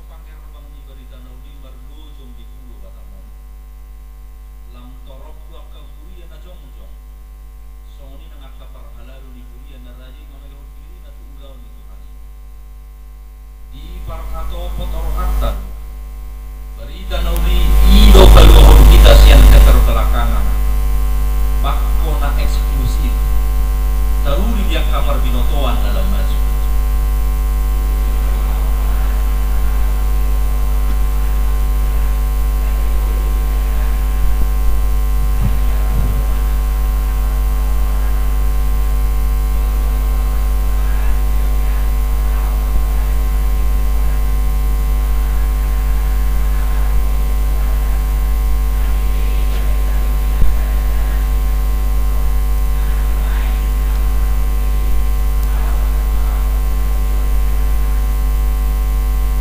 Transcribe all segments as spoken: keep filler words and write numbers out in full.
Pangerbang ni barita na uli marlojong di Pulo Batam on. Lam torop do angka huria na jongjong. Songon i nang angka parhalado ni huria na rajin mamegahon dirina tu ulaon ni Tuhan i. Diparhatopot rohanta do barita na uli i do paluahon hita sian keterbelakangan. Bangko na eksklusif. Taruli di angka parbinotoan na lam maju.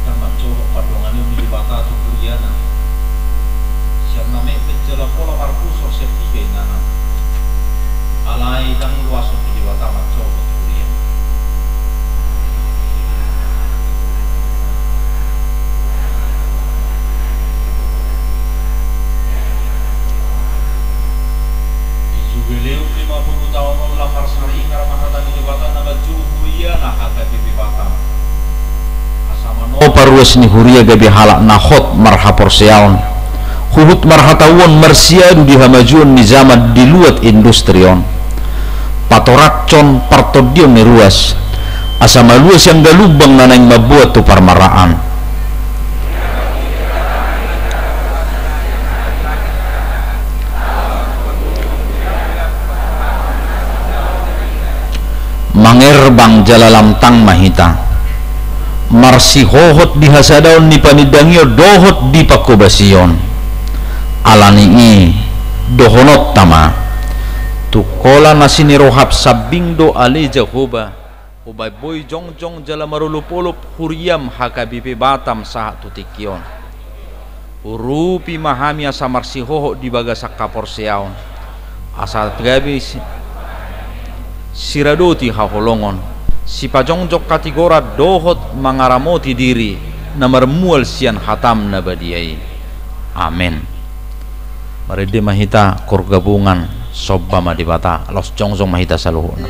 Ndang manjolo pardonganion ni Debata tu huriana. Sian na metmet jala pola marpusor sian piga inganan. Alai ndang luason ni Debata manjolo tu huriana. Di Jubileum lima puluh taon on lam marsaringar ma hata ni Debata na manjou huriana H K B P Batam. Asa manopa ruas ni huria gabe halak na hot marhaporseaon. Huhut marhatauon marsiadu di hamajuon ni jaman di luat industri on. Patorashon partondion ni ruas. Asa malua sian galumbang na naeng mamboan tu parmaraan. Mangerbang jala lam tang ma hita. Marsihohot di hasadaon ni panindangion dohot di panghobasion. Ala ni i, dohononta ma. Tu holan na sinirohap sambing do ale Jahowa. Umbaen boi jongjong jala marolopolop huriam H K B P Batam sahat tu tingki on. Urupi ma hami asa marsihohot di bagasan haporseaon. Asa gabe si-, siradoti haholongon, sipajongjong hatigoran dohot mangaramoti diri na marmual sian hatam na badia i. Amen. Marende ma hita, koor gabungan, somba ma Debata, laos jongjong ma hita saluhutna.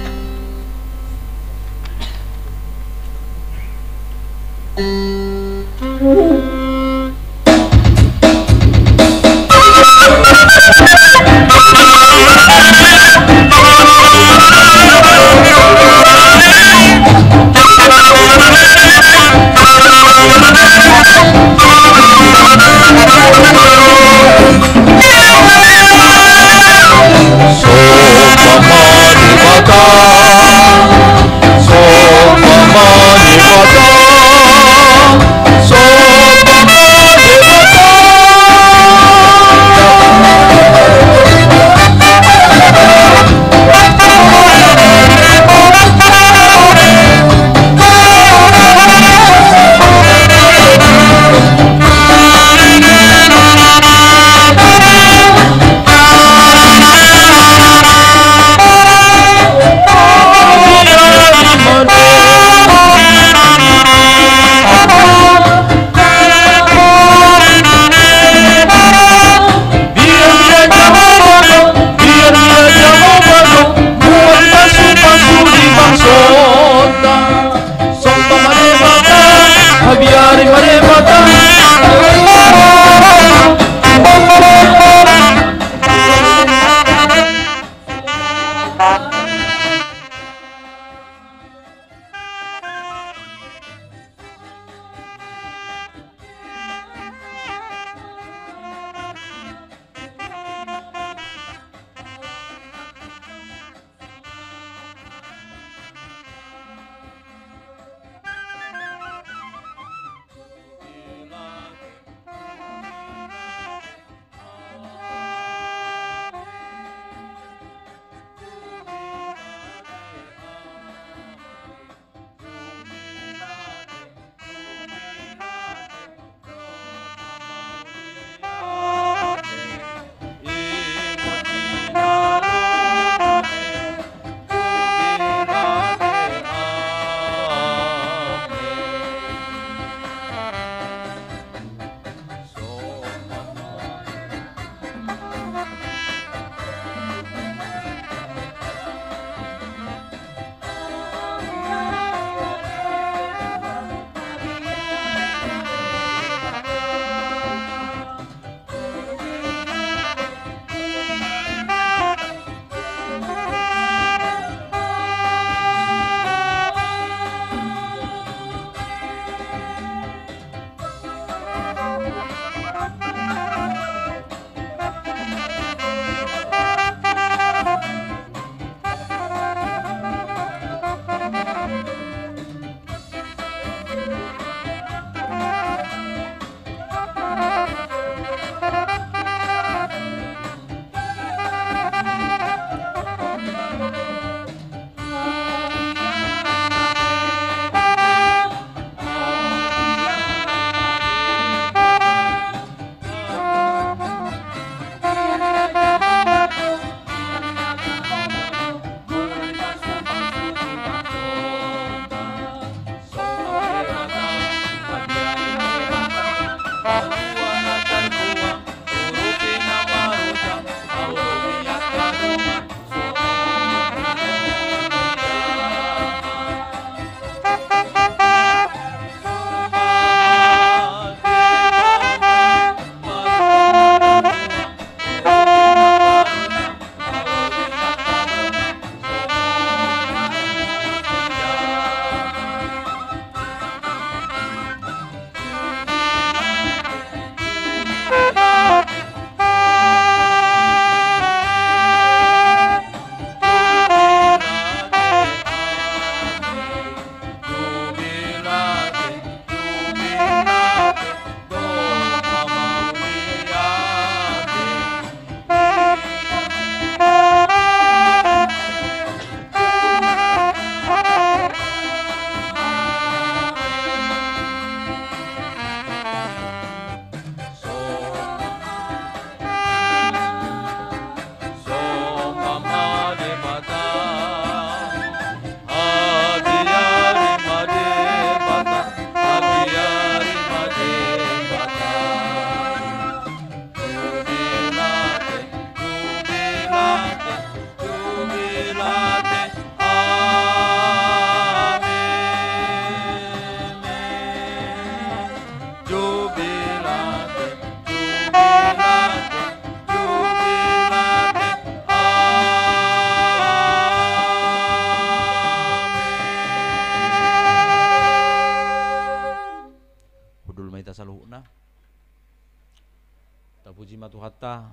Ta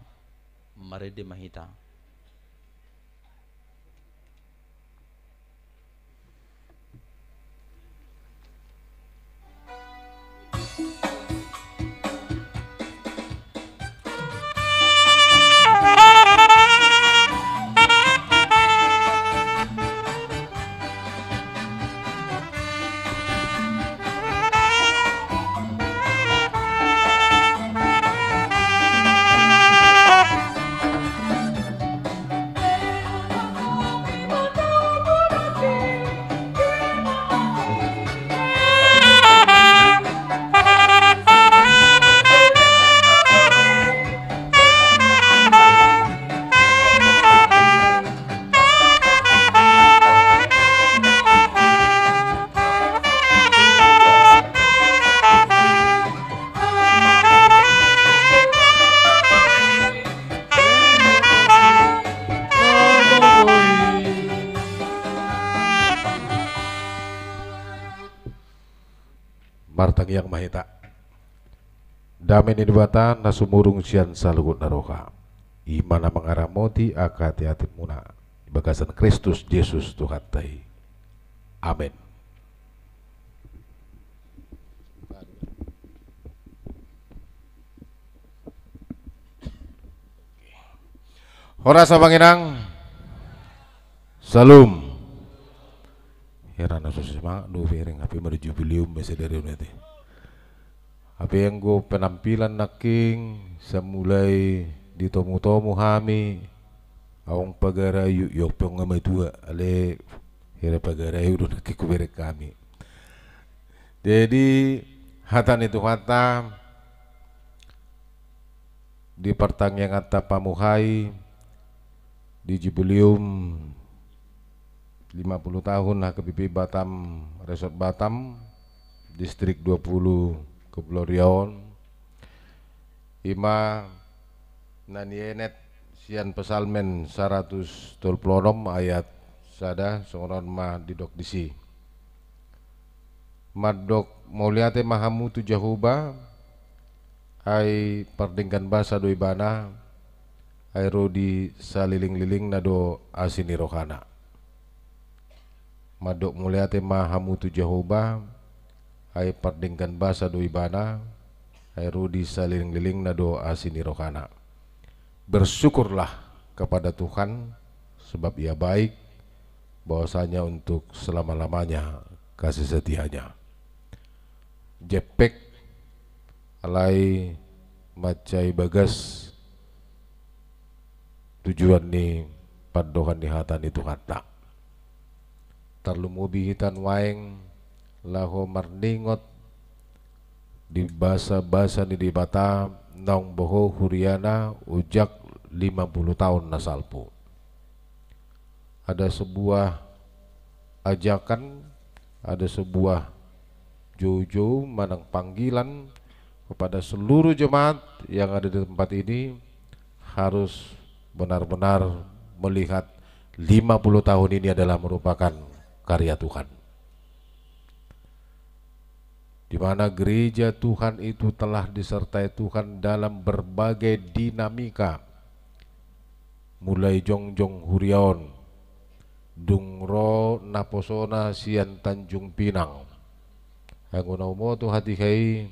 marende ma hita. Martangiang ma hita. Dame ni Debata na sumurung sian saluhut na roha, i ma na mangaramoti angka ateatemuna di bagasan Kristus Jesus Tuhanta i. Amen. Horas ma amang inang. Syalom. Hera na so semangat do bereng, hape mada jubileum ma sadari on ate. Hape anggo penampilan nangkin, sai mulai ditomutomu hami, aung pagarayu, iok pe aung matua, ale hera pagarayu do nangkin hubereng hami. Jadi, hata ni Tuhanta, di partangianganta pamuhai di jubileum lima puluh tahun H K B P Batam, Resort Batam, Distrik dua puluh Kepulauan Riau on, i ma na nienet sian Psalmen saratus tolu puluh onom ayat sada, songon on ma didok disi. Mandok mauliate ma hamu tu Jahowa, ai pardenggan basa do Ibana, ai ro di salelenglelengna do asi ni rohana. Mandok mauliate ma hamu tu Jahowa, ai pardenggan basa do Ibana, ai ro di salelenglelengna do asi ni rohana. Bersyukurlah kepada Tuhan, sebab Ia baik, bahwasanya untuk selama-lamanya kasih setia-Nya. Jempek, alai mansai bagas tujuan ni pandohan ni hata ni Tuhanta. Tarlumobi hita nuaeng laho marningot di basabasa ni Debata naung boho huriana ojak lima puluh taon na salpu. Ada sebuah ajakan, ada sebuah joujou manang panggilan kepada seluruh jemaat yang ada di tempat ini, harus benar-benar melihat lima puluh tahun ini adalah merupakan karya Tuhan. Di mana gereja Tuhan itu telah disertai Tuhan dalam berbagai dinamika, mulai jongjong huria on, dung ro naposona sian Tanjung Pinang. Anggo na huboto hatiha i,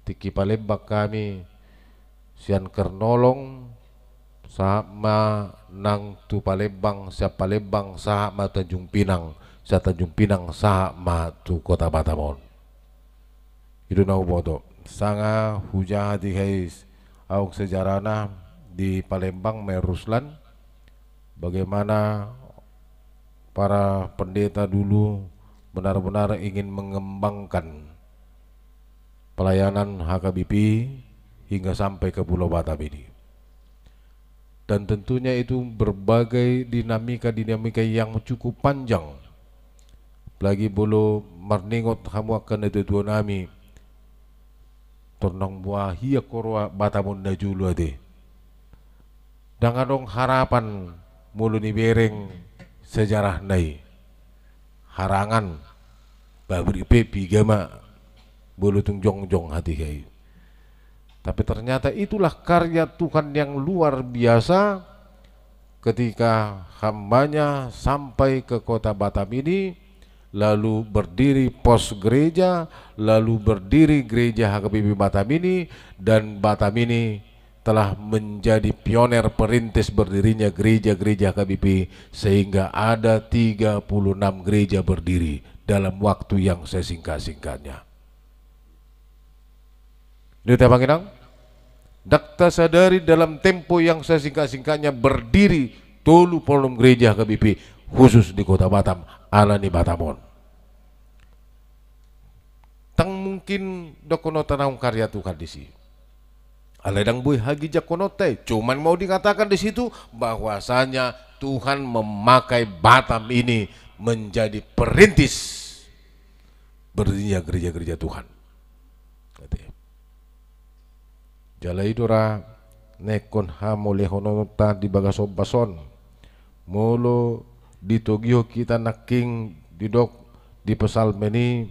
tingki Palembang hami, sian Kernolong sahat ma nang tu Palembang, sian Palembang sahat ma Tanjung Pinang, sian Tanjung Pinang sahat ma tu Kota Batam on. I do na huboto. Sanga hujaha hatiha i aung sejarahna di Palembang, Mayor Ruslan, bagaimana para pendeta dulu benar-benar ingin mengembangkan pelayanan H K B P hingga sampai ke Pulau Batam ini. Dan tentunya itu berbagai dinamika-dinamika yang cukup panjang. Apalagi molo marningot hamu angka natuatuanami, tor naung boha hian huroha Batam on na jolo ate. Ndang adong harapan molo nibereng sejarahna i. Harangan, pabrik pe piga ma, molo tung jongjong hatiha i. Tapi ternyata itulah karya Tuhan yang luar biasa ketika hamba-Nya sampai ke kota Batam ini, lalu berdiri pos gereja, lalu berdiri gereja H K B P Batam ini, dan Batam ini telah menjadi pioner perintis berdirinya gereja-gereja H K B P, sehingga ada tiga puluh enam gereja berdiri dalam waktu yang sesingkat-singkatnya. Ini teman inang, ndang tasadari dalam tempo yang sesingkat-singkatnya berdiri tolu puluh enam gereja H K B P khusus di Kota Batam, ala ni Batam on. Ndang mungkin dohononta naung karya Tuhan disi. Alai ndang boi haginjangkononta i, cuman mau dikatakan di situ bahwasanya Tuhan memakai Batam ini menjadi perintis berdirinya gereja-gereja Tuhan. Jala i do ra na ingkon hamolehononta di bagas ombas on. Molo ditogihon hita nangkin didok di Psalmen i,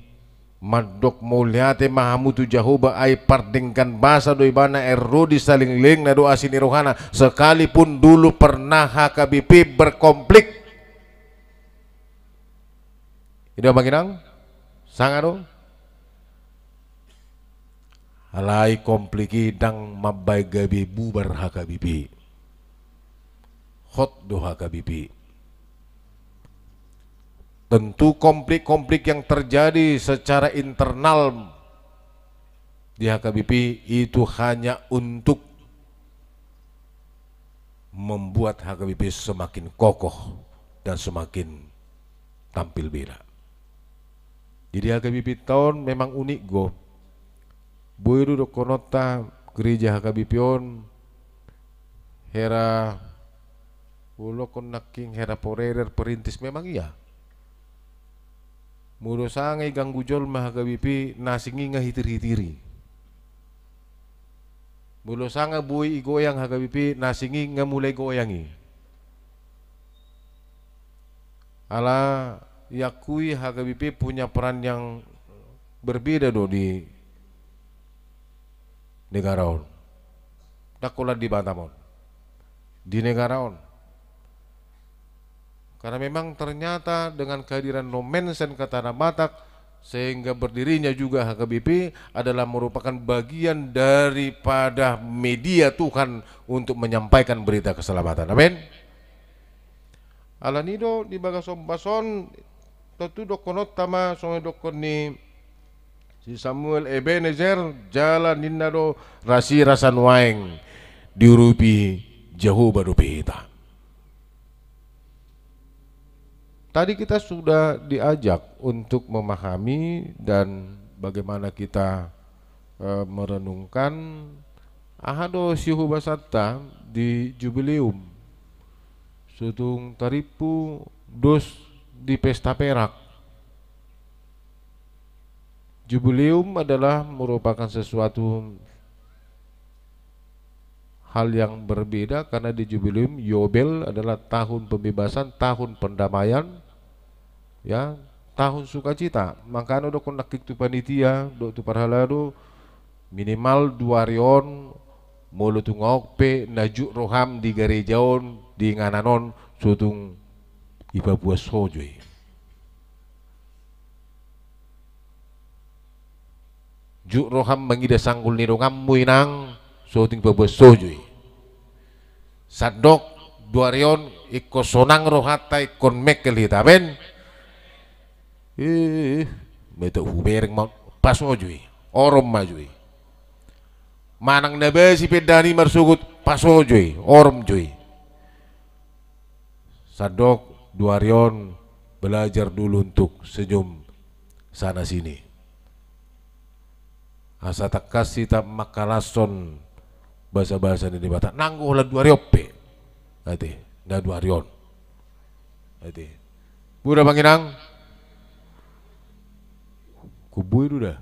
mandok mauliate ma hamu tu Jahowa, ai pardenggan basa do ibana, ai ro di salelenglelengna do asi ni rohana, sekalipun dulu pernah H K B P berkonflik. I do amang inang, sanga do. Alai konflik i ndang mambaen gabe bubar H K B P. Hot do H K B P. Tentu konflik-konflik yang terjadi secara internal di H K B P itu hanya untuk membuat H K B P semakin kokoh dan semakin tampil beda. Jadi H K B P ta on memang unik do. Boi do dohononta gereja H K B P on hera, molo dohonon nangkin hera foreigner perintis memang iya. Molo sanga diganggu jolma H K B P, na asing i nga hitir-hitiri. Molo sanga boi digoyang H K B P, na asing i nga mulai goyang i. Ala diakui H K B P punya peran yang berbeda do di negara on. Ndang holan di Batam on. Di negara on. Karena memang ternyata dengan kehadiran Nommensen ke Tanah Batak, sehingga berdirinya juga H K B P adalah merupakan bagian daripada media Tuhan untuk menyampaikan berita keselamatan. Amin. Ala ni do di bagas ombas on, tentu dohononta ma songon dohonon ni si Samuel, Ebenezer, jala ninna do rasirasa nuaeng diurupi Jahowa dope hita. Tadi kita sudah diajak untuk memahami dan bagaimana kita, eh, merenungkan aha do sihubasan ta di Jubileum. Sotung tarimpu dos di pesta perak. Jubileum adalah merupakan sesuatu hal yang berbeda, karena di Jubileum, Yobel adalah tahun pembebasan, tahun perdamaian, ya, tahun sukacita. Makana dohonon nangkin tu panitia dohot tu parhalado, minimal dua ari on, molo tung adong pe na jut roham di gareja on, di inganan on, sotung dipaboas ho jo i. Jut roham mangida sanggul ni donganmu, inang, sotung dipaboas ho jo i. Sandok dua ari on ingkon sonang rohanta, ingkon mengkel hita, amen. Eh, mate hubereng ma, pas ho jo i, orom ma jo i. Manang na basi pe indahan i marsogot, pas ho jo i, orom jo i. Sandok dua ari on belajar dulu untuk senyum sana sini. Asa tangkas hita mangkalashon basa-basa ni Debata. Nanggo holan dua ari on pe. Ate, na dua ari on. Ate. Boi do amang inang. Huboto do da.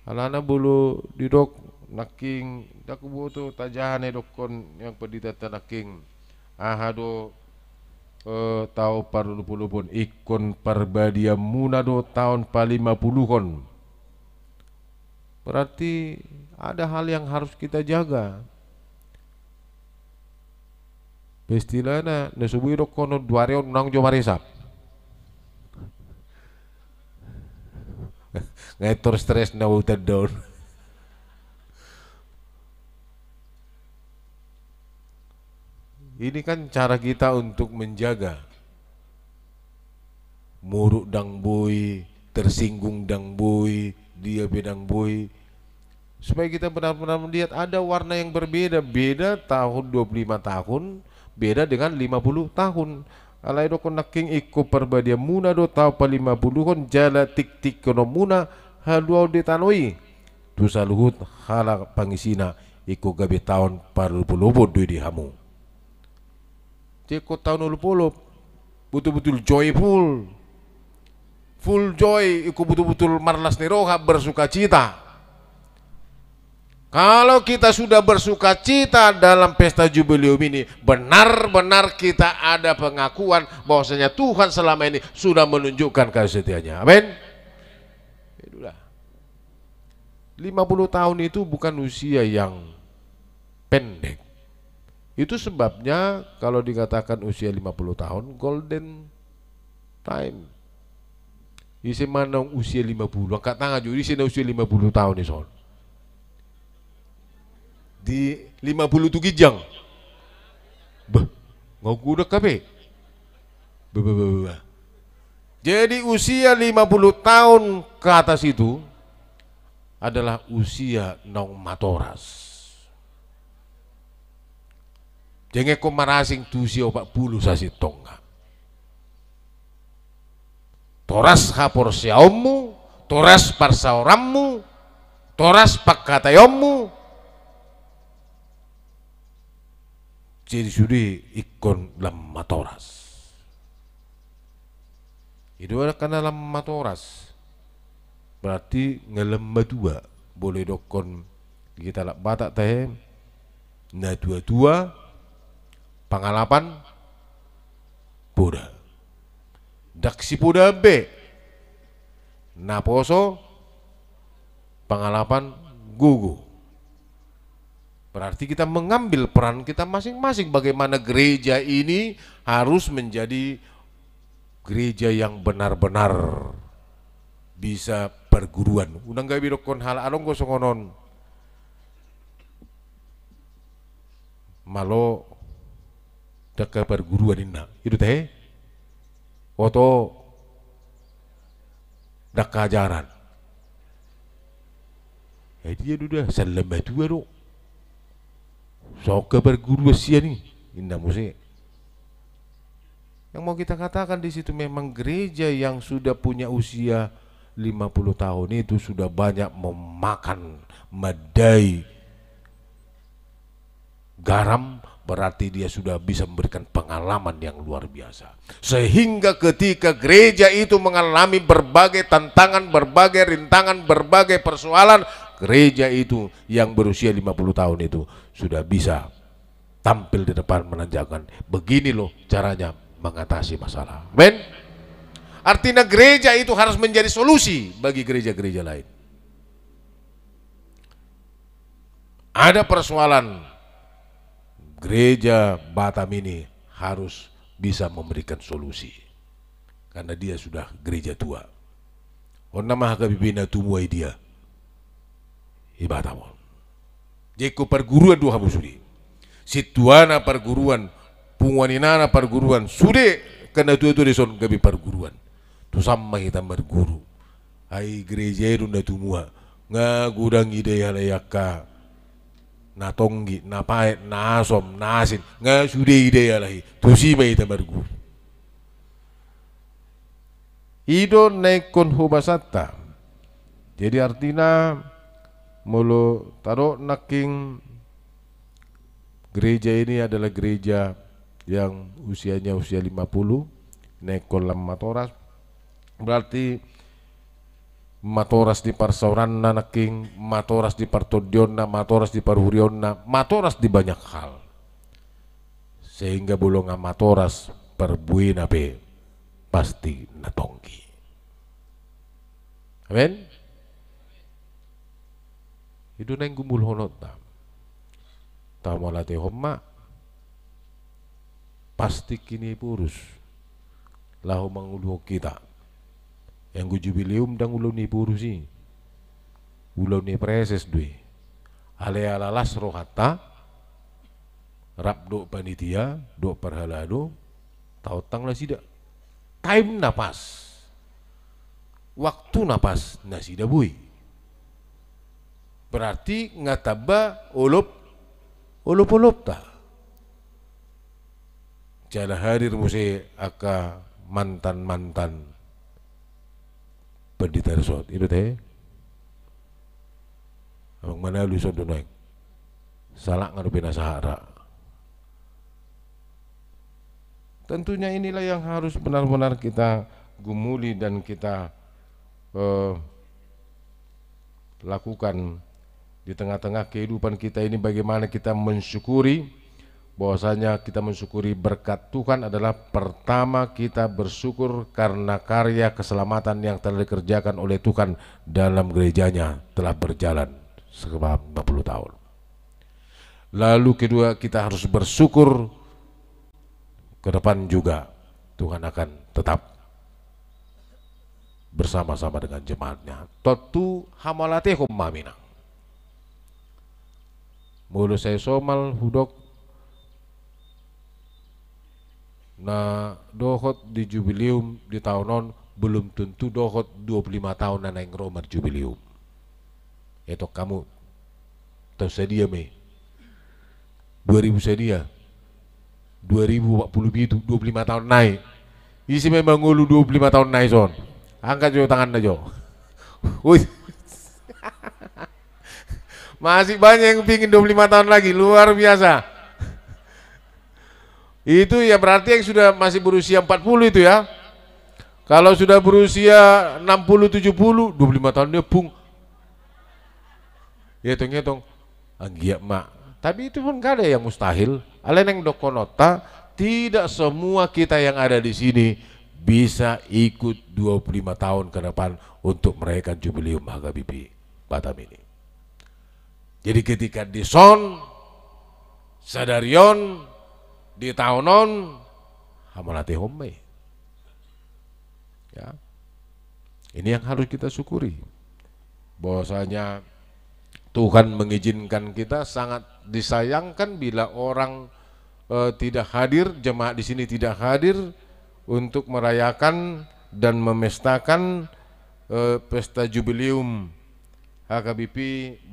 Alana molo didok nangkin, ndang huboto tajaha na didokkon ni amang pandita ta nangkin. Aha do, eh, taon parlopolopon, ingkon parbadianmuna do taon palimapuluhon. Berarti ada hal yang harus kita jaga. Istilahna, na so boi dohonon dua ari on unang jo maresap. Ngetor stres na utan daun. Ini kan cara kita untuk menjaga. Muruk ndang boi, tersinggung ndang boi, dia pe ndang boi. Supaya kita benar-benar melihat ada warna yang berbeda, beda tahun dua puluh lima tahun, beda dengan lima puluh tahun. Alai dohonon nangkin ingkon parbadianmuna do taon palima puluhon jala tingtingkononmuna haluaon di tano i. Tu saluhut halak pangisina ingkon gabe taon parlopolopon do i di hamu. Jadi ingkon taon olopolop, betul-betul joyful, full joy, ingkon betul-betul marlas ni roha, bersukacita. Kalau kita sudah bersukacita dalam pesta jubileum ini, benar-benar kita ada pengakuan bahwasanya Tuhan selama ini sudah menunjukkan kesetiaannya. Amin. Itulah. Lima puluh tahun itu bukan usia yang pendek. Itu sebabnya kalau dikatakan usia lima puluh tahun, golden time. Ise ma naung usia lima puluh, angkat tangan jo, ise na usia lima puluh tahun dison. Di lima puluh tu ginjang. Beh, nggak gudeg kape. Beh, beh, beh, beh. Jadi usia lima puluh tahun ke atas itu adalah usia naung matoras. Jengekon marasing tu usia opat puluh sasintongna. Toras haporseaonmu, toras parsaoranmu, toras pangkataionmu. Jadi sude ingkon lam matoras. Ido angka na lam matoras. Berarti nga lam matua. Boleh dohonon hita halak Batak tahe, na tua-tua pangalapan poda. Ndang sipoda be. Na poso pangalapan gogo. Berarti kita mengambil peran kita masing-masing, bagaimana gereja ini harus menjadi gereja yang benar-benar bisa perguruan. Unang gabe dohonon halak adong do songon on. Malo dangka perguruan inna. Ido tahe? Oto dangka ajaran. Jadi dia sudah, sallama tua do. Soke perguruan sian i. Inna muse. Yang mau kita katakan di situ, memang gereja yang sudah punya usia lima puluh tahun itu sudah banyak memakan madai garam, berarti dia sudah bisa memberikan pengalaman yang luar biasa. Sehingga ketika gereja itu mengalami berbagai tantangan, berbagai rintangan, berbagai persoalan, gereja itu yang berusia lima puluh tahun itu sudah bisa tampil di depan menanjakan, begini loh caranya mengatasi masalah. Amin. Artinya gereja itu harus menjadi solusi bagi gereja-gereja lain. Ada persoalan, gereja Batam ini harus bisa memberikan solusi. Karena dia sudah gereja tua. On nama H K B P na tumua i dia. I Batam on. Jadi ingkon perguruan do hamu sude. Sintuana perguruan, punguan inana perguruan, sude angka na tua-tua dison gabe perguruan. Tusan ma hita marguru. Ai gereja i do na tumua. Nga godang ida i alai angka na tonggi, na paet, na asom, na asin. Nga sude ida i alai. Tusi ma hita marguru. I do na ingkon hobasanta. Jadi artina molo tadok nangkin gereja ini adalah gereja yang usianya usia lima puluh, na ingkon lam matoras, berarti matoras di parsaoranna nangkin, matoras di partondionna, matoras di parhuriaonna, matoras di banyak hal. Sehingga molo nga matoras, parbuena pe pasti na tonggi. Amin. I do naeng gumulhononta. Tahamauliatehon ma. Pas tingki ni boru laho manguluhon hita. Anggo jubileum ndang ulaon ni boru i. Ulaon ni praeses do i. Alai ala las rohanta, rap dohot panitia, dohot parhalado, taontang nasida. Taim na pas. Waktu na pas nasida boi. Berarti nga tamba olop, olop-olopta. Jala hadir muse angka mantan-mantan pandita resort. I do te. Amang Manalu songon i do naeng. Salak nga dope na sahat ra. Tentunya inilah yang harus benar-benar kita gumuli dan kita, eh, lakukan di tengah-tengah kehidupan kita ini, bagaimana kita mensyukuri, bahwasanya kita mensyukuri berkat Tuhan adalah pertama kita bersyukur karena karya keselamatan yang telah dikerjakan oleh Tuhan dalam gereja-Nya telah berjalan selama lima puluh tahun. Lalu kedua, kita harus bersyukur ke depan juga Tuhan akan tetap bersama-sama dengan jemaat-Nya. Tontu hamauliatehon ma, Amang Inang. Molo sai somal hudok na dohot di jubileum di taon on, belum tentu dohot dua puluh lima taon na naeng ro marjubileum. Etong hamu, taon sadia ma i? Dua ribu sadia? Dua ribu opat puluh pitu, dua puluh lima taon nai. Ise ma i mangolu dua puluh lima taon nai son? Angkat jo tanganna jo. Wih. Masih banyak yang pingin dua puluh lima tahun lagi, luar biasa. Itu ya berarti yang sudah masih berusia empat puluh itu ya. Kalau sudah berusia enam puluh, tujuh puluh, dua puluh lima tahun dia pung. Ya, hitung-hitung. Anggiat ma. Tapi itu pun gak ada yang mustahil. Alai naeng dohononta, tidak semua kita yang ada di sini bisa ikut dua puluh lima tahun ke depan untuk merayakan jubileum H K B P Batam ini. Jadi ketika dison, sadari on, di taon on, hamauliatehon ma i. Ya. Ini yang harus kita syukuri. Bahwasanya Tuhan mengizinkan kita, sangat disayangkan bila orang, eh, tidak hadir, jemaat di sini tidak hadir untuk merayakan dan memestakan, eh, pesta jubileum H K B P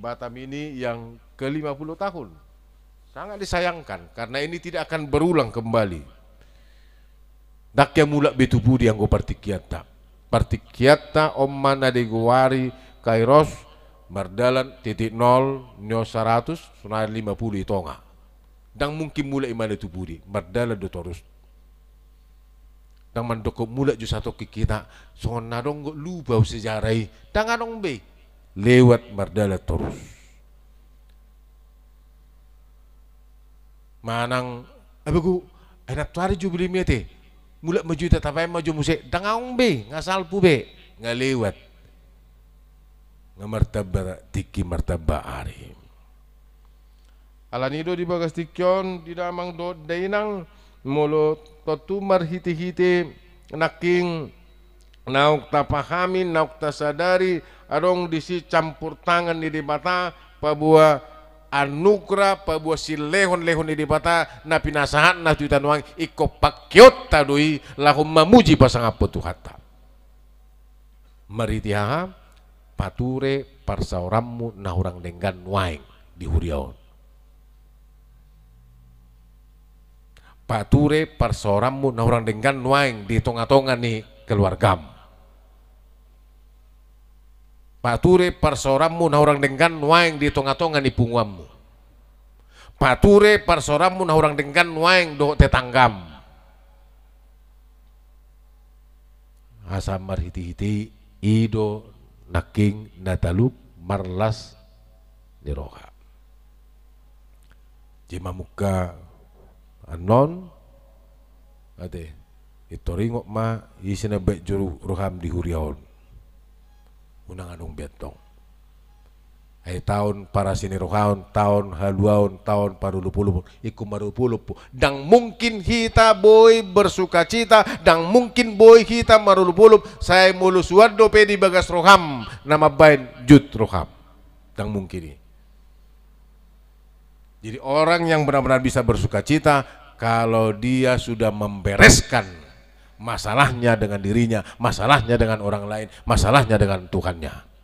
Batam ini yang ke lima puluh tahun. Sangat disayangkan, karena ini tidak akan berulang kembali. Ndang hea mulak be tu pudi anggo partingkianta. Partingkianta on ma na digoari Kairos, mardalan titik nol, nyo saratus, sonari lima puluh di tonga. Ndang mungkin mulak ibana tu pudi, mardalan do torus. Ndang mandok mulak jo satongkin hita, songon na adong do lupa sejarah i. Ndang adong be. Lewat mardalan torus. Manang, "Abegu, ai nantoari jubileum i ate. Mulak ma jo hita, tabaen ma jo muse." Ndang adong be, nga salpu be, nga lewat. Nga martamba tingki, martamba ari. Alani do di bagas tingki on, di damang dohot dainang, molo tontu marhitehite nangkin naung tapahami, naung tasadari, adong disi campur tangan ni Debata, paboa anugrah, paboa silehon-lehon ni Debata na pinasahatna tu hita nuaeng, ingkon pangkeonta do i laho mamuji pasangaphon Tuhanta. Marhite aha? Pature parsaoranmu na hurang denggan nuaeng di huria on. Pature parsaoranmu na hurang denggan nuaeng di tonga-tonga ni keluargam. Pature parsaoranmu na hurang denggan nuaeng di tonga-tonga ni punguanmu. Pature parsaoranmu na hurang denggan nuaeng dohot tetanggam. Asa marhite-hite i do nangkin na talup marlas ni roha. Jadi mamungka annon, ate, pintor ingot ma ise na baen jo roham di huria on. Unang adong be antong. Ai taon parasinirohaon, taon haluaon, taon parolopolopon, ingkon marolopolop. Ndang mungkin hita boi bersukacita, ndang mungkin boi hita marolopolop, sai molo suan dope di bagas roham na mambaen jut roham. Ndang mungkin i. Jadi orang yang benar-benar bisa bersukacita kalau dia sudah membereskan masalahnya dengan dirinya, masalahnya dengan orang lain, masalahnya dengan Tuhannya.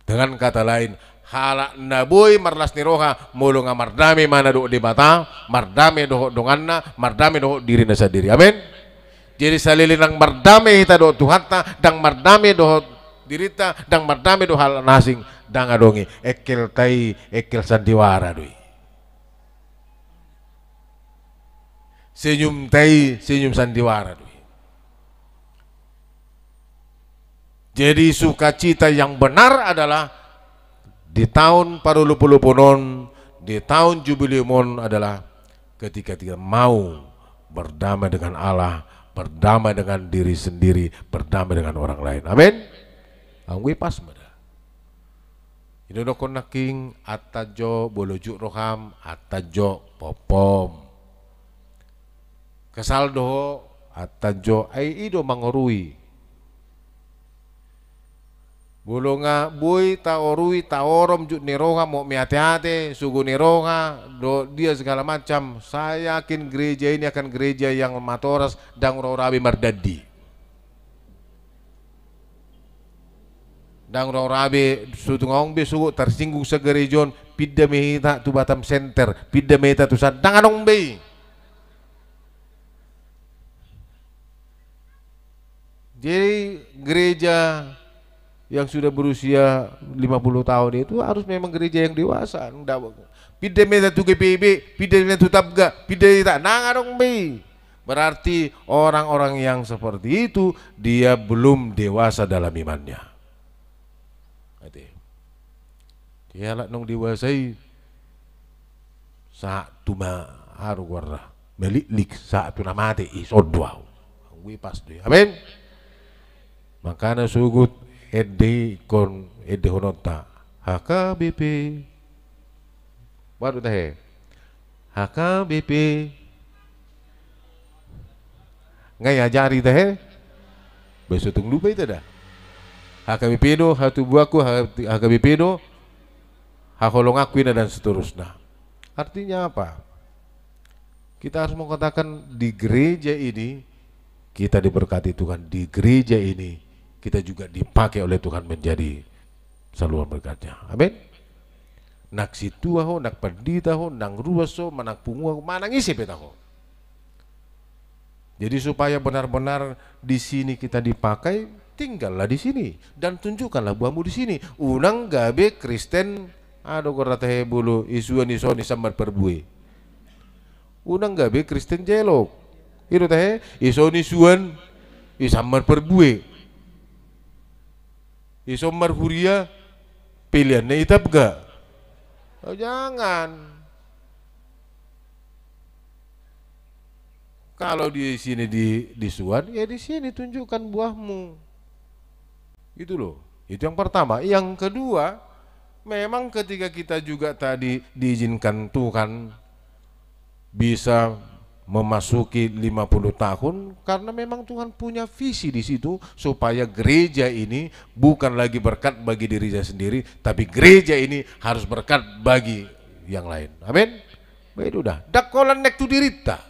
Dengan kata lain, halak na boi marlas ni roha, molo nga mardame ma na dohot Debata, mardame dohot donganna, mardame dohot dirina sandiri. Amin. Jadi saleleng ndang mardame hita dohot Tuhanta, ndang mardame dohot dirinta, ndang mardame dohot halak na asing, ndang adong i. Engkelta i engkel sandiwara do i. Senyumta i senyum sandiwara do i. Jadi sukacita yang benar adalah di taon parolopolopon on, di taon jubileum on adalah ketika kita mau berdamai dengan Allah, berdamai dengan diri sendiri, berdamai dengan orang lain. Amin. Anggo i pas ma da. I do dohonon nangkin, antan jo molo jut roham, antan jo pompom. Kesal do ho, antan jo, ai i do mangorui. Molo nga boi taorui, taorom jut ni roha, mok meateate, sogo ni roha, dohot dia segala macam, saya yakin gereja ini akan gereja yang matoras, ndang ura-ura be mardandi. Ndang ura-ura be, so tung adong be sogot tarsinggung sagareja on, pinda ma hita tu Batam Center, pinda ma hita tu san, ndang adong be i. Jadi gereja yang sudah berusia lima puluh tahun itu harus memang gereja yang dewasa. Nda, pinda ma hita tu G P I B, pinda ma hita tu Tabga, pinda ma hita, ndang adong be i. Berarti orang-orang yang seperti itu, dia belum dewasa dalam imannya. Ate. Jadi halak naung dewasa i, sahat tu ma, aha do goarna, maliklik, sahat tu na mate, i, ison do au. Anggo i pas do i. Amin. Makana sogot ende i ingkon endehononta H K B P. Boha do tahe? H K B P. Nga iajari tahe? Ba so tung lupa hita da. H K B P do hatubuanku, H-, H K B P do haholonganku, ninna, dan seterusnya. Artinya apa? Kita harus mengatakan di gereja ini kita diberkati Tuhan, di gereja ini kita juga dipakai oleh Tuhan menjadi saluran berkat-Nya. Amin. Nang sintua ho, nang pandita ho, nang ruas ho, manang punguan ho, manang ise pe taho. Jadi supaya benar-benar di sini kita dipakai, tinggallah di sini dan tunjukkanlah buahmu di sini. Unang gabe Kristen, aha do goarna tahe, molo isuan ison i sambar parbue. Unang gabe Kristen jelok. I do tahe, ison isuan i sambar parbue. Ison marhuria, peleanna i Tabga. Oh, jangan. Kalau di sini di, disuan, ya di sini tunjukkan buahmu. Itu loh. Itu yang pertama. Yang kedua, memang ketika kita juga tadi diizinkan Tuhan bisa memasuki lima puluh tahun, karena memang Tuhan punya visi di situ, supaya gereja ini bukan lagi berkat bagi dirinya sendiri, tapi gereja ini harus berkat bagi yang lain. Amin. Ba i do da. Ndang holan naeng tu dirinta.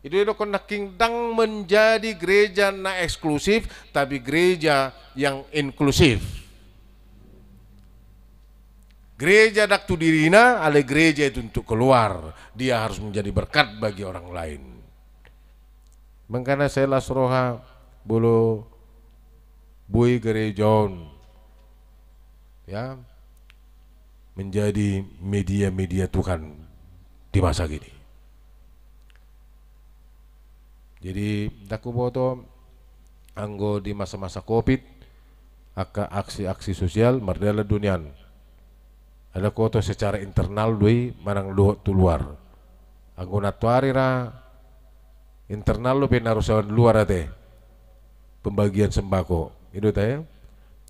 I do didokkon nangkin, ndang menjadi gereja na eksklusif, tapi gereja yang inklusif. Gereja ndang tu dirina, alai gereja itu untuk keluar. Dia harus menjadi berkat bagi orang lain. Makana sai las roha molo boi gereja on, ya, menjadi media-media Tuhan di masa kini. Jadi, ndang huboto anggo di masa-masa covid, angka aksi-aksi sosial mardalan do nian. Ndang huboto secara internal do i manang dohot tu luar. Anggo nantoari ra internal dope na ro sian luar ate. Pembagian sembako. I do tahe,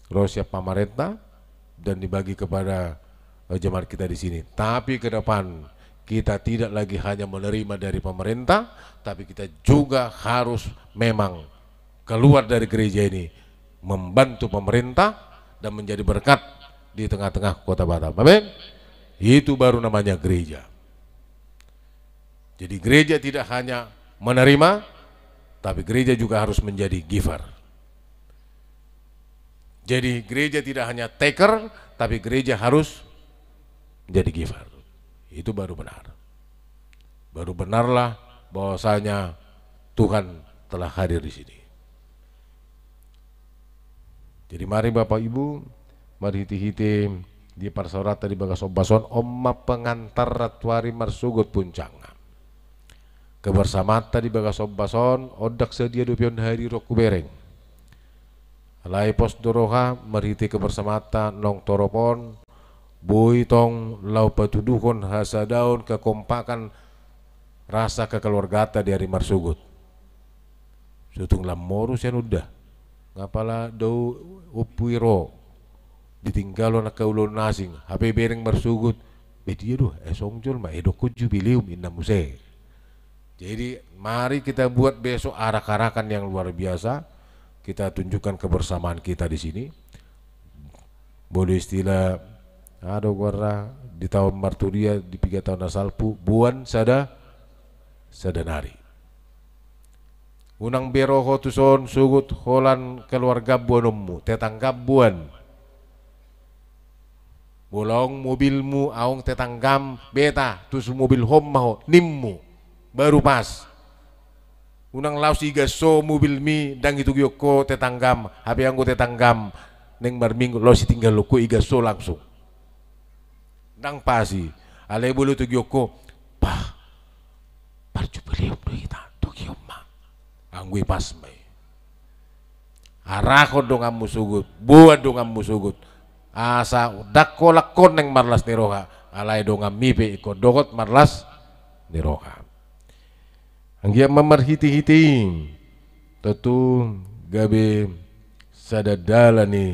ro sian pamarenta, dan dibagi kepada, eh, jemaat kita di sini. Tapi ke depan kita tidak lagi hanya menerima dari pemerintah, tapi kita juga harus memang keluar dari gereja ini membantu pemerintah dan menjadi berkat di tengah-tengah Kota Batam. Amin. Itu baru namanya gereja. Jadi gereja tidak hanya menerima, tapi gereja juga harus menjadi giver. Jadi gereja tidak hanya taker, tapi gereja harus menjadi giver. Itu baru benar. Baru benarlah bahwasanya Tuhan telah hadir di sini. Jadi mari Bapak Ibu, marhite-hite di parsaoranta di bagas ombas on, on ma pengantar tu ari marsogot puncakna. Kebersamaanta di bagas ombas on, on ndang sadia dope on hadirionku bereng. Alai pos do roha, marhite kebersamaanta naung torop on, boi tong laho patuduhon hasadaon, kekompakan, rasa kekeluargaanta di ari marsogot. Sotung lam moru sian unda. Nga pala dao ompu i ro. Ditinggalhon angka ulaon na asing. Hape bereng marsogot. Be dia do, eh, songon jolma, eh, dokkon jubileum, inna muse. Jadi, mari kita buat besok arak-arakan yang luar biasa. Kita tunjukkan kebersamaan kita di sini. Molo istilah, aha do goarna, di taon marturia, di piga taon na salpu, boan sada, sada nari. Unang be ro ho tuson sogot holan keluarga boanonmu, tetangga boan. Molo adong mobilmu, adong tetanggam, beta, tuson mobilhon ma ho, nimmu. Baru pas. Unang laos igas ho mobilmi, ndang itogihon ho tetanggam, hape anggo tetanggam, naeng marminggu, laos itinggalhon ho, igas ho langsung. Ndang pas i, alai molo itogihon ho, bah, parjubileum do hita, togihon ma. Anggo i pas ma i. Arahon donganmu sogot, boan donganmu sogot. Asa ndang holan ho naeng marlas ni roha, alai donganmi pe ingkon dohot marlas ni roha. Anggiat ma marhite-hite i, tontu gabe sada dalan ni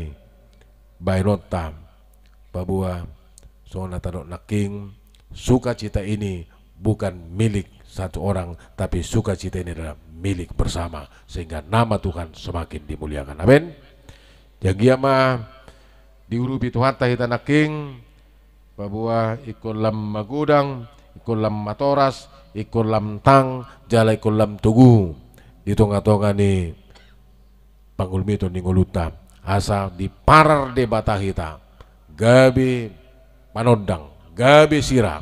bahenonta. Paboa, songon na tadok nangkin, sukacita ini bukan milik satu orang, tapi sukacita ini adalah milik bersama, sehingga nama Tuhan semakin dimuliakan. Amin. Jadi anggiat ma diurupi Tuhanta hita nangkin, paboa ingkon lam magodang, ingkon lam matoras, ingkon lam tang, jala ingkon lam togu di tonga-tonga ni pangulmiton ni ngolunta, asa diparar Debata hita gabe panondang, gabe sira,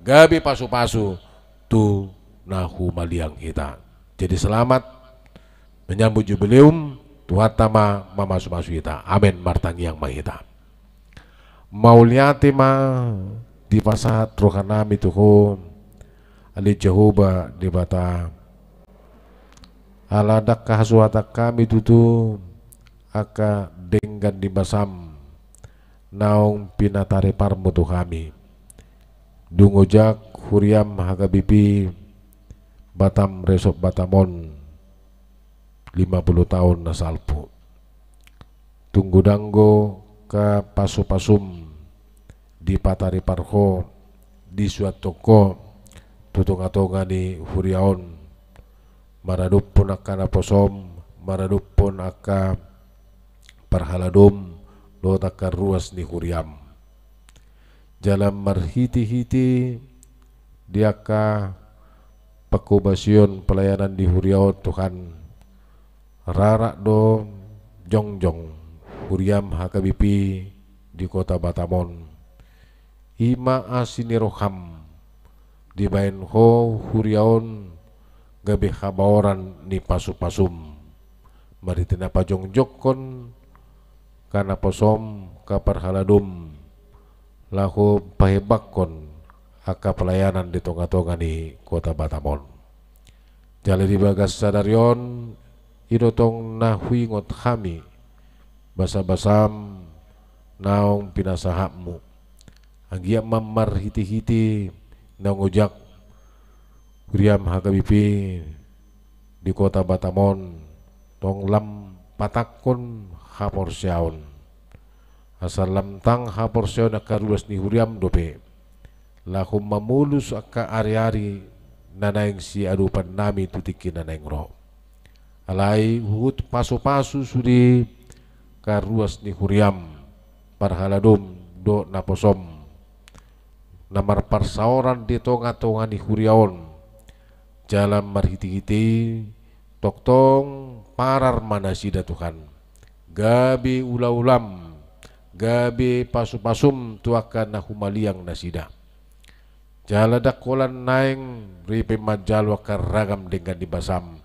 gabe pasu-pasu tu na humaliang hita. Jadi selamat menyambut jubileum, Tuhanta ma mamasu-masu hita. Amen. Martangiang ma hita. Mauliate ma dipasahat rohanami tu Ho, ale Jahowa Debata. Ala ndang hasuhathon hami tutu angka denggan ni basam naung pinatariparmu tu hami. Dung ojak huriam H K B P Batam Resort Batam on lima puluh taon na salpu. Tung godang do angka pasu-pasum dipataripar Ho, disuanhon Ho tu tonga-tonga ni huria on, maradophon angka naposom, maradophon angka parhaladom dohot angka ruas ni huriam. Jala marhite-hite di angka pangkobasion pelayanan di huria on, Tuhan, rarak do jongjong huriam H K B P di Kota Batam on. I ma asi ni roham dibahen Ho huria on gabe habaoran ni pasu-pasum, marhite na pajongjongkon angka naposom, angka parhaladom, laho pahembangkon angka pelayanan di tonga-tonga ni Kota Batam on. Jala di bagas sadari on, i do tong na huingot hami basa-basam naung pinasahatmu. Anggiat ma marhite-hite naung ojak huriam H K B P di Kota Batam on, tong lam patangkon haporseaon. Asa lam tang haporseaon angka ruas ni huriaM dope, laho mamolus angka ariari na naeng siadopannami tu tingki na naeng ro. Alai huhut pasupasu sude angka ruas ni huriaM, parhaladoM dohot naposoM, na marparsaoran di tongatonga ni huria on, jala marhitehite i tongtong parar ma nasida Tuhan. Gabe ulaulaM, gabe pasupasuM tu angka na humaliang nasida. Jala ndang holan naeng ripe manjalo angka ragam denggan ni basaM.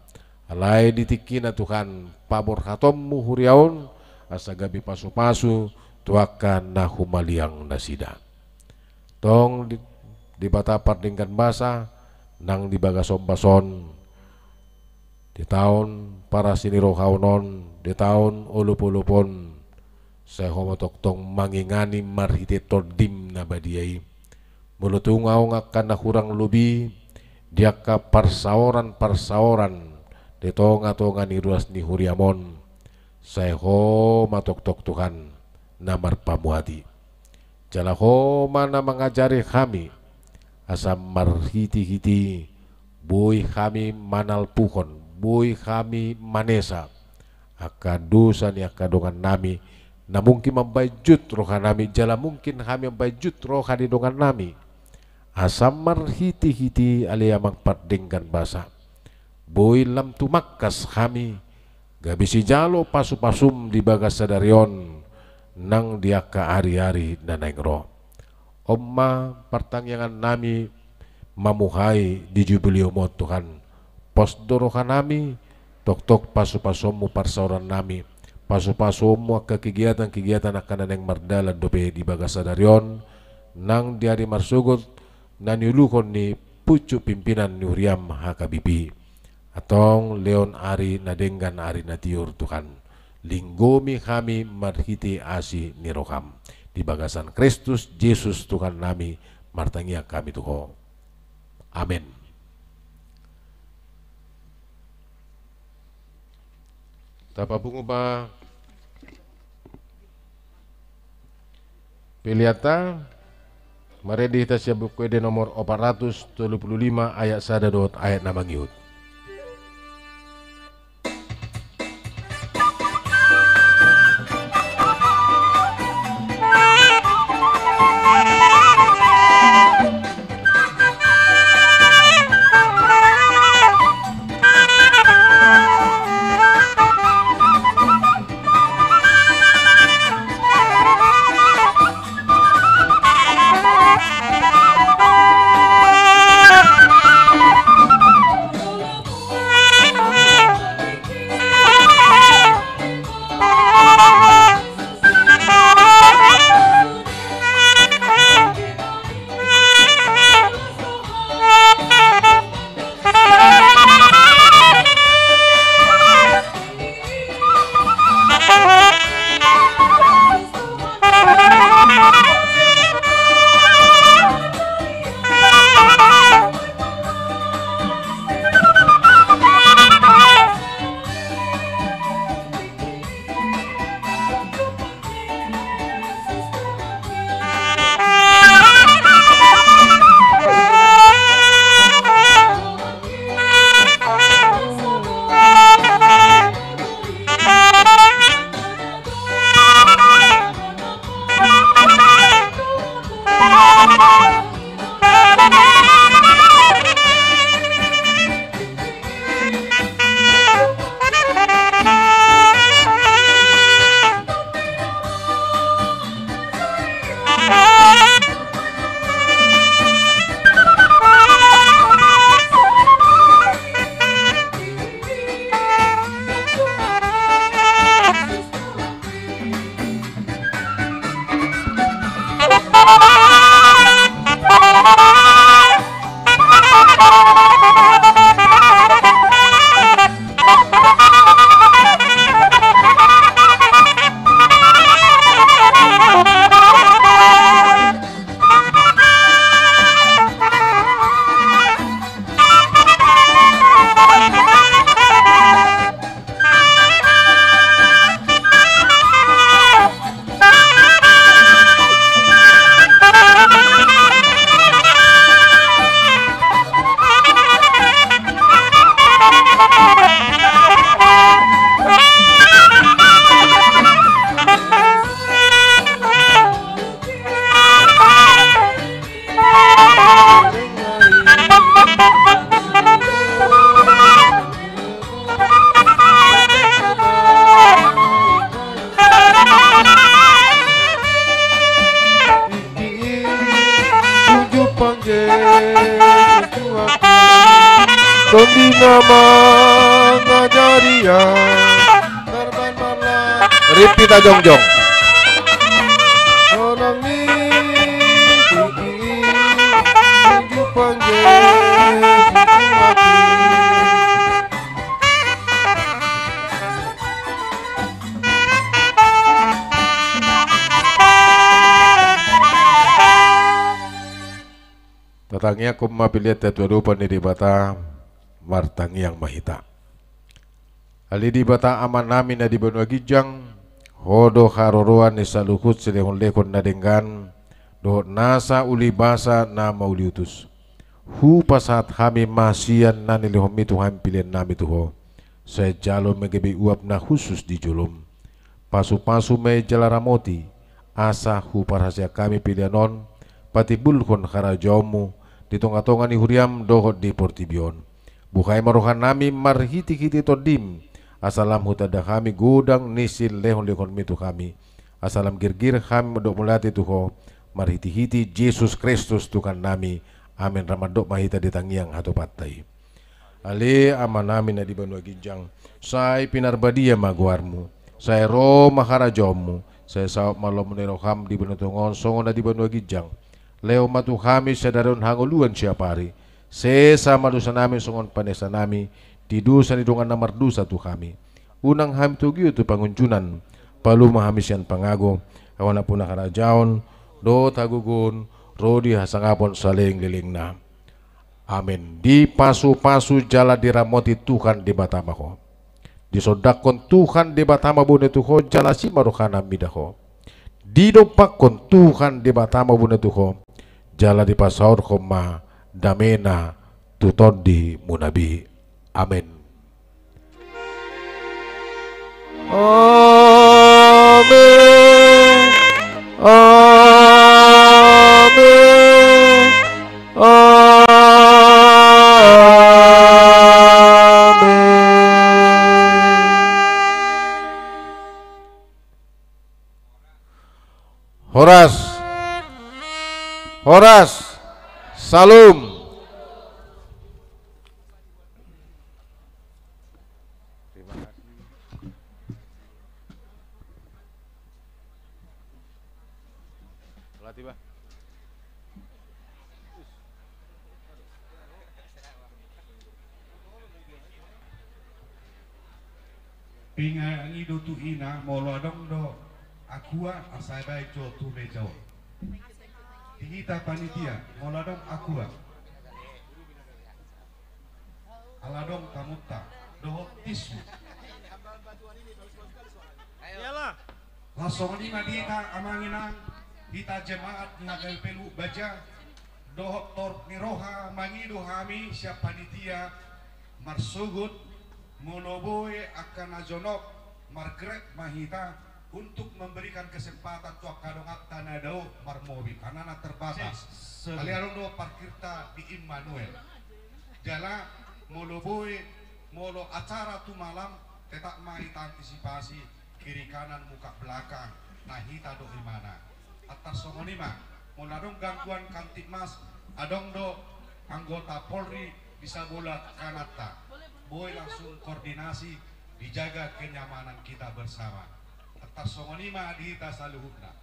Alai di tingkina Tuhan, paborhatonMu huria on, asa gabe pasupasu tu angka na humaliang nasida. Tong di, Debata pardenggan basa, nang di bagas ombas on, di taon parasi ni rohaon on, di taon olopolop on, sai Ho ma tongtong mangingani marhite TondiM na badia i. Molo tung adong angka na hurang lobi, di angka parsaoranparsaoran, di tongatonga ni ruas ni huriaM on, sai Ho ma tongtong Tuhan na marpamuati. Jala Ho ma na mangajari hami, asa marhitehite i, boi hami manalpuhon, boi hami manesa, angka dosa ni angka dongannami, na mungkin mambaen jut rohanami, jala mungkin hami mambaen jut roha ni dongannami. Asa marhitehite i ale Amang pardenggan basa, boi lam tumangkas hami, gabe sijalo pasupasuM di bagas sadari on, nang di angka ariari na naeng ro. On ma partangiangannami mamuhai di jubileum on Tuhan. Pos do rohanami, tongtong pasupasuonMu parsaorannami, pasupasuonMu angka kegiatankegiatan angka na naeng mardalan dope di bagas sadari on, nang di ari marsogot, na niuluhon ni pucuk pimpinan ni huriaM H K B P. Antong lehon ari na denggan ari na tiur Tuhan. Linggomi hami marhite asi ni rohaM. Di bagasan Kristus Jesus Tuhannami martangiang hami tu Ho. Amen. Tapapungu ma peleanta, marende hita sian Buku Ende nomor opat ratus tolu pulu lima ayat sada dohot ayat na mangihut. Tondi na mangajari au. Tarban marla. Rip hita jongjong. Sonang ni tingki i. Tunjuk pangge. Tatangiangkon ma pelean tu adopan ni Debata, martangiang ma hita. Ale Debata Amanami na di banua ginjang, Ho do haroroan ni saluhut silehonlehon na denggan, dohot nasa ulibasa na mauliutus. Hupasahat hami ma sian na nilehonmi tu hami peleannami tu Ho. Sai jalo ma gabe uap na hushus di jolom. Pasupasu ma i jala ramoti, asa huparhaseang hami pelean on patimbulhon harajaonmu di tongatonga ni huriam dohot di portibi on. Buhai ma rohanami marhitehite Tondim, asa lam hutanda hami godang ni silehonlehonmi tu hami, asa lam girgir hami mandok mauliate tu Ho, marhitehite Jesus Kristus Tuhannami. Amen. Ra mandok ma hita di tangiang hatopanta i. Ale Amanami na di banua ginjang, sai pinarbadia ma goarmu, sai ro ma harajaonmu, sai saut ma lomo ni roham di banua tonga on songon na di banua ginjang. Lehon ma tu hami sadari on hangoluan siapari, sesa ma dosanami songon panesanami di dosa ni dongan na mardosa tu hami. Unang hami togihon tu pangunjunan, palua ma hami sian pangago, ai Ho nampuna harajaon, dohot hagogoon, ro di hasangapon saleleng ni lelengna. Amen. Dipasupasu jala diramoti Tuhan Debata ma ho. Disondangkon Tuhan Debata ma bona tu ho jala asi ma rohana mida ho. Didompakkon Tuhan Debata ma bona tu ho jala dipasaorhon ma damena tu tondimuna be. Amen. Amen. Amen. Amen. Horas. Horas. Salom. Terima kasih. Telah tiba. Pinangido tu ina molo adong do aqua asa baen jo tu meja on. Di hita panitia molo adong aqua. Ala adong tamunta dohot tisu. Iyalah. Laos songon i ma di hita amang inang, hita jemaat ni H K B P Luhut Baja, dohot torop ni roha mangido hami sian panitia marsogot, molo boi angka na jonok margrab ma hita untuk memberikan kesempatan tu angka donganta na dao marmobil, karena na terbatas. Alai adong do parkirta di Immanuel. Jala molo boi, molo acara tu malam, tetap ma hita antisipasi kiri kanan muka belakang, na hita do imana. Antar songon i ma, molo adong gangguan Kamtibmas, adong do anggota Polri di sabola kananta. Boi langsung koordinasi, dijaga kenyamanan kita bersama. Antar songon i ma di hita saluhutna.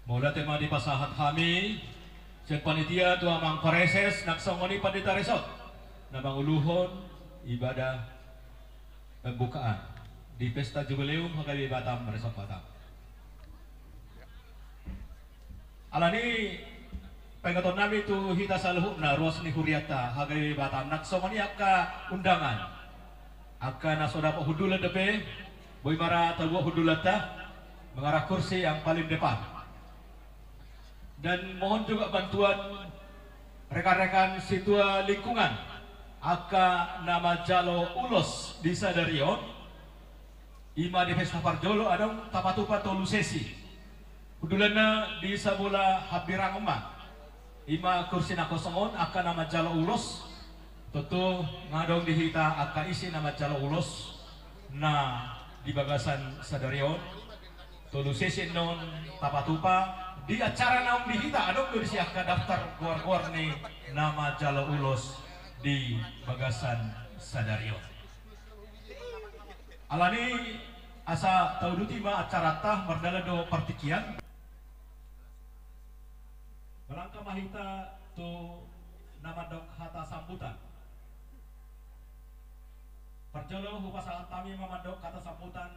Mauliate ma dipasahat hami sian panitia tu amang praeses nang songon i pandita resort na manguluhon ibadah pembukaan di pesta jubileum H K B Batam Resort Batam. Alani i, paingoton nami tu hita saluhutna ruas ni hurianta H K B P Batam, nang songon i angka undangan. Angka na so dapot hundulan dope, boi ma ra tabuat hundulanta, mengarah kursi yang paling depan. Dan mohon juga bantuan rekan-rekan situa lingkungan, angka na manjalo ulos di sadari on, i ma di pesta parjolo adong tapatupa tolu sesi. Hundulanna di sabola hambirang on ma. I ma kursi na kosong on, angka na manjalo ulos. Tontu nga adong di hita angka isi na manjalo ulos na di bagasan sadari on. Tolu sesi annon tapatupa. Di acara naung di hita adong do disi angka daftar goar-goar ni na manjalo ulos di bagasan sadari on. Alani i, asa tauduti ma acaranta, mardalan do partingkian. Balangka ma hita tu na mandok hata sambutan. Parjolo hupasahat hami ma mandok hata sambutan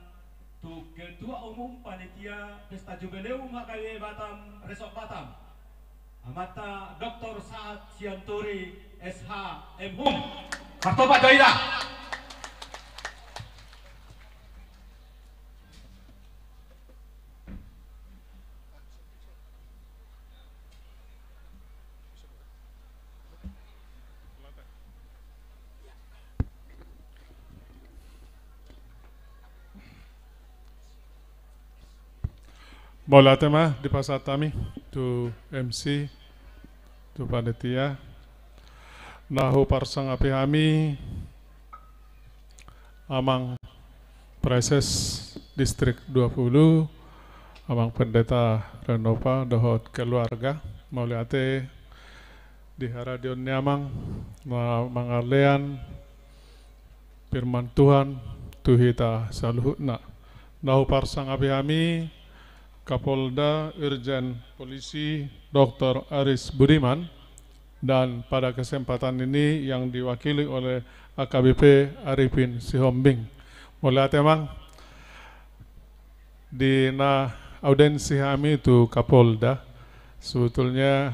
tu Ketua Umum Panitia Pesta Jubileum H K B P Batam, Resort Batam, Amanta Doktor Sahat Sianturi, S H, M Hum. Martopak do hita. Mauliate ma dipasahat hami tu M C, tu panitia. Na huparsangapi hami Amang Praeses Distrik dua puluh, Amang Pendeta Renova dohot keluarga. Mauliate di haradeon ni Amang na mangalean firman Tuhan tu hita saluhutna. Na huparsangapi hami Kapolda Irjen Polisi Doktor Aris Budiman, dan pada kesempatan ini yang diwakili oleh A K B P Arifin Sihombing. Mauliate, Amang. Di na audiensi hami tu Kapolda, sebetulnya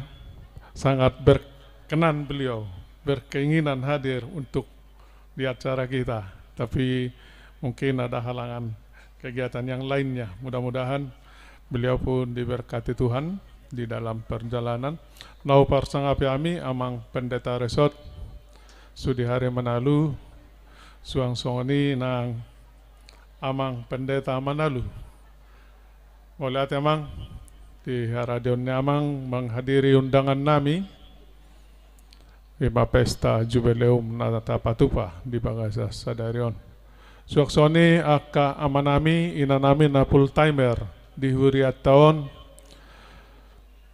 sangat berkenan beliau, berkeinginan hadir untuk di acara kita. Tapi mungkin ada halangan kegiatan yang lainnya. Mudah-mudahan beliau pun diberkati Tuhan di dalam perjalanan. Na huparsangapi hami Amang Pendeta Resort, Sudihari Manalu, suang songon i nang Amang Pendeta Manalu. Mauliate, Amang, di haradeon ni Amang menghadiri undangan nami, i ma pesta jubileum na tapatupa di bagasan sadari on. Suang songon i angka amanami, inanami na full timer di hurianta on,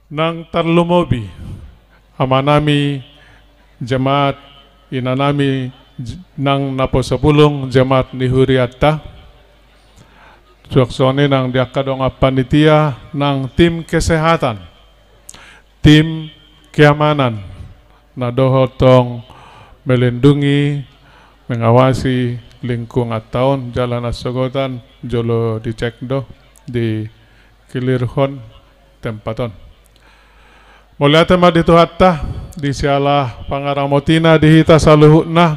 nang tarlumobi amanami jemaat, inanami j-, nang naposobulung jemaat ni hurianta. Suang songon i nang di angka dongan panitia, nang tim kesehatan, tim keamanan, na dohot tong melindungi, mengawasi lingkunganta on, jala na sogot an jolo dicek do, dikelirhon tempat on. Mauliate ma di Tuhanta, di siala pangaramotina di hita saluhutna,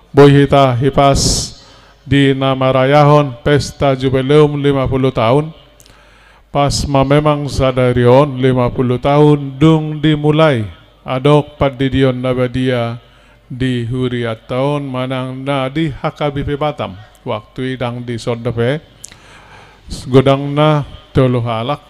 boi hita hipas di na marayahon pesta jubileum lima puluh tahun. Pas ma memang sadari on lima puluh tahun dung dimulai adong pandidion na badia di hurianta on manang na di H K B P Batam. Waktu i ndang dison dope, godangna tolu halak.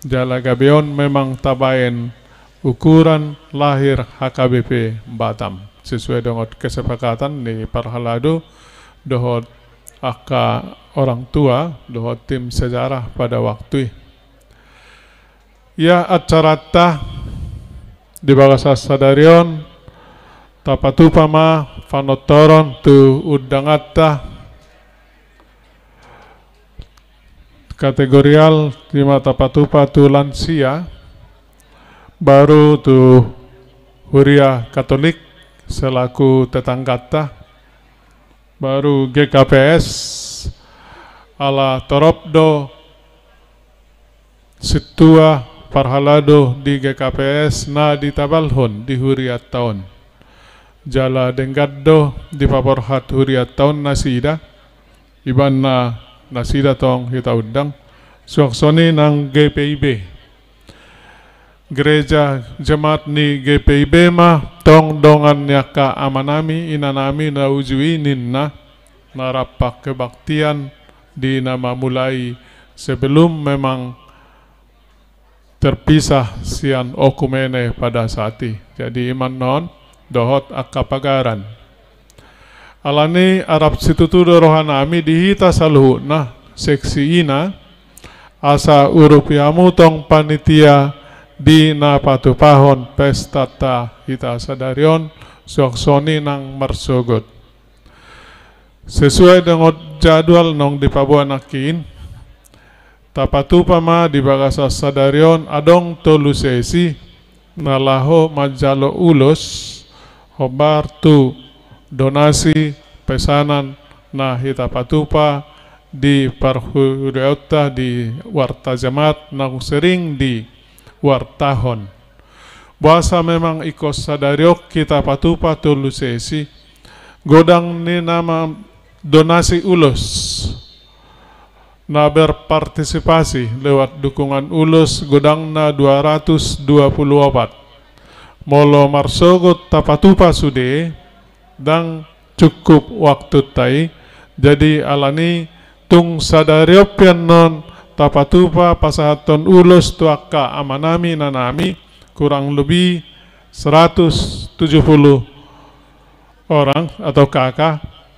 Jala gabe on memang tabaen ukuran lahir H K B P Batam sesuai dengan kesepakatan ni parhalado dohot angka orang tua dohot tim sejarah pada waktu i. Ia acaranta di bagasan sadari on, tapatupa ma panortoron tu undanganta. Kategorial i ma tapatupa tu lansia, baru tu Huria Katolik selaku tetangganta, baru G K P S, ala torop do sintua parhalado di G K P S na ditabalhon di hurianta on. Jala denggan do dipaborhat hurianta on nasida, ibaen na nasida tong hita undang, suang songon i nang G P I B. Gereja jemaat ni G P I B ma tong dongan ni angka amanami, inanami na uju i ninna, na rap kebaktian di na mamulai sebelum memang terpisah sian okumene pada saat i. Jadi ima annon dohot angka pagaran. Alani arap situtu do rohanami di hita saluhutna, seksi ina, asa urupi hamu tong panitia di na patupahon pestanta hita sadari on, suang songon i nang marsogot. Sesuai dengan jadwal naung dipaboa nangkin, tapatupa ma di bagasan sadari on adong tolu sesi, na laho manjalo ulos, hombar tu donasi pesanan na hita patupa di parhuriaonta di Warta Jemaat naung sering diwartahon. Boasa memang ingkon sadari on hita patupa tolu sesi, godang ni na ma donasi ulos na berpartisipasi lewat dukungan ulos godangna dua ratus dua puluh opat. Molo marsogot tapatupa sude, ndang cukup waktunta i, jadi alani tung sadari on pe annon tapatupa pasahathon ulos tu angka amanami inanami, kurang lebih seratus tujuh puluh orang atau K K,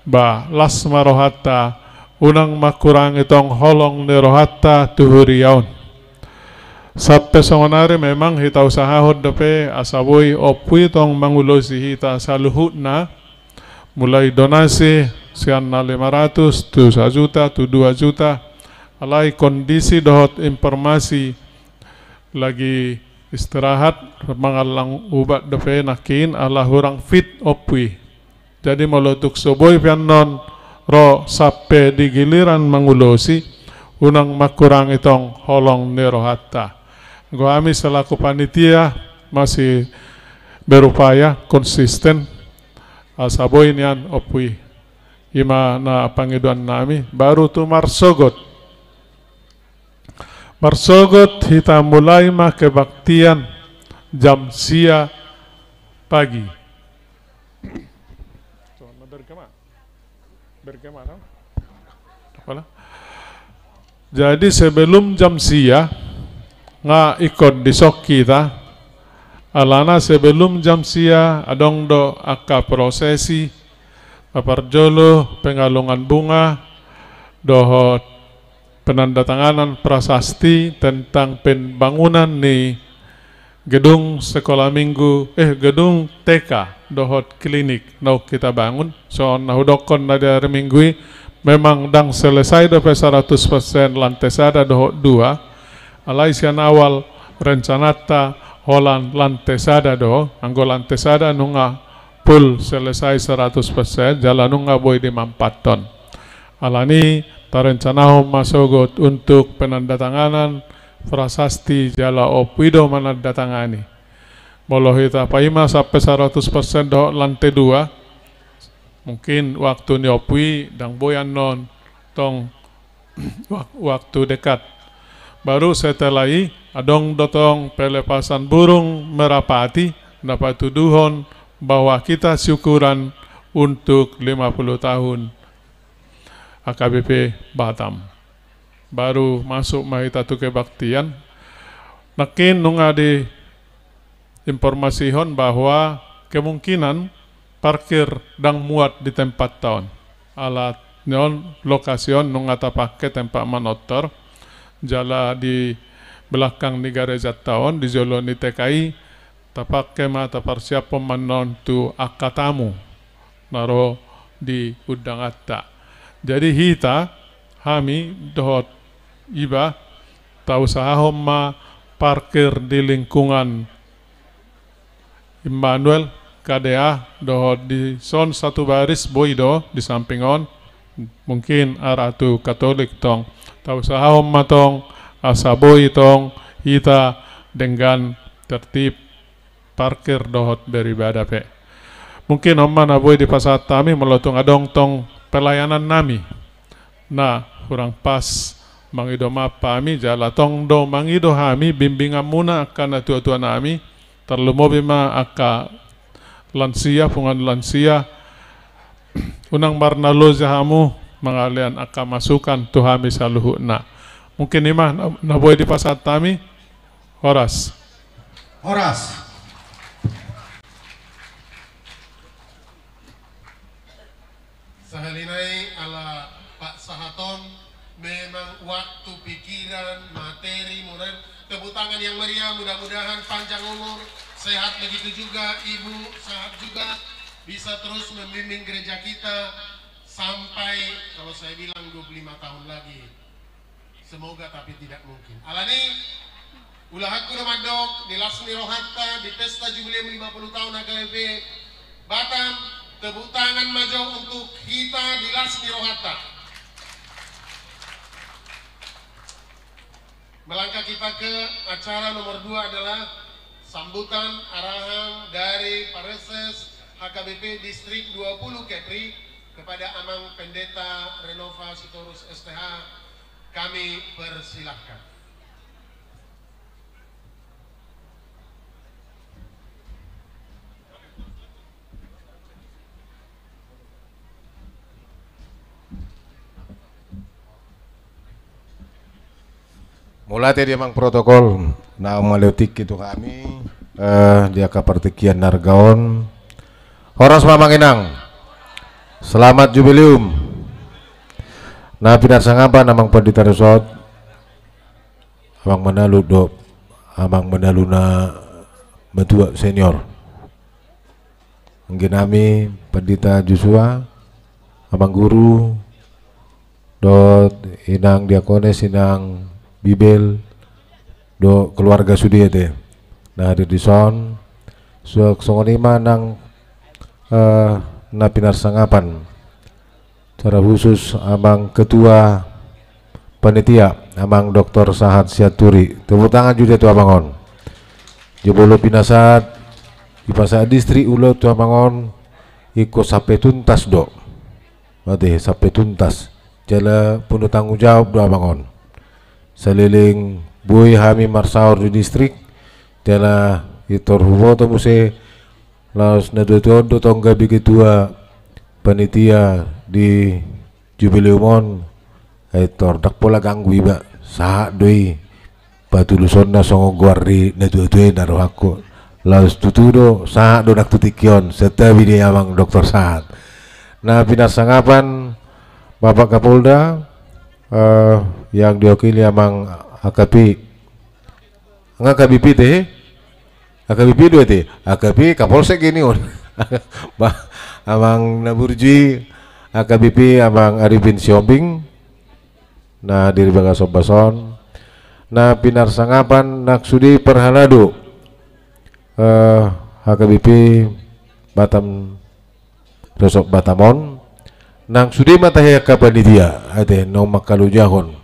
ba las ma rohanta, unang mangkurangi tong holong ni rohanta tu huria on. Sampe songonari memang hita usahahon dope asa boi ompu i tong mangulosi hita saluhutna, mulai donasi sian na lima ratus tu sajuta tu dua juta, alai kondisi dohot informasi lagi istirahat, mangallang ubat dope nangkin ala hurang fit ompu i. Jadi molo tung so boi pe annon ro sampe di giliran mangulosi, unang mangkurangi tong holong ni rohanta. Anggo hami selaku panitia masih berupaya konsisten, asa boi nian ompu i. Ima na pangidoannami, baru tu marsogot. Marsogot hita mulai ma kebaktian jam sia pagi. Jadi sebelum jam sia, nga ingkon dison hita, alana sebelum jam sia adong do angka prosesi, na parjolo pengalungan bunga, dohot penandatanganan prasasti tentang pembangunan ni gedung sekolah minggu, eh, gedung T K dohot klinik naung hita bangun. Songon na hudokkon na di ari Minggu i, memang ndang selesai dope seratus persen lante sada dohot dua, alai sian awal rencananta holan lante sada do, anggo lante sada nunga full selesai seratus persen, jala nunga boi dimanfaathon. Alani tarencanahon ma sogot untuk penandatanganan prasasti jala ompu i do manandatangani. Molo hita paima sampe seratus persen dohot lante dua, mungkin waktu ni ompu i ndang boi annon tong wak-, waktu dekat. Baru setelah i adong do tong pelepasan burung merpati, na patuduhon bahwa kita syukuran untuk lima puluh tahun A K B P Batam. Baru masuk ma hita tu kebaktian. Nangkin nunga diinformasihon bahwa kemungkinan parkir ndang muat di tempatna on. Ala ni on lokasi on nunga tapake tempat manortor. Jala di belakang ni garejanta on, di jolo ni T K I, tapake ma, taparsiaphon ma annon tu angka tamu na ro di undanganta. Jadi hita, hami dohot iba, tausahahon ma parkir di lingkungan Immanuel, K D A, dohot dison satu baris boi do di samping on, mungkin arah tu Katolik tong. Tausahahon ma tong asa boi tong hita denggan tertib parkir dohot beribadah pe. Mungkin on ma na boi dipasahat hami, molo tung adong tong pelayanan nami na hurang pas, mangido maaf hami, jala tong do mangido hami bimbinganmuna angka natuatua nami, tarlumobi ma angka lansia, punguan lansia, unang marnaloja hamu mangalehon angka masukan tu hami saluhutna. Mungkin i ma na, na boi dipasahat hami. Horas. Horas. Sahali nai ala pasahaton, memang waktu, pikiran, materi, mudah, tepuk tangan yang meriah, mudah-mudahan panjang umur, sehat, begitu juga Ibu, sehat juga, bisa terus membimbing gereja kita sampai, kalau saya bilang, dua puluh lima tahun lagi. Semoga, tapi tidak mungkin. Alani, ulahanku do mandok, di las ni rohanta, di pesta jubileum lima puluh tahun H K B P Batam, tepuk tangan ma jo untuk hita di las ni rohanta. Melangkah kita ke acara nomor dua adalah sambutan arahan dari Pareses H K B P Distrik dua puluh Kepri kepada Amang Pendeta Renova Sitorus S T H. Kami persilahkan. Mauliate di amang protokol na mangalean tingki tu hami, eh, di angka partingkian na arga on. Horas ma amang inang. Selamat jubileum. Na pinarsangapan amang pandita resort, amang manalu do, amang manalu na matua senior. Anggi nami Pandita Joshua, amang guru, dohot inang diakones, inang bibel, dohot keluarga sude ate na hadir dison. Suang songon i ma nang, eh, na pinarsangapan. Secara khusus amang ketua panitia, amang Doktor Sahat Sianturi. Tepuk tangan jo tu amang on. Jolo pinasahat, dipasahat distrik ulaon tu amang on, ingkon sampe tuntas do. Ate, sampe tuntas. Jala penuh tanggung jawab do amang on. Saleleng boi hami marsaor di distrik, jala pintor huboto muse, laos na dua on do tong gabe ketua panitia di jubileum on, ai tor ndang pola ganggu iba, sahat do i patulusonna songon goar ni natuatua i na rohangku. Laos tutu do, sahat do nang tu tingki on, santabi di amang Doktor Sahat. Na pinarsangapan Bapak Kapolda, eh, yang diwakili amang A K P. Nga A K B P te, he? A K B P do ate, A K P Kapolsek gini on. Ba, amang na burju i, A K B P amang Arifin Sihombing, na hadir di bagas ombas on. Na pinarsangapan nang sude parhalado, eh, H K B P Batam Resort Batam on, nang sude ma tahe angka panitia, ate, naung mangkalojahon.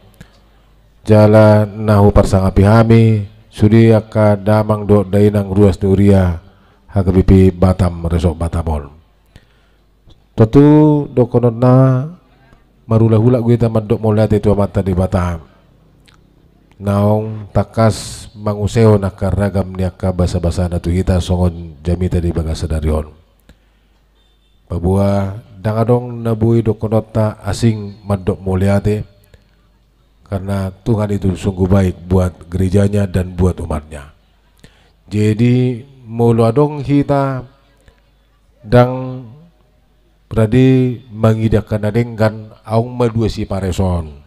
Jala na huparsangapi hami, sude angka damang dohot dainang ruas ni huria H K B P Batam Resort Batam on. Tontu dohononna marhulahula do hita mandok mauliate tu Amanta Debata. Naung tangkas manguasehon angka ragam ni angka basabasana tu hita songon jamita di bagasan ari on. Paboa ndang adong na boi dohononta asing mandok mauliate, karena Tuhan itu sungguh baik buat gerejanya dan buat umatnya. Jadi, molo adong hita ndang rade mangida angka na denggan, adong ma dua sipareson.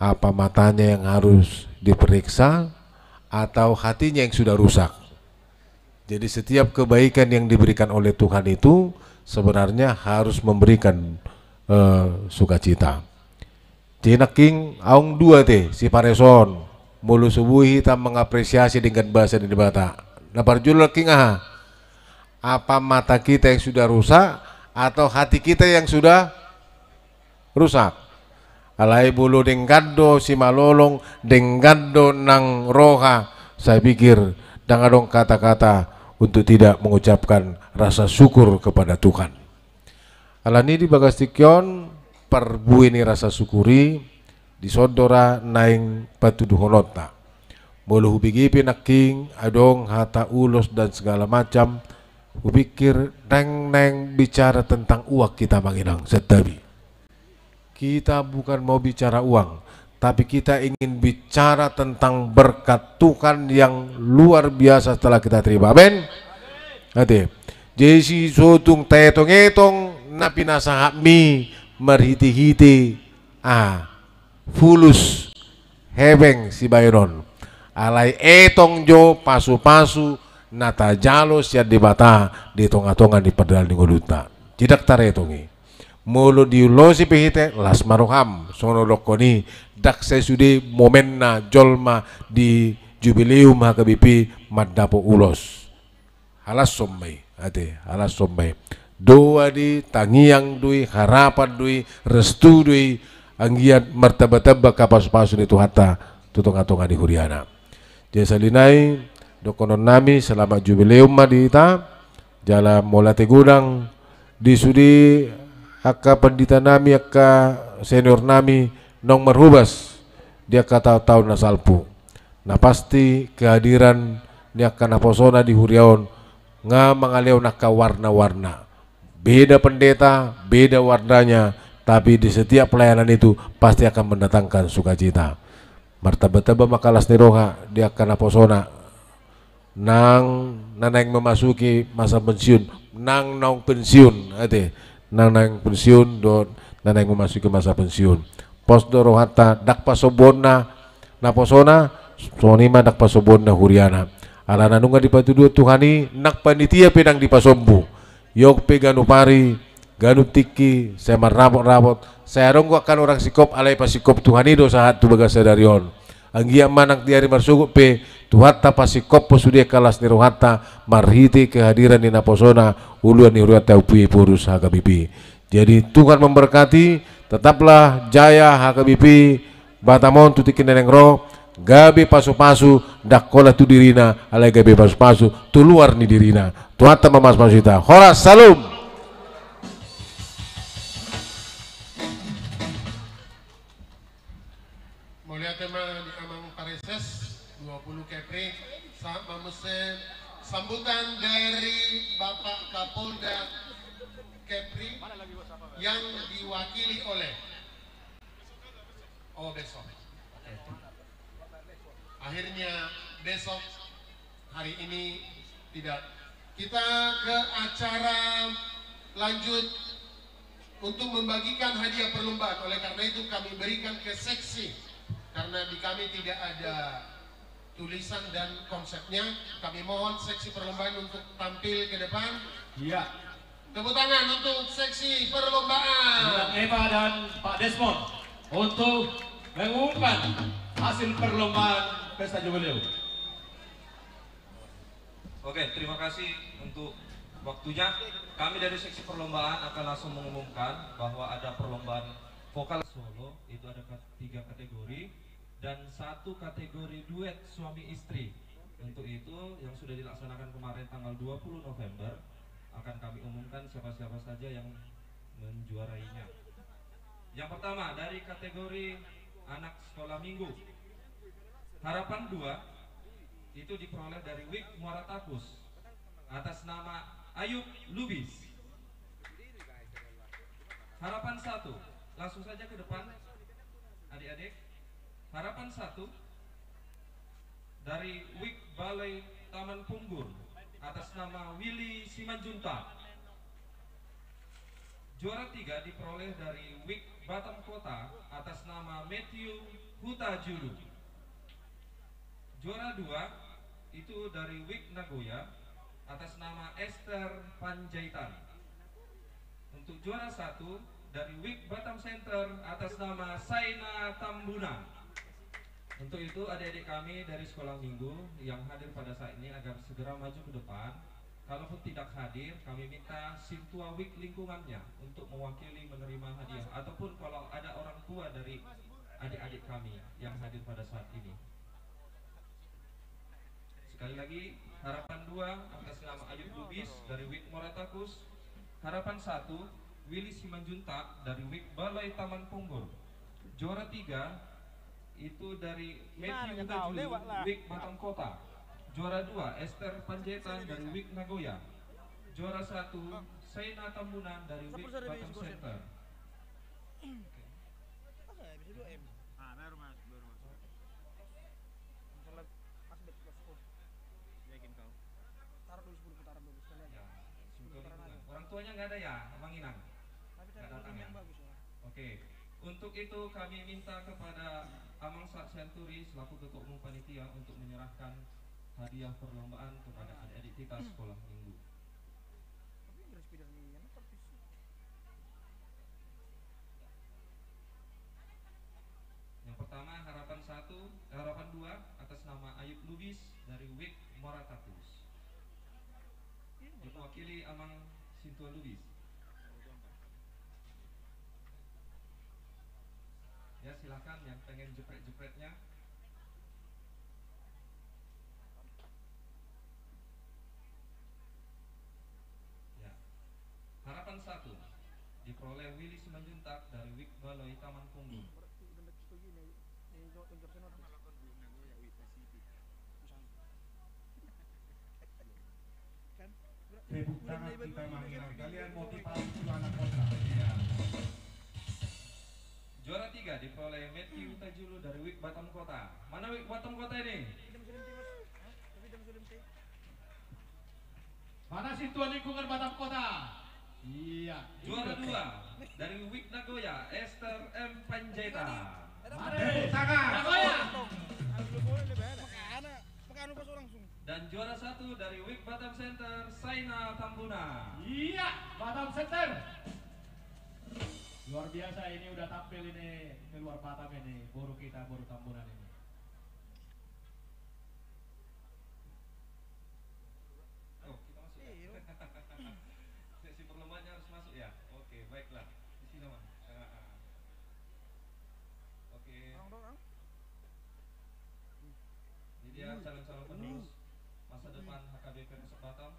Apa matanya yang harus diperiksa, atau hatinya yang sudah rusak? Jadi, setiap kebaikan yang diberikan oleh Tuhan itu sebenarnya harus memberikan, eh, sukacita. Jadi nangkin adong dua ate sipareson, molo so boi hita mangapresiasi denggan basa ni Debata. Na parjolo nangkin aha? Apa mata kita yang sudah rusak, atau hati kita yang sudah rusak. Alai molo denggan do simalolong, denggan do nang roha, Saya pikir ndang adong kata-kata untuk tidak mengucapkan rasa syukur kepada Tuhan. Alani di bagas tingki on, parbue ni rasa syukur i, dison do ra naeng patuduhononta. Molo hubege pe nangkin adong hata ulos dan segala macam, hupikir ndang naeng bicara tentang uang hita, amang inang, santabi. Kita bukan mau bicara uang, tapi kita ingin bicara tentang berkat Tuhan yang luar biasa telah kita terima. Amin. Ate. Jadi, so tung taetong-etong na pinasahatmi marhite-hite, ah, fulus hepeng sibahenon. Alai etong jo pasu-pasu na tajalo sian Debata di tonga-tonga ni pardalanan ni ngolunta. Ndang taretong i. Molo diulosi pe hita, las ma roham, songon na hudokkon i, ndang sai sude momenna jolma di Jubileum H K B P mandapot ulos. Halashon ma i, ate, halashon ma i. Doa do i, tangiang do i, harapan do i, restu do i, anggiat martamba-tamba angka pasu-pasu ni Tuhanta tu tonga-tonga ni huriana. Jadi sahali nai, dohononnami selamat jubileum ma di hita, jala mauliate godang di sude angka panditanami, angka seniornami naung marhobas di angka taon-taon na salpu. Na pasti kehadiran ni angka naposona di huria on nga mangalehon angka warna-warna. Beda pendeta, beda warnanya, tapi di setiap pelayanan itu pasti akan mendatangkan sukacita. Martamba-tamba ma angka las ni roha di angka naposona, nang na naeng memasuki masa pensiun, nang naung pensiun, ate, nang naeng pensiun dohot na naeng memasuki masa pensiun. Pos do rohanta, ndang pasombuonna naposona, songon i ma ndang pasombuonna huriana. Alana nunga dipatuduhon Tuhan i, nang panitia pe ndang dipasombu. Iok pe ganup ari, ganup tingki, sai marrapot-rapot, sai adong do angka na hurang singkop, alai pasingkop Tuhan i do sahat tu bagas sadari on. Anggiat ma nang di ari marsogot pe, Tuhanta pasingkophon sude angka las ni rohanta, marhite kehadiran ni naposona, uluan ni hurianta Ompu Ipurus H K B P. Jadi Tuhan memberkati, tetaplah jaya H K B P Batam on tu tingki na naeng ro, gabe pasu-pasu, ndang holan tu dirina, alai gabe pasu-pasu tu luar ni dirina. Tuhanta ma masu-masu hita. Horas, salam. Mauliate ma di Amang Pareses, dua puluh kepri, sahat ma muse sambutan dari Bapak Kapolda Kepri yang diwakili oleh, oh, besok. Oke. Akhirnya besok, hari ini tidak. Kita ke acara lanjut untuk membagikan hadiah perlombaan. Oleh karena itu kami berikan ke seksi. Karena di kami tidak ada tulisan dan konsepnya, kami mohon seksi perlombaan untuk tampil ke depan. Iya. Tepuk tangan untuk seksi perlombaan. Eva dan Pak Desmond untuk mengumumkan hasil perlombaan Pesta Jubileum. Oke, terima kasih untuk waktunya. Kami dari seksi perlombaan akan langsung mengumumkan bahwa ada perlombaan vokal solo, itu ada kat-, tiga kategori, dan satu kategori duet suami istri. Untuk itu, yang sudah dilaksanakan kemarin tanggal dua puluh November, akan kami umumkan siapa-siapa saja yang menjuarainya. Yang pertama, dari kategori anak sekolah minggu. Harapan dua, itu diperoleh dari Wik Muara Tapus, atas nama Ayub Lubis. Harapan satu, langsung saja ke depan, adik-adik. Harapan satu, dari Wik Balai Taman Punggur, atas nama Willy Simanjuntak. Juara tiga diperoleh dari Wik Batam Kota, atas nama Matthew Hutajulu. Juara dua itu dari Wik Nagoya, atas nama Esther Panjaitan. Untuk juara satu dari Wik Batam Center, atas nama Saina Tambunan. Untuk itu, adik-adik kami dari sekolah minggu yang hadir pada saat ini agar segera maju ke depan. Kalaupun tidak hadir, kami minta sintua Wik lingkungannya untuk mewakili menerima hadiah. Ataupun kalau ada orang tua dari adik-adik kami yang hadir pada saat ini. Sekali lagi, harapan dua atas nama Ayub Lubis dari Wik Moratakus. Harapan satu, Willy Simanjuntak dari Wik Balai Taman Punggur. Juara tiga itu dari Matthew Utajulu, Wik Batam Kota. Juara dua, Esther Panjaitan dari Wik Nagoya. Juara satu, Saina Tambunan dari Wik Batam Center. Oke. Masa ya, bisa dua M? Ah, baru masuk, baru masuk. Masalah asbes, bosku. Yakin kau? Taruh dulu sepuluh putaran dulu, sekali aja. Ya, sepuluh putaran aja. Orang tuanya nggak ada ya, Bang Inang? Tapi cari orang yang bagus ya. Oke. Untuk itu kami minta kepada Amang Sa Sianturi selaku Ketua Umum Panitia untuk menyerahkan hadiah perlombaan kepada adik-adik kita sekolah minggu. Tapi Inggris pindah di yang perpis. Yang pertama, harapan satu, eh, harapan dua, atas nama Ayub Lubis dari Wik Moratakus. Yang mewakili Amang Sintua Lubis. Ya, silakan yang pengen jepret-jepretnya. Ya. Harapan satu, diperoleh Willy Simanjuntak dari Wik Balai Taman Punggur. Tepuk tangan kita mengiringi kalian, motivasi dulu anak kota. Ya. Juara tiga diperoleh Matthew Utajulu dari Wik Batam Kota. Mana Wik Batam Kota ini? Mana Sintua Lingkungan Batam Kota? Iya. Juara dua dari Wik Nagoya, Esther M Panjaitan. Mana? Tepuk tangan. Nagoya. Dan juara satu dari Wik Batam Center, Saina Tambunan. Iya, Batam Center. Luar biasa, ini udah tampil ini, ini luar Batam ini, boru kita, boru Tambunan ini. Oh, kita masuk ya? Iya. Sesi perlombaannya harus masuk ya? Oke, baiklah. Di sini, Bang. Ah, ah. Oke. Dorong, dorong. Ini dia calon-calon penerus masa depan H K B P Resort Batam.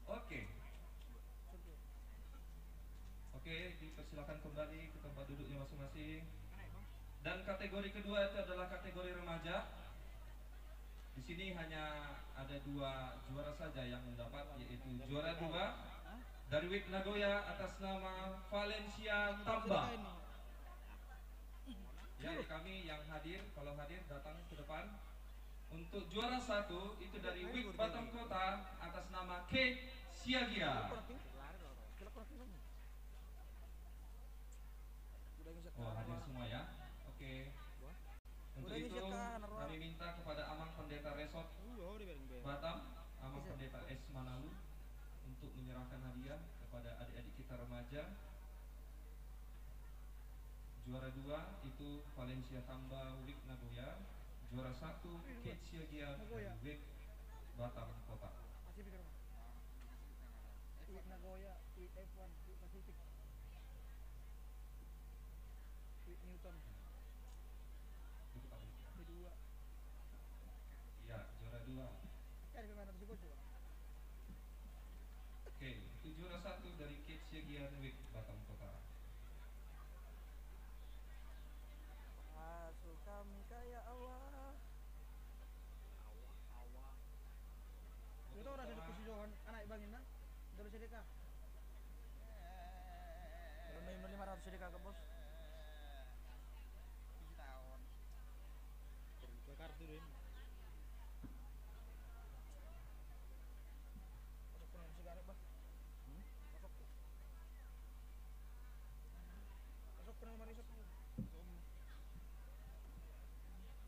Oke. Oke, dipersilakan kembali ke tempat duduknya masing-masing. Dan kategori kedua itu adalah kategori remaja. Di sini hanya ada dua juara saja yang mendapat, yaitu juara dua dari Wik Nagoya atas nama Valencia Tamba. Ya, kami yang hadir, kalau hadir datang ke depan. Untuk juara satu itu dari Wik Batam Kota atas nama Kate Siagian. Oh, hadir semua ya. Oke. Untuk itu, kami minta kepada Amang Pendeta Resort Batam, Amang Pendeta S Manalu, untuk menyerahkan hadiah kepada adik-adik kita remaja. Juara dua itu Valencia Tamba, Wik Nagoya. Juara satu, Kate Siagian dari Wik Batam Kota. Wik Nagoya, Wik F one, Wik Pacific. Wik Newton. B dua. Ya, juara dua. Oke, itu juara satu dari Kate Siagian, Wik Batam Kota. Masuk kami kaya Allah. Itu orang sudah kusi Johan, anak Bang Inna, udah bisa nikah. Belum lima ratus sedekah ke bos. Tujuh tahun. Buka kartu deh. Masuk ke sigaret, Bah. Hmm? Masuk. Masuk ke nomor isep.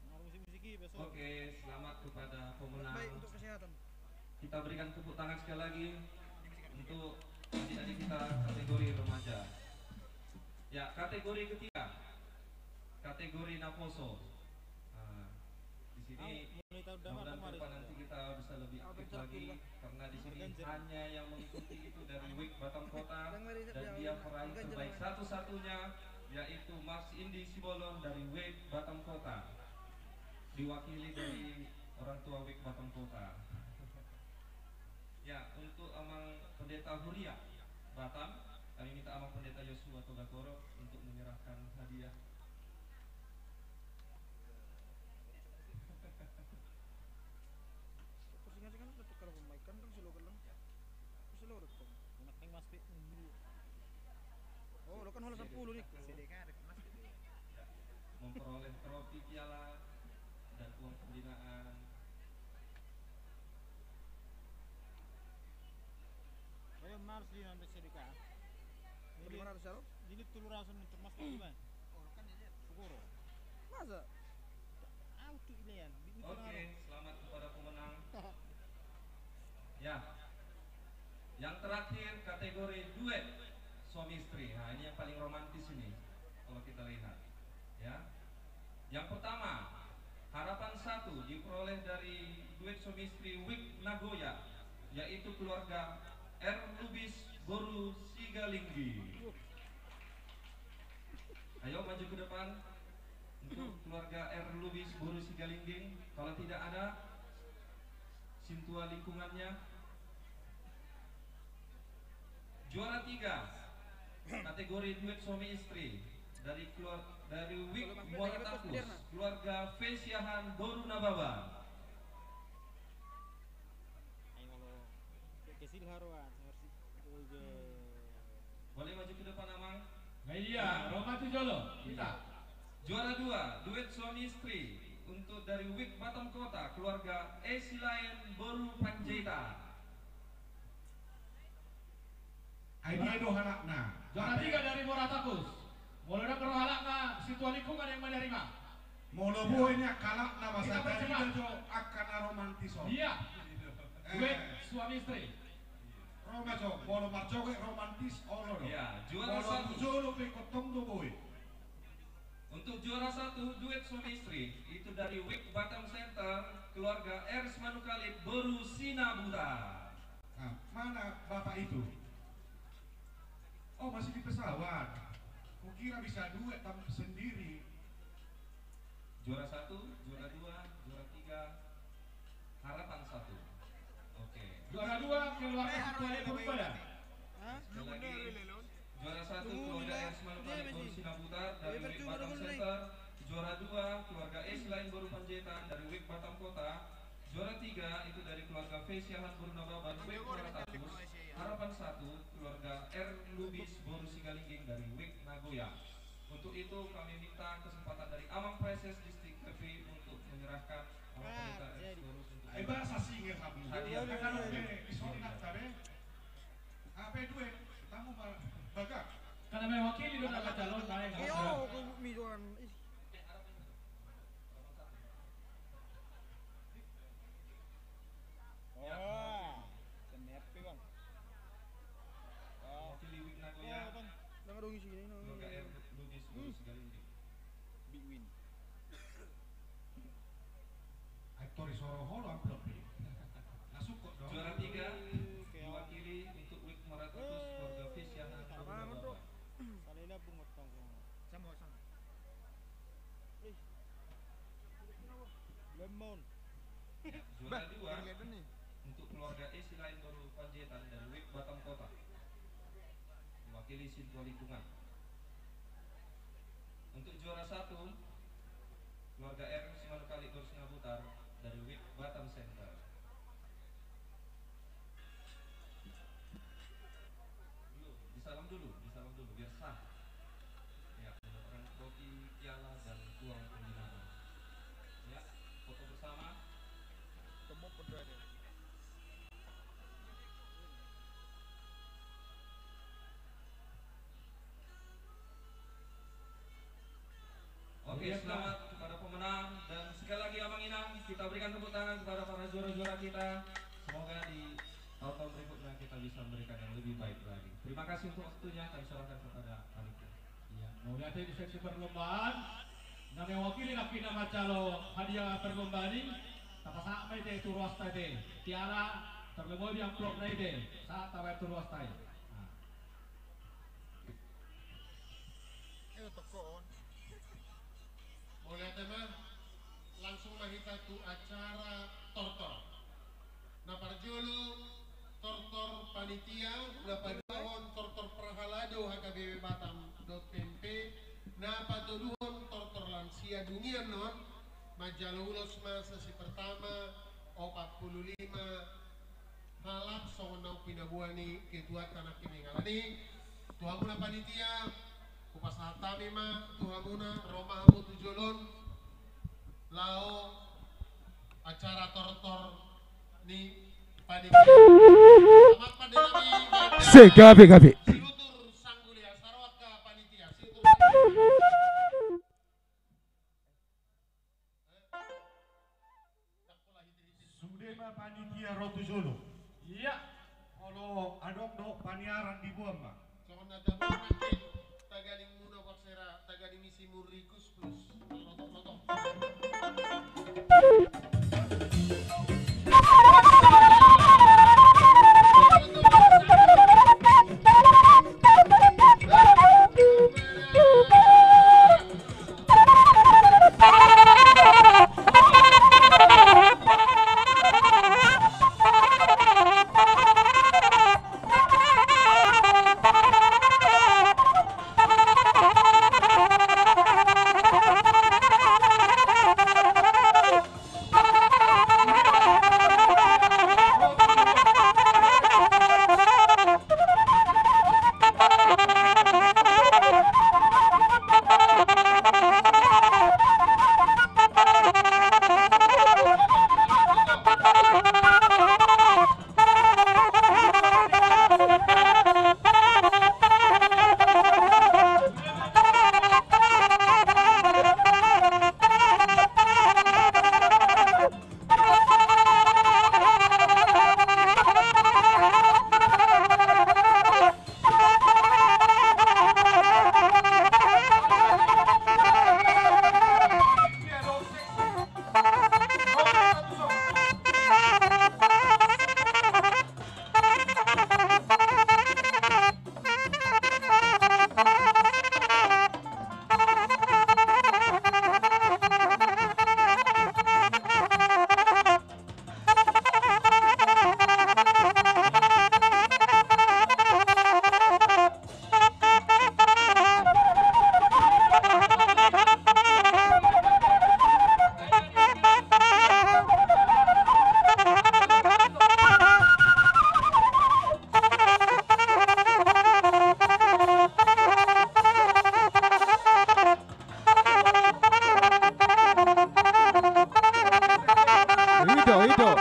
Nomor musik-musik, besok. Oke, selamat kepada pemenang. Baik untuk kesehatan. Kita berikan tepuk tangan sekali lagi untuk adik-adik kita kategori remaja. Ya, kategori ketiga, kategori naposo. Nah, di sini mudah-mudahan ke depan nanti kita bisa lebih aktif lagi, karena di sini hanya yang mengikuti itu dari Wik Batam Kota, dan dia peraih terbaik satu-satunya di yaitu Mas Indi Sibolon dari WIK Batam Kota, diwakili dari orang tua WIK Batam Kota. Ya, untuk Amang Pendeta Huria Batam, kami minta Amang Pendeta Yosua Togatoro untuk menyerahkan hadiah. Terus ingat kan, kalau pemain kan, kan selalu gelang. Selalu rekam. Anak yang mas pe. Oh, lo kan hola sepuluh nih. Memperoleh trofi, piala, dan uang pembinaan. Ayo, mars di nang sedekah. Bagaimana, Saro? Ini telur asam untuk mas pe, Bang. Sugoro. Masa? Au tu ilean. Oke, selamat kepada pemenang. Ya. Yang terakhir, kategori duet suami istri. Nah, ini yang paling romantis ini, kalau kita lihat. Ya. Yang pertama, harapan satu diperoleh dari duet suami istri WIK Nagoya, yaitu keluarga R Lubis boru Sigalingging. Ayo maju ke depan untuk keluarga R Lubis boru Sigalingging. Kalau tidak ada, sintua lingkungannya. Juara tiga, kategori duet suami istri dari keluar dari WIK Muara Takus, keluarga V Siahaan boru Nababan. Boleh maju ke depan, Amang? Nah, iya, romantis jolo. Kita. Juara dua, duet suami istri untuk dari WIK Batam Kota, keluarga E Silaen boru Panjaitan. Ai dia do halakna. Juara tiga dari Muara Takus. Molo dang ro halakna, sintua lingkungan yang menerima. Molo boi ni angka halakna, masa jadi jo angka na romantis on. Iya. Duet suami istri. Ro ma jo, molo marjoget romantis, olo do. Iya, juara satu. Molo tu jolo pe ingkon tong do boi. Untuk juara satu, duet suami istri, itu dari WIK Batam Center, keluarga R Simanungkalit boru Sinabutar. Nah, mana bapak itu? Oh, masih di pesawat. Kukira bisa duet, tampil sendiri. Juara satu, juara dua, juara tiga, harapan satu. Oke. Juara dua, keluarga Sikuali Purba. Sekali lagi, juara satu, keluarga R Simanungkalit boru Sinabutar dari WIK Batam Center. Juara dua, keluarga E Silaen boru Panjaitan dari WIK Batam Kota. Juara tiga itu dari keluarga V Siahaan boru Nababan, WIK Muara Takus. Harapan satu, keluarga R Lubis boru Sigalingging dari WIK Nagoya. Untuk itu kami minta kesempatan dari Amang Praeses Distrik P P untuk menyerahkan Amang Pendeta Erasmus untuk hadiah. Apa duet tamu bagak? Karena mewakili dona calon naik. Iyo, mi doan. Oh, senepi, Bang. Oh. Mewakili WIK Nagoya. Nang dong isi gini, nang. Keluarga R Lubis boru Sigalingging. Big win. Aktor isoro holo amplop ni. Masuk kok dong. Juara tiga diwakili untuk WIK Muara Takus, keluarga V Siahaan boru Nababan. Salina bungut tongkong. Sama, sama. Lemon. Ya, juara dua untuk keluarga E Silaen boru Panjaitan dari WIK Batam Kota. Mewakili sintua lingkungan. Untuk juara satu, keluarga R Simanungkalit boru Sinabutar dari WIK Batam Center. Belum, disalam dulu, disalam dulu, biar sah. Ya, mendapatkan trofi, piala, dan uang pembinaan. Ya, foto bersama. Temu pedua dia. Oke, selamat kepada pemenang. Dan sekali lagi, Amang Inang, kita berikan tepuk tangan kepada para juara-juara kita. Semoga di tahun-tahun berikutnya kita bisa memberikan yang lebih baik lagi. Terima kasih untuk waktunya, kami serahkan kepada panitia. Iya, mauliate di seksi perlombaan. Na mewakili nangkin na manjalo hadiah perlombaan i, tapasahat ma i te tu ruasta i te. Piala, terlebih di amplopna i te. Sahat tabaen tu ruasta i. Nah. Mauliate ma, langsung ma hita tu acara tortor. Na parjolo tortor panitia, na paduahon tortor parhalado H K B P Batam dot P M P, na patoluhon tortor lansia. Dung i annon manjalo ulos ma sesi pertama opat pulu lima halak songon na pinaboa ni ketuanta nangkin. Alani i tu hamuna panitia, hupasahat hami ma tu hamuna, ro ma hamu tu jolo on laho acara tortor ni panitia. Selamat pande nami. Se, gabe, gabe. Siutur Sangguli, asa ro angka panitia. Siutur Sangguli. Sude ma panitia ro tu jolo. Ia, molo adong do paniaran diboan ma. Songon na tabo nangkin, tagading muna paksera, tagading isi murrikus plus. Lotok, lotok.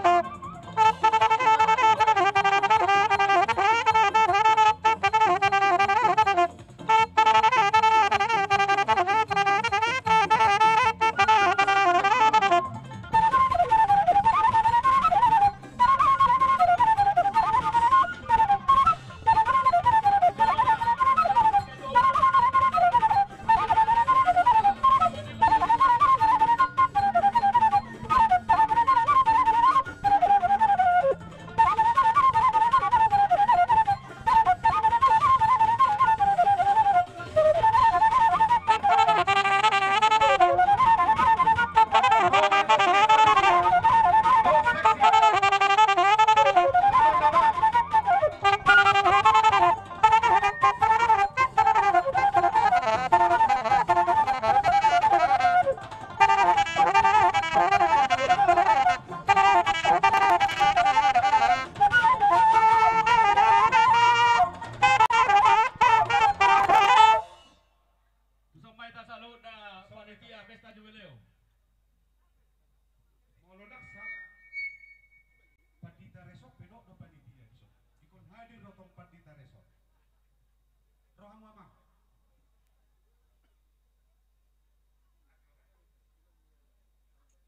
Tuson ma hita saluhutna panitia pesta jubileo. Molo ndang salah, Pandita Resort pe do panitia dison. Ingkon hadir do tong Pandita Resort. Ro hamu, Amang.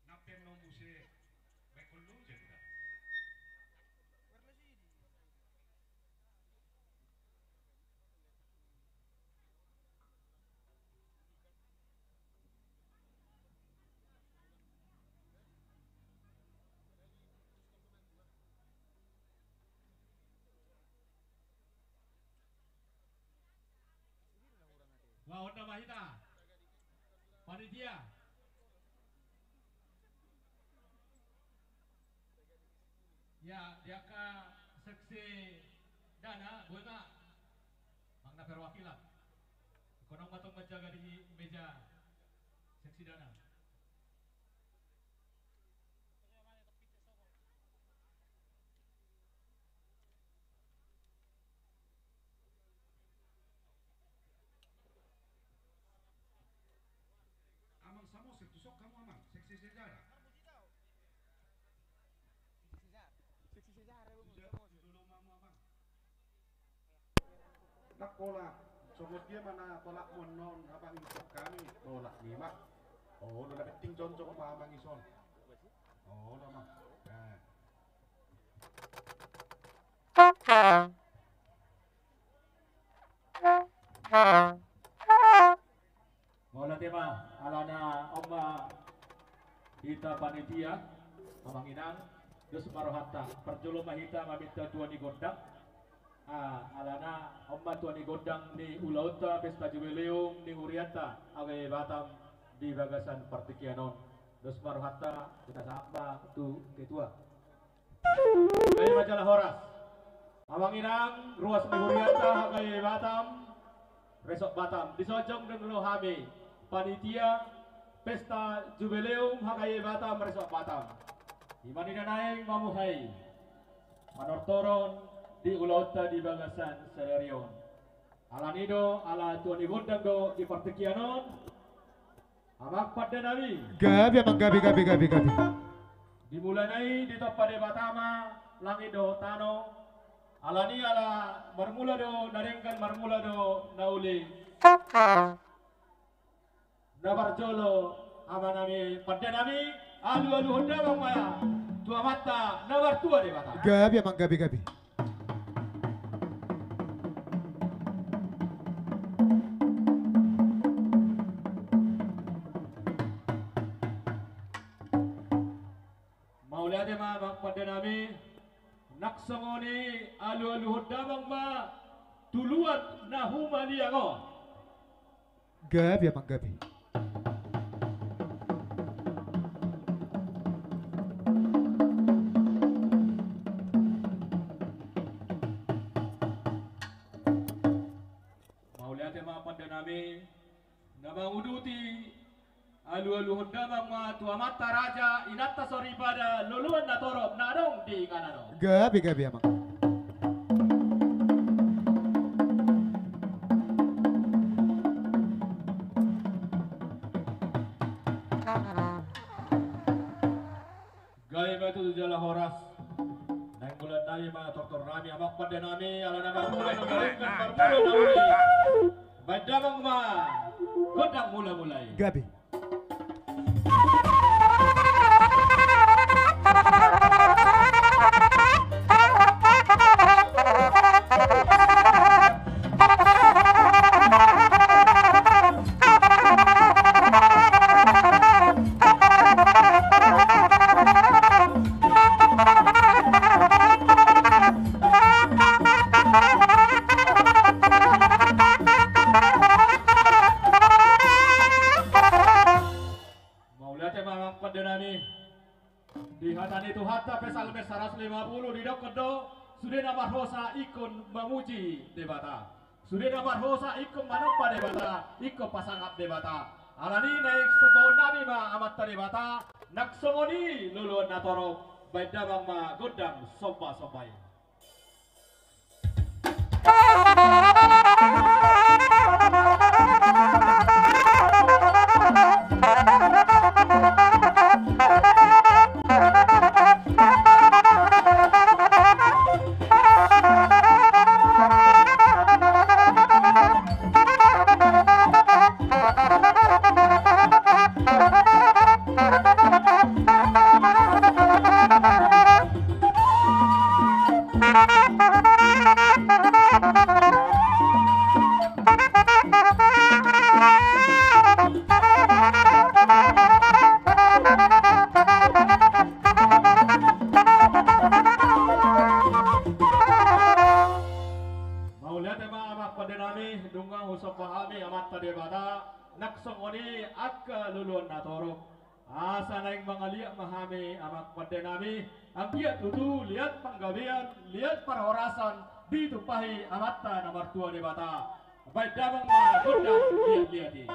Nampen no muse, baik kollu jenda. Laho ma hita. Panitia. Ya, di angka seksidana, boi ma. Manang na perwakilan. Ingkon adong ma tong manjaga di meja seksidana. Amang Samosir, tu son hamu amang, seksi sejarah. Seksi sejarah, Bang. Seksi sejarah, Bang. Nang pola, songon dia ma na tolapmu annon, abang, ingkon hami tolap ni ma. Oh, na penting jongjong ma amang ison. Oh, lo ma. Nah. Mauliate ma, alana on ma hita panitia, amang inang, dos ma rohanta, parjolo ma hita maminta tua ni gondang. Ah, alana on ma tua ni gondang ni ulaonta pesta jubileum ni hurianta Agaia Batam di bagasan partingkian on. Dos ma rohanta, hita sahat ma tu ketua. Baen ma jala horas. Amang inang, ruas ni hurianta Agaia Batam, Resort Batam. Di son jongjong do hami, panitia pesta jubileum Agaia Batam, Resort Batam. Ima nida naeng mamuhai panortoron di ulaonta di bagasan sadari on. Alani do, ala tua ni gondang do di partingkian on. Amang pande nami. Gabe, amang, gabe, gabe, gabe, gabe. Dimulana i ditompa Debata ma langit dohot tano. Alani ala marmula do na denggan, marmula do na uli. Na parjolo, amang nami, pande nami, alualuhon damang ma tu Amanta na martua Debata. Gabe, amang, gabe, gabe. Mauliate ma, amang pande nami. Nang songon i alualuhon damang ma tu luat na humaliang on. Gabe, amang, gabe. Mauliate ma, pande nami. Na manguduti alualuhon damang ma tu amanta raja, inanta soripada, loloan na torop na adong di inganan on. Gabe, gabe, amang. Gabe ma tutu jala horas. Naeng mula nami ma tortor nami, amang pande nami, alana marmula na uli, marmula na uli. Baen damang ma gondang mulamula i. Gabe. Mauliate ma, amang pande nami. Di hata ni Tuhanta, Psalmen saratus lima pulu, didokkon do, sude na marhosa ingkon mamuji Debata. Sude na marhosa ingkon manomba Debata, ingkon pasangap Debata. Alani i naeng sombahon nami ma Amanta Debata, nang songon i loloan na torop, baen damang ma gondang sombasomba i. Mauliate ma, amang pande nami, nunga husomba hami Amanta Debata, nang songon i angka loloan na torop. Asa naeng mangaliat ma hami, amang pande nami, anggiat tutu liat panggabean, liat parhorasan, ditumpahi Amanta na martua Debata. Baen damang ma gondang liat-liat i.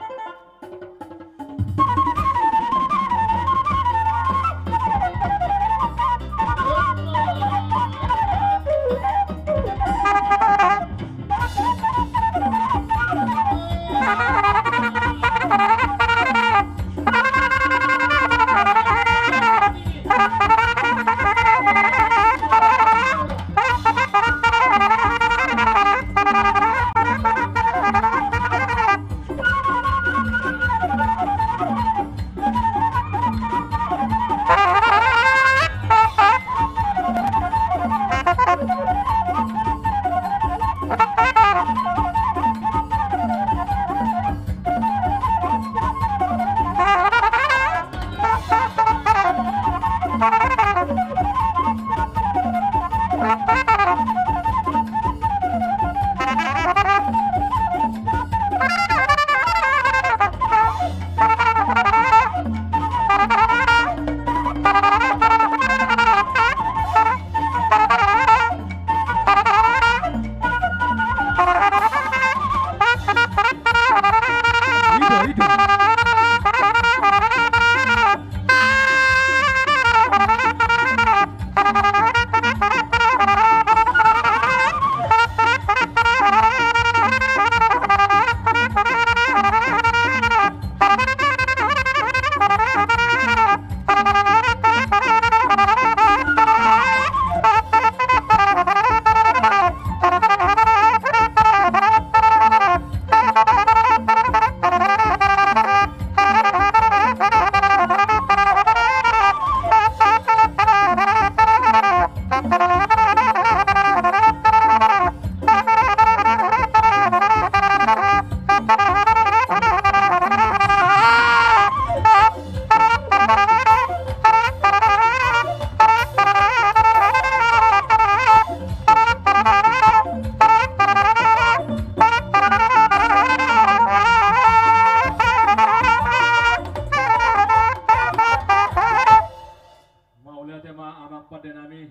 Mauliate ma amang pande nami,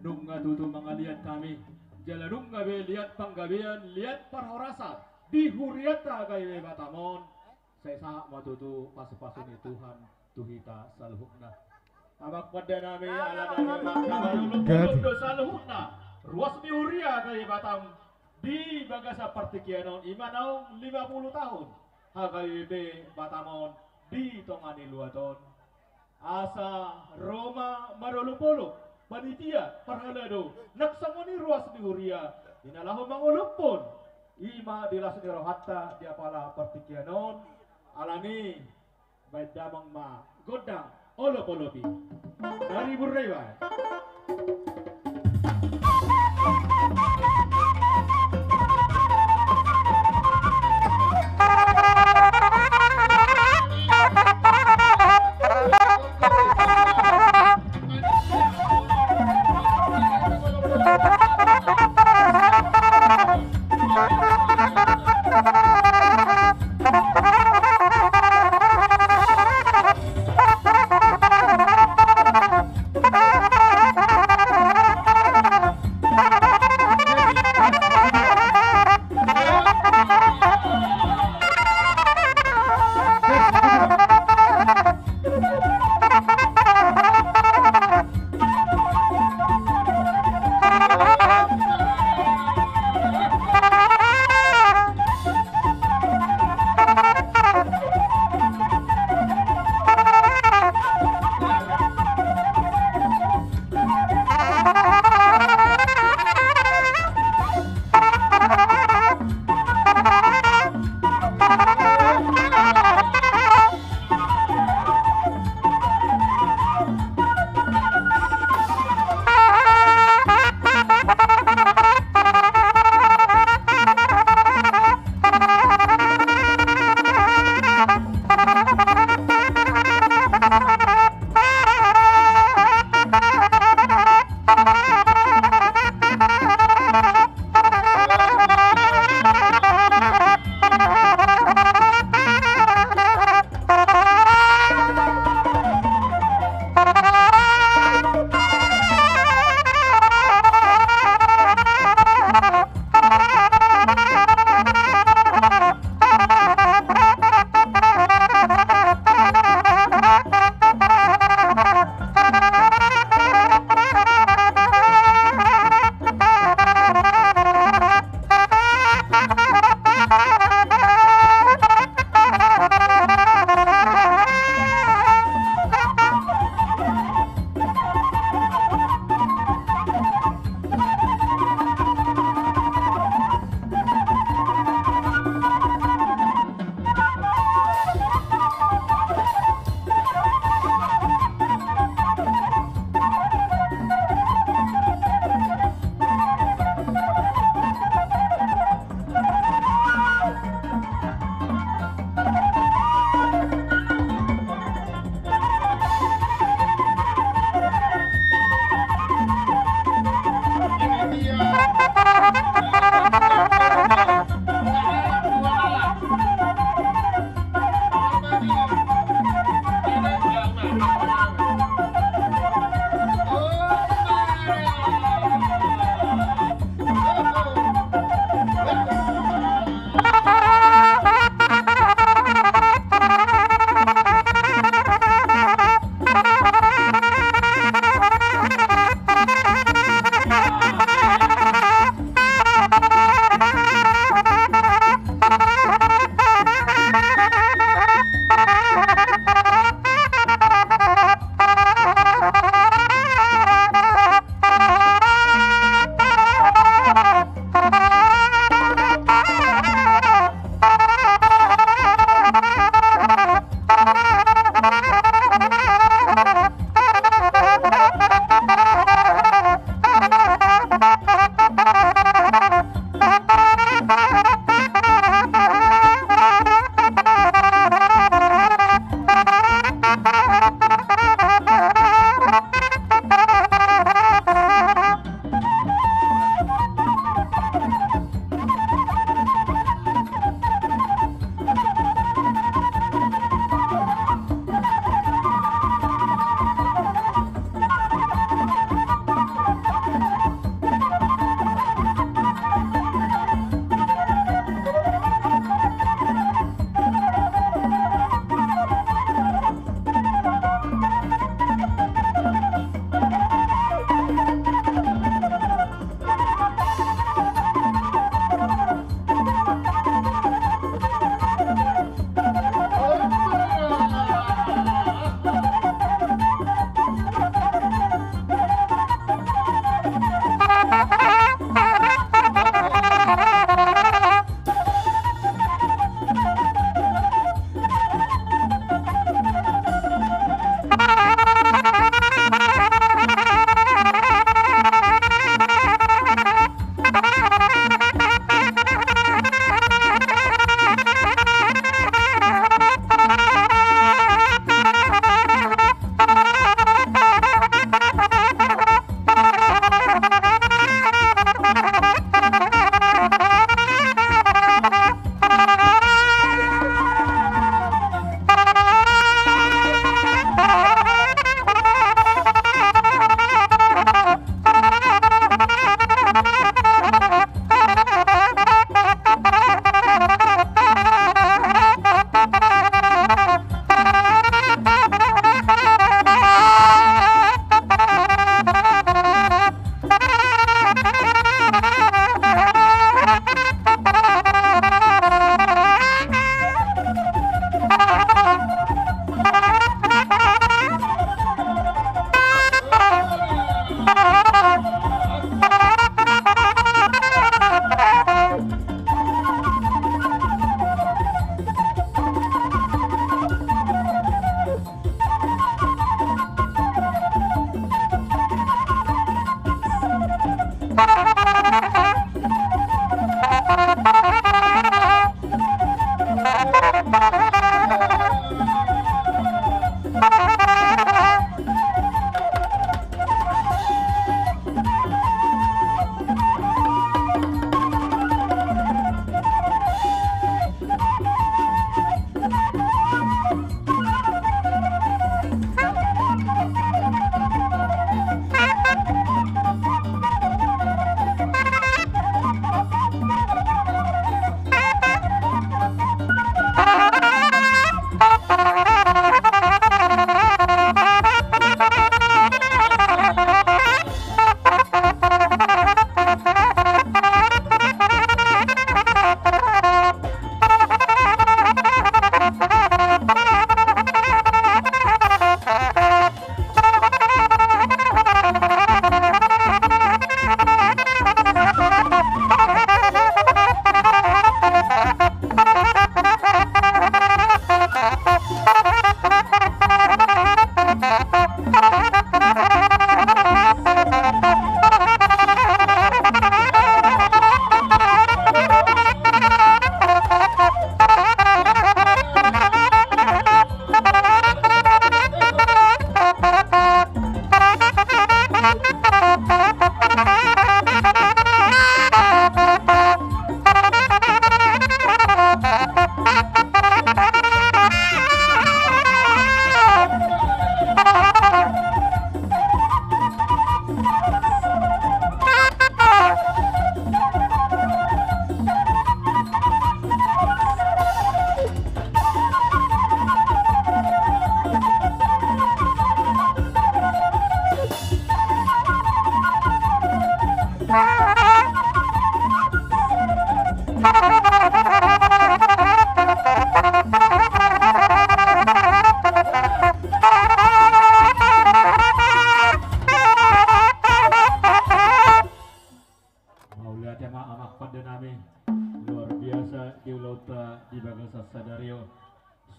nunga tutu mangaliat hami, jala nunga be liat panggabean, liat parhorasan di hurianta gabe Batam on. Sai sahat ma tutu pasupasu ni Tuhan tu hita saluhutna. Amang pande nami, ala nami mangkabalulu do saluhutna ruas ni huria gabe Batam di bagasan partingkian on, ima naung lima puluh tahun H K B P Batam on di tonga ni luat on. Asa ro ma marolopolop panitia parhalado nang songon i ruas ni huria, di na laho mangolophon, ima di las ni rohanta di apala partingkian on. Alani, baen damang ma gondang olopolop i. Dari Burreba.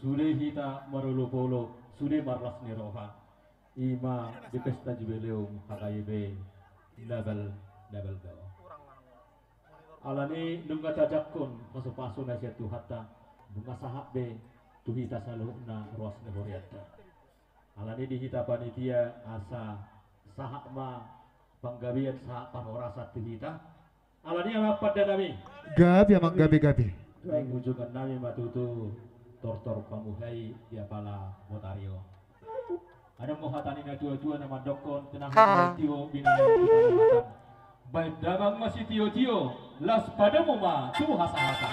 Sude hita marolopolop, sude marlas ni roha. I ma di pesta jubileum H K B P Nabal, Nabal Gao. Alani nunga tajangkon pasupasu na sian Tuhanta, nunga sahat be tu hita saluhutna ruas ni hurianta. Alani di hita panitia asa sahat ma panggabean, sahat parhorasan tu hita. Alani amang pande nami. Gabe amang, gabe, gabe. Naeng ujukan nami ma tutu tortor pamuhai di apala botari on. Adong do hata ni natuatua na mandokkon, tenang ma sitio, binahen tu tanah. Baen damang ma sitiotio, las padomu ma tu hasahasa.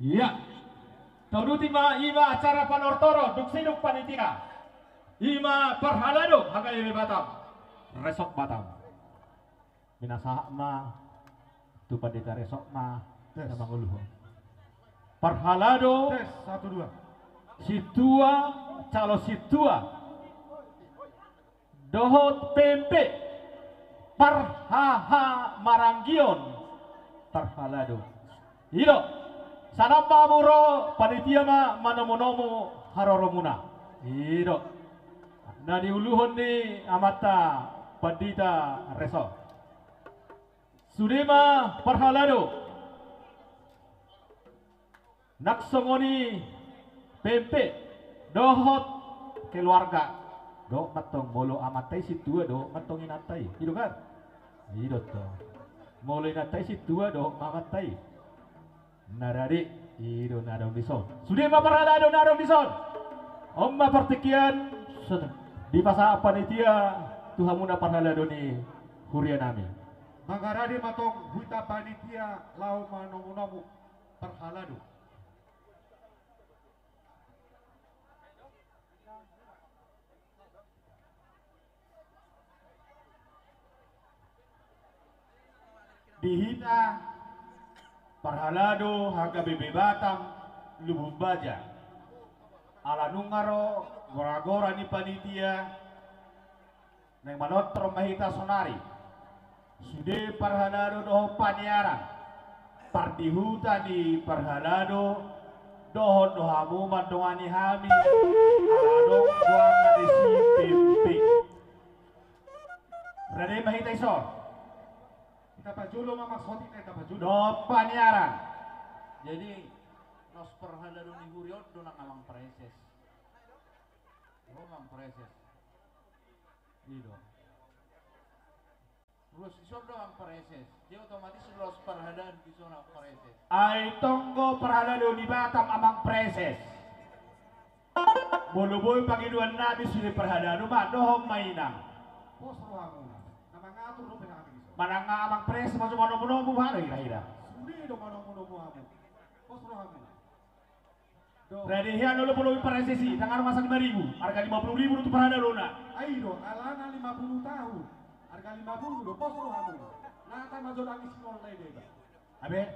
Ia. Tauduti ma, i ma acara panortoron dung sidung panitia. I ma parhalado H K B P Batam, Resort Batam. Pinasahat ma tu pandita resort na manguluhon. Parhalado. Tes, satu, dua. Sintua, calon sintua dohot P M P, parhahamaranggion parhalado. I do, sanang ma hamu ro, panitia ma manomunomu haroromuna. I do na niuluhon ni amanta pandita resort. Sude ma parhalado. Nang songon i P M P dohot keluarga, dohot mantong molo amanta i sintua, dohot mantong inanta i, i do kan? I do tong. Molo inanta i sintua, dohot ma amanta i. Na rade, i do na adong dison. Sude ma parhalado na adong dison. On ma partingkian dipasahat panitia tu hamuna parhalado ni huria nami. Mangarade ma tong hita panitia laho manomunomu parhalado. Di hita parhalado H K B P Batam Lubumbaja, ala nunga ro goragora ni panitia, naeng manortor ma hita sonari. Sude parhalado dohot paniaran, pardihuta ni parhalado, dohot do hamu mandongani hami, ala adong goarna disi P M P. Rade ma hita dison. Hita pajolo ma, maksudna hita pajolo. Dohot paniaran. Jadi laos parhalado ni huria on do nang amang praeses. Amang praeses. I do. Ruas dison do amang praeses. Jadi otomatis laos parhalado dison amang praeses. Ai tong do parhalado ni Batam amang praeses. Molo boi pangidoan nami sude parhalado, mandohon ma inang. Pos rohamuna. Na mangatur dope hami dison. Manang amang praeses ma so manomunomu, boha do hira-hira? Sude do manomunomu hamu. Pos rohamuna. Rade hian olo, molo praeses i, tangan masa lima ribu, arga lima puluh ribu do tu parhaladona. Ai do, alana lima puluh taon. Arga lima puluh do, pos rohamuna. Nata ma jolo anggi sinol na i deba. Abe.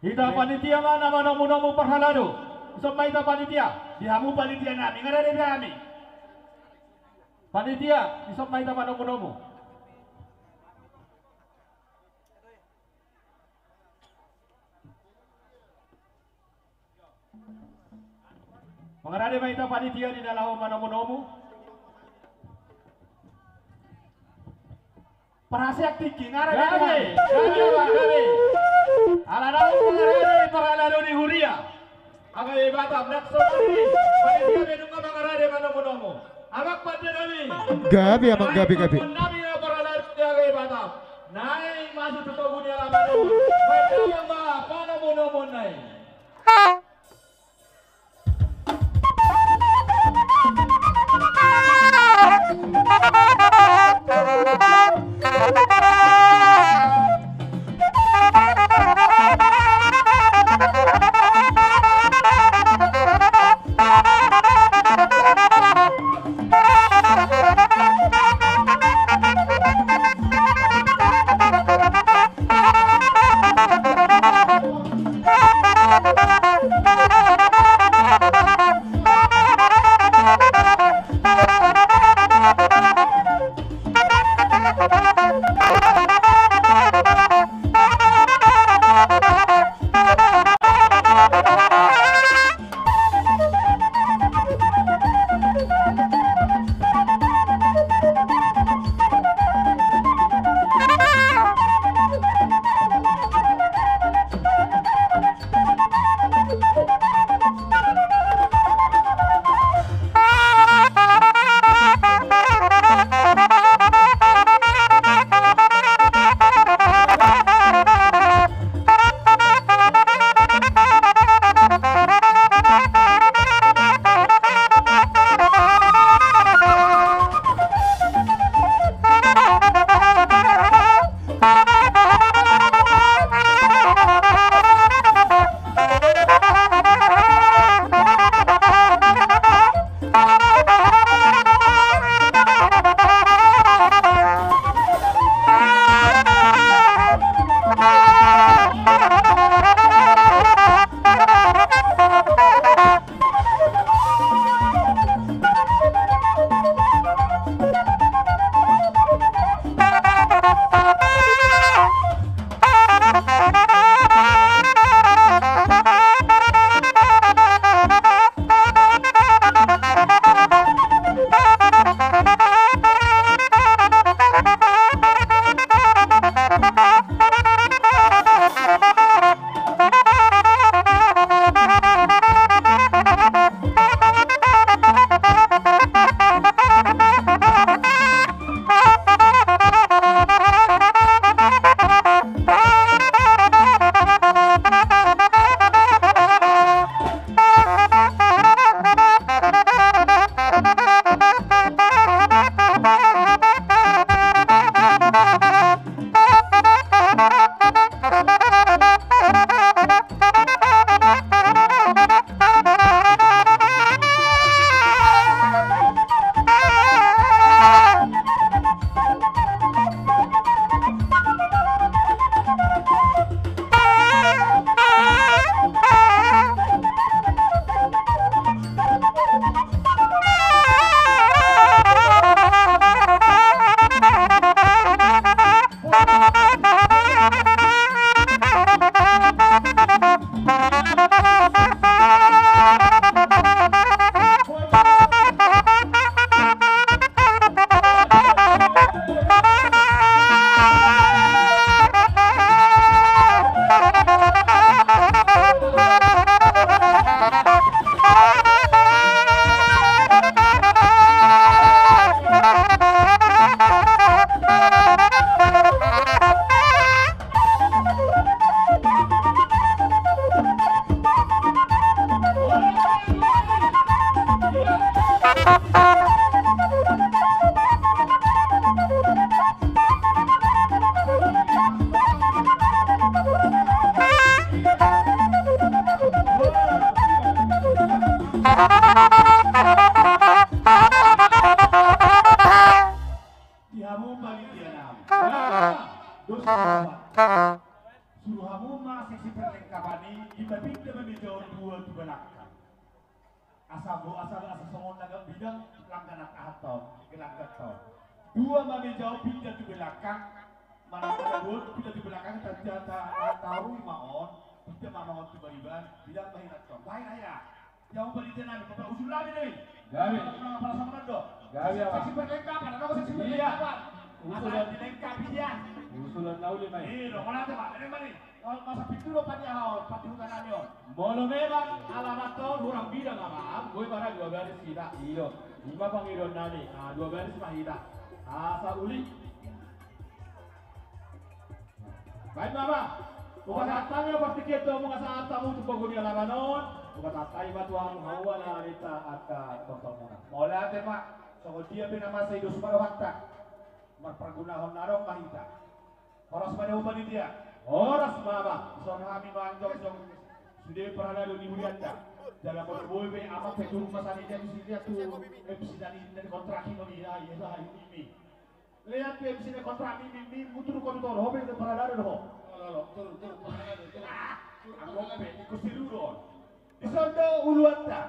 Hita panitia ma na manomunomu parhalado. Dison ma hita panitia. Di hamu panitia nami, nga rade be hami. Panitia, dison ma hita manomunomu. Mangarade ma hita panitia di na laho manomunomu. Parhaseang tingki, nga rade. Gabe, gabe, gabe. Ala naung mangarade parhalado ni huria. Amang i Batam, nang songon i panitia be nunga mangarade manomunomu. Amang pande nami. Gabe amang, gabe, gabe. Nami na parhalado ni amang i Batam. Naeng masuk tu togu ni alaman on. Baen damang ma panomunomuon na i. Di hamu panitia nami. Dosa apa? Suru hamu ma seksi perlengkapan i, pinda-pinda ma meja on dua tu belakang. Asa bo, asa, asa songon na gok bidang, langkanan aha ton, gelanggang ton. Dua ma meja on pinda tu belakang, manang na dua pinda tu belakang, ta, ta, ta, taruhon ma on, pinda ma on tu bariban, bidang bahiran ton. Bahen aja. Ia upa di tenan, upa usul nami do i. Gabe. Usul nami do. Gabe, apa? Seksi perlengkapan, adong seksi perlengkapan. Usulan. Dilengkapi dia. Usulan na uli ma i. Iya, dong, mana tuh, Pak? Ini mana? Masa pintu do panitia on, panitia huta nami on. Molo memang alamat on hurang bidang, Amang, boi ma ra dua baris hita. Iyo. Ima pangidoan nami. Ah, dua baris ma hita. Asa uli. Baik, Mama. Hupasahat hami ma partingkian tu hamu, asa tamu tu pogu ni alaman on. Hupasahat hami ma tu hamu, hamu ala ninta angka tongtong muna. Mauliate ma. Songon dia pe na masa i dos ma rohanta. Marparguna on na adong ma hita. Horas ma di hamu panitia. Horas ma, Mama. Dison hami manjongjongi sude parhalado ni hurianta. Jala molo boi be amang pe tu rumah sakit dia di sini dia tu M C tadi dari kontrak ini dia, iya lah ini. Lihat dia di sini kontrak ini, ini mutur kontrak ho be itu paralado ho. Lo, lo, lo, turun, turun, paralado, turun. Ah, turun, amang paralado. Be ikut si Rudon. Dison do uluanta,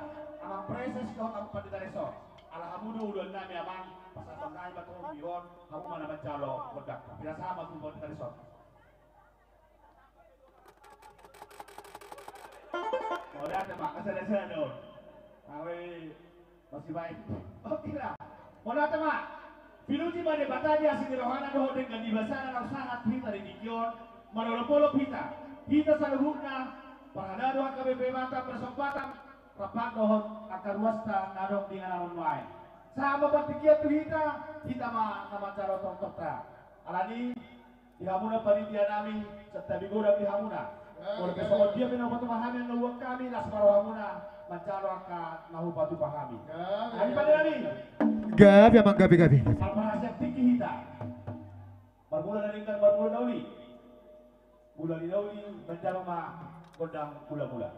amang preses dohot amang pandita dison. Ala hamu do uluan nami amang, pasahaton nami ma tu hon, hamu ma na manjalo gondang. Pinasahat ma tu pandita dison. Mauliate ma, kasada-sada on. Awe, masih baik. Oke lah. Mauliate ma. Pinuji ma Debata di asi ni rohana dohot denggan ni basana naung sahat hita di tingki on, manolop-olop hita. Hita saluhutna, parhalado H K B P Batam Persaumpatan, rap dohot angka ruasta na adong di inganan on nuaeng. Sahat ma partingkian tu hita, hita ma na manjalo tongtongta. Alani, di hamuna panitia nami, santabi godang di hamuna. Molo pe songon dia pe na hupatumpak hami annon uang hami, las ma rohamuna manjalo angka na hupatumpak hami. Gabe, gabe. Gabe, amang, gabe, gabe. Marhasiat tingki hita. Marmula na denggan, marmula na uli. Mula ni na uli, manjalo ma gondang mula-mula.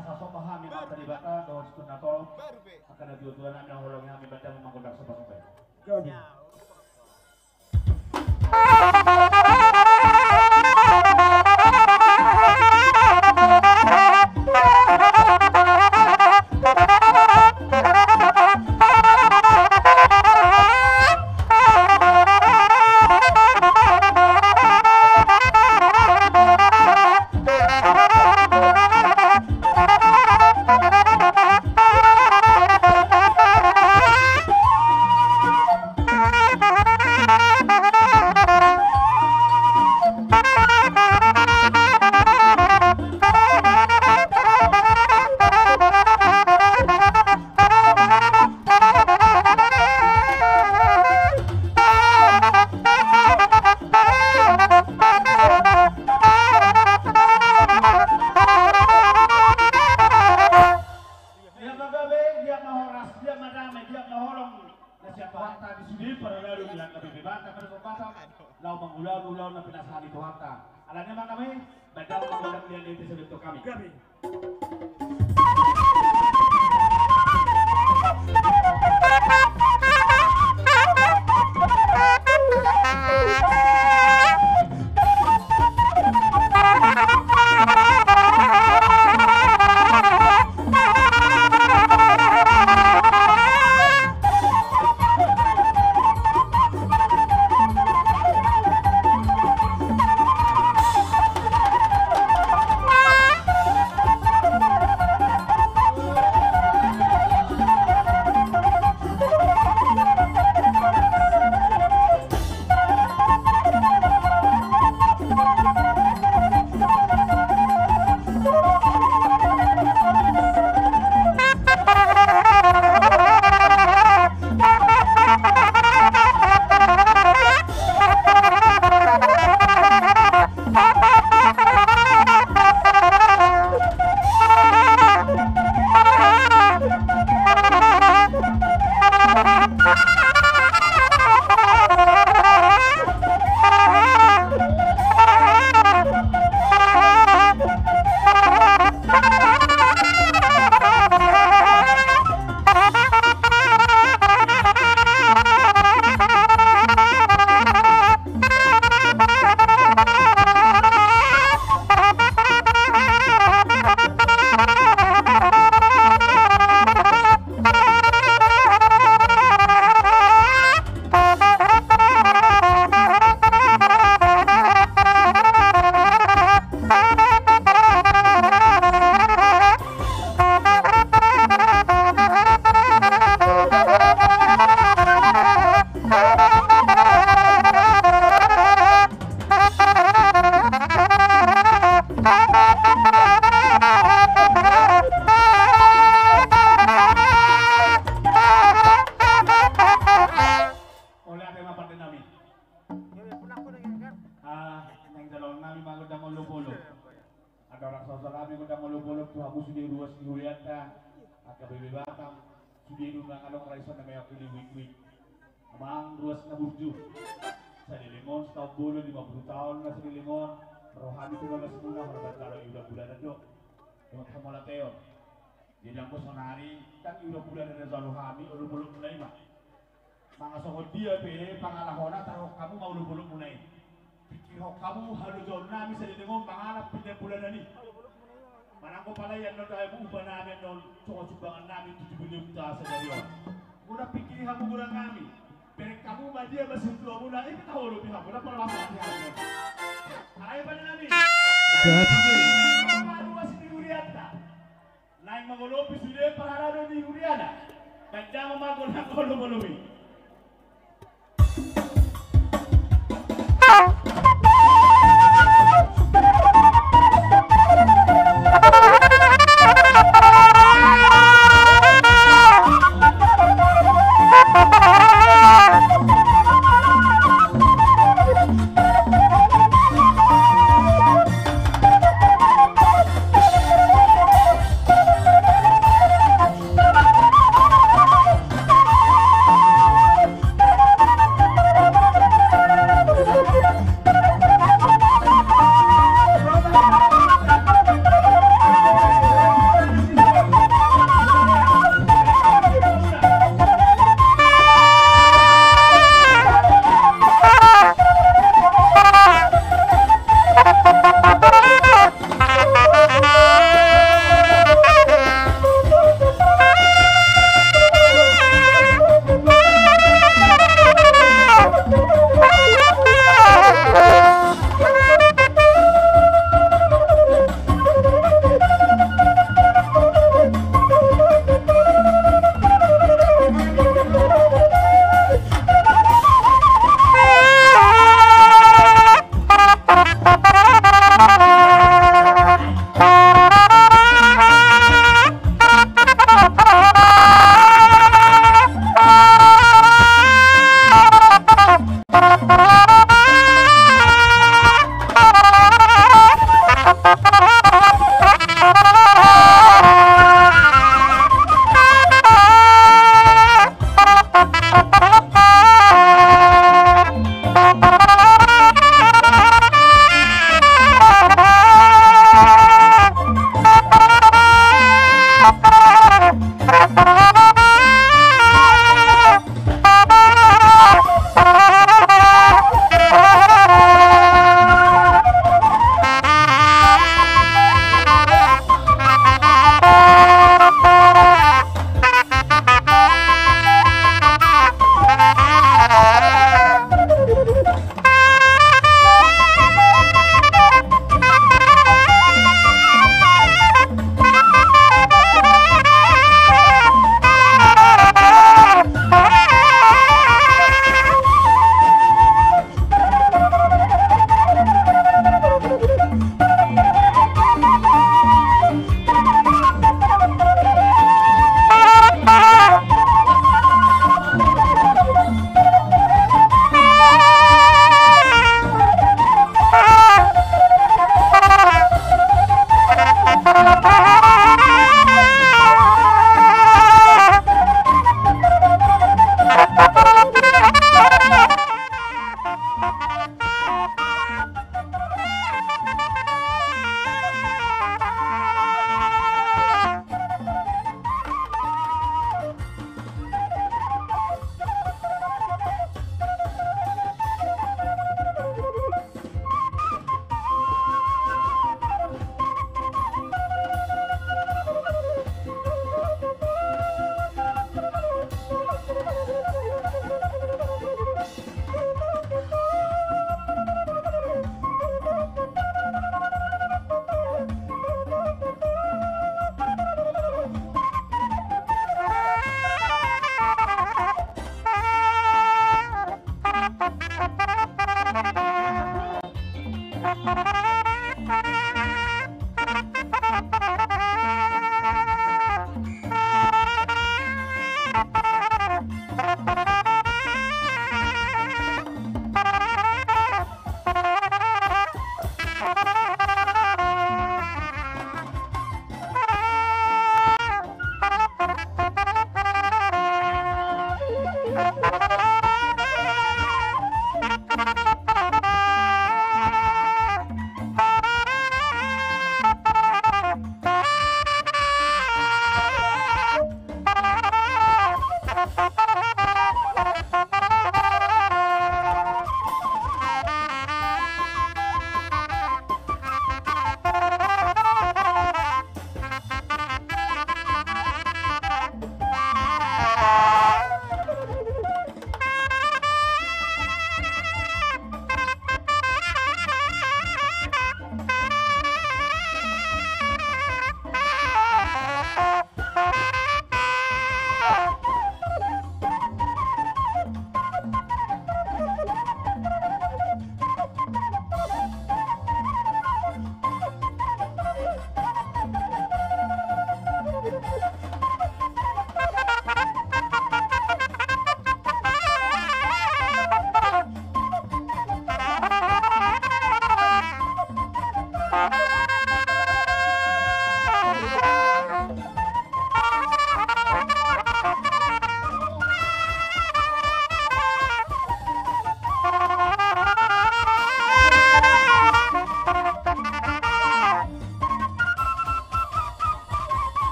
Asa somba hami ma Debata dohot situtu na torop, angka na tuatua nami na hinaholongi hami, bahen damang ma gondang somba-somba i. Dia ma gabe, dia ma horas, dia ma dame, dia ma holong. Na sian Tuhanta di sude parhalado di H K B P Batam Persaumpatan, laho mangula ulaon na pinasahat ni Tuhanta. Alani i ma nami, bahen damang ma gondang liat ni ente sabentuk hami. Gabe. Hurianta, angka bebe Batam, sude do mangalong raison na meak ni wik-wik. Amang ruas na burju. Saleleng on, sitaon bolon, lima puluh taon na saleleng on. Rohani tu bagas muna, horban talo iuda bulanan do. Dongan hamolateon. Jadi anggo sonari, tang iuda bulanan na jalo hami, olop-olop muna ima. Mangasongon dia pe pangalahona, tarhok hamu ma olop-olop muna i. Pikirhon hamu halojaon nami saleleng on mangalap pinda bulanan i. Manang anggo pala i annon dae upa nami annon songon sumbangan nami tu jubileum ta sadari on. Muna pikiri hamu goarna nami. Bereng hamu ma dia ma sintua muna i pe tahu lobi hamu na pala masa hati hati. Ayo pada nami. Jadi. Maru masih di Urianta. Naeng mangolopi sude parharadeon ni huriana. Baen damang ma gondang olo-olo i.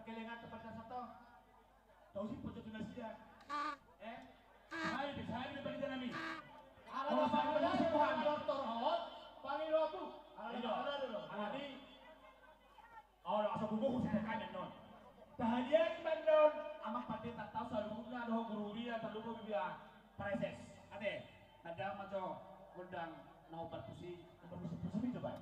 Kelengan tempat dasar to. Tau si pojok tu nasida. Eh? Sai be, sai be panitia nami. Ala na panitia nami, tortor hot, pangido tu. Ala na panitia nami. Ala ni. Ala asa bubu khusus kami non. Tahadian mandon, amang pandita tau saluhutna dohot guru huria, tarlumobi biar praeses. Ate, tanda maco gondang na opat pusi, opat pusi, pusi mi coba.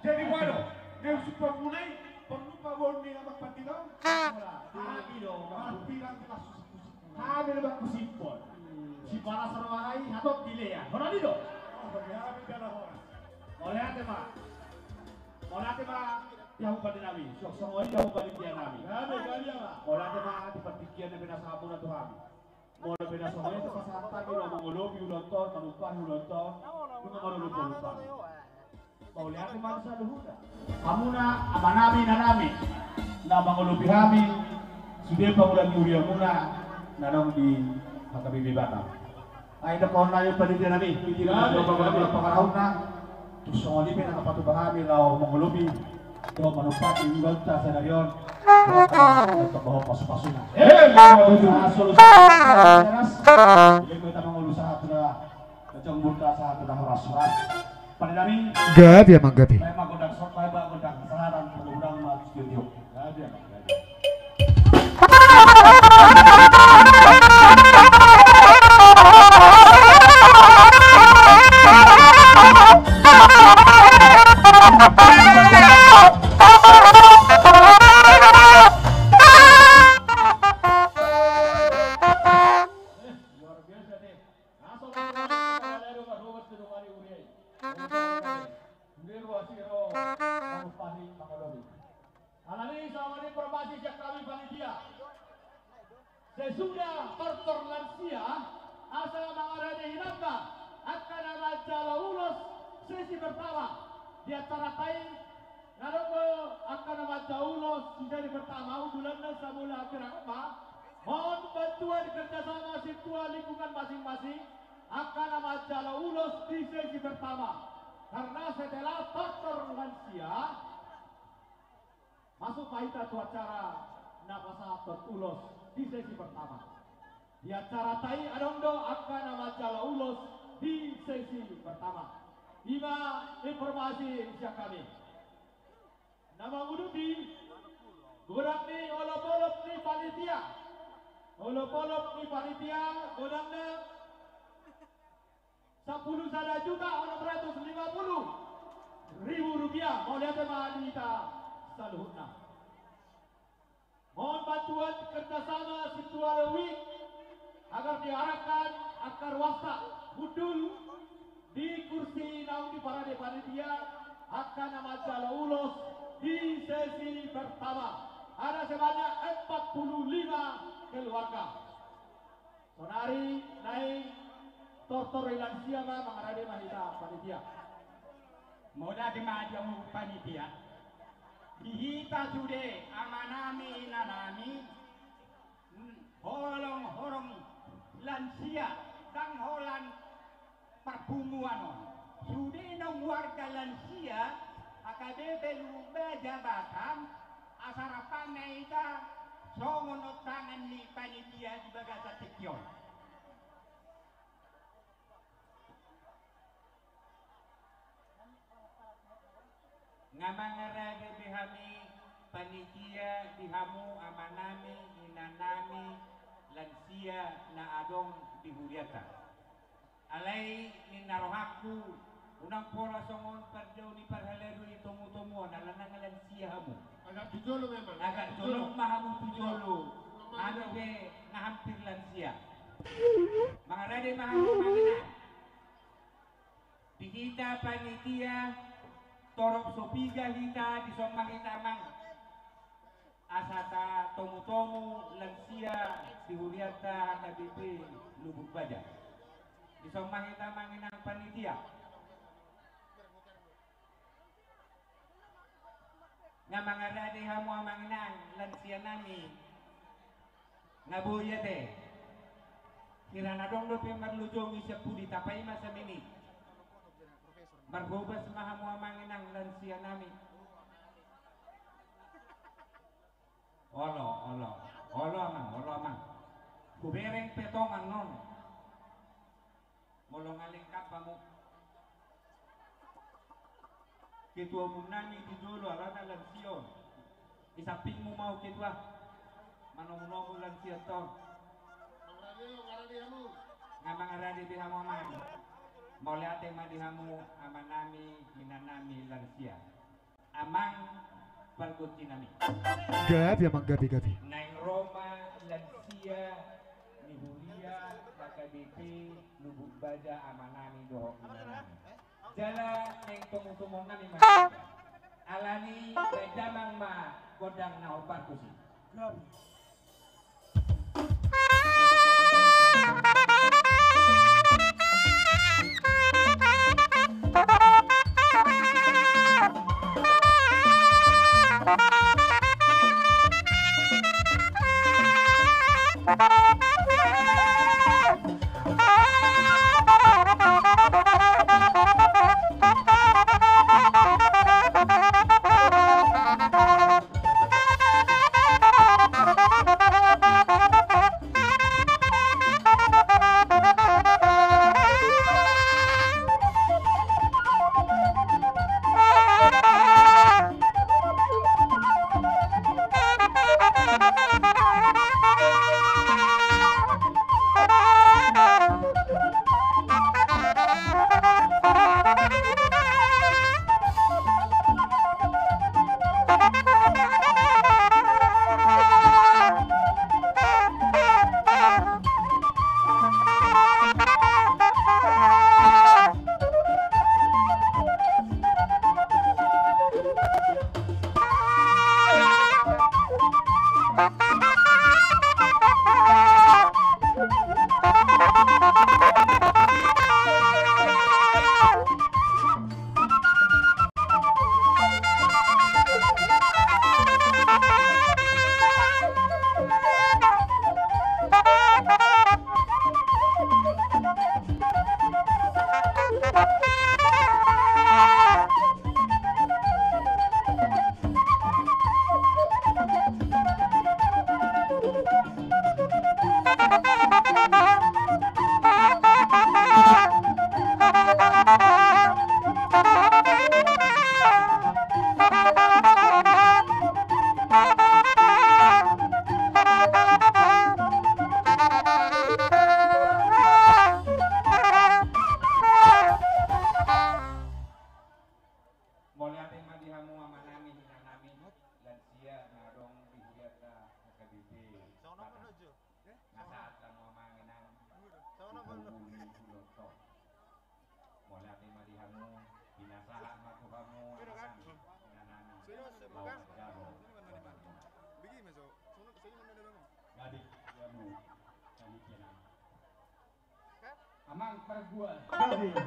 Jadi, boha do, na husumpa muna i, porlu paboaon ni amang pandita on? Holan, hami do. Marpirang gelas husip-husip muna i? Hami do, Bang, husiphon. Sipalas roha i, hatop dilean. Holan i do. Oh, ya, beda lah, holan. Mauliate ma. Mauliate ma, di hamu pande nami. Suang songon i di hamu panitia nami. Gabe, gabe, ya, Bang. Mauliate ma di partingkian na pinasahat muna tu hami. Molo pe na songon i tu pasahat hami do mangolopi ulaonta on, manumpahi ulaonta on, nunga marolopolop hami. Mauliate ma di saluhutna. Hamuna amanami, inanami, na mangolopi hami, sude pangula ni huriamuna, na adong di H K B P Batam. Ai dohonon nami panitia nami, pidi na dohonon nami pangarahutna. Tung songon i pe na patupa hami laho mangolopi dohot manumpahi ulaonta sadari on. Dohot pasupasu na. Eh, solusi. Jadi kita mangolu sahat tu na jong burta sahat tu na horas-horas. Pande nami. Gabe, amang, gabe. Baen ma gondang sor, baen ma gondang saharan, mudah-mudahan ma tio-tio. Gabe, amang, gabe. Alani songon informasi sian hami panitia. Sesudah tortor lansia, asa mangarade hinangan angka na manjalo ulos sesi pertama di acara tai. Na adong do angka na manjalo ulos di sesi pertama, undulanna samula hapirang ma. Mohon bantuan kerjasama sintua lingkungan masing-masing. Angka jalo ulos di sesi pertama. Karena setelah faktor lansia, masuk ma hita tu acara na pasahathon ulos di sesi pertama. Di acaranta i adong do angka na manjalo ulos di sesi pertama. I ma informasi sian hami. Na manguduti, godang ni olopolop ni panitia. Olopolop ni panitia, godangna sampulu sada juta onom ratus lima puluh ribu rupiah. Mauliate ma di hita saluhutna. Mohon bantuan kerjasama Situale Week agar diarahkan angka ruasta hundul di kursi naung diparade panitia, angka na manjalo ulos di sesi pertama. Ada sebanyak empat puluh lima keluarga. Sonari naeng tortor ni lansia ma, mangarade ma hita panitia. Mauliate ma di hamu panitia. Di hita sude amanami inanami, holong-holong lansia, ndang holan parpunguan on. Sude naung warga lansia H K B P Lubuk Baja Batam, asa rap ma hita songon ontangan ni panitia di bagasan tingki on. Nga mangarade be hami panitia di hamu amanami, inanami, lansia na adong di hurianta. Alai ninna rohangku, unang pola songon parjou ni parhalado i tomutomuon, ala nunga lansia hamu. Agak tu jolo memang. Agak jolo ma hamu tu jolo. Hami pe na hampir lansia. Mangarade ma hamu manginang. Di hita panitia, torop so piga hita, dison ma hita amang. Asa tatomutomu lansia di hurianta H K B P Lubuk Baja. Dison ma hita amang inang panitia. Nga mangarade hamu amang inang lansia nami. Nga boi ate. Hira na adong dope marlojongi sian pudi, tapaima saminit. Marhobas ma hamu amang inang lansia nami. Olo, olo. Olo amang, olo amang. Hubereng pe tong annon. Molo nga lengkap hamu. Ketua umum nami di jolo alana lansia on. Di sampingmu ma au ketua. Manomunomu lansia on. Nga mangarade be hamu amang. Mauliate ma di hamu amanami, inanami lansia. Amang pargonsi nami. Gabe amang, gabe, gabe. Naeng ro ma lansia ni huria H K B P Lubuk Baja amanami dohot inanami. Jala naeng tomutomuon nami ma. Alani i, baen damang ma gondang na hombar tusi. Gabe.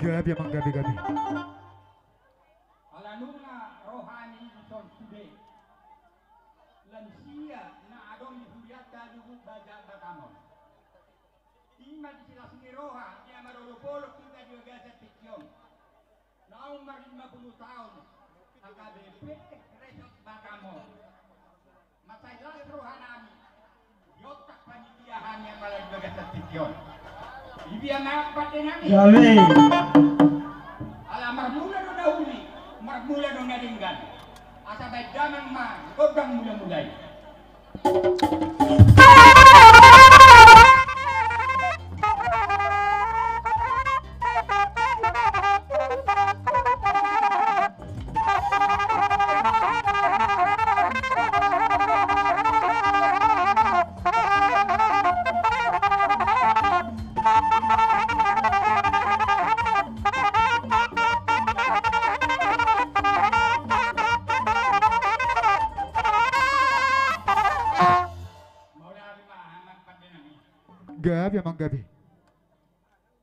Gabe amang, gabe, gabe. Ala nunga ro hami dison sude, lansia na adong di hurianta Lubuk Baja Batam on. I ma di silas ni roha, i ma dolok-dolok hita di bagasan tingki on. Naung marlima pulu taon H K B P Resort Batam on. Mansai las rohanami, diontak panitia hami apala di bagasan tingki on. Di dia ma pande nami. Gabe. Ala marmula do na uli, marmula do na denggan. Asa baen damang ma gondang mula-mula i. Gabe amang, gabe.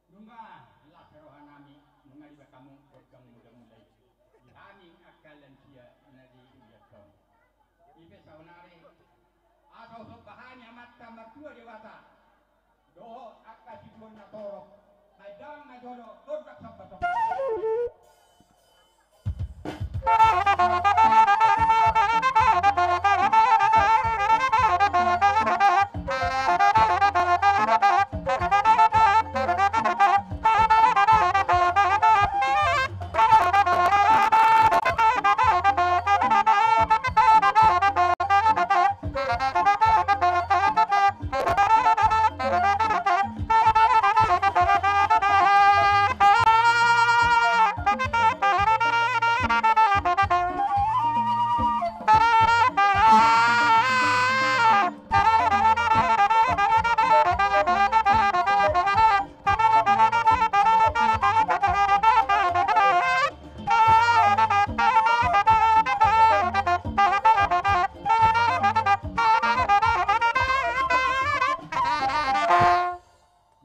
Nunga las rohanami, nunga dibaen hamu gondang mula-mula i. Di hami angka lansia na di hurianta on. I pe saonari, asa husomba hami Amanta Martua Debata dohot angka situan na torop, baen damang ma jolo gondang somba-somba.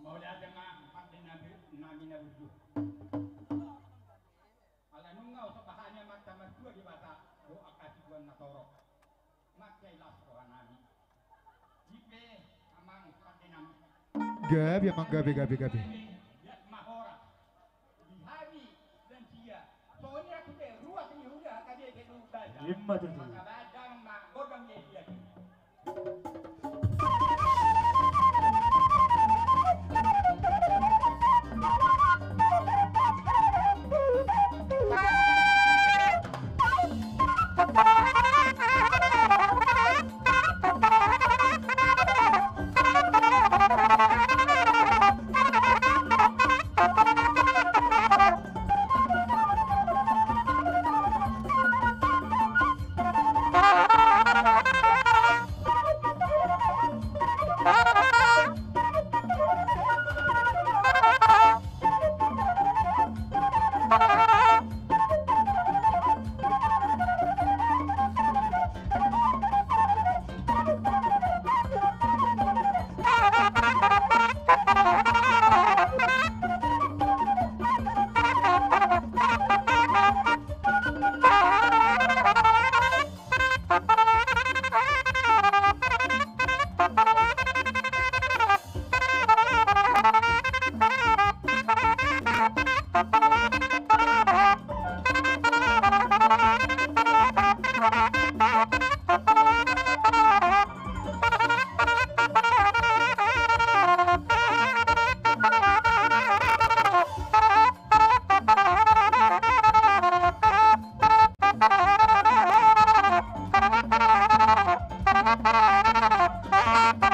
Mauliate ma pande nami, nami na burju. Ala nunga husomba hami Amanta Martua Debata dohot angka situan na torop, mansai las rohanami. I pe amang pande nami. Gabe amang, gabe, gabe, gabe. Biar ma horas. Di hami lansia, songon i ate pe ruas ni huria H K B P Lubuk Baja. I ma tutu. Maka baen damang ma gondang dia dia.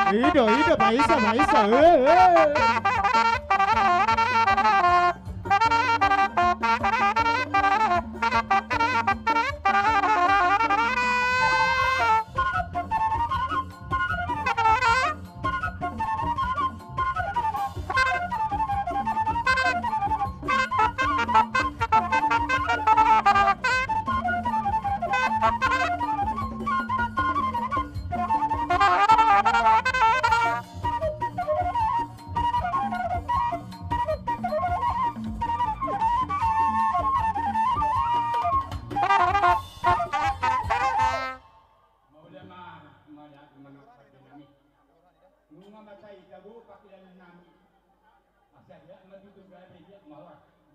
Ido, ido, baisa, baisa, eh, eh.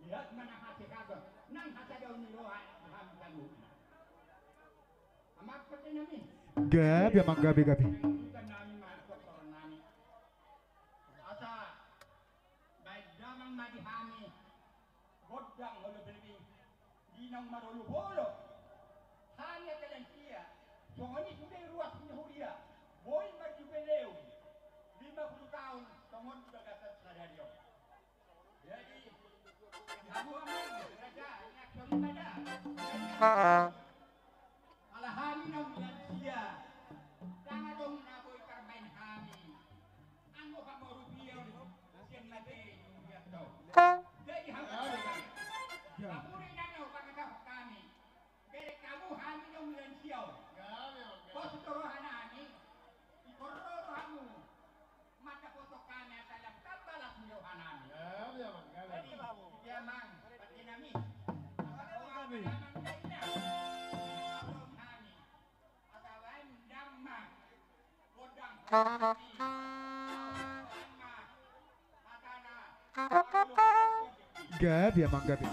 Ia manang hasehaton, nang hasadaon ni roha di hami saluhutna. Amang pande nami. Gabe, amang, gabe, gabe. Nami ma doktor nami. Asa baen damang ma di hami gondang, molo bere-bere di naung marolopolop. Hami ate lansia, songon i sude ruas ni huria, boi marjubileum lima puluh taon tongon di bagasan sadari on. Jadi, hamu amang raja, ingat songon i ma da. Ala hami naung lansia, ndang adong na boi tarbaen hami. Anggo hamorupion sian mate i, biasa. Jadi hamu, hamu inang na hupangasahon hami. Bere hamu, hami naung lansia on. Pos do roha nami, diporro do hamu mandapothon hami asa lam tamba las ni roha nami. Jadi, dia amang pande nami. Asa roha nami. Asa baen damang. Gabe, amang, gabe.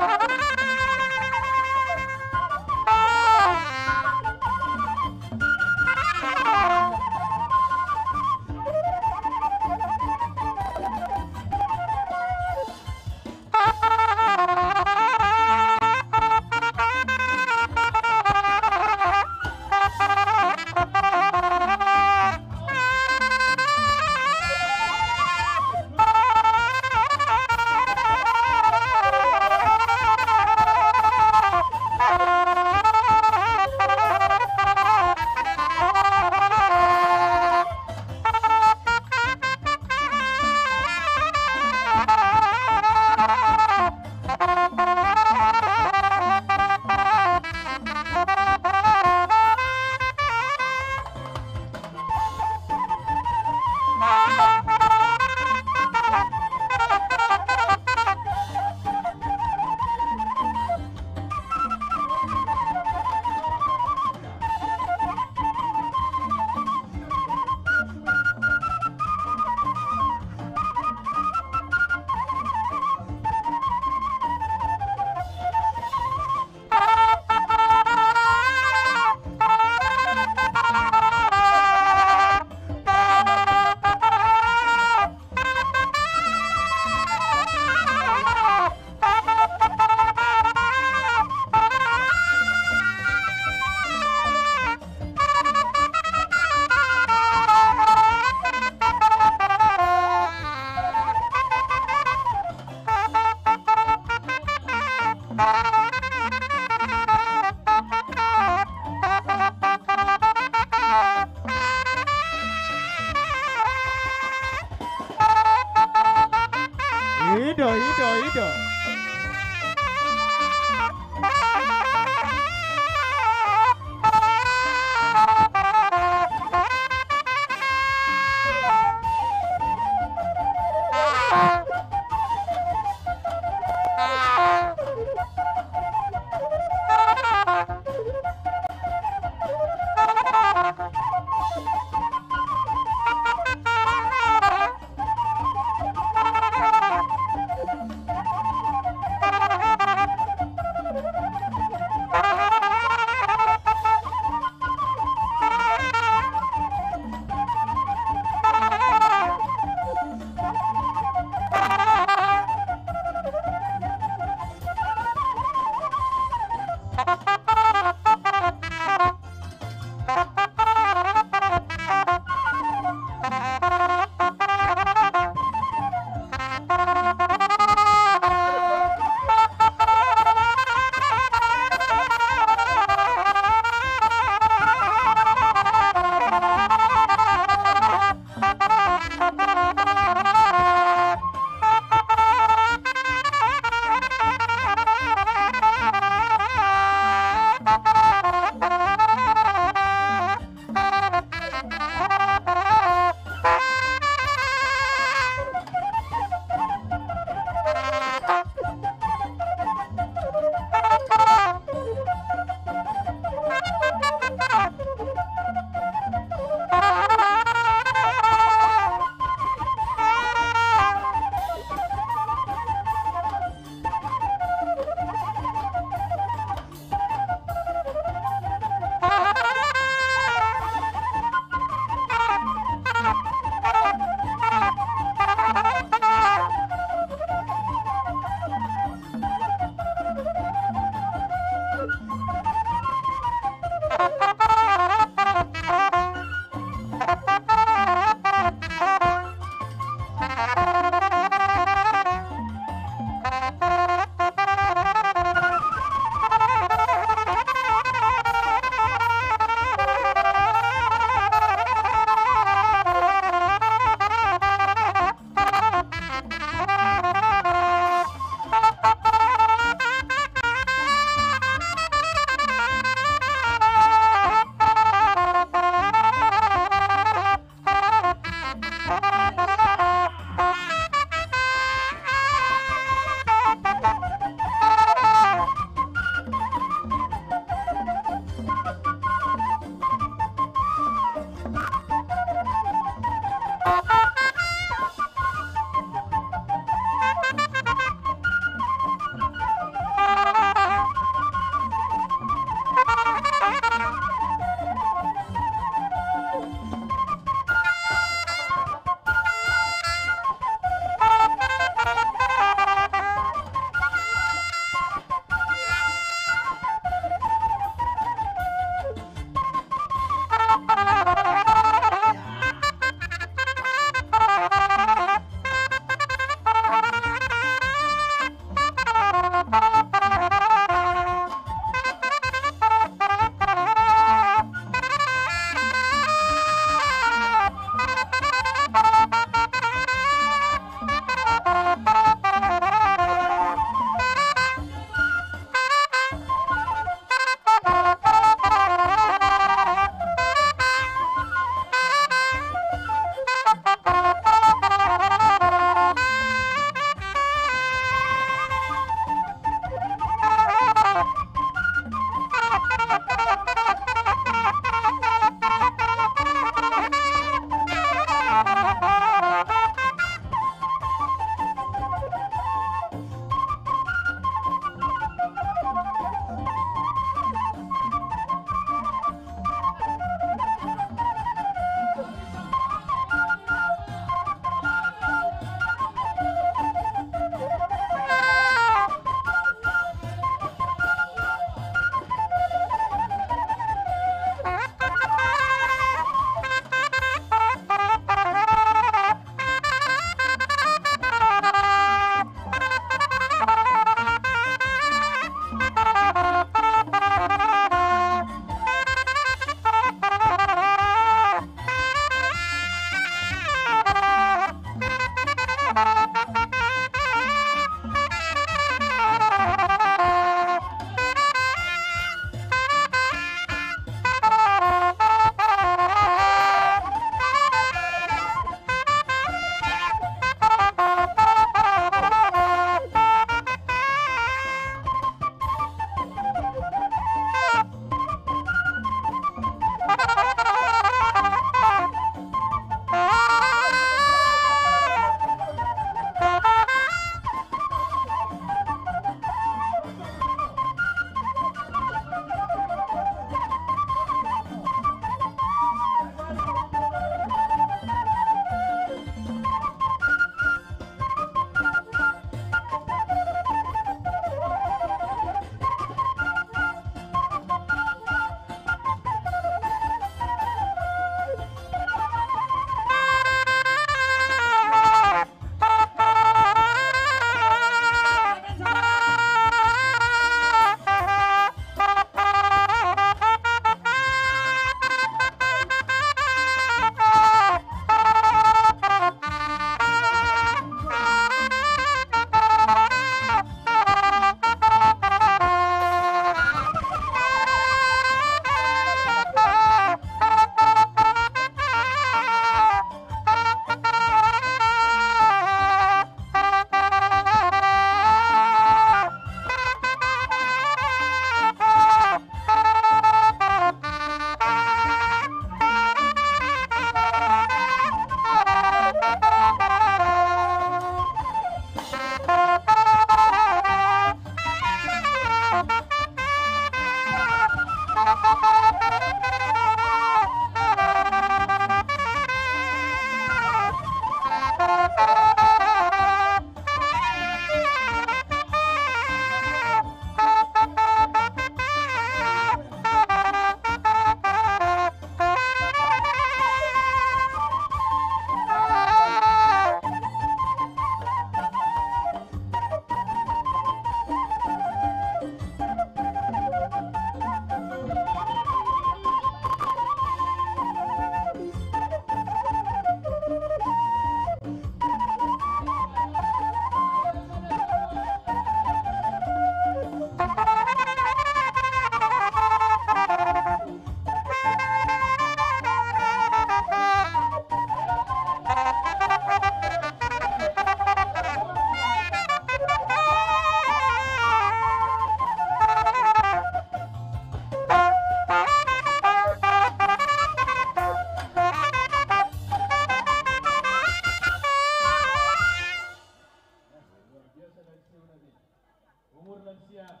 Umur lansia,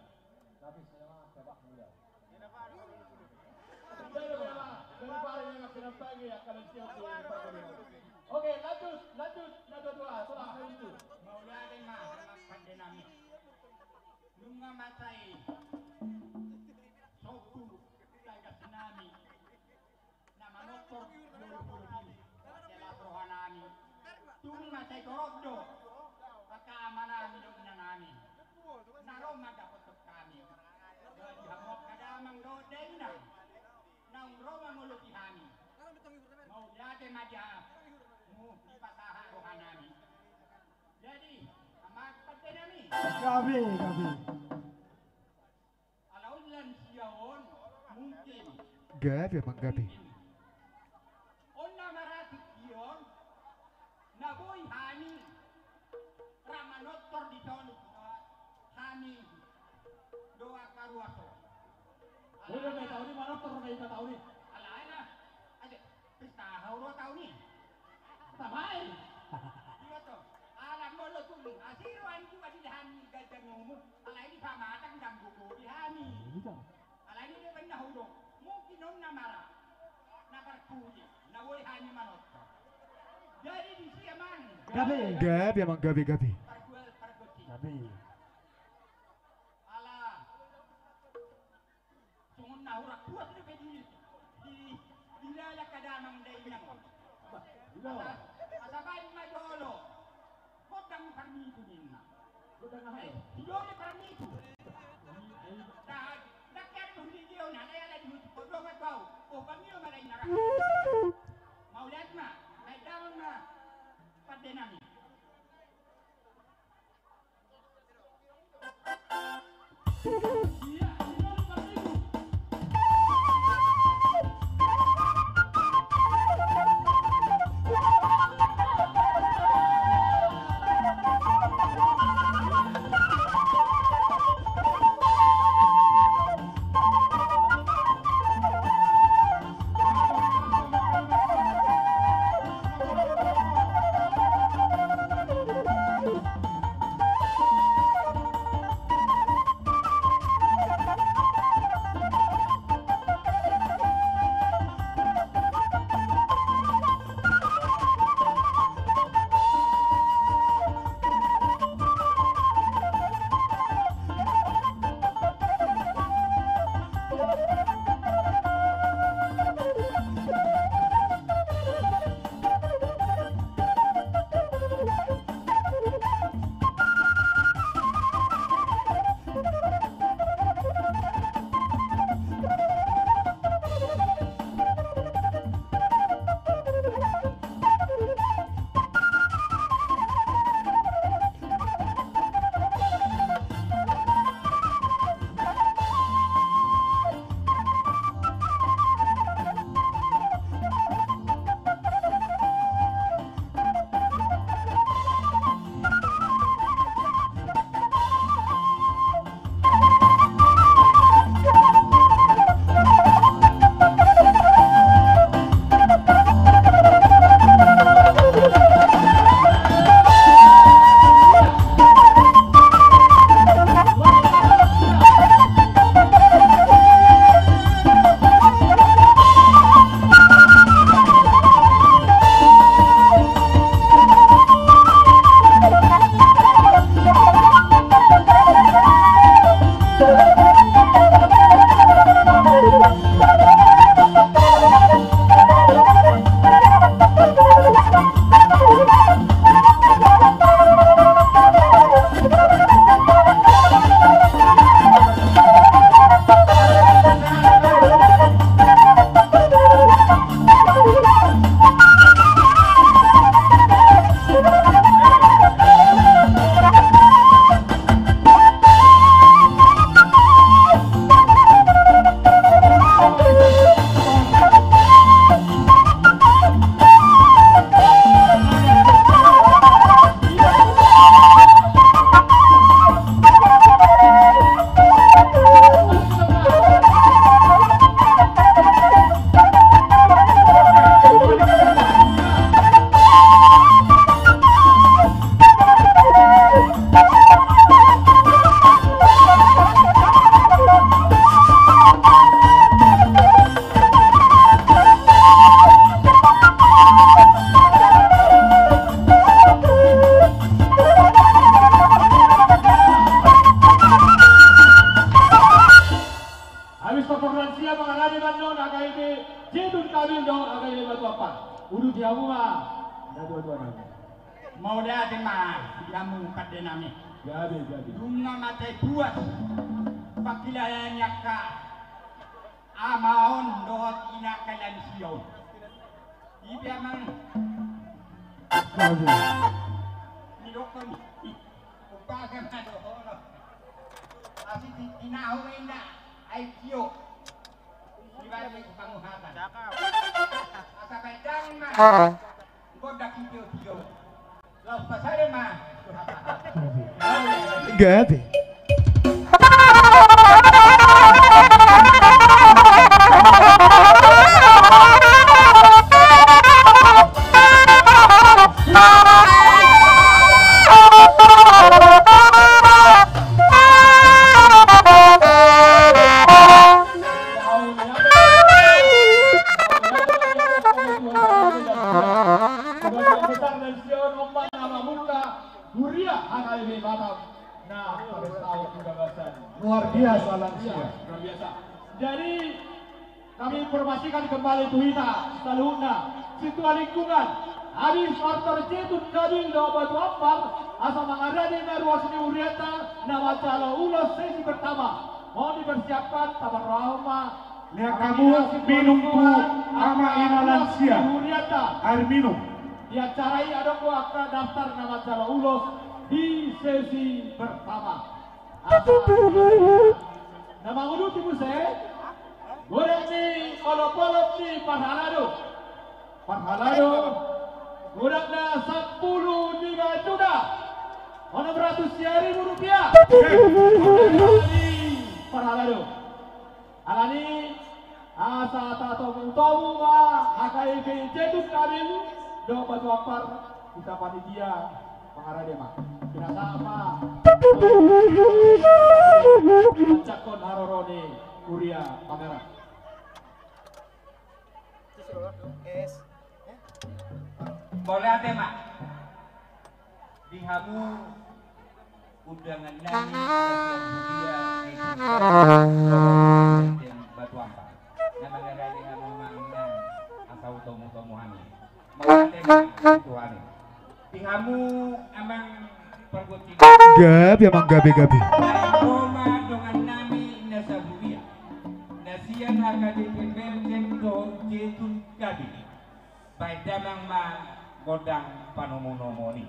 tapi semangat sepak bola. Dari mana? Dari mana yang akan dipanggil akan lansia di sepak bola? Oke, lanjut, lanjut, lanjut dua, setelah itu. Mauliate ma, pande nami. Nunga mansai sombu bagas nami. Na manortor jolo-jolo i, martelas roha nami. Tung mansai torop do angka ama nami dohot ina nami. Na ro mandapothon hami. Jadi hamu angka damang dohot dainang naung ro mangolopi hami, mauliate ma di hamu dipasahat roha nami. Jadi, amang pande nami. Gabe, gabe. Ala on lansia on mungkin. Gabe, amang, gabe. Mungkin. On na maratik i on, na boi hami ra manortor di son, hami do angka ruas on. Udah, udah, taon i manortor, udah, taon i. Alai na, aja, pesta aha udah taon i. Tabai. Iya to. Ala molo tung asi roha ni tu adi hami ganjang umur. Alai di pamatang dang gogo di hami. Iya. Alai di dia benna hudo. Mungkin on na mara. Na parpudi. Na boi hami manortor. Jadi di sia mang. Gabe. Gabe, amang, gabe, gabe. Pargual, parguci. Gabe. Ala. Songon na hurang puas dope di, di, di lalap angka damang dainang. Asa, asa baen ma jolo. Godang parmitu ninna. Godang aha? Eh, i do ni parmitu. Dah, dah kan tu di dia na, na ya lah di hutu. Godang ma kau. Oh, panggil ma lain nara. Mauliate ma, baen damang ma. Pande nami. Habis faktor lansia mangarade ma annon H K B Jaitu Kamil dohot H K B Batu Ampar. Uduti hamu ma natuatua nami. Mauliate ma di hamu pande nami. Gabe, gabe. Dung na matai buat pangkilalaon ni angka ama on dohot ina angka lansia on. Ipe amang. Gabe. Nidokkon i. Upaga ma dohonon. Asi di, di nahu ma inda ai tio. Di balik panguhatan. Asa baen dangin ma. Gondang i tio-tio. Laos pasada ma. Gabe. Huria H K B Batam. Nah, pada tahun tiga belas. Luar biasa lansia. Luar biasa. Jadi, kami informasikan kembali tu hita saluhutna, situan lingkungan, habis faktor Jaitu Kamil dohot Batu Ampar, asa mangarade na ruas ni hurianta na manjalo ulos sesi pertama. Mohon dipersiapkan tabar roha ma. Lihat kamu minum tu ama ina lansia. Hurianta. Air minum. Di acara i adong do angka daftar na manjalo ulos di sesi pertama. Asa na manguduti muse godang ni olopolop ni parhalado. Parhalado godangna sampulu lima juta onom ratus sia ribu rupiah. Parhalado. Alani asa tatomutomu ma H K B Jaitu Kamil dohot Batu Ampar, hita panitia mangarade ma. Pinasahat ma. Pancangkon haroro ni Huria Manggarai. Mauliate ma di hamu undangan nami, bagian Huria di Kabupaten Batu Ampar. Na mangarade hamu mangan asa hutomutomu hami. Mauliate ma di Tuhan. Di hamu amang pargonsi. Gabe amang, gabe, gabe. Ai ro ma dongan nami na sahuria, na sian H K B P P M C M dohot Jaitu Kamil. Baen damang ma gondang panomunomuon i.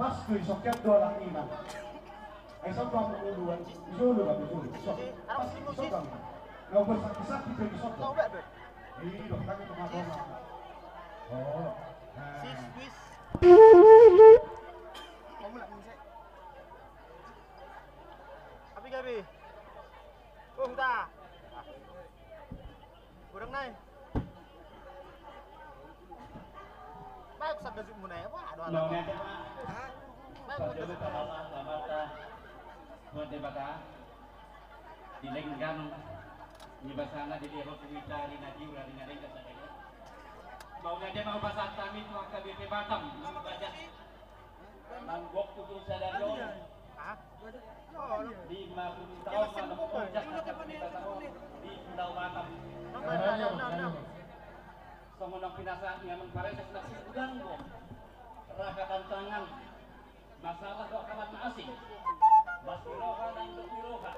Pas tu isok do anak ina. Ai isok do anak uluan. Isolo kan isolo. Isok. Pas isok kan. Nggak bersakit-sakit jadi isok. Ini dong kan itu mah. Oh. Nah. Api gabe. Oh, huta. Dong nai. Baik, sampai sumuna ya. Wah, aduh, aduh. Nong ya, Pak. Baik, parjolo ucap selamat, selamat, ah, buat Debata. Di lenggang ni basana, di lehon ni ari na tiur, ari na lenggang saja. Mauliate ma hupasahat hami tu H K B P Batam, Bajas. Nang gok tu sadari on. Lima puluh taon ma nang oncak H K B P Batam on di Pulau Batam. Songon na pinasahat ni amang pareses na sumudang do. Raka tantangan. Masalah do halak na asing. Las ni roha nang dok ni roha.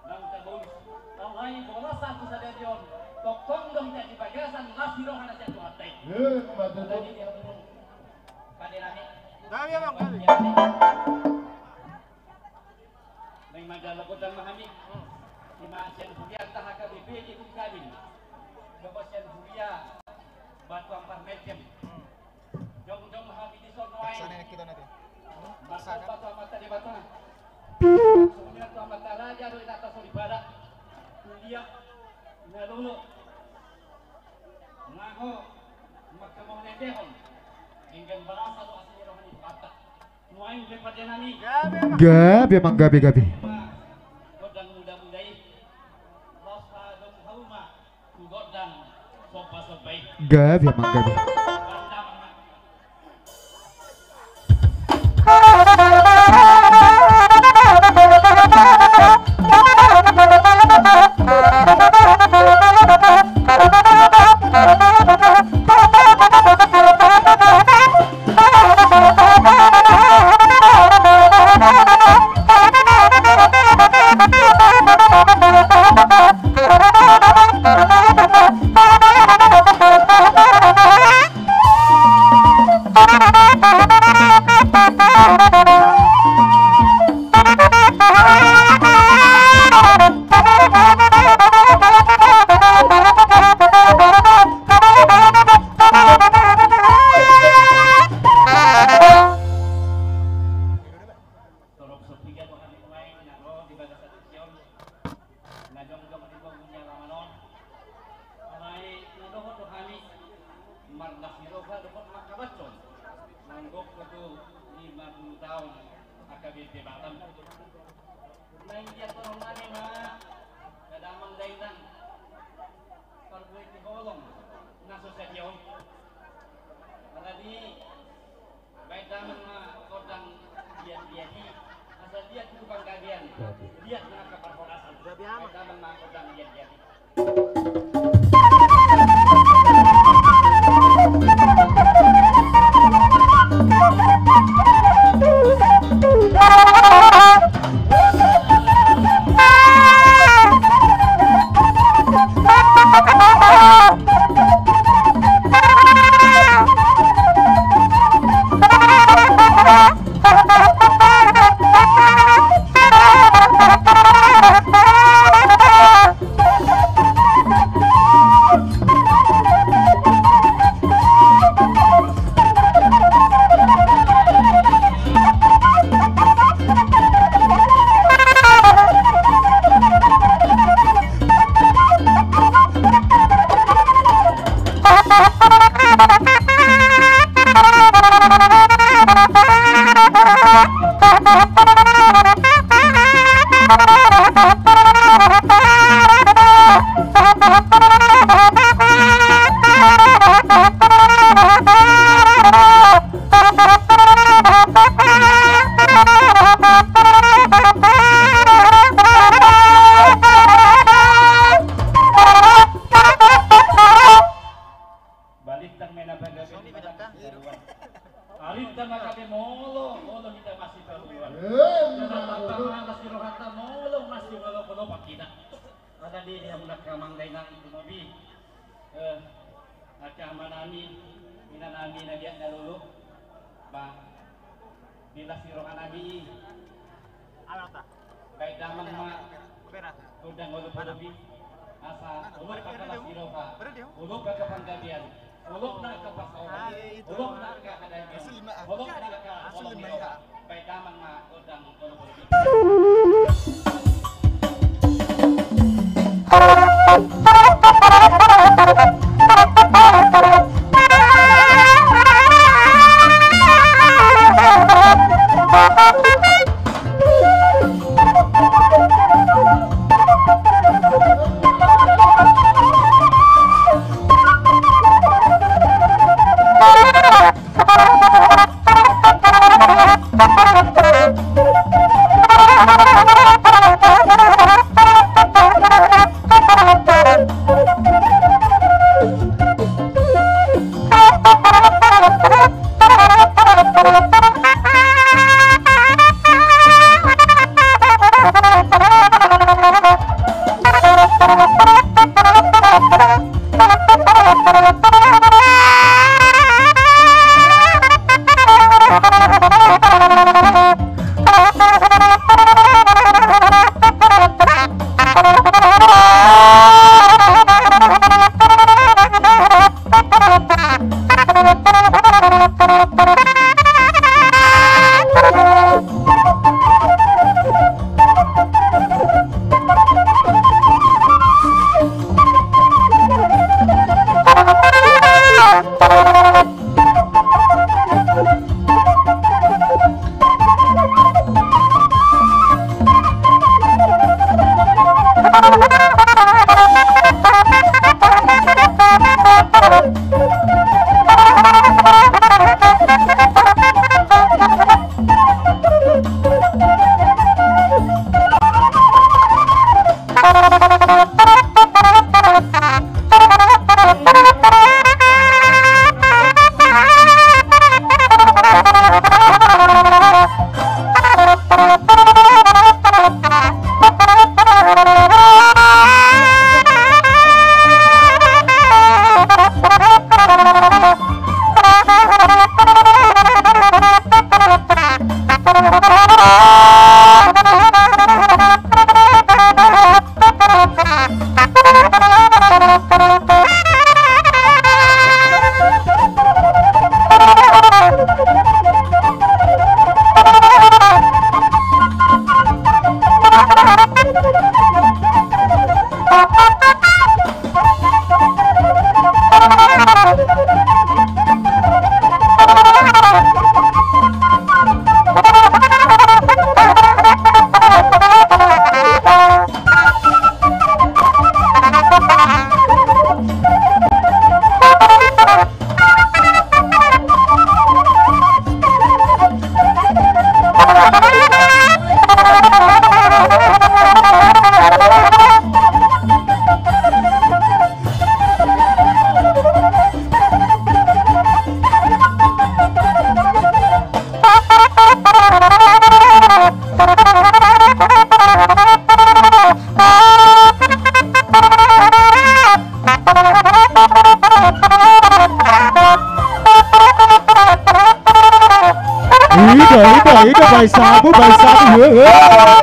Nang tabolis. Alai bolas satu sadari on. Tongtong do hita di bagasan las ni roha na sian Tuhanta i. Eh, betul. Jadi dia pun. Pade rame. Gabe, Bang, gabe. Naeng manjalo gondang ma hami. Ima sian huria ta H K B P di Bungkabin. Dohot sian huria Batu Ampar Melkem. Jongjong ma hami di son nuaeng. Sana kita nanti. Marsombah tu Amanta Debata. Songon i tu amanta raja dohot inanta soripada. Tulia. Na lolo. Nga ho. Maka mau nendehon. Denggan balasa do asi ni roha ni Tuhanta. Nuaeng pe pade nami. Gabe, Amang, gabe, gabe. Gondang muda-muda i. Los ha domu hauma. Gabe, Amang, gabe. Torop so piga do hami nuaeng na ro di bagasan acara on. Na jongjong di bagasan ni alaman on. Alai na dohot do hami marlas ni roha dohot mangkabason. Nang gok tu lima puluh taon H K B P Batam. Naeng diaturhon nami ma, damang dainang. Parbue ni holong na so sadia on. Alani baen damang ma gondang liat-liat i. Asa liat tu panggabean. Liat ma angka parhorasan. Baen damang ma gondang liat-liat i. Balintang ma na pagabe ni batang. Alintang ma gabe molo, molo hita masipaluan. Alintang ma las ni rohanta molo masiolopolopan hita. Alani i, amang dainang, tumobi. Eh, angka amanami, inanami na liat na lolo. Ba, di las ni rohanami i. Baen damang ma gondang olopolop i. Asa olop angka las ni roha, olop angka panggabean, olop na angka parsaoran, olop na angka hadameon, olop na angka holong ni roha. Baen damang ma gondang olopolop i. Ida, ida, ida, bahen sabu, bahen sabu, he, he.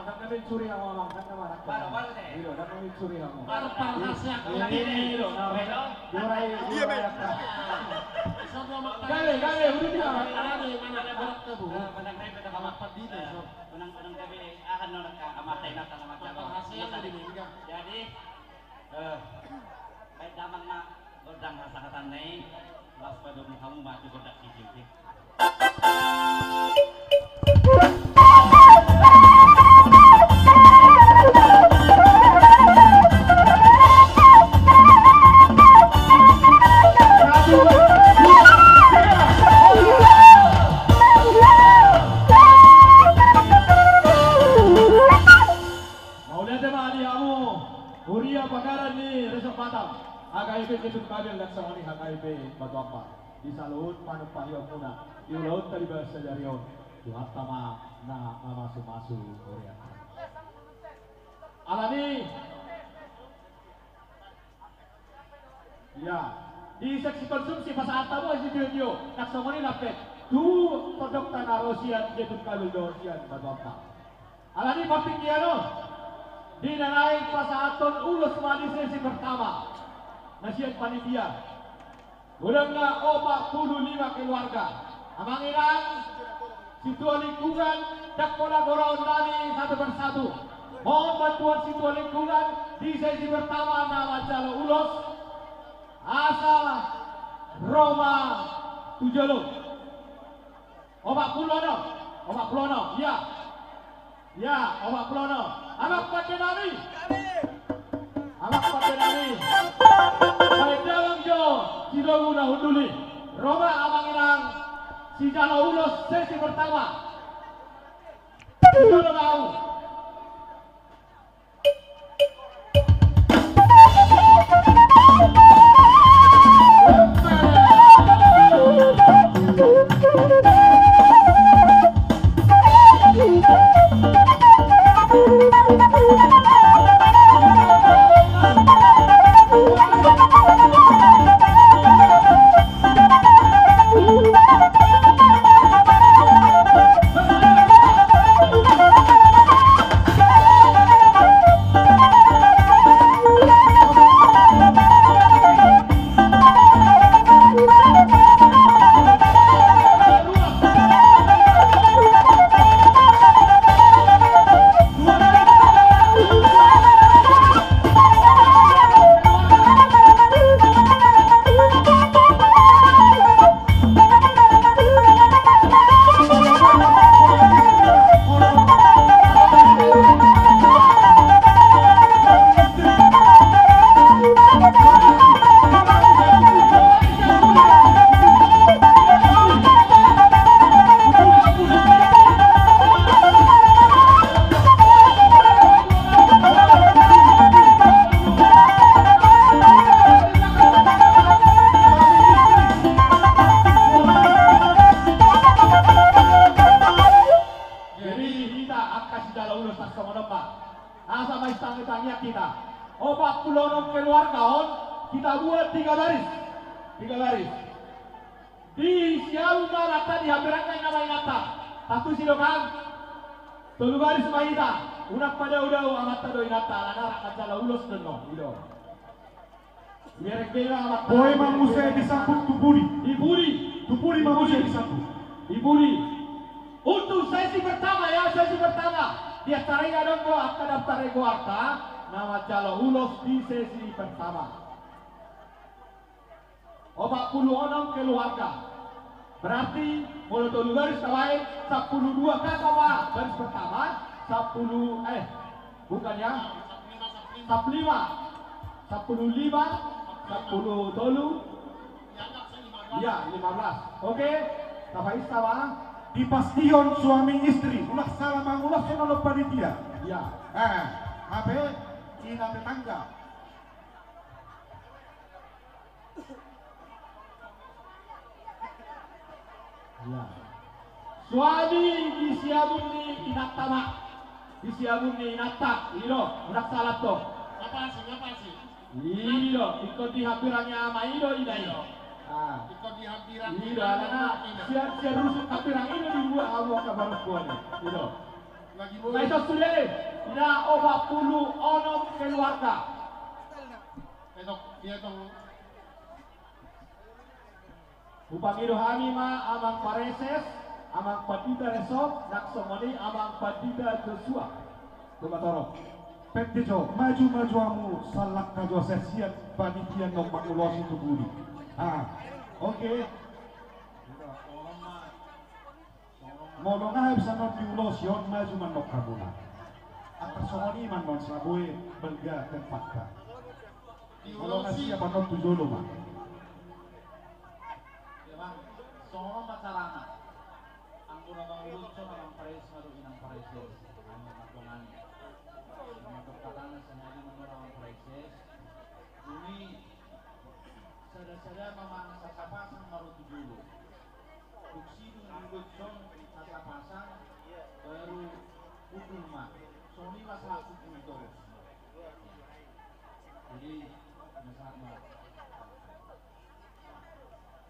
Ndang mencuri hamu, Amang, kan nama anak. Baru, baru deh. Iya, ndang mencuri hamu. Baru, baru, iya, nasihat. Iya, iya, iya, iya. Gale, gale, udah dia. Jadi, eh, baik damang na gondang hasahatan na i, laos padomu hamu ma tu gondang sijil. Mauliate ma di hamu huria pagaran ni Resort Batam, H K I P Jebun Kabil, ndang songon i H K I P Batu Ampar. Di saluhut panumpahionmuna, di ulaonta di bagasan sadari on, Tuhanta ma na mamasumasu hurianta. Alani, ya, di seksi konsumsi pasahat hamu isi video-video, ndang songon i lampet tu pondokta na ro sian Jebun Kabil dohot sian Batu Ampar. Alani partingkian on, di na naeng pasahathon ulos ma di sesi pertama na sian panitia. Godangna opat puluh lima keluarga. Amang inang, sintua lingkungan, ndang pola goraon nami satu persatu. Mohon bantuan situan lingkungan di sesi pertama na manjalo ulos asa ro ma tu jolo. Opat pulu onom, opat pulu onom, ia. Ia, opat pulu onom. Amang pande nami. Amang pande nami. Baen damang jo sidomu na hundul i. Ro ma amang inang sijalo ulos sesi pertama. Sijalo ma au. Jadi hita angka sijalo ulos tarsongon on ma. Asa ma i tangi-tangian hita. Opat pulu onom keluarga on, hita buat tiga baris. Tiga baris. Di siamun ma rata di hambirangka i nama inanta. Tantu si do kan? Tolu baris ma hita. Unang padao-dao amanta dohot inanta, alana rap manjalo ulos do on, i do. Boi ma muse disambut tu pudi. Di pudi. Tu pudi ma muse disambut. Di pudi. Untuk sesi pertama ya, sesi pertama. Di acara i adong do angka daftar keluarga na manjalo ulos di sesi pertama. Opat pulu onom keluarga. Berarti molo tolu baris tabaen, sampulu dua kaka ma baris pertama, sampulu, eh, bukan ya, sampulu lima, sampulu lima, sampulu tolu, ya, lima belas. Oke, tapaisa ma. Dipastihon suami istri, unang sala mangulos songon panitia. Ya. Eh, hape ina tetangga. Iya. Suami di siamun ni inanta ma. Di siamun ni inanta, i do, unang sala tong. Apaan sih, apaan sih? I do, ingkon di hambirang ni ama i do ina i. Ah. Ingkon di hambirang ni ama i do. I do, alana sian, sian rusuk hambirang i do dibuat hamu angka parompuan i. I do. Lagi boy. Baen sude, ina opat pulu onom keluarga. Etok, dia tong. Hupangido hami ma amang pareses, amang pandita Resop, nang songon i amang pandita Joshua. Tumatorop. Pande jo, maju-maju hamu salangka jo sian panitia naung mangulosi tu pudi. Ah, oke. Molo nga bisa non diulosi on, maju ma non hamuna. Angka songon i ma non, sai boi balga tempatta. Molo nga siap, annon tu jolo ma. Songon on ma carana. Anggo na mangulosi on amang pareses ma dohot inang pareses. Amang mandongani. Amang mandongani, songon i ma non amang pareses. Dung i sada-sada ma manang sasapasang ma ro tu jolo. Dung sidung diulosi on sasapasang, baru hundul ma. Songon i ma sahat hundul torus. Jadi, na sahat ma.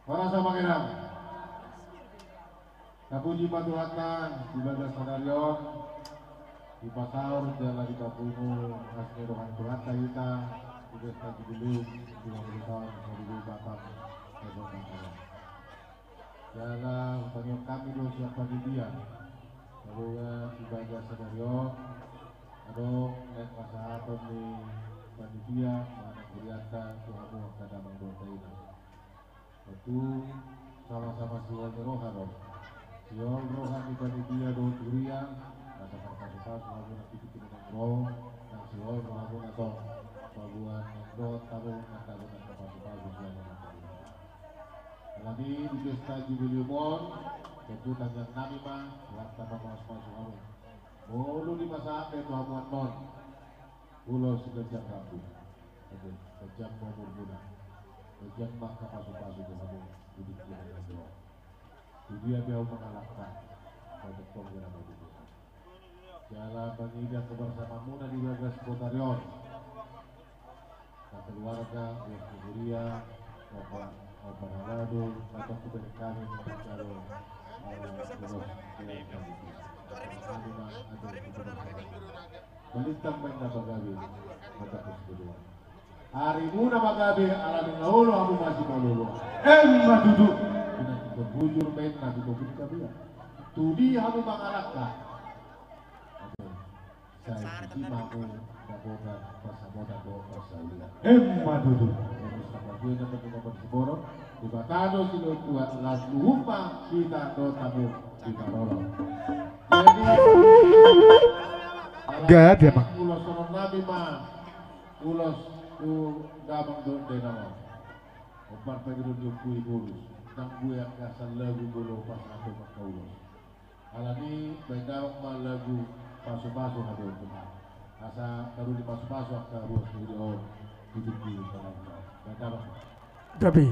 Horas ma, Amang Inang. Tapuji ma Tuhanta di bagasan sadari on, dipasaor jala dipapungu asi ni roha ni Tuhanta hita di pesta jubileum lima puluh taon H B B Batam Rebon Bangkalan. Jala hutangion hami do sian panitia, molo di bagasan sadari on, Adong naeng pasahaton ni panitia manang hurianta tu hamu angka damang dohot dainang. Tontu sama-sama sihol ni roha do. Sihol roha ni panitia dohot huria, asa marpasupasu hamu nang di tingki na naeng ro, nang sihol rohamuna tong paboa naeng dohot hamu, nang hamu nang pasupasu sian na naeng ro. Alani di pesta jubileum on, tontu tangiang nami ma, hata pamasupasu hamu. Molo dipasahat be tu hamu annon, ulos ganjang rambu, ganjang ma umurmuna, ganjang ma angka pasupasu tu hamu di tingki na naeng ro. Tu dia pe hamu mangalangka, sai tongtong be na mangihut. Jala mangida kebersamamuna di bagas botari on. Sakeluarga, ulos ni huria, opa, opa na lado, atau kepada kami menjalo, eh, ulos ni huria. Balintang ma inna pagabe, mata kus kedua. Arimuna ma gabe, alani na olo hamu masimaloloan. Emma tutu. Pinantikan bujur ma inna di topik kabia. Tu dia hamu mangalangka. Sai tusi ma hamu dapotan pansamotan dohot parsaulian. Emma tutu. Terus apa dia dapat di nomor Siborok. Debata do sinuhut Tuhan, las luhut ma hita dohot hamu di parorot. Jadi, gabe ma. Ulos on nami ma. Ulos tu damang dohot dainang on. Ombar pagi do ni ompu i bolus, ndang bue angka asa lagu molo pasahaton angka ulos. Alani baen damang ma lagu pasupasu hamu tu Tuhan. Asa taru ni pasupasu angka ruas ni huria on. Tutup di tangan. Baen damang. Gabe.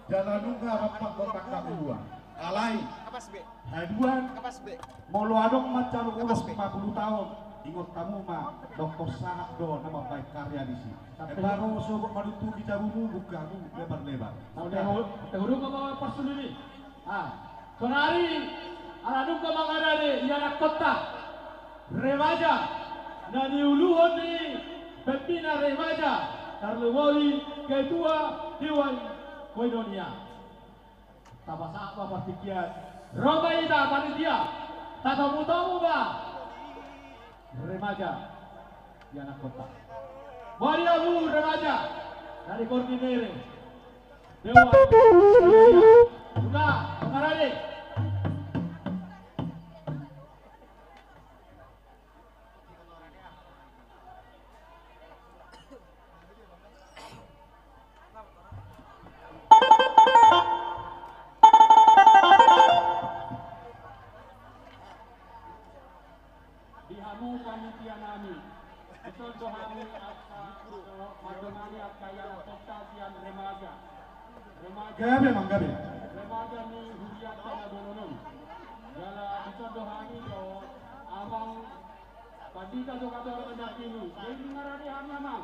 Jala nunga rampak gondang hauluan. Alai haduan, molo adong manjalo ulos lima puluh taon, ingot hamu ma dokkon sahat do na mambahen karya disi. Baru sogot manuntugi jabumu, buka hamu lebar-lebar. Ate hurung ma parsulu ni. Ah, sonari ala nunga mangarade ianakkonta remaja na niuluhon ni pembina remaja, tarlumobi ketua dewan koinonia. Tapasahat ma partingkian, ro ma hita panitia, tatomu-tomu ma remaja ianakkonta. Mauliate ma remaja dari koordinator dewan koinonia. Buka, mangarade. Di hamu panitia nami, dison do hami angka mandongani angka ianakkonta sian remaja. Remaja. Gabe, Amang, gabe. Remaja ni hurianta na bolon on. Jala dison do hami do Amang Pandita Togatorop mandampingi. Jadi mangarade hami, Amang.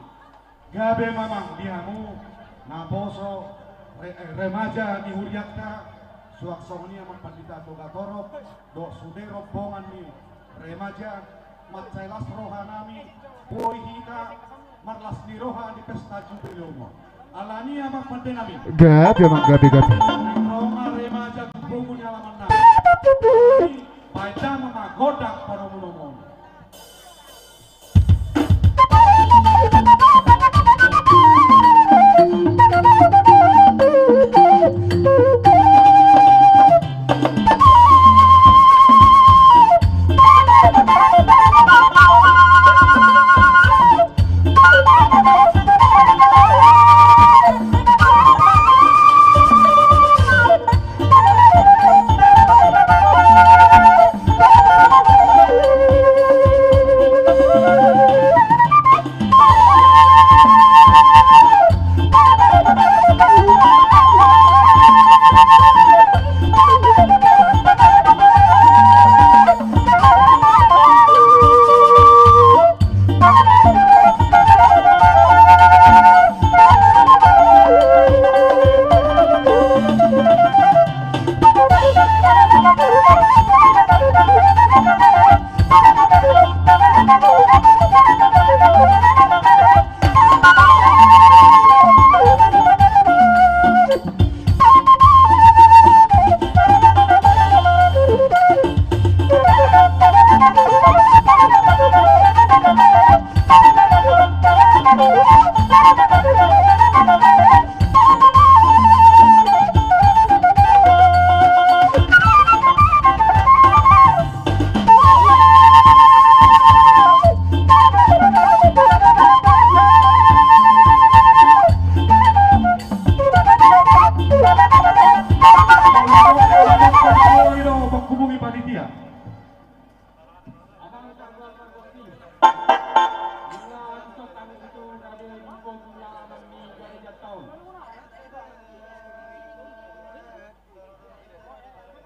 Gabe ma, Amang, di hamu naposo re-, eh, remaja ni hurianta, suang songon i Amang Pandita Togatorop dohot sude rombongan ni remaja, mansai las roha nami boi hita marlas ni roha di pesta jubileu on. Alani i, Amang pande nami. Gabe, Amang, gabe, gabe. Naeng ro ma remaja tu pogu ni alaman nami. Baen damang ma gondang panomunomuon.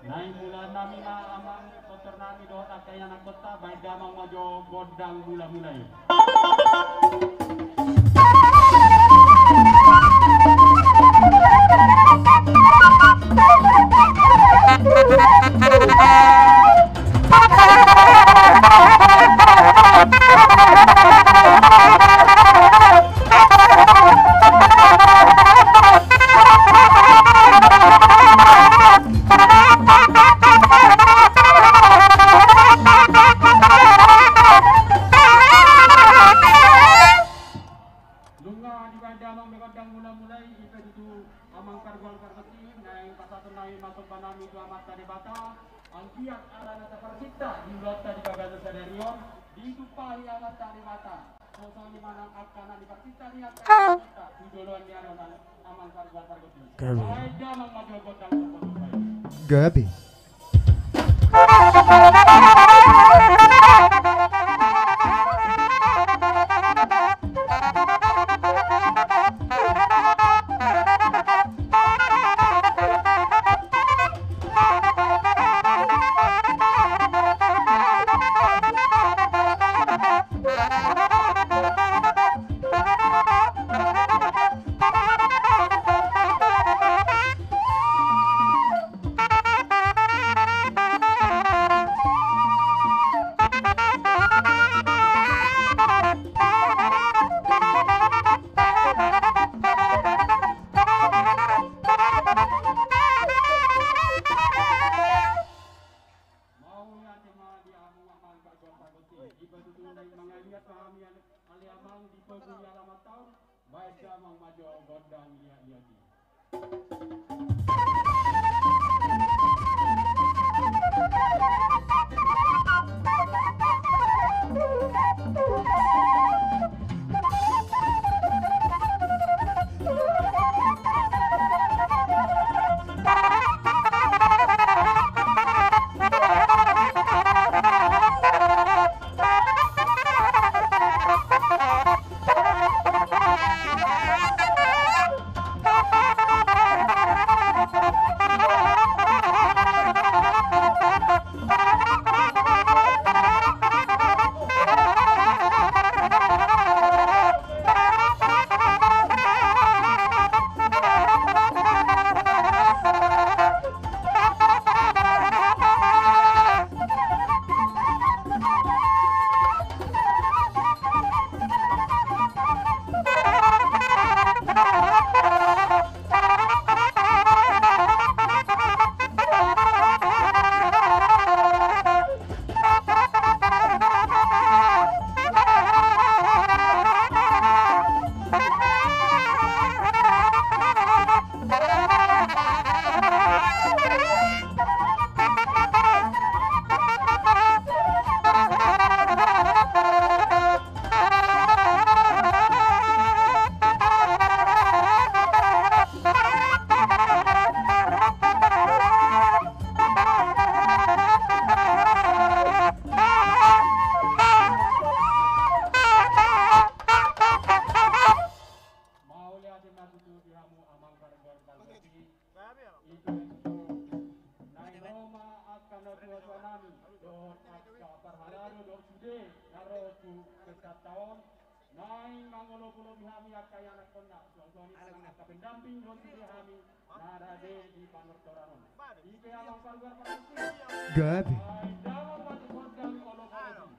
Naeng mula nami ma amang, tontor nami dohot angka ianakkonta, baen damang ma jo gondang mula-mula i. Nunga dibaen damang be gondang mula-mula i, i pe tutu amang pargual pargonsi, naeng pasahaton nami ma somba nami tu Amanta Debata, anggiat ala na taparsinta di ulaonta di bagasan sadari on, ditumpahi Amanta Debata. Songon i ma nang angka na diparsinta ni angka tu joloan ni ari on, amang pargual pargonsi. Gabe. Baen damang ma jo gondang. Gabe. Naeng ro ma angka natuatua nami dohot angka parhalado dohot sude na ro tu pesta on. Naeng mangolopolopi hami angka ianakhonna, suang songon i angka pendamping dohot sude hami na rade di panortoran on. I pe amang parguar pargonsi. Gabe. Naeng damang ma gondang olopolopi.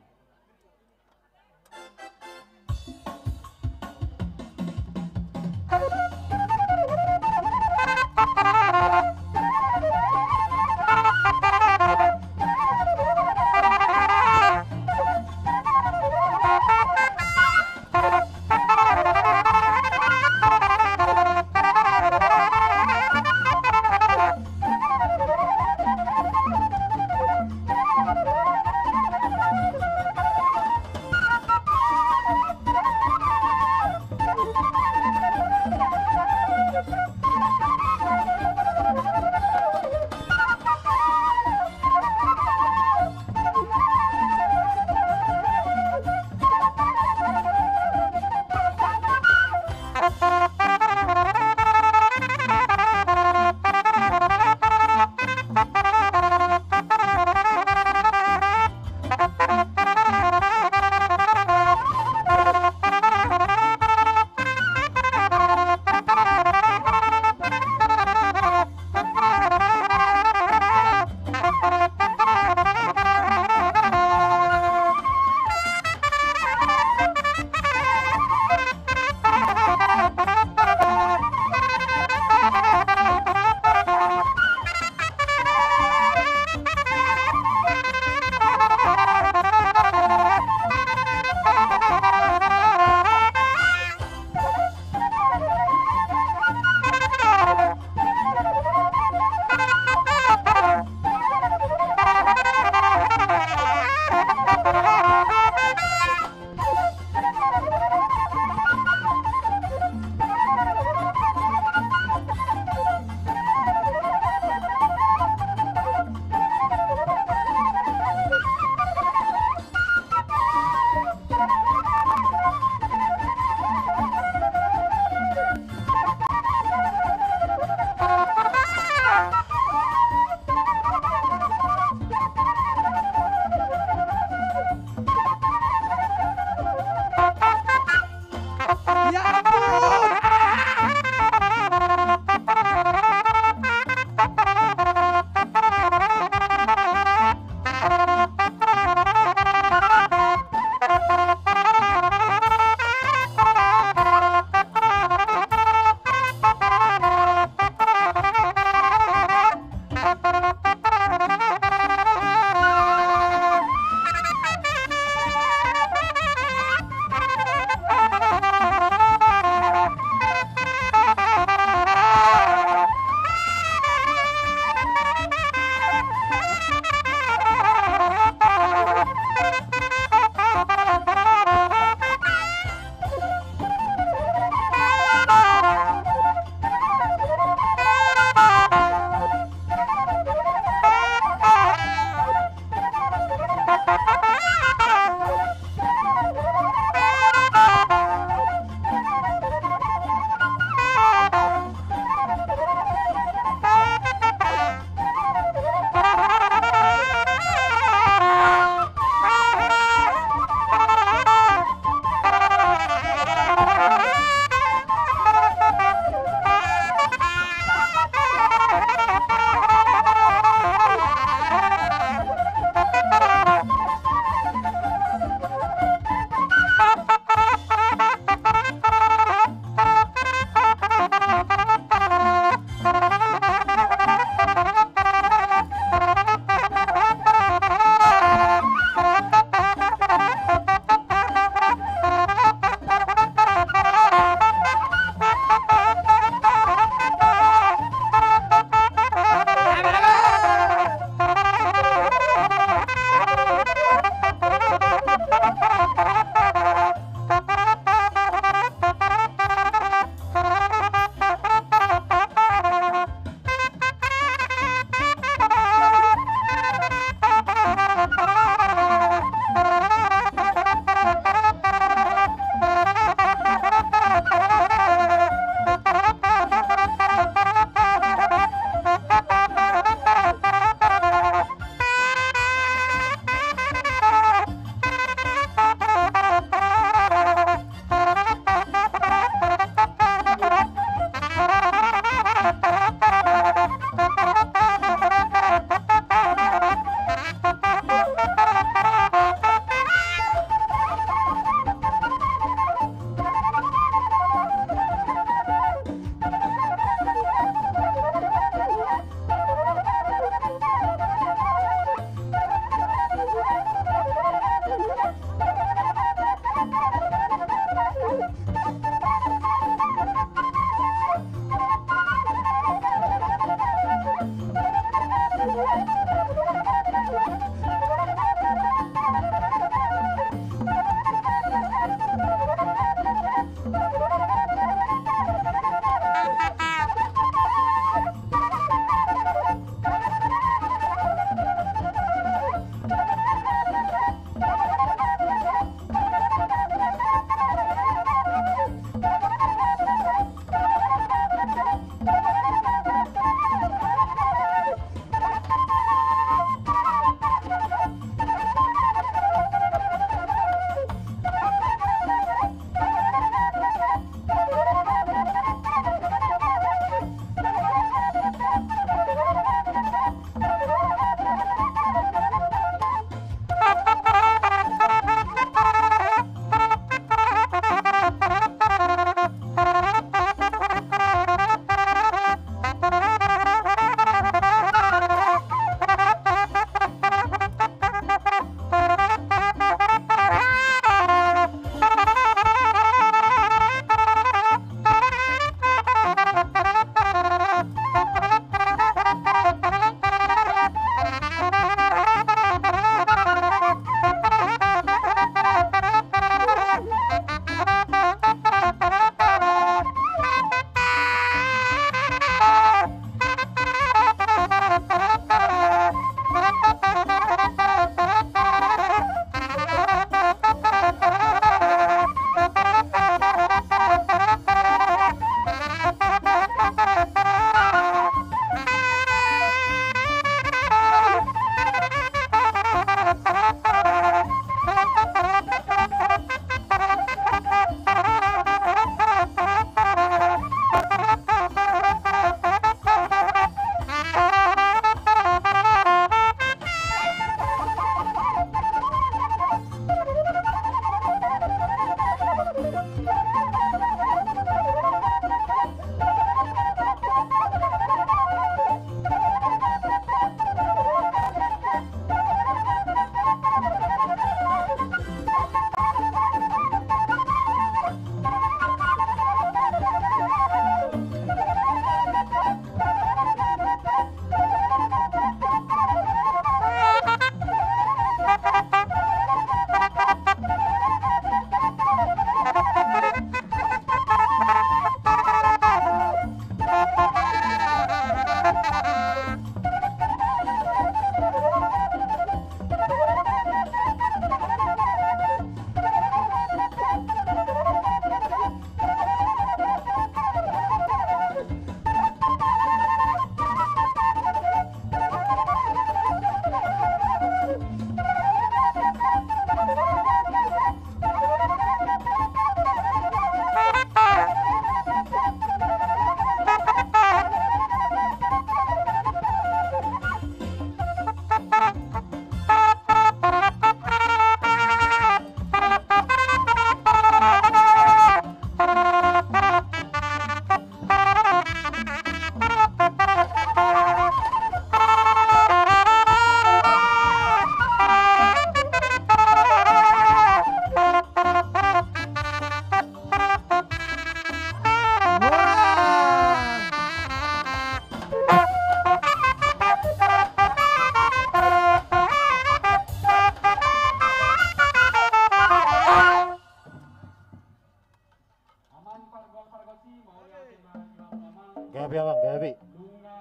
Amang pargual pargonsi, mauliate ma di hamu amang. Gabe amang, gabe. Nunga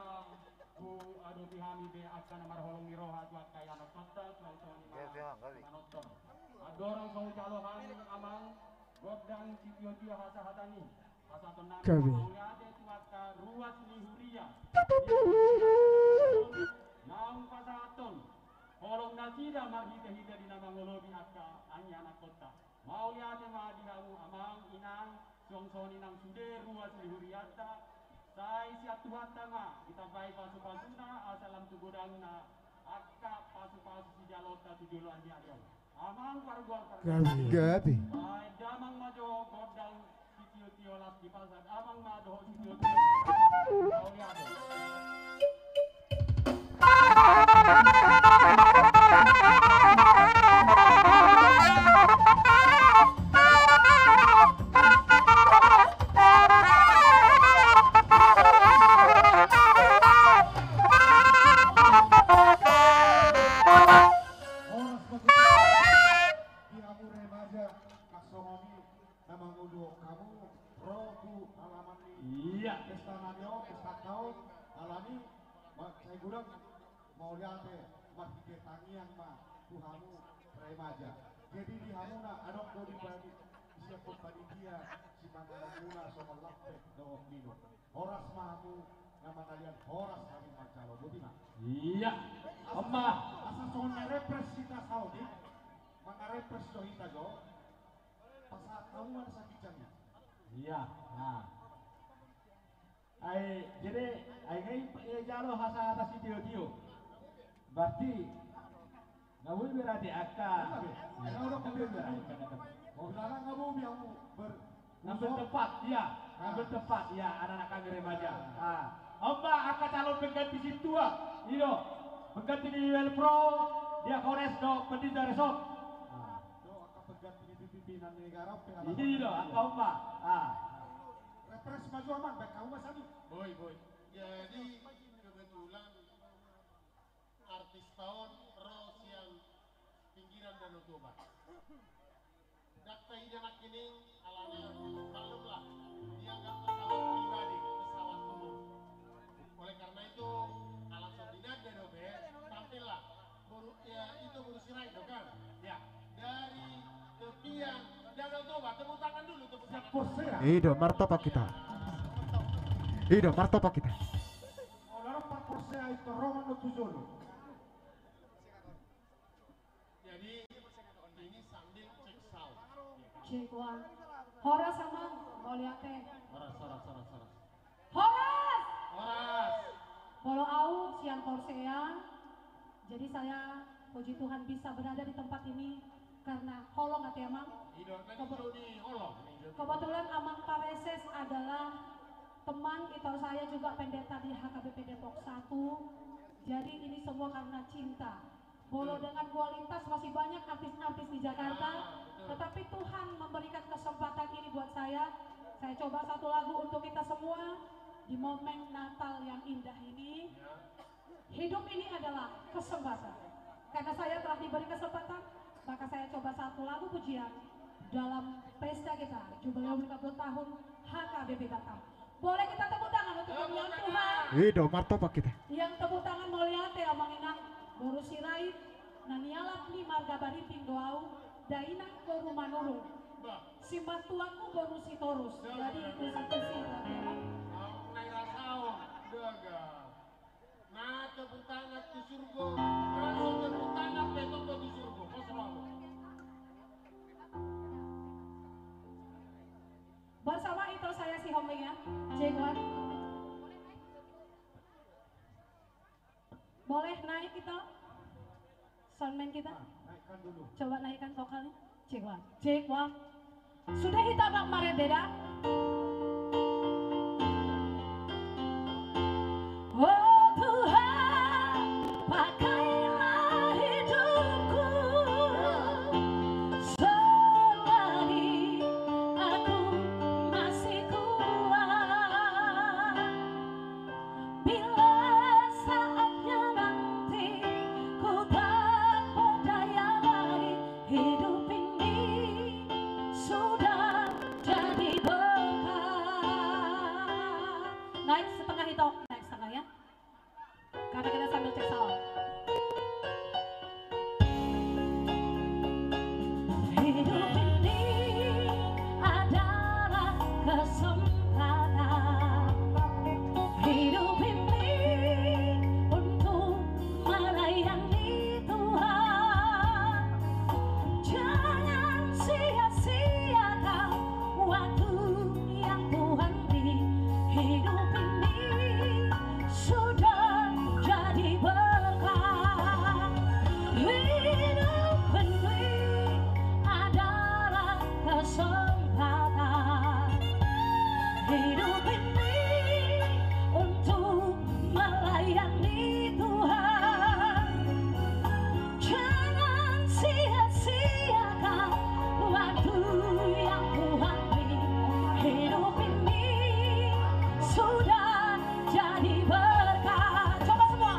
huadopi hami be angka na marholong ni roha tu angka ianakhonta, tu angka ni manonton. Andorang so hujalo hami amang, gondang sitiotio hasahatami. Pasahaton nami mauliate tu angka ruas ni huria. Naung pasahathon holong nasida marhitehite di na mangolopi angka ianakhonta. Mauliate ma di hamu amang inang, suang songon i nang sude ruas ni hurianta, sai sian Tuhanta ma ditambai pasupasuna asa lam tu godangna angka pasupasu sijalonta tu joloan ni ari on. Amang pargual pargonsi. Gabe. Baen damang ma jo gondang sitiotio las dipasahat amang ma dohot sitiotio. Mauliate. Horas ma di hamu remaja, na songon i na mangolu hamu ro tu halaman ni, iya, pesta nami on, pesta angka on, alani, ma-, sai godang mauliate marhite tangiang ma tu hamu remaja. Jadi di hamuna adong do di padi-, disiapkon panitia sipanganon muna songon lampek dohot minum. Horas ma hamu na mangalian, horas hamu manjalo, boti ma. Iya. Asa, on ma, asa songon na repres hita saotik, mangarepres do hita jo. Pasahat hamu ma na saginjang i. Iya. Nah. Ai jadi, ai nga i, eh, jalo hasahatan sitiotio. Berarti nga boi berarti angka. Iya, be. Iya. Nga boi berarti angka. Oh, sekarang nga boi biang ber-, nga bertempat, iya. Ah. Nga bertempat, iya, anak-anak kami remaja. Ah. On ma angka calon pengganti sintua, i do. Pengganti ni Welpro, Diakones dohot Pendeta Resort. Ah. Do angka pengganti ni pimpinan negara pe. I do, angka on ma. Ah. Repres ma jo amang, baen hamu ma sani. Boi, boi. Jadi kebetulan artis ta on ro sian pinggiran Danau Toba. Ndang taida nangkining alana, maklumlah, dianggap pesawat pribadi, pesawat umum. Oleh karena itu, alat sendingan dia dope, tampillah. Boru, ya, itu boru Sirait, bukan? Ya. Dari tepian Danau Toba, tepuk tangan dulu, tepuk tangan. Siap, Bos, ya. I do, martopot hita. I do, martopot hita. Jadi, ini sambil cek sound. Cek, one. Horas, Amang. Mauliate. Horas, horas, horas, horas. Horas! Horas! Molo au sian Korsea, jadi saya, puji Tuhan, bisa berada di tempat ini karena holong ate, Amang. Kebe-, kebetulan Amang Pareses adalah teman itor saya juga pendeta di H K B P Depok satu. Jadi ini semua karena cinta. Walau dengan kualitas masih banyak artis-artis di Jakarta, tetapi Tuhan memberikan kesempatan ini buat saya. Saya coba satu lagu untuk kita semua di momen Natal yang indah ini. Hidup ini adalah kesempatan. Karena saya telah diberi kesempatan, maka saya coba satu lagu pujian dalam pesta kita, Jubileum lima puluh tahun H K B P Batam. Boleh kita tepuk tangan untuk Tuhan. I do, martopot hita. Yang tepuk tangan mauliate, amang inang, boru Sirait, na nialap ni marga Bariting do ahu, dainang boru Manurung. Bah. Simbatuanku boru Sitorus. Dah. Jadi itu satu sih, Bang, ya, Bang. Aung nai rasaon, daga. Na tepuk tangan tu surgo, langsung tepuk tangan pe tong tu surgo. Kosong apa? Bersama Ito saya si Hombing ya, Cek Wan. Boleh naik kita? Soundman kita? Nah, naikkan dulu. Coba naikkan vokalnya. Cek, Wan. Cek, Wan. Sudah hita, Bang, marende da? Oh Tuhan, pakailah hidupku selagi aku masih kuat. Bila saatnya nanti ku tak berdaya lagi, hidup ini sudah jadi berkat. Naik setengah, Ito, naik setengah ya. Karena kita sambil cek sound. Hidup ini adalah kesempatan. Hidup ini untuk melayani Tuhan. Jangan sia-siakan waktu yang Tuhan beri. Hidup ini sudah jadi berkat. Hidup ini adalah kesempatan. Hidup ini untuk melayani Tuhan. Jangan sia-siakan waktu yang Tuhan beri. Hidup ini sudah jadi berkat. Coba semua.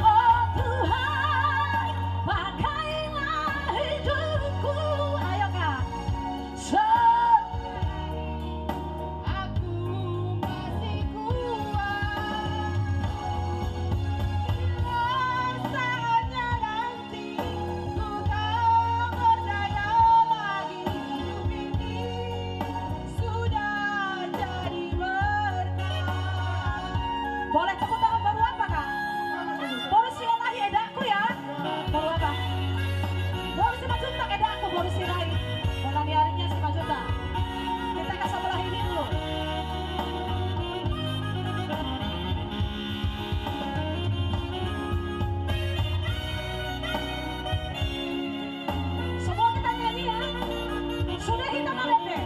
Oh Tuhan, pakailah hidupku. Ayo, Kak. Set. Aku masih kuat. Bila saatnya nanti ku tak berdaya lagi, hidup ini sudah jadi berkat. Boleh tepuk tangan baru apa, Kak? Boru Siolahi edakku ya. Baru apa? Boru Simanjuntak edakku, boru Sirait. Bola liarnya Simanjuntak. Kita ke sebelah ini dulu. Semua kita nyanyi ya. Sudah kita marende.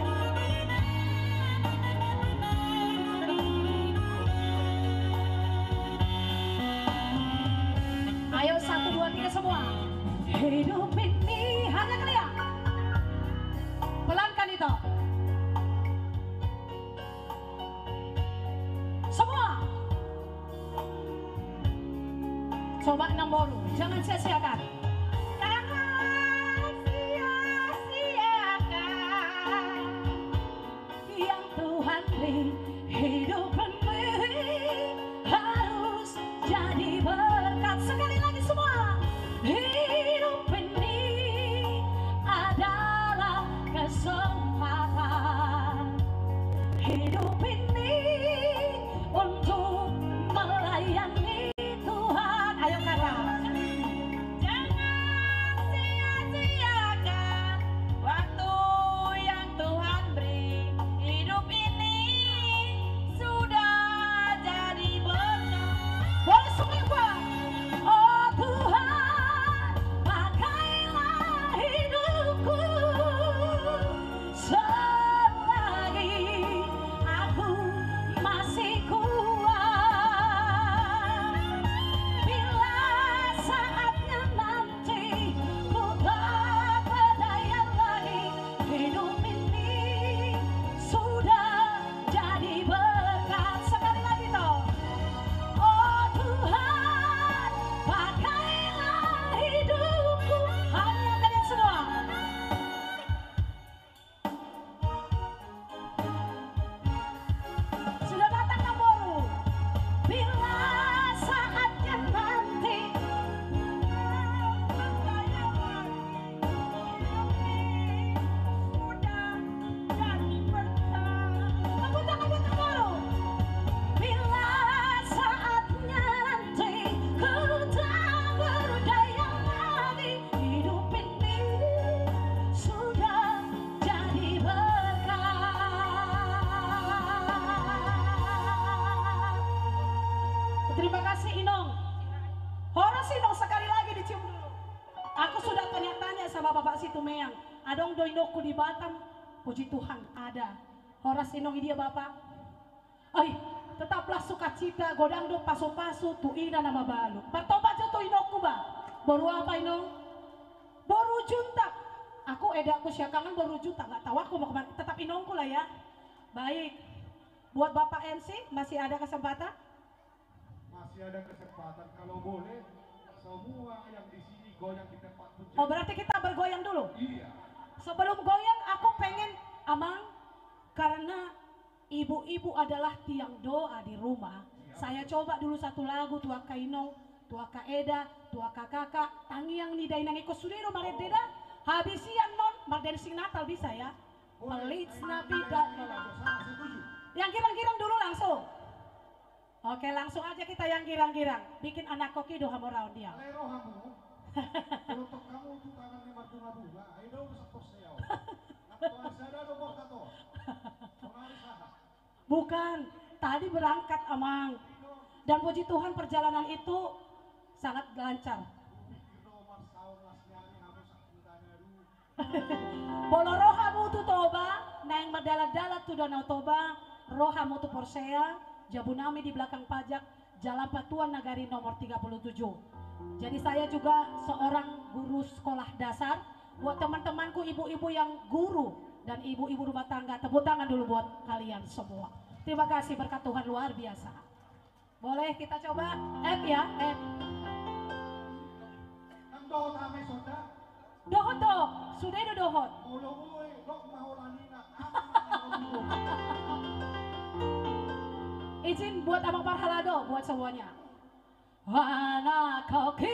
Ayo, satu, dua, tiga semua. Hidup ini hanya kalian. Pelankan, Ito. Semua. Coba enam boru, jangan sia-siakan. Jangan sia-siakan yang Tuhan beri. Hidup ini harus jadi berkat. Sekali lagi semua. Hidup ini adalah kesempatan. Hidup ini untuk melayani Tuhan. Ayo, Kakak. Jangan Terima kasih, Inong. Horas, Inong, sekali lagi dicium dulu. Aku sudah tanya-tanya sama Bapak Situmeang. Adong do inongku di Batam? Puji Tuhan, ada. Horas, Inong, i dia Bapak? Oi, tetaplah sukacita, godang do pasu-pasu tu ina na mabalu. Martoba jo tu inongku, ba. Boru apa, Inong? Boru Juntak. Aku, edaku siakangan boru Juntak, nggak tahu aku mau kemana. Tetap inongku lah ya. Baik. Buat Bapak M C, masih ada kesempatan? Masih ada kesempatan. Kalau boleh, semua yang di sini goyang di tempat pun. Oh, berarti kita bergoyang dulu? Iya. Sebelum goyang, aku pengen, Amang, karena ibu-ibu adalah tiang doa di rumah. Iya, saya betul. Coba dulu satu lagu tu angka inong, tu angka eda, tu angka kakak, tangiang ni dainang ingkon sude do marende da. Habis i annon, mardancing Natal bisa ya. Boleh. Pelits na pida. Iya, betul. Sama, setuju. Yang girang-girang dulu langsung. Oke, langsung aja kita yang girang-girang. Bikin anak koki do hamoraon dia. Alai rohamu. Kalau tok kamu tu tangan ni marbunga-bunga, ayo dong, sapos saya. Nang tuan sada do borta to. Sonari saha? Bukan, tadi berangkat, Amang. Dan puji Tuhan, perjalanan itu sangat lancar. Kupikir do marsaon las ni ari hamu sakutana du. Molo rohamu tu Toba, naeng mardalan-dalan tu Danau Toba, rohamu tu Porsea, jabu nami di belakang pajak, Jalan Batuan Nagari nomor tiga puluh tujuh. Jadi, saya juga seorang guru sekolah dasar. Buat teman-temanku, ibu-ibu yang guru dan ibu-ibu rumah tangga, tepuk tangan dulu buat kalian semua. Terima kasih, berkat Tuhan luar biasa. Boleh kita coba? F ya, F. Nang dohot hami sonda. Dohot do, sude do dohot. Molo mui, dok mahola nina, apa mahola nina? Izin buat Amang Parhalado, buat semuanya. Anak koki,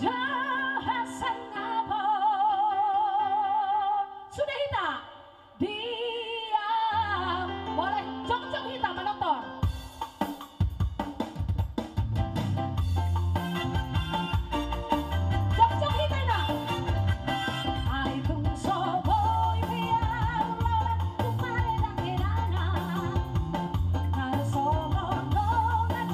dohot sangapon. Sude hita. Diam. Boleh jongjong hita manonton. Jongjong hita, ina. Ai tung so boi pe ahu laolan tu paredang-edangan. Tarsongon dongan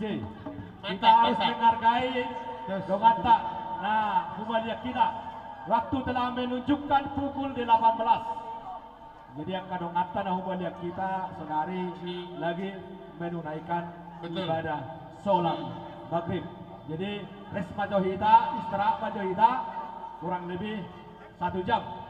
Kita harus menghargai donganta na humaliang hita. Waktu telah menunjukkan pukul delapan belas. Jadi angka donganta na humaliang hita saonari lagi menunaikan ibadah sholat maghrib. Jadi rest ma jo hita, istirahat ma jo hita, kurang lebih satu jam.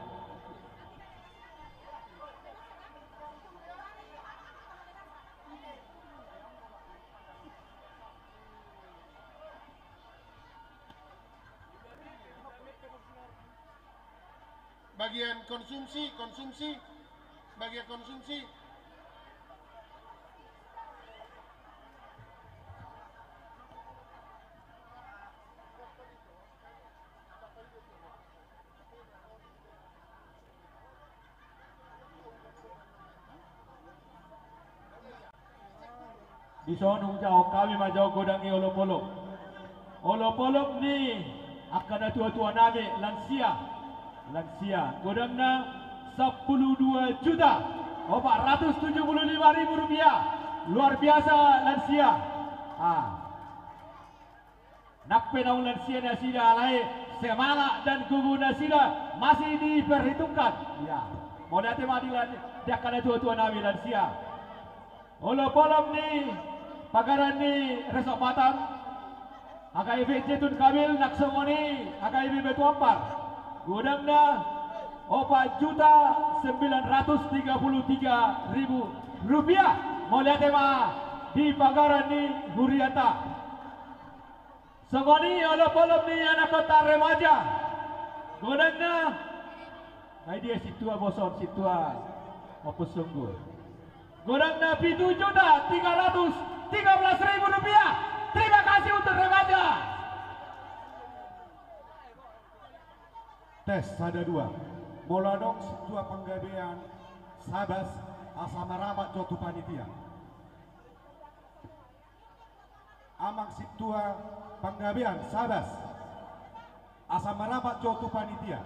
Bagian konsumsi, konsumsi, bagian konsumsi. Dison hujahahon hami ma jo godang ni olopolop. Olopolop ni angka natuatuanami, lansia. Lansia. Godangna sampulu dua juta opat ratus tujuh puluh lima ribu rupiah. Luar biasa lansia. Ah. Nang pe naung lansia nasida alai semangat dan gogo nasida masih diperhitungkan. Ya. Mauliate ma di lan-, di angka natuatuanami lansia. Olopolop ni pagaran ni Resort Batam, H K I P Zaitun Kamil, nang songon i H K I P Batu Ampar. Godangna opat juta sembilan ratus tiga puluh tiga ribu rupiah. Mauliate ma di pagaran ni huriata. Songon i olopolop ni anakhonta remaja. Godangna, ai dia sintua boson, sintua ompus sunggu. Godangna pitu juta tiga ratus tiga belas ribu rupiah. Terima kasih untuk remaja. Tes sada dua. Molo adong sintua panggabean Sabas, asa marapat jo tu panitia. Amang sintua panggabean Sabas, asa marapat jo tu panitia.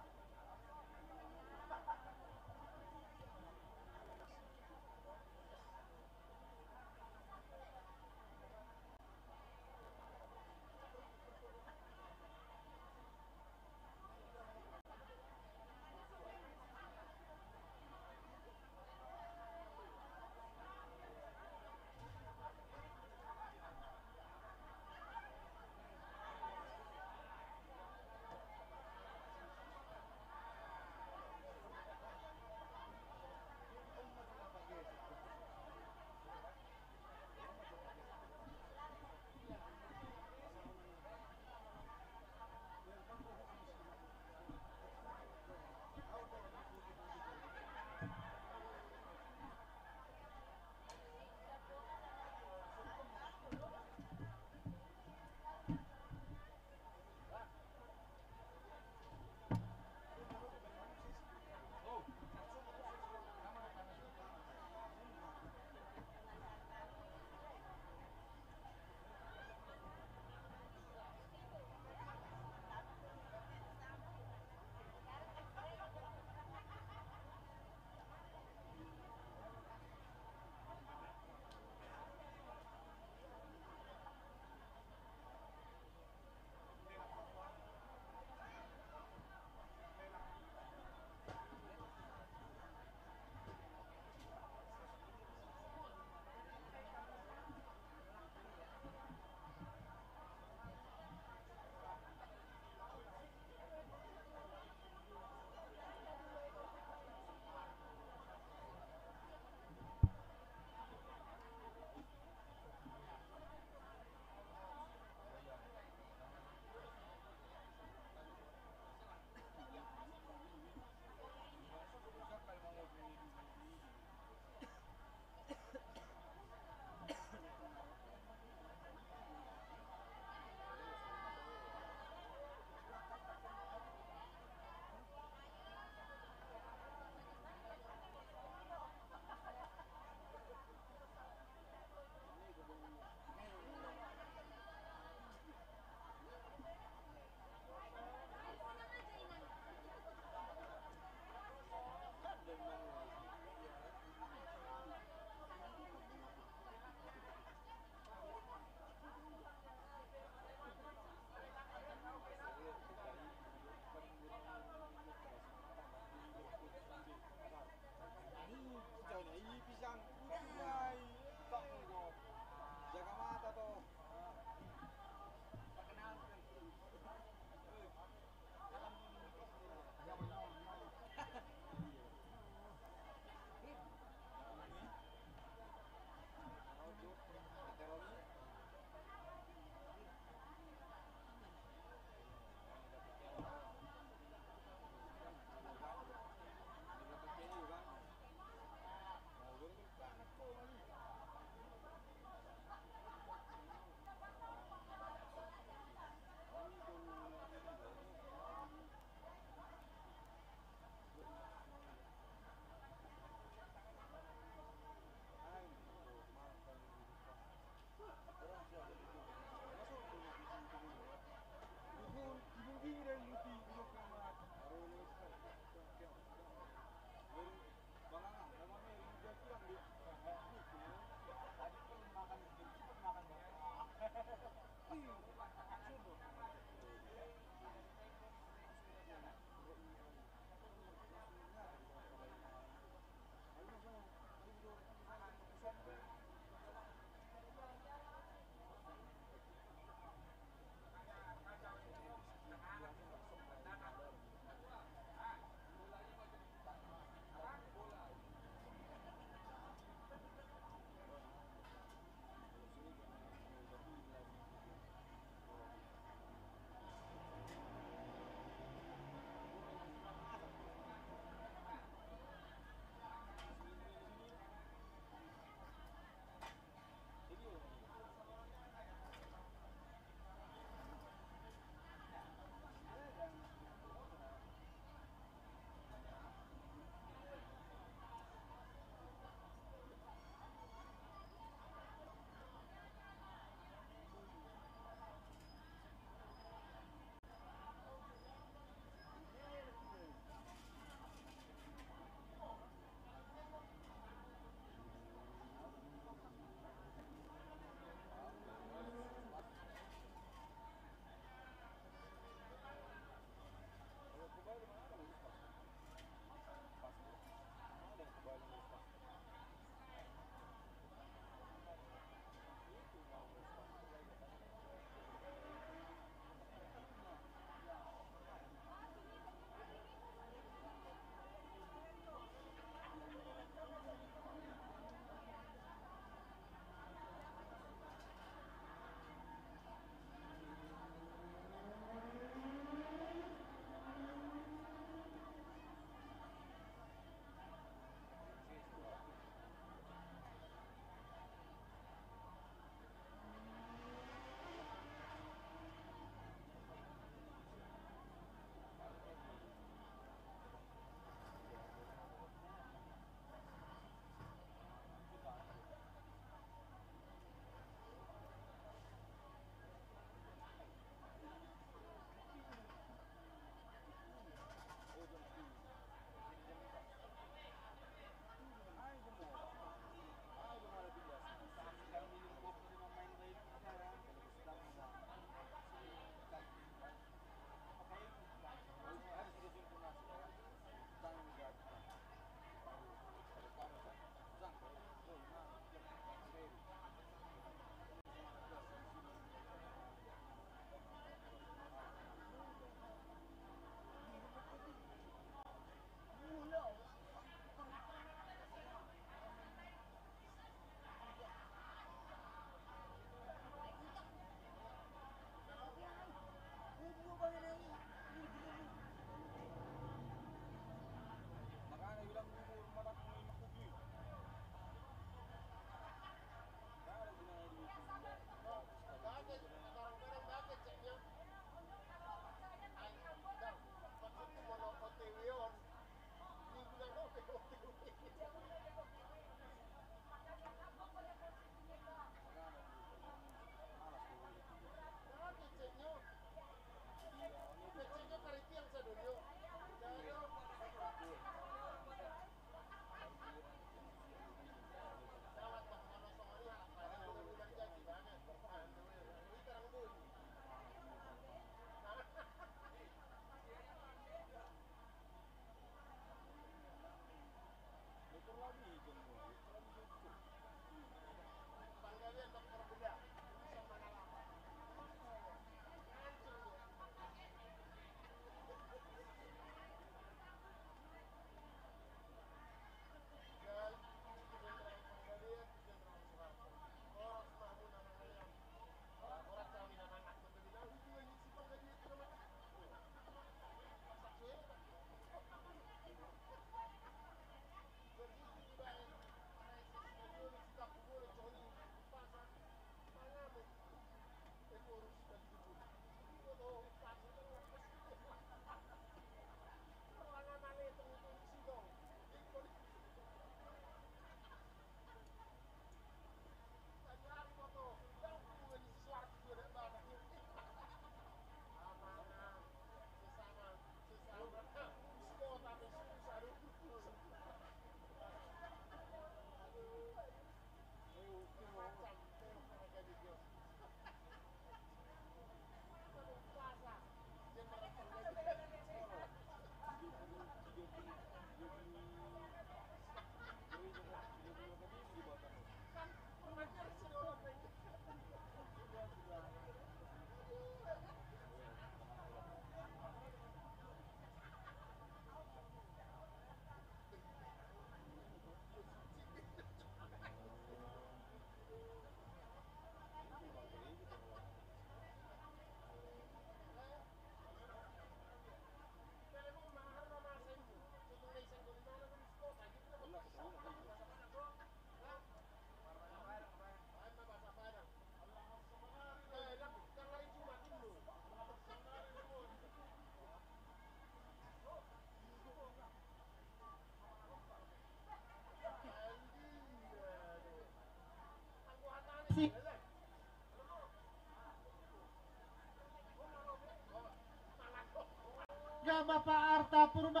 Gama pa Arta Purba.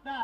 Ada.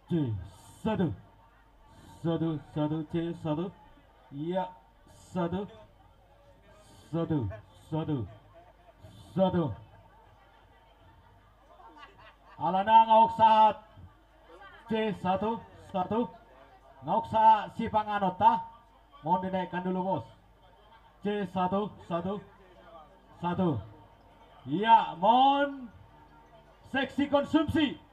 C satu. Satu, satu, C satu. Iya, satu. Satu, satu. Satu. Alana nga huk sahat C satu, satu. Nga huk sahat sipanganonta. Mohon dinaikkan dulu, Bos. C satu, satu, satu. Iya, mohon seksi konsumsi.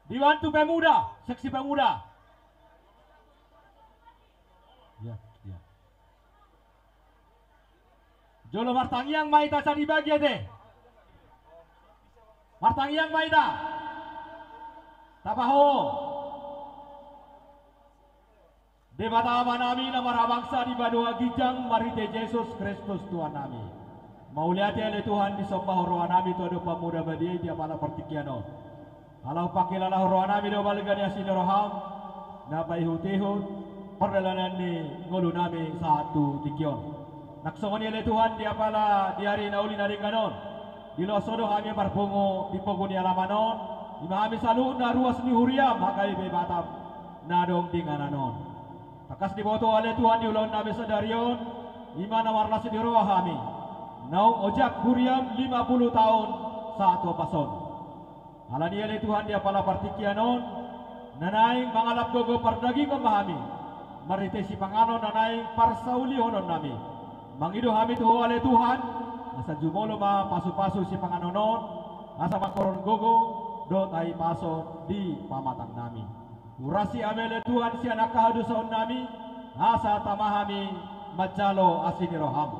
Dibantu pemuda, seksi pemuda. Iya, iya. Jolo martangiang ma hita, asa dibagi ate. Martangiang ma hita. Tapaho. Debata Amanami na marhabangsa di banua ginjang marhite Jesus Kristus Tuhannami. Mauliate ale Tuhan, disomba ho rohanami tu adopan-Mu na badia i di apala partingkian on. Ala hupakilalahon rohanami do balga ni asi ni roham na paihut-ihut pardalanan ni ngolunami sahat tu tingki on. Nang songon i ale Tuhan, di apala di ari na uli na denggan on, diloas Ho do hami marpungu di pogu ni alaman on, i ma hami saluhutna ruas ni huriam H K B P Batam na adong di inganan on. Tangkas diboto ale Tuhan di ulaonnami sadari on, i ma na marlas ni roha hami naung ojak huriam lima pulu taon sahat tu hapas on. Alani i ale Tuhan, di apala partingkian on, na naeng mangalap gogo pardagingon ma hami marhite sipanganon na naeng parsaulihonon nami. Mangido hami tu Ho ale Tuhan, asa jumolo ma pasu-pasu sipanganon on, asa mangkorhon gogo dohot hahipason di pamatangnami. Urasi hami ale Tuhan sian angka hadosaonnami, asa tama hami manjalo asi ni roham.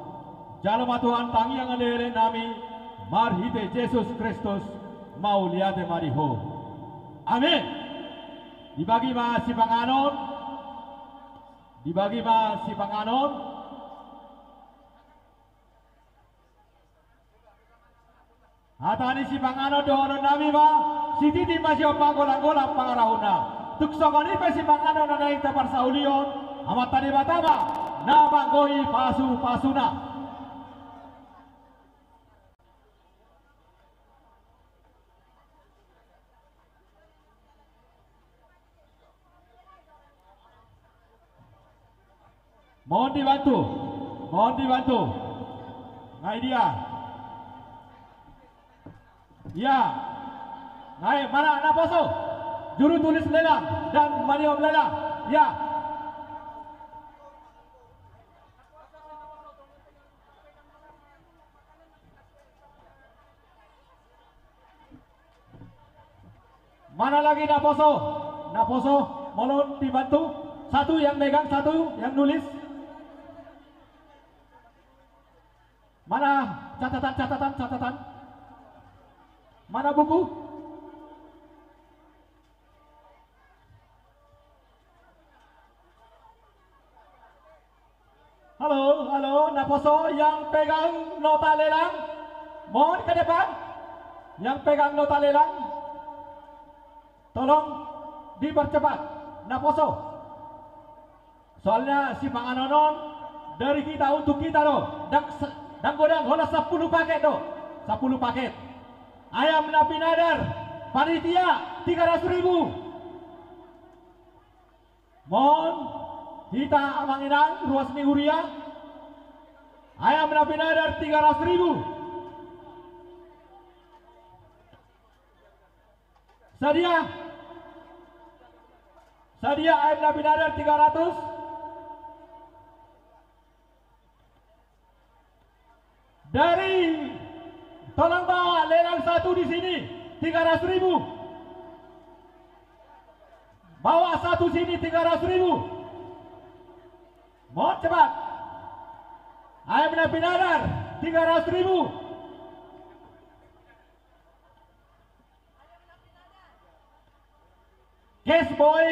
Jalo ma Tuhan tangiang leleng nami, marhite Jesus Kristus, mauliate ma di Ho. Amin. Dibagi ma sipanganon. Dibagi ma sipanganon. Hata ni sipanganon dohononnami ma, sititi ma sihompa, golang-golang pangarahutna. Tung songon i pe sipanganon na naeng taparsaulihon, Amanta Debata ma na manggohi pasu-pasuna. Mohon dibantu, mohon dibantu. Nga i dia? Ia. Nga i, mana naposo? Juru tulis lelang dan maniop lelang. Ia. Mana lagi naposo? Naposo, molo dibantu. Satu yang megang, satu yang nulis. Mana catatan, catatan, catatan? Mana buku? Halo, halo, naposo yang pegang nota lelang, mohon ke depan. Yang pegang nota lelang, tolong dipercepat. Naposo. Soalnya sipanganon on dari kita untuk kita do. Ndang se-, ndang godang, holan sampulu paket do. Sampulu paket. Ayam na pinadar, panitia, tiga ratus ribu. Mohon hita amang inang, ruas ni huria. Ayam na pinadar tiga ratus ribu. Sadia. Sadia ayam na pinadar tiga ratus. Dari, tolong bawa lelang satu di sini, tiga ratus ribu. Bawa satu sini, tiga ratus ribu. Mohon cepat. Ayam na pinadar, tiga ratus ribu. Cash boy,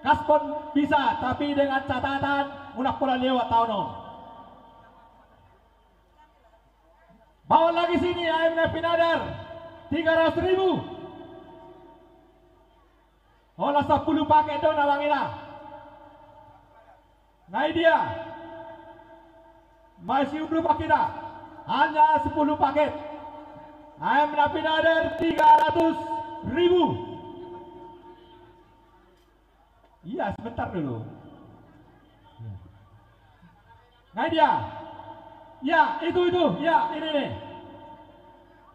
Gaspon bisa, tapi dengan catatan unang pola lewat taon on. Baen lagi sini ayam na pinadar, tiga ratus ribu. Holan sampulu paket do na mangido. Nga i dia? Masih udah pakai dah. Hanya sepuluh paket. Ayam na pinadar tiga ratus ribu. Iya, sebentar dulu. Nah, dia. Ya, itu, itu. Ya, ini nih.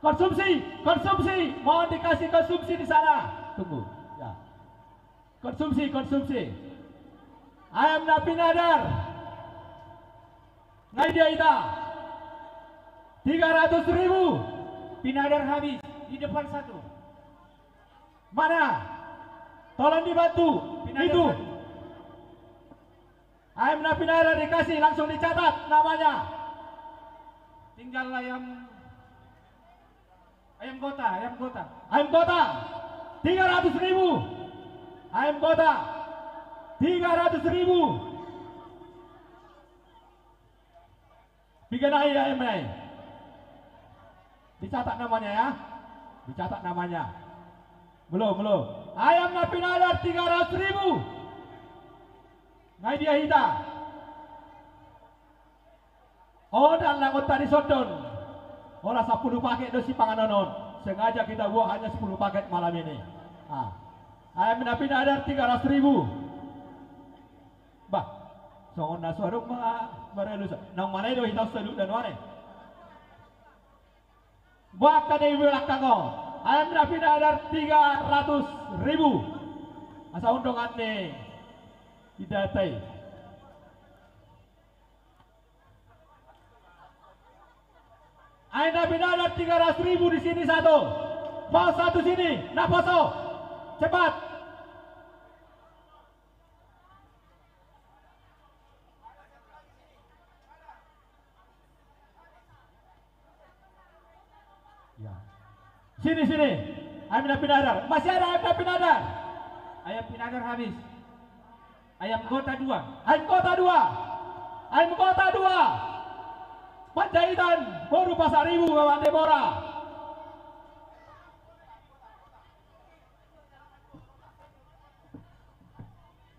Konsumsi, konsumsi. Mohon dikasih konsumsi di sana. Tunggu. Ya. Konsumsi, konsumsi. Ayam na pinadar. Nga i dia, ita? Tiga ratus ribu. Pinadar habis. Di depan satu. Mana? Tolong dibantu. Pinadar itu. Ayam na pinadar dikasih, langsung dicatat namanya. Tinggal ayam, ayam gota, ayam gota. Ayam gota, tiga ratus ribu. Ayam gota, tiga ratus ribu. Piga na i ayam na i? Dicatat namanya ya. Dicatat namanya. Belum, belum. Ayam na pinadar tiga ratus ribu. Nga i dia, ita? Oh, dan langon tadi sodon. Holan sampulu paket do sipanganon on. Sengaja kita buat hanya sepuluh paket malam ini. Ah. Ayam na pinadar tiga ratus ribu. Bah, songon na so adong ma, baru lusa. Nang mana do hita salut dan mana? Buat ka di belakang on. Ayam na pinadar tiga ratus ribu. Asa untung anne. Tidak tai. Ayam na pinadar tiga ratus ribu di sini satu. Pos satu sini, na poso. Cepat. Ya. Sini, sini. Ayam na pinadar. Masih ada ayam na pinadar? Ayam pinadar habis. Ayam gota dua. Ayam gota dua. Ayam gota dua. Panjaitan, boru Pasaribu, Mamak Debora.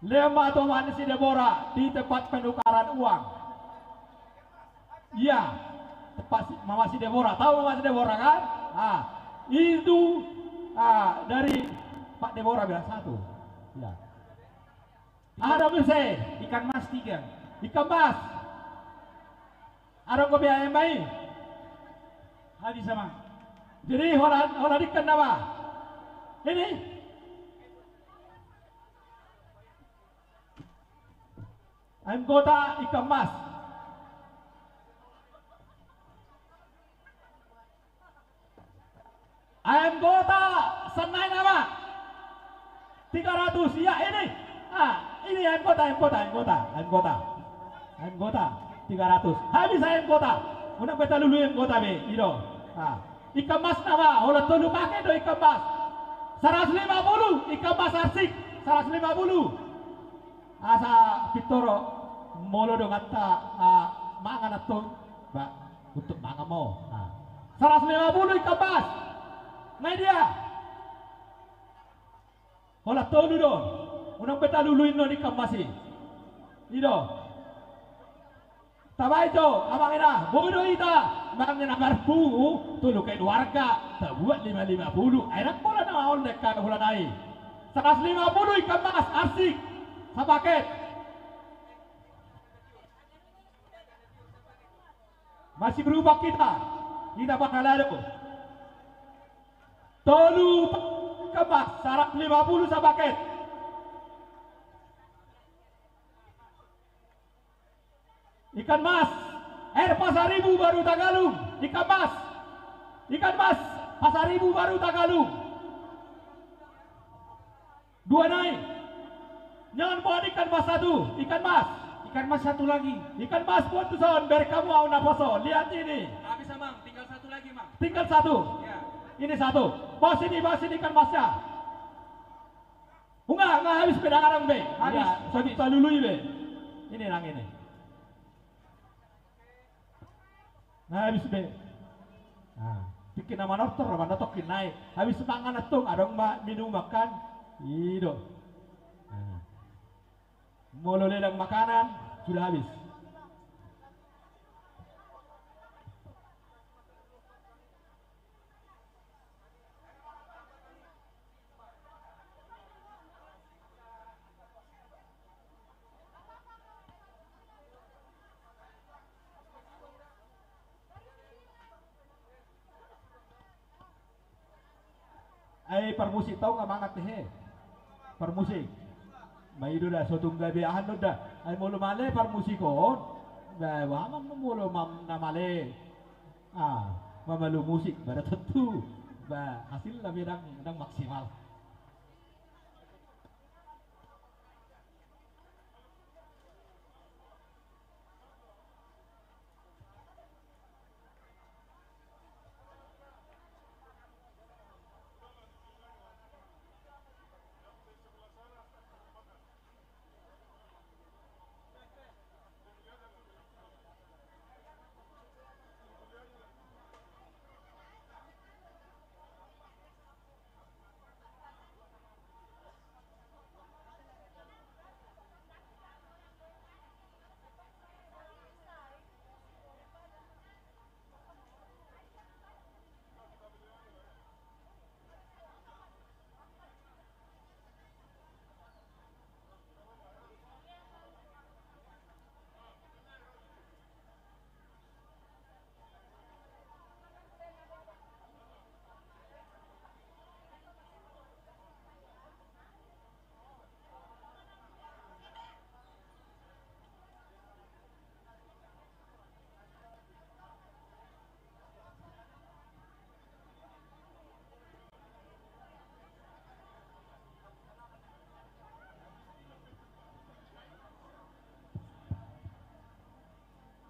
Lehon ma tu Mamak si Debora di tempat penukaran uang. Iya, tempat si, Mamak si Debora. Tahu Mamak si Debora kan? Ah, itu, ah, dari Pak Debora bilang satu. Iya. Aha do muse? Ikan mas tiga. Ikan mas. Adong dope ayam ma i? Habis, Amang. Jadi holan, holan ikan nama? Ini? Ayam gota, ikan mas. Ayam gota, senai nama? Tiga ratus, iya ini. Ah, ini ayam gota, ayam gota, ayam gota, ayam gota. Ayam gota, tiga ratus. Habis ayam gota. Unang beta lului ayam gota be, i do. Ah, ikan mas nama? Holan tolu paket do ikan mas. Saratus lima puluh, ikan mas arsik. Saratus lima puluh. Asa pintor molo donganta, ah, mangan antong, ba, untuk mangan ma. Nah. Saratus lima puluh ikan mas. Nga i dia? Holan tolu do. Unang beta lului annon ikan mas i. I do. Tabaen jo, Amang Ina, boi do hita manang na marpungu tolu keluarga, tabuat lima lima puluh. Ai ndang pola na on dengkan holan i. Saratus lima puluh ikan mas arsik sapaket. Masih berubah kita. Kita bakal ado tolu ikan mas, saratus lima puluh sapaket. Ikan mas, air Pasaribu Baru Tagalung. Ikan mas, ikan mas Pasaribu Baru Tagalung. Dua nai. Nyaman buat ikan mas satu, ikan mas. Ikan mas satu lagi. Ikan mas buat tu son, biar kamu au na poso. Lihat ini. Habis, Amang, tinggal satu lagi, Mang. Tinggal satu. Ya. Ini satu. Bawa sini, bawa sini ikan masnya. Unga, nga habis pe dang adong be. Habis, habis. Palului be. Ini nang ini. Nga habis be. Nah, tingki na manortor, mana tongkin nai. Habis mangan antong, adong ma minum makan. I do. Nah. Molo lelang makanan, sudah habis. Ai parmusik tau nga mangan tehe. Parmusik. Ba i do da, so tung gabe aha do da. Ai molo male parmusik on. Ba, ba aha ma molo mam-, na male. Ah, mamalu musik, ba da tontu. Ba, hasilna be dang, dang maksimal.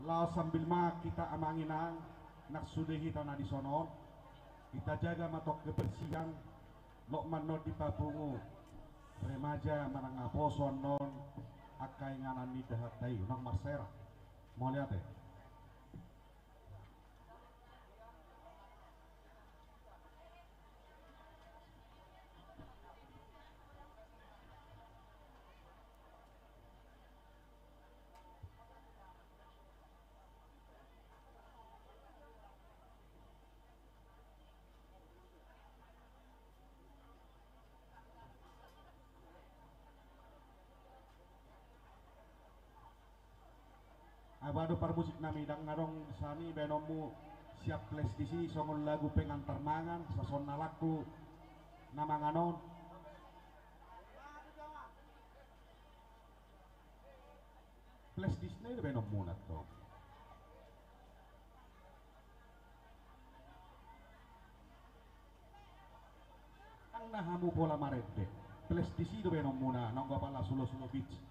Laos sambil ma hita amang inang, nang sude hita na di sonon, hita jaga ma tong kebersihan, loas ma annon dipapungu remaja manang naposo annon angka inganan ni dahahanta i, unang marsera. Mauliate. Ai ba do parmusik nami, ndang adong sani baenonmu sian Ples disi songon lagu pengantar mangan, sasongon na laku na mangan on. Ples disi na i do baenonmuna tong. Ndang na hamu pola marende. Ples disi do baenonmuna, nanggo apala sulo-sulo beach.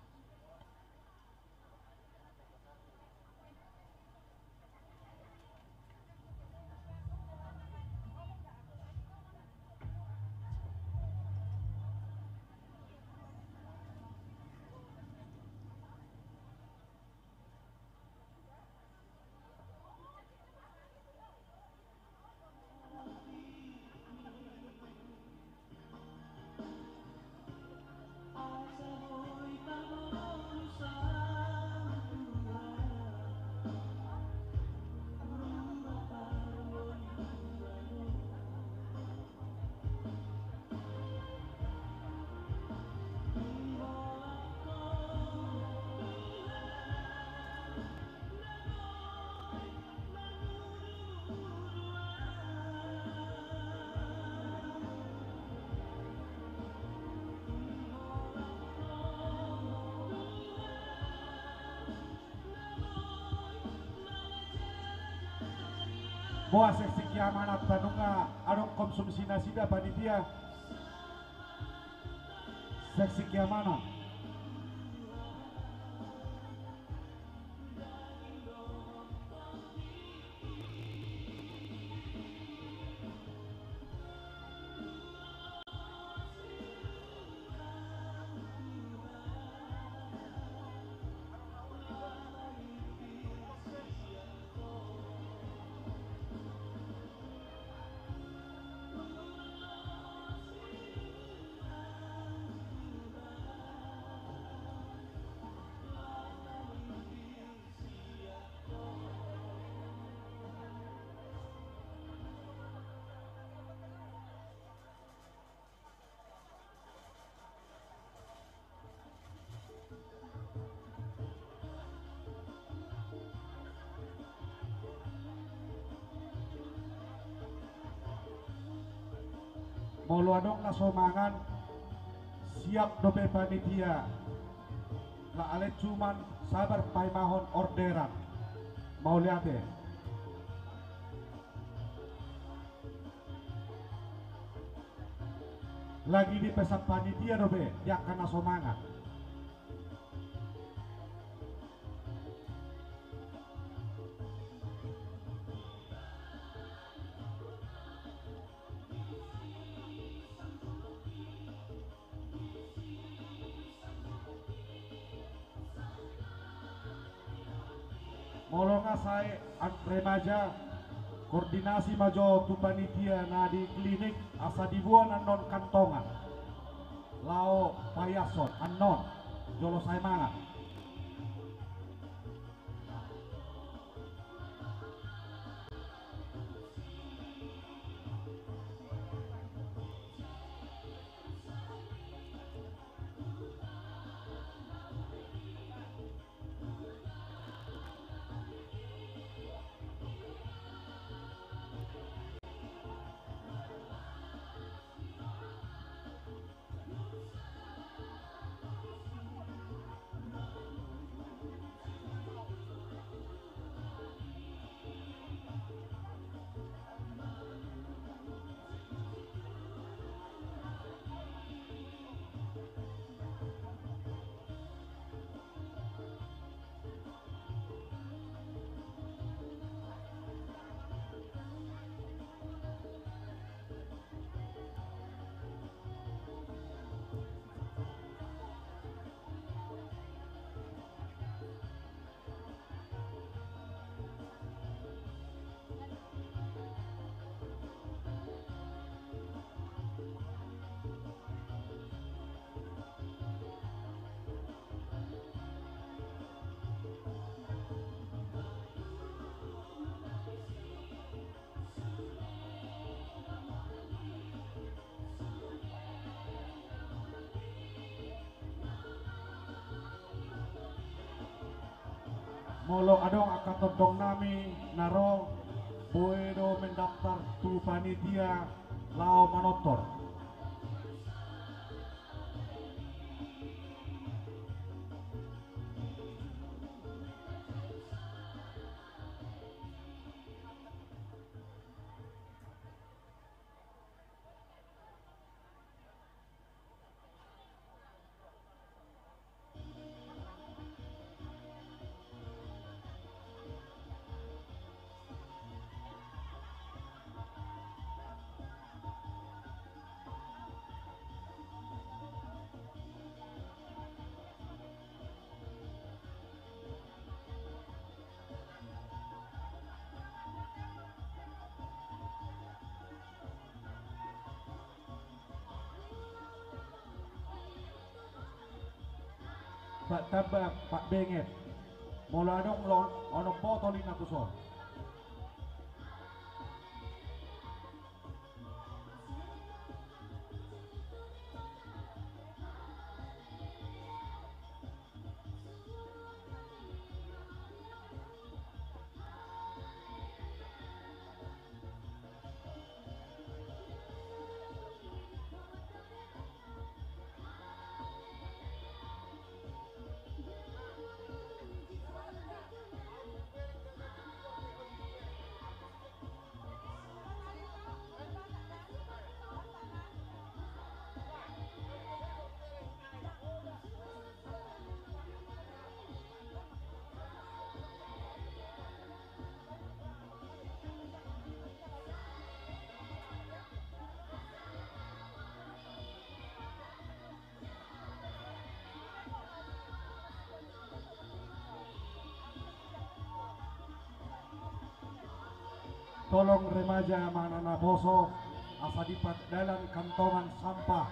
Boha seksi keamananta, nunga adong konsumsi nasida panitia? Seksi keamanan. Molo adong na so mangan, siap dope panitia. Ala ale cuman sabar paimahon orderan. Mauliate. Lagi dipesan panitia dope di angka na so mangan. Molo nga sai an-, remaja, koordinasi ma jo tu panitia na di klinik asa diboan annon kantongan. Laho paiashon annon jolo sai mangan. Molo adong angka tondong nami na ro, boi do mendaftar tu panitia laho manortor. Pak Tamba, Pak Benget. Molo adong lo-, onom botol i na tuson. Tolong remaja manang naposo asa dipadalan kantongan sampah.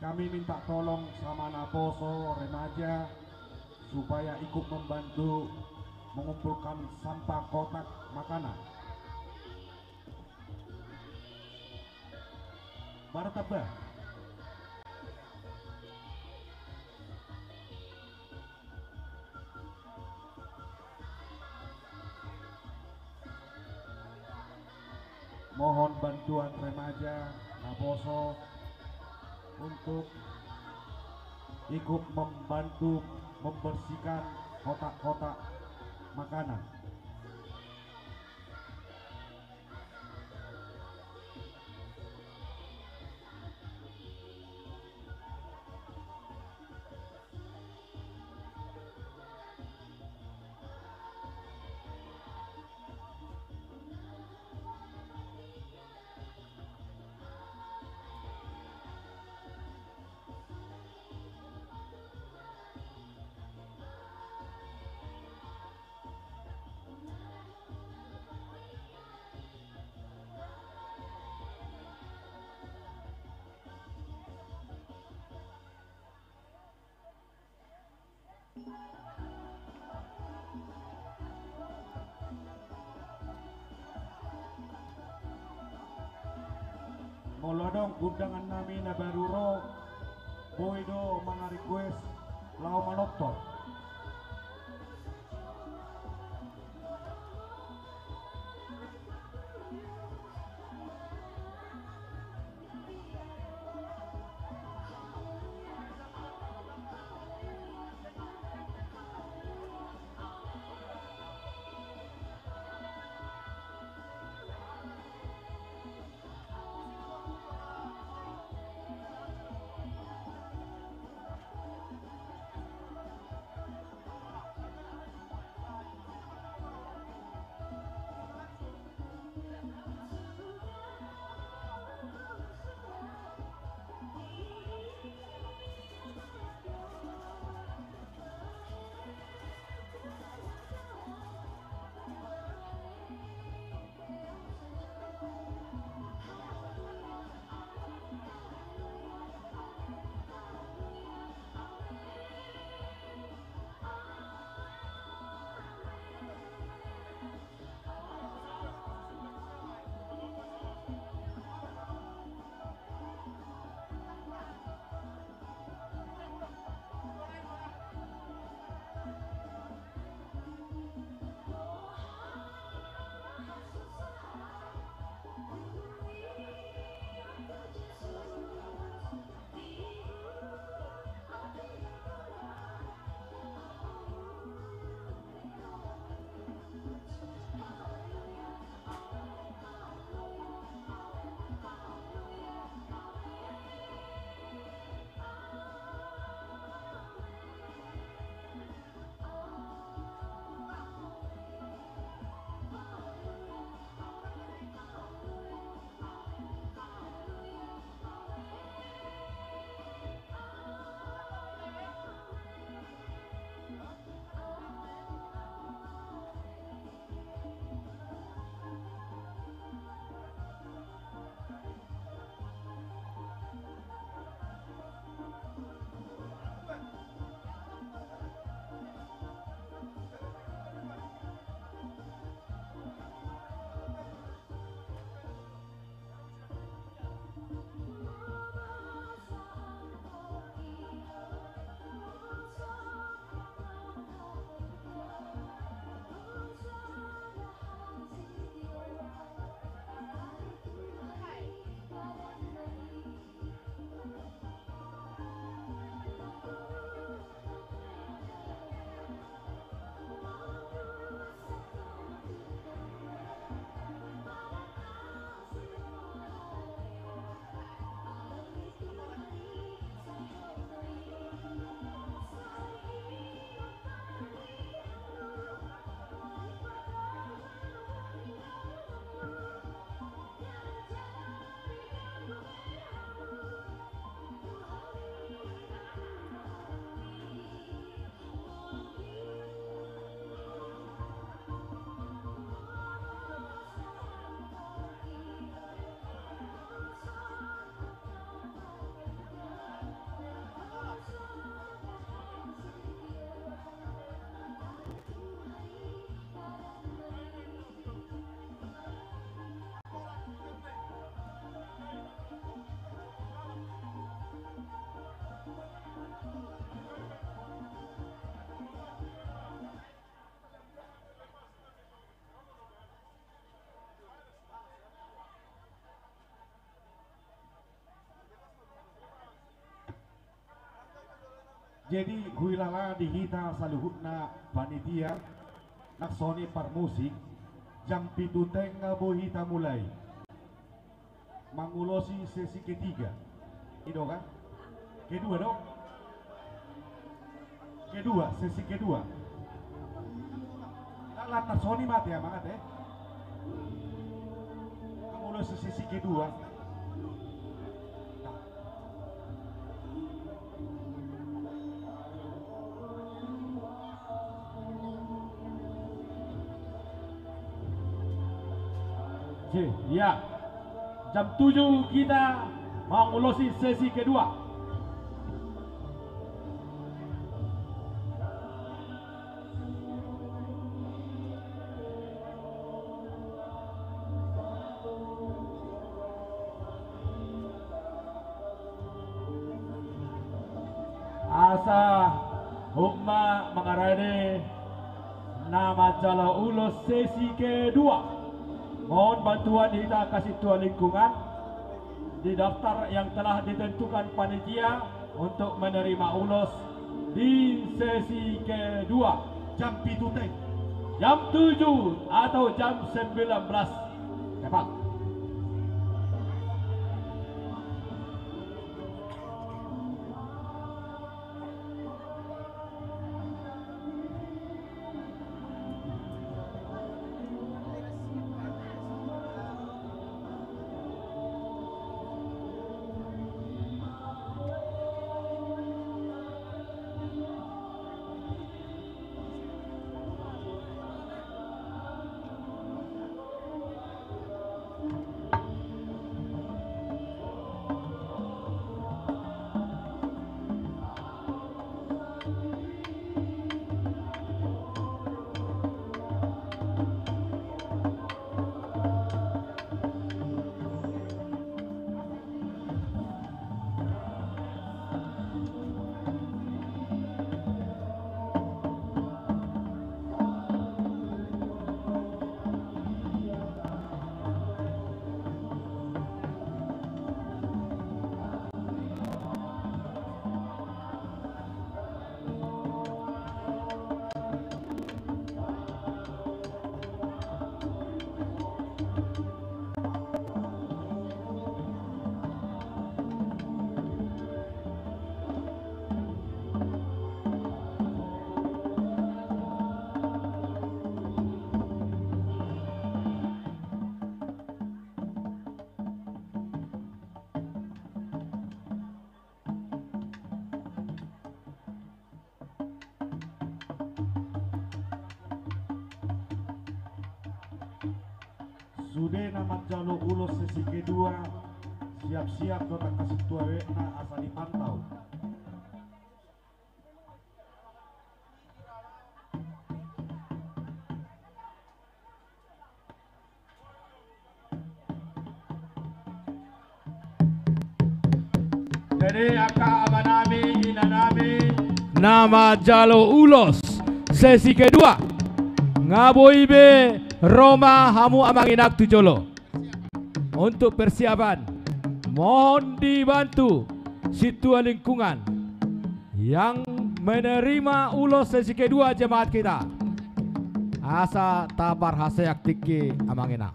Kami minta tolong sama naposo remaja supaya ikut membantu mengumpulkan sampah kotak makanan. Baru tebak. Mohon bantuan remaja naposo untuk ikut membantu membersihkan kotak-kotak makanan. Molo adong undangan nami na baru ro, boi do mangarequest laho manortor. Jadi huilala di hita saluhutna panitia, nang songon i parmusik, jam pitu teng nga boi hita mulai mangulosi sesi ketiga. I do kan? Kedua do? Kedua, sesi kedua. Lantas songon i ma ate, Amang, ate. Mangulosi sesi kedua. Oke, ya. Jam tujuh kita mangulosi sesi kedua. Asa hot ma mangarade na manjalo ulos sesi kedua. Mohon bantuan hita angka sintua lingkungan di daftar yang telah ditentukan panitia untuk menerima ulos di sesi kedua. Jam pitu teng. Jam tujuh atau jam sembilan belas. Cepat. Sude na manjalo ulos sesi kedua, siap-siap dohot angka sintua wekna asa dipantau. Jadi angka amanami, inanami na manjalo ulos sesi kedua, nga boi be ro ma hamu amang inang tu jolo. Untuk persiapan, mohon dibantu sintua lingkungan yang menerima ulos sesi kedua jemaat kita. Asa taparhaseang tingki amang inang.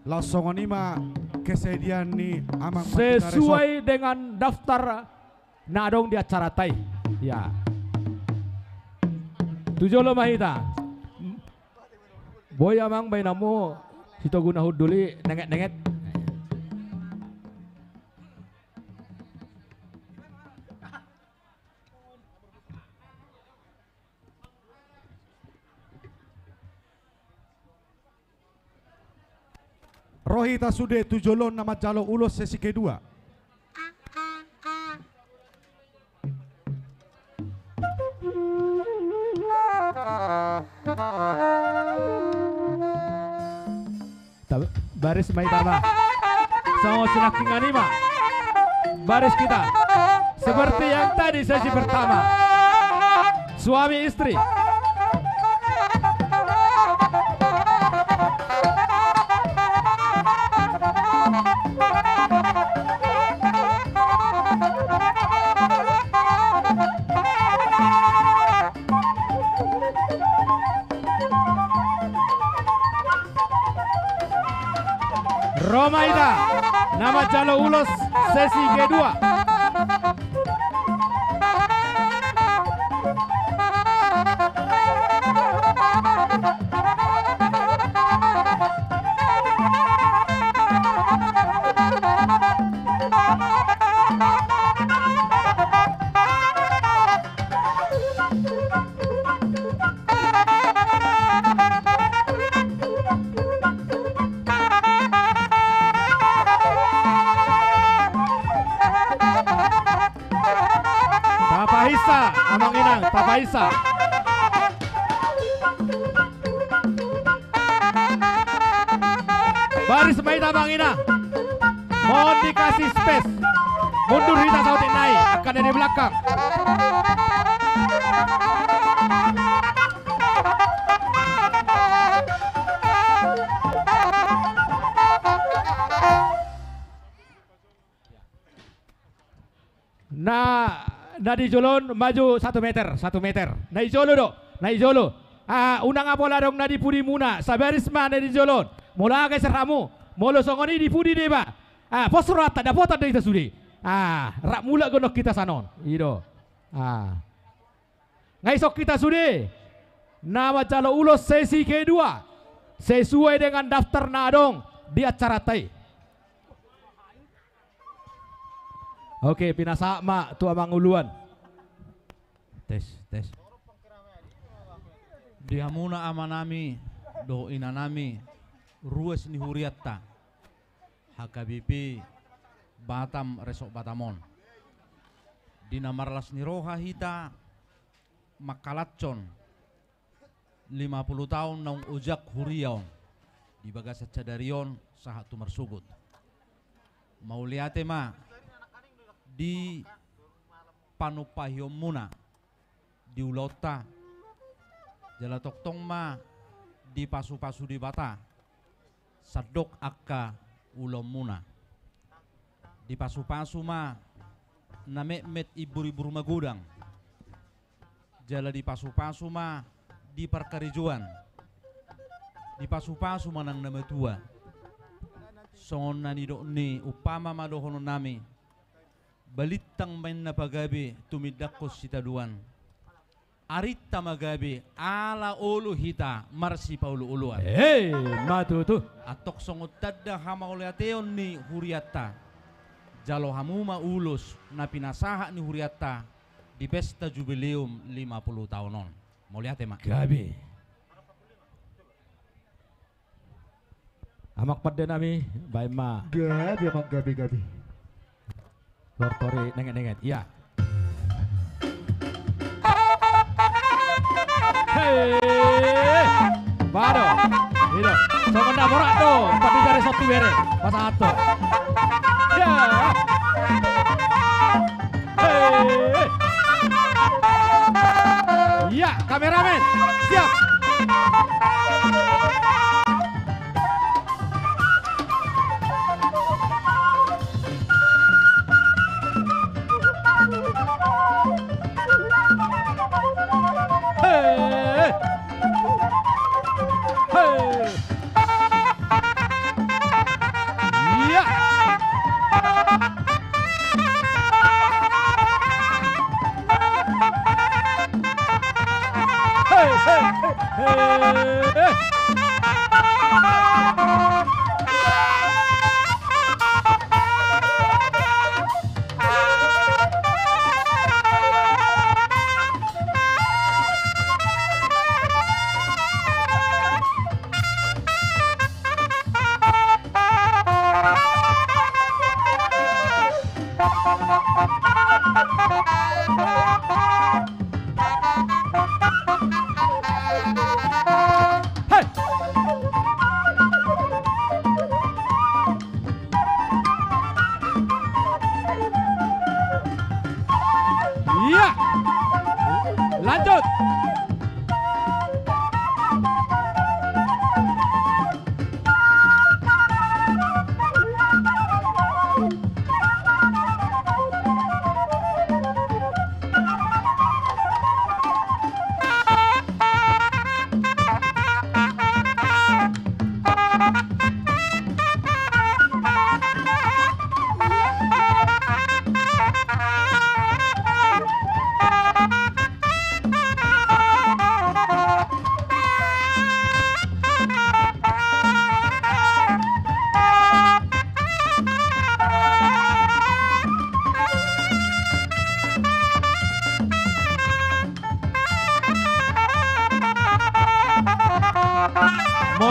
Laos songon i ma kesediaan ni amang Martina Resort. Sesuai dengan daftar na adong di acaranta i. Ya. Tu jolo ma hita. Boi amang baenonmu si Togu na hundul i nenget-nenget. Ro hita sude tu jolo na manjalo ulos sesi kedua. Ta-, baris ma hita ma. Songon sinangkingan i ma. Baris kita. Seperti yang tadi sesi pertama. Suami istri. Hita na manjalo ulos sesi kedua. Tapahinsa, amang inang, tapahinsa. Baris ma hita, amang inang. Mohon dikasih space. Mundur hita saotik nai, angka na di belakang. Na, na di jolo on maju satu meter, satu meter. Na di jolo do, na di jolo. Ah, unang apala adong na di pudimuna, sabaris ma na di jolo on. Molo aha geser hamu, molo songon i di pudi deba. Ah, pos rohanta, dapotan do hita sude. Ah, rap mulak gondok hita sian on. I do. Ah. Nga ison hita sude na manjalo ulos sesi kedua sesuai dengan daftar na adong di acaranta i. Oke, pinasahat ma tu amang uluan. Tes, tes. Di hamuna amanami dohot inanami, ruas ni hurianta, H K B P Batam, Resort Batam on. Di na marlas ni roha hita mangkalashon lima pulu taon naung ojak huria on di bagasan sadari on sahat tu marsogot. Mauliate ma di panumpahionmuna di ulaonta, jala tongtong ma dipasupasu Debata sandok angka ulaonmuna. Dipasupasu ma na metmet imbur-imbur magodang, jala dipasupasu ma di parkarejoan. Dipasupasu ma nang na matua. Songon na nidok ni umpama ma dohononnami, balintang ma inna pagabe tumindangkon sitadoan. Arinta ma gabe ala olo hita marsipaolo-oloan. Emma tutu. Antong songon tanda hamauliateon ni hurianta, jalo hamu ma ulos na pinasahat ni hurianta di pesta jubileum lima pulu taon on. Mauliate ma. Gabe. Amang pandenami, baen ma. Gabe, amang, gabe, gabe. Tortor i nenget-nenget, ia. Hei. Baen do. I do. Songon na borat do. Tapi dari satu bere. Pasahat do. Ia. Hei. Ia, kameramen, siap. Hei. Hei. Ia.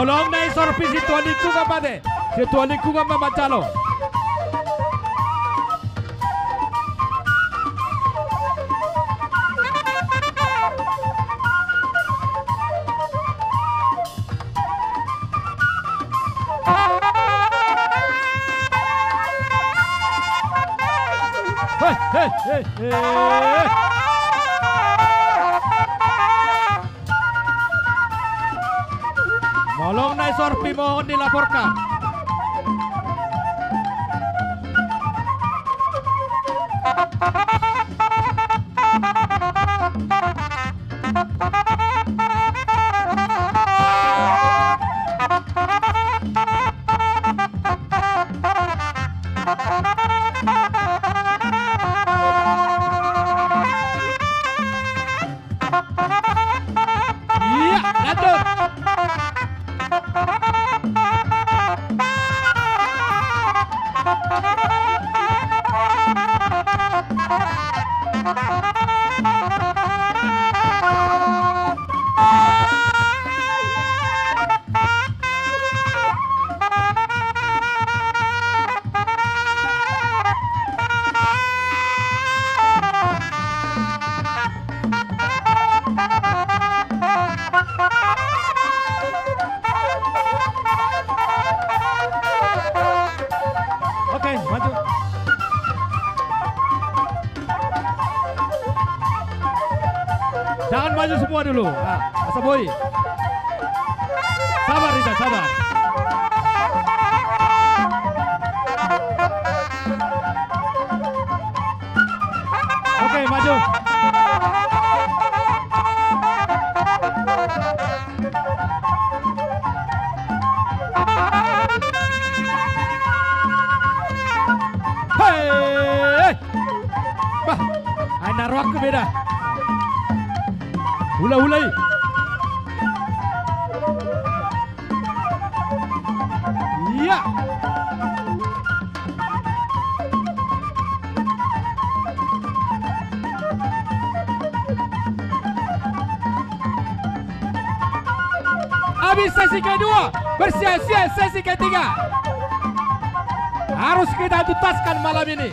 Molo nunga i sorpi, sintua lingkungan ma ate. Sintua lingkungan ma manjalo. Hei, hei, hei, hei. Molo nunga i sorpi, mohon dilaporkan. Iya, lanjut. Oke, maju. Jangan maju semua dulu. Ah, asa boi. Sabar, Rizal, sabar. Oke, maju. Hei! Bah, ai na rohangku beda. Hula-hula i. Iya. Habis sesi kedua, bersiap-siap sesi ketiga. Harus kita tuntaskan malam ini.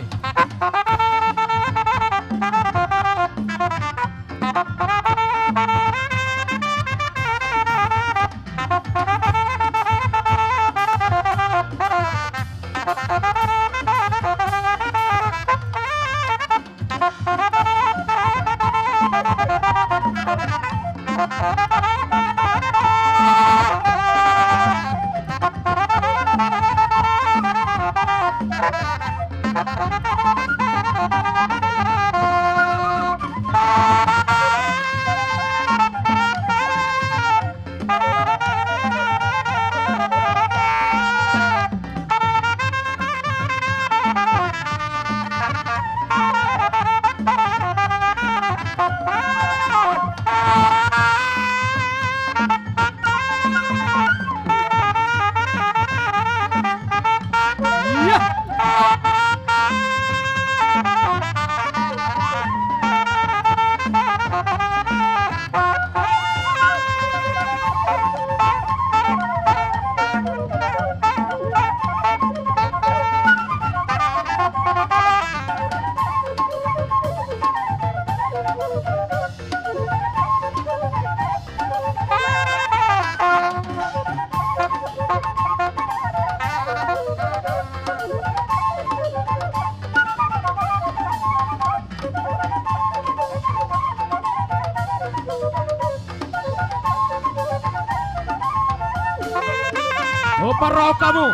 Opa, ro hamu.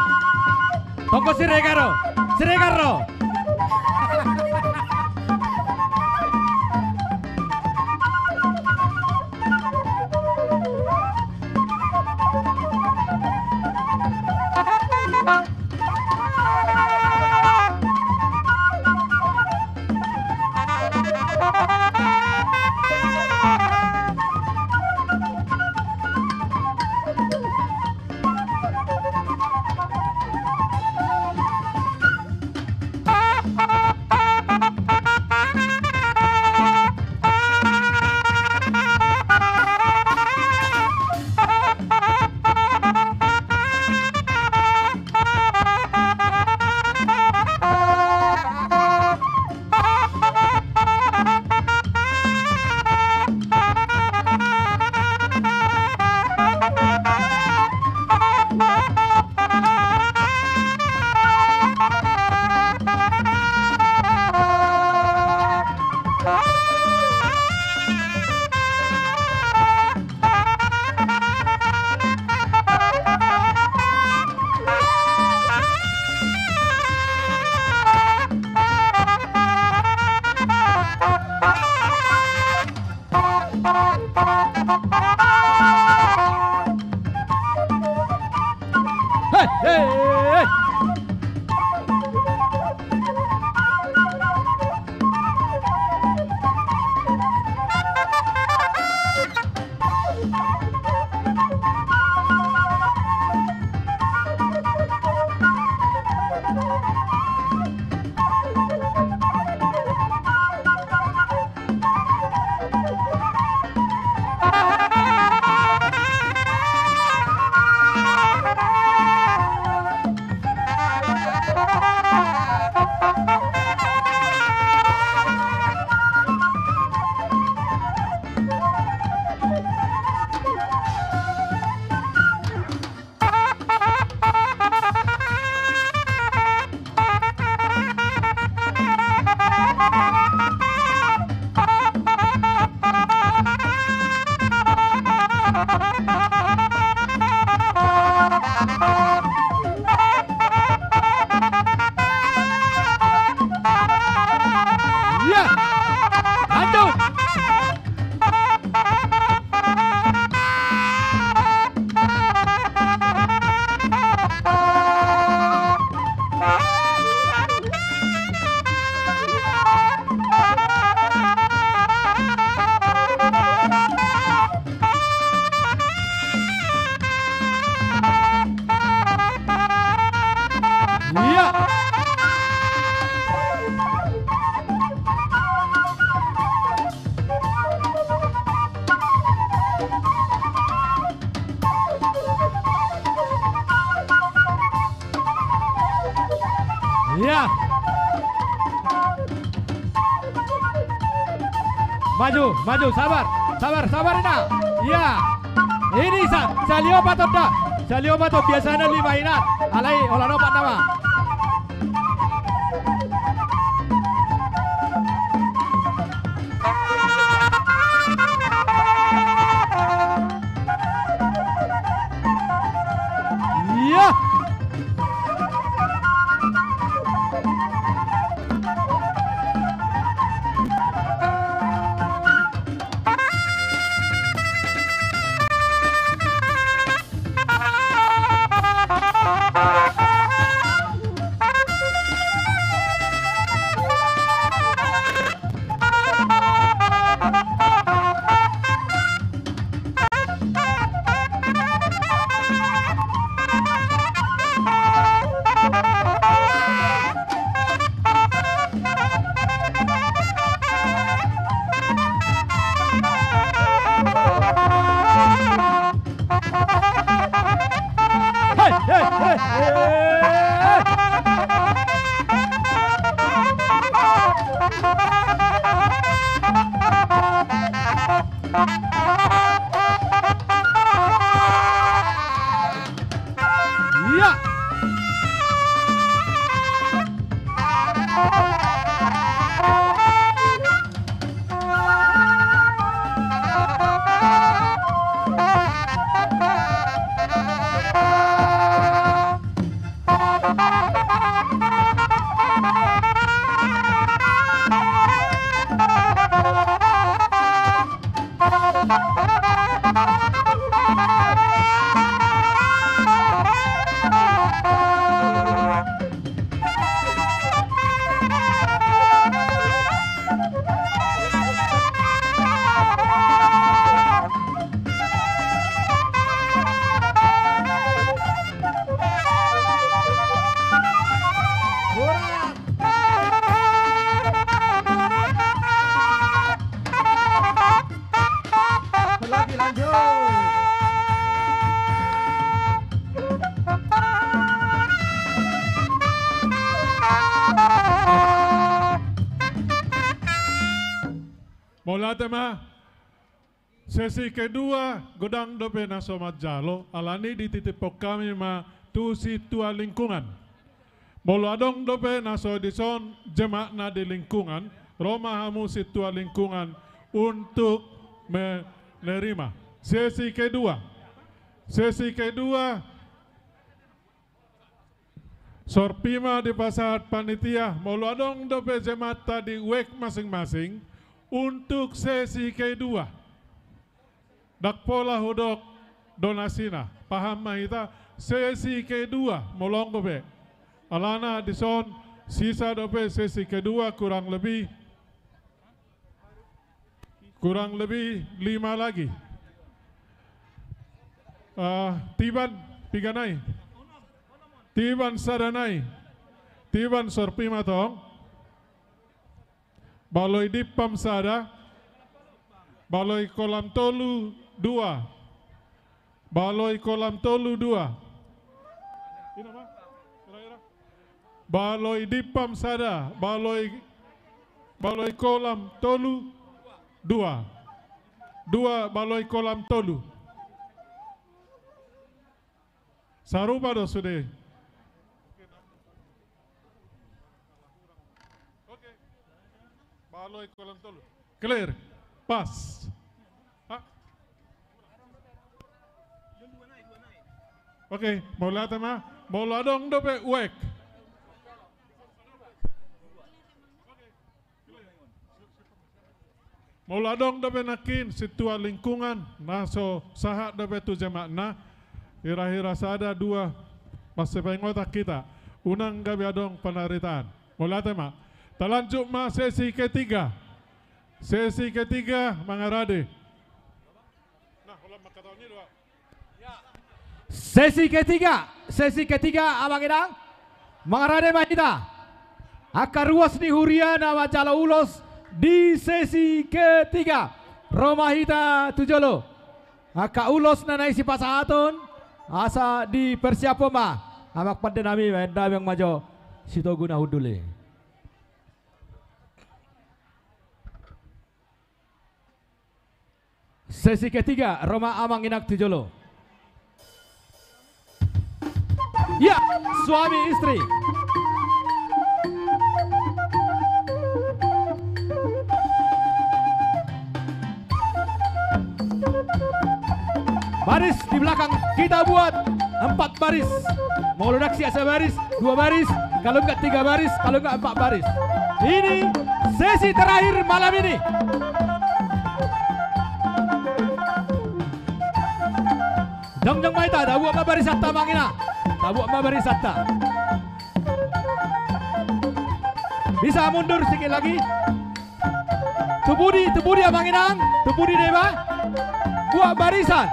Tongko Siregar ro. Siregar ro. Iya. Lanjut. Iya. Iya. Maju, maju, sabar, sabar, sabar, ina. Iya. Ini sa-, salio patot da. Salio patot biasana lima ina. Alai holan opat nama. Iya. Hei, hei, hei, hei. Iya. Lagi lanjut. Mauliate ma. Sesi kedua godang dope na so manjalo, alani dititiphon hami ma tu sintua lingkungan. Molo adong dope na so dison jemaatna di lingkungan, ro ma hamu sintua lingkungan untuk menerima. Sesi kedua. Sesi kedua, sorpi ma dipasahat panitia, molo adong dope jemaatta di wijk masing-masing, untuk sesi kedua. Ndang pola hudok donasina, paham ma hita, sesi kedua, molo adong dope. Alana dison sisa dope sesi kedua kurang lebih Kurang lebih lima lagi. Ah, tiban piga nai? Tiban sada nai. Tiban sorpi ma tong. Baloi Dippam sada. Baloi Kolam Tolu dua. Baloi Kolam Tolu dua. Ira, Pak. Ira, ira. Baloi Dippam sada, Baloi, Baloi Kolam tolu, dua. Dua Baloi Kolam tolu. Sarupa do sude. Oke. Baloi Kolam tolu. Clear. Pas. Hah? Oke, mauliate ma. Molo adong dope uek. Molo adong dope nangkin sintua lingkungan na so sahat dope tu jamaatna, hira-hira sada dua, mansai paingotan hita, unang gabe adong panaritaan. Mauliate ma. Talanjut ma sesi ketiga. Sesi ketiga, mangarade. Nah, holan mangkatahon i do au. Sesi ketiga, sesi ketiga, amang inang. Mangarade ma hita. Angka ruas ni huria na manjalo ulos di sesi ketiga. Ro ma hita tu jolo. Angka ulos na naeng sipasahaton, asa dipersiaphon ma. Amang pande nami, baen damang ma jo Sitogu na hundul i. Sesi ketiga, ro ma amang inang tu jolo. Ya, suami istri. Baris di belakang kita buat empat baris. Molo dang sian sabaris, dua baris, kalau enggak tiga baris, kalau enggak empat baris. Ini sesi terakhir malam ini. Jongjong ma hita, tabuat ma barisanta, amang inang. Tabuat ma barisanta. Bisa mundur sedikit lagi. Tu pudi, tu pudi, amang inang, tu pudi deba. Buat barisan.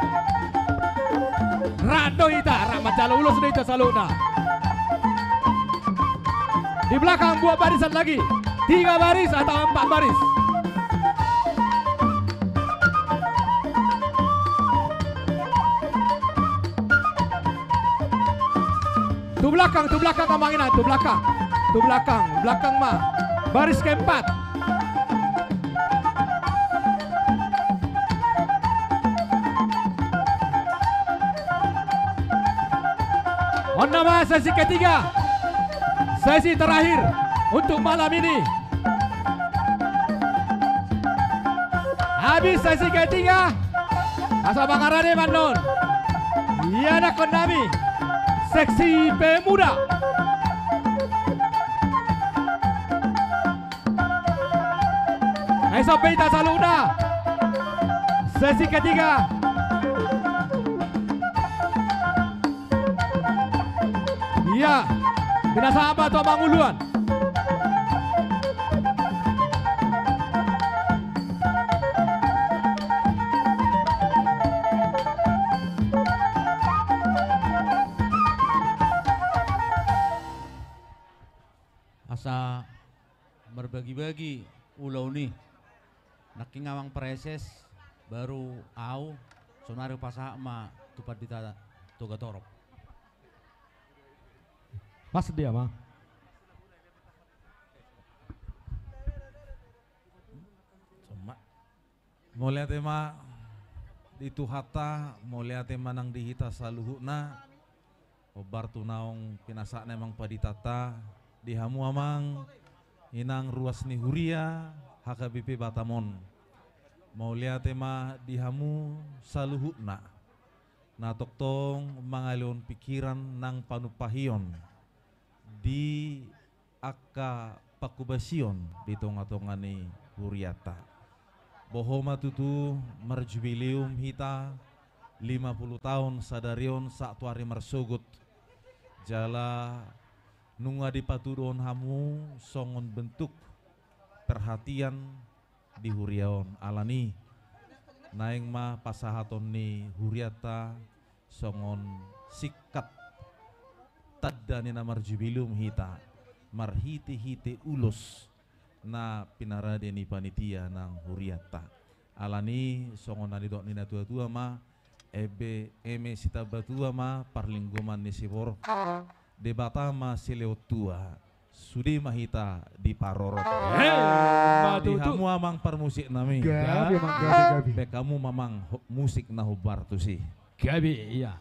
Rap do hita, rap manjalo ulos do hita saluhutna. Di belakang buat barisan lagi. Tiga baris atau empat baris. Tu belakang, tu belakang, amang inang, tu belakang. Tu belakang, belakang ma. Baris keempat. On nama sesi ketiga. Sesi terakhir untuk malam ini. Habis sesi ketiga, asa mangarade ma annon. Ianakhon nami, seksi pemuda. Ai sampe hita saluhutna. Sesi ketiga. Iya, pinasahat ma tu amang uluan. Asa marbagi-bagi ulaon i. Nangkin amang praeses, baru au, sonari pasahat ma tu pandita Togatorop. Pas dia, Amang. Mauliate ma di Tuhanta, mauliate ma nang di hita saluhutna. Hombar tu naung pinasahat ni amang panditanta, di hamu amang inang ruas ni huria H K B P Batam on. Mauliate ma di hamu saluhutna. Na tongtong mangalehon pingkiran nang panumpahion di angka pangkobasion di tonga-tonga ni hurianta. Boha ma tutu marjubileum hita lima pulu taon sadari on sahat tu ari marsogot. Jala nunga dipatuduhon hamu songon bentuk perhatian di huria on. Alani, naeng ma pasahaton ni hurianta songon singkat tanda ni na marjubileum hita, marhite-hite ulos na pinarade ni panitia nang hurianta. Alani, songon na nidok ni natua-tua ma, eme, eme sitambatua ma parlinggoman ni siborok. Debata ma silehon tua. sude ma hita diparorot. Eh, ima tutu. Di hamu amang parmusik nami. Gabe, amang, gabe, gabe. Baen hamu ma amang ho-, musik na hombar tusi. Gabe, ia.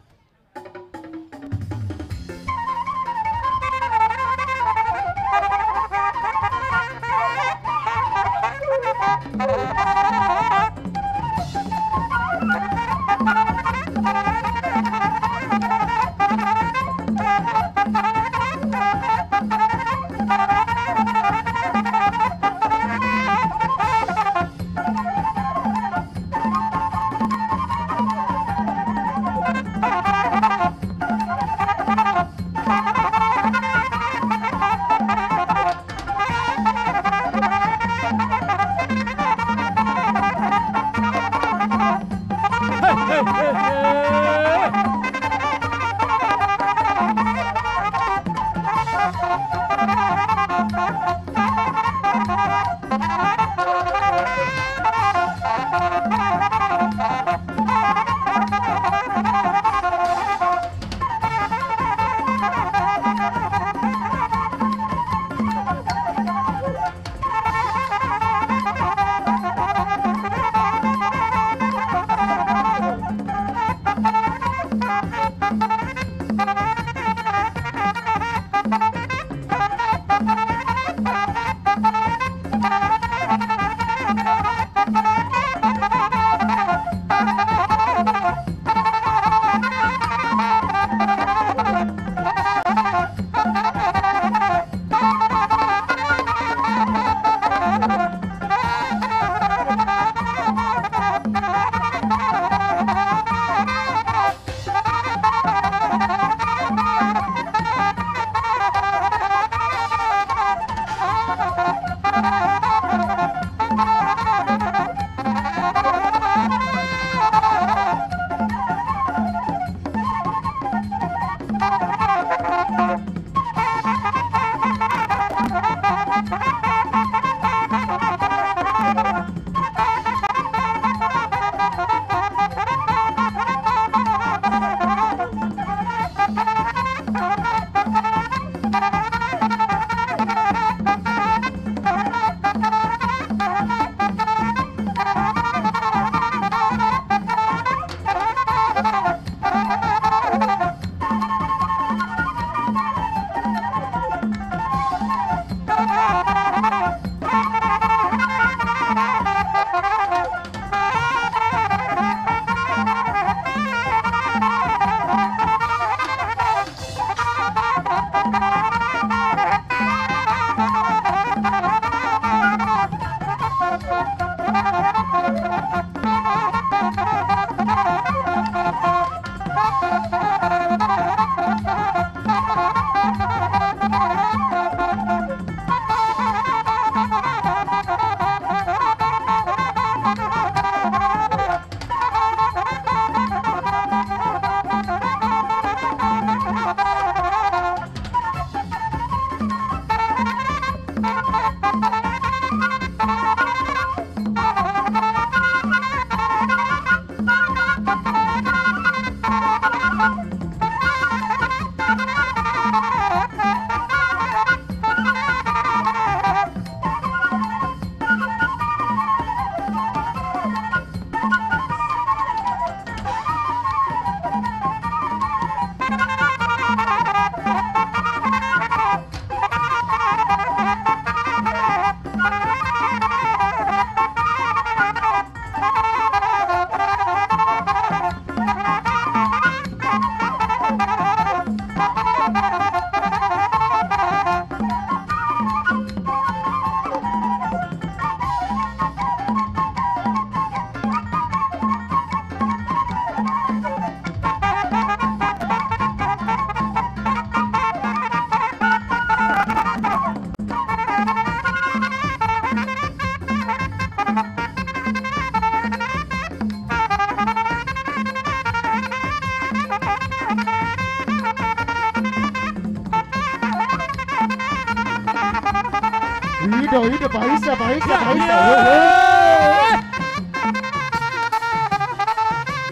Ido, ido, paisa, paisa, paisa.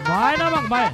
Main, amang, main.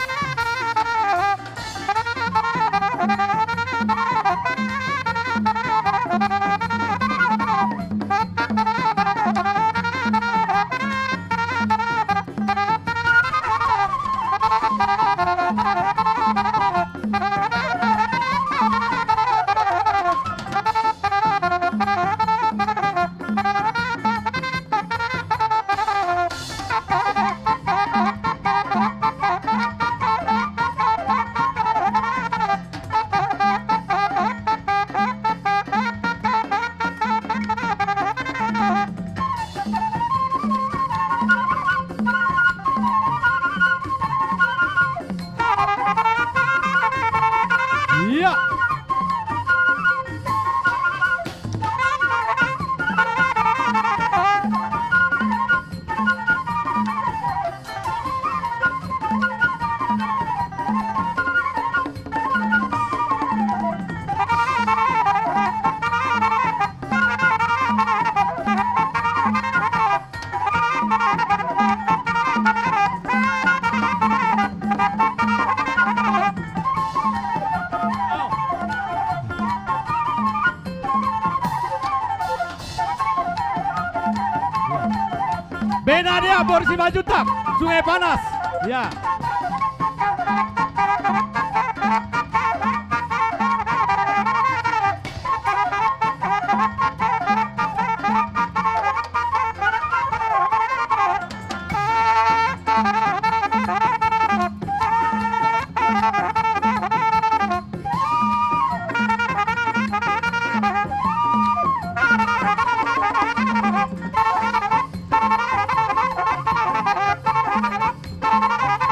Ena dia, Bor Simanjuntak, Sungai Panas. Ya.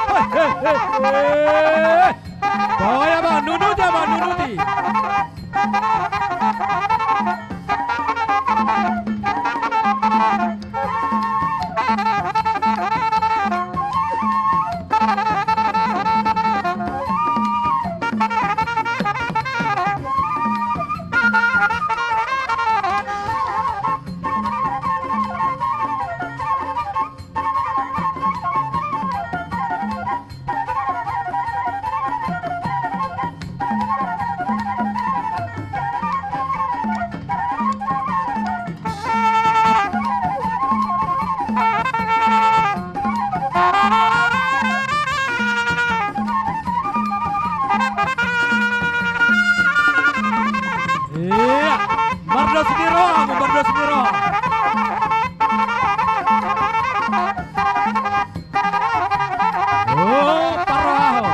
Hei, hei, hei, hei. Bawa ya, Bang, nunuti ya, Bang, nunuti. Iya, mardos ni roha, mardos ni roha. Oh, parroha ho.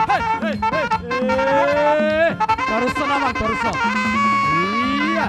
Hei, hei, hei, hei. Torus on, Amang, torus on. Iya.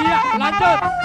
Iya, lanjut.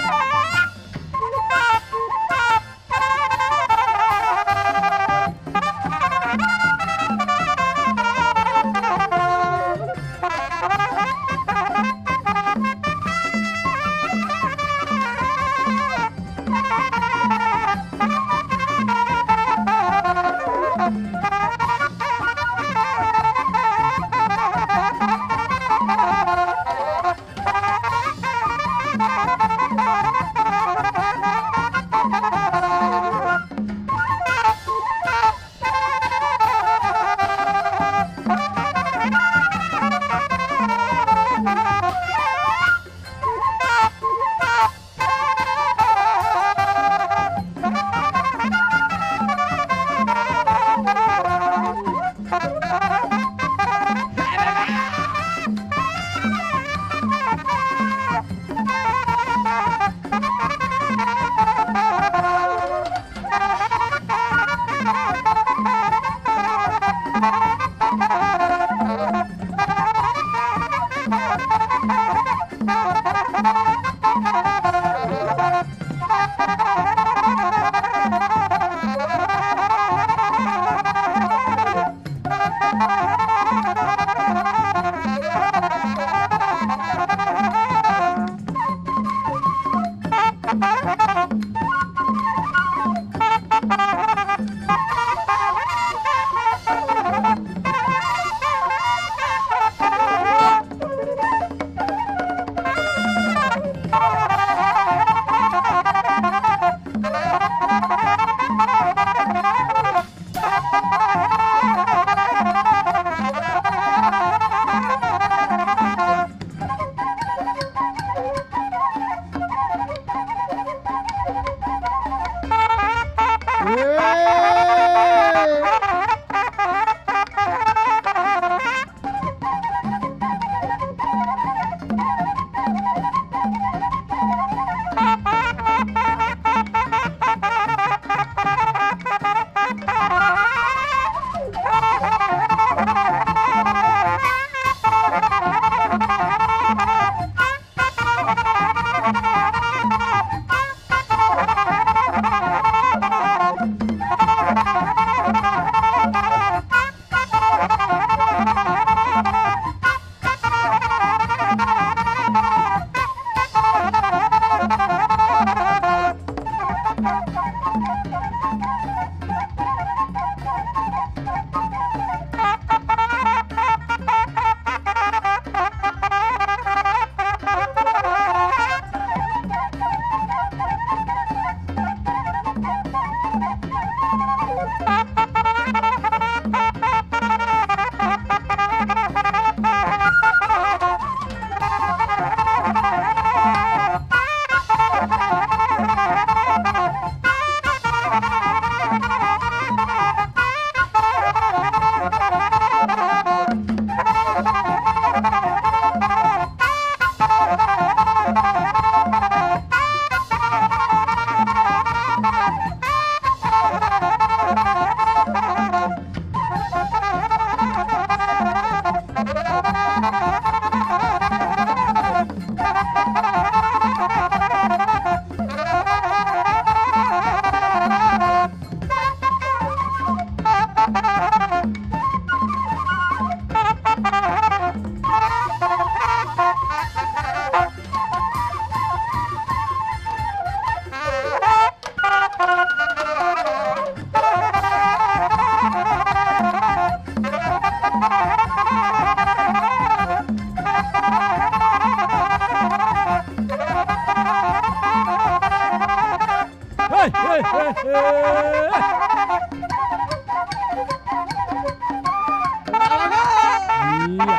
Iya,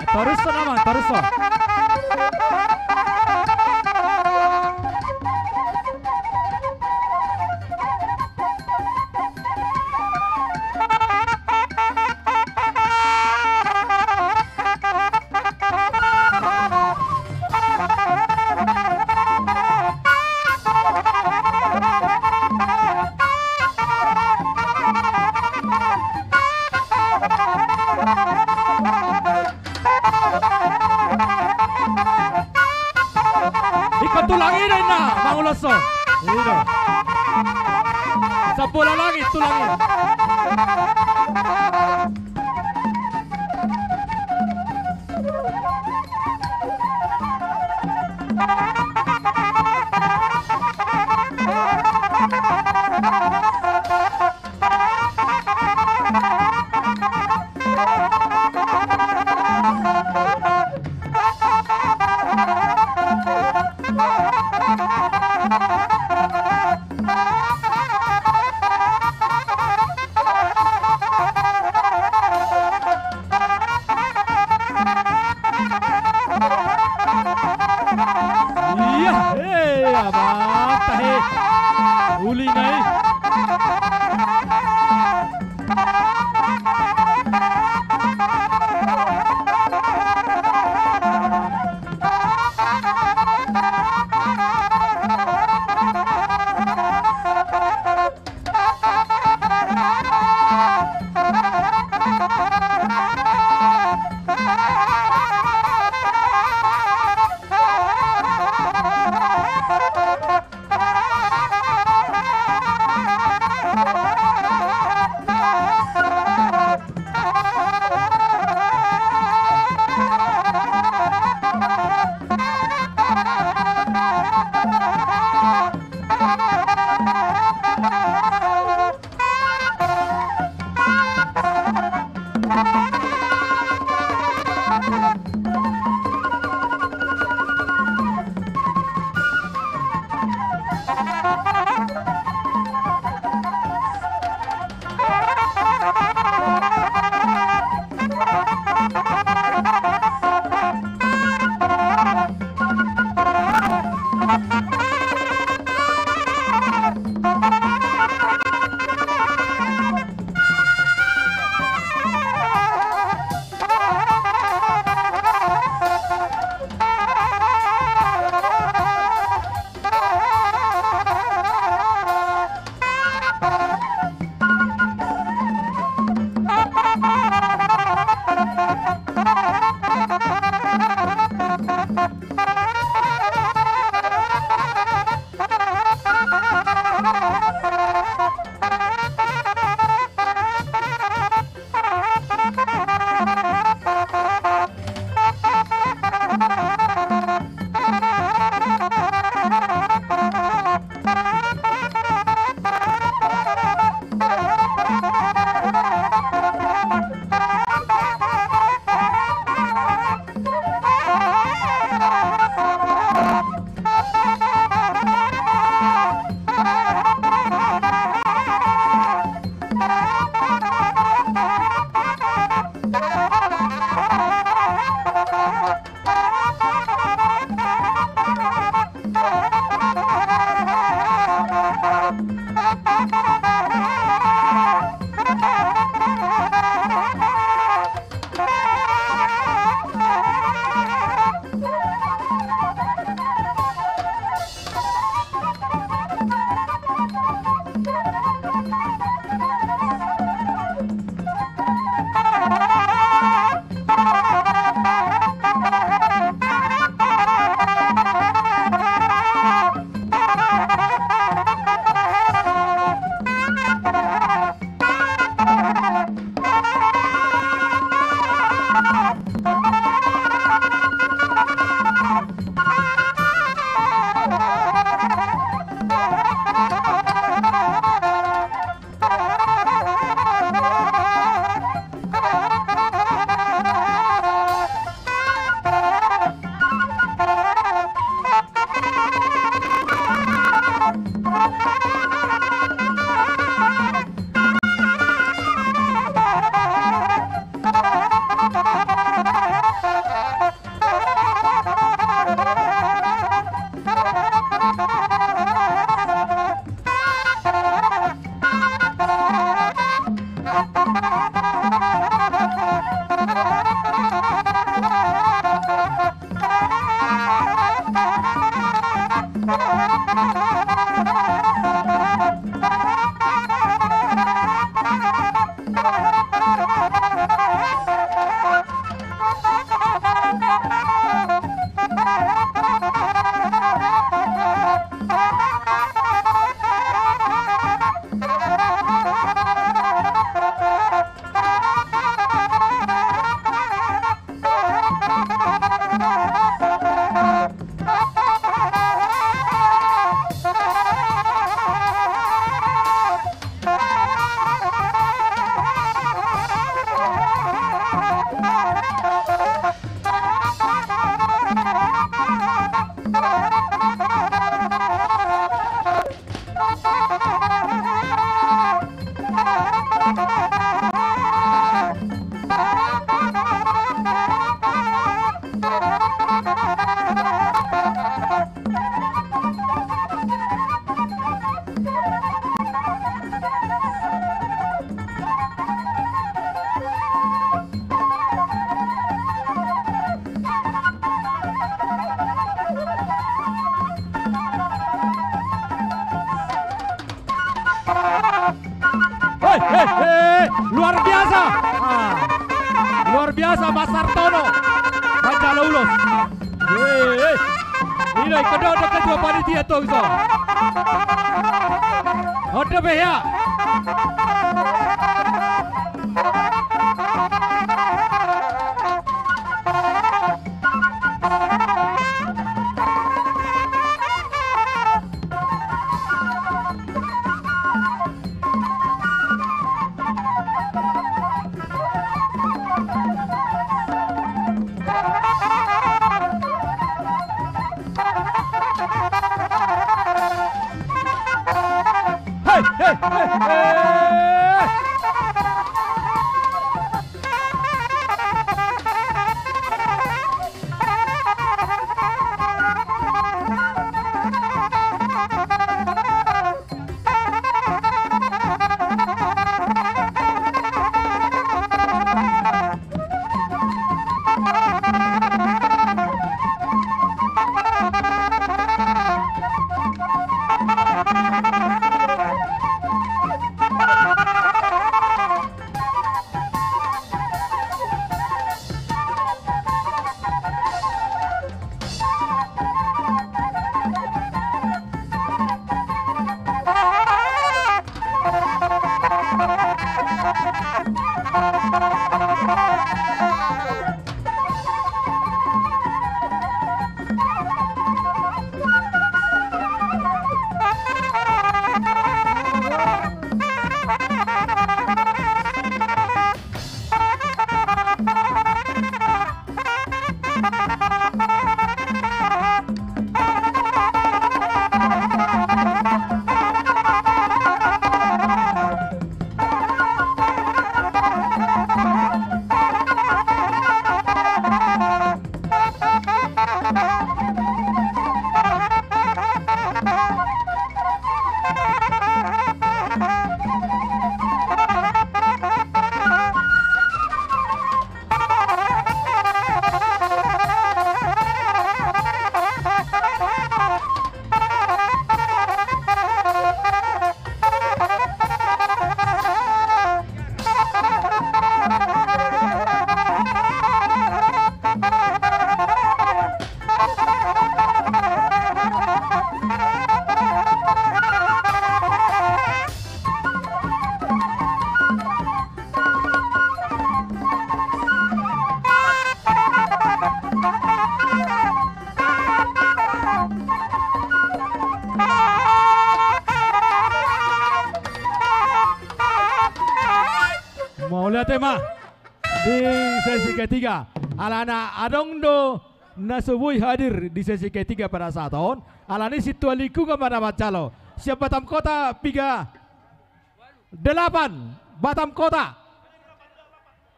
torus on, Amang, torus on. Ingkon tulang i do inna, Amang, ulos on. I do. Sambola langit tulang i. Iya, eh, Amanta, he. Uli na i. Hei, hei, hei, luar biasa. Ah. Luar biasa, Mas Sartono. Panjalo ulos. Hei, hei. Ino, ikut dong, dong, ketua panitia, tong, so. Oke, be, ya. Hei, hei, hei, hei. Mauliate ma di sesi ketiga. Alana adong do na so boi hadir di sesi ketiga pada saat on. Alani sintua lingkungan ma na manjalo. Sian Batam Kota piga? Delapan, Batam Kota.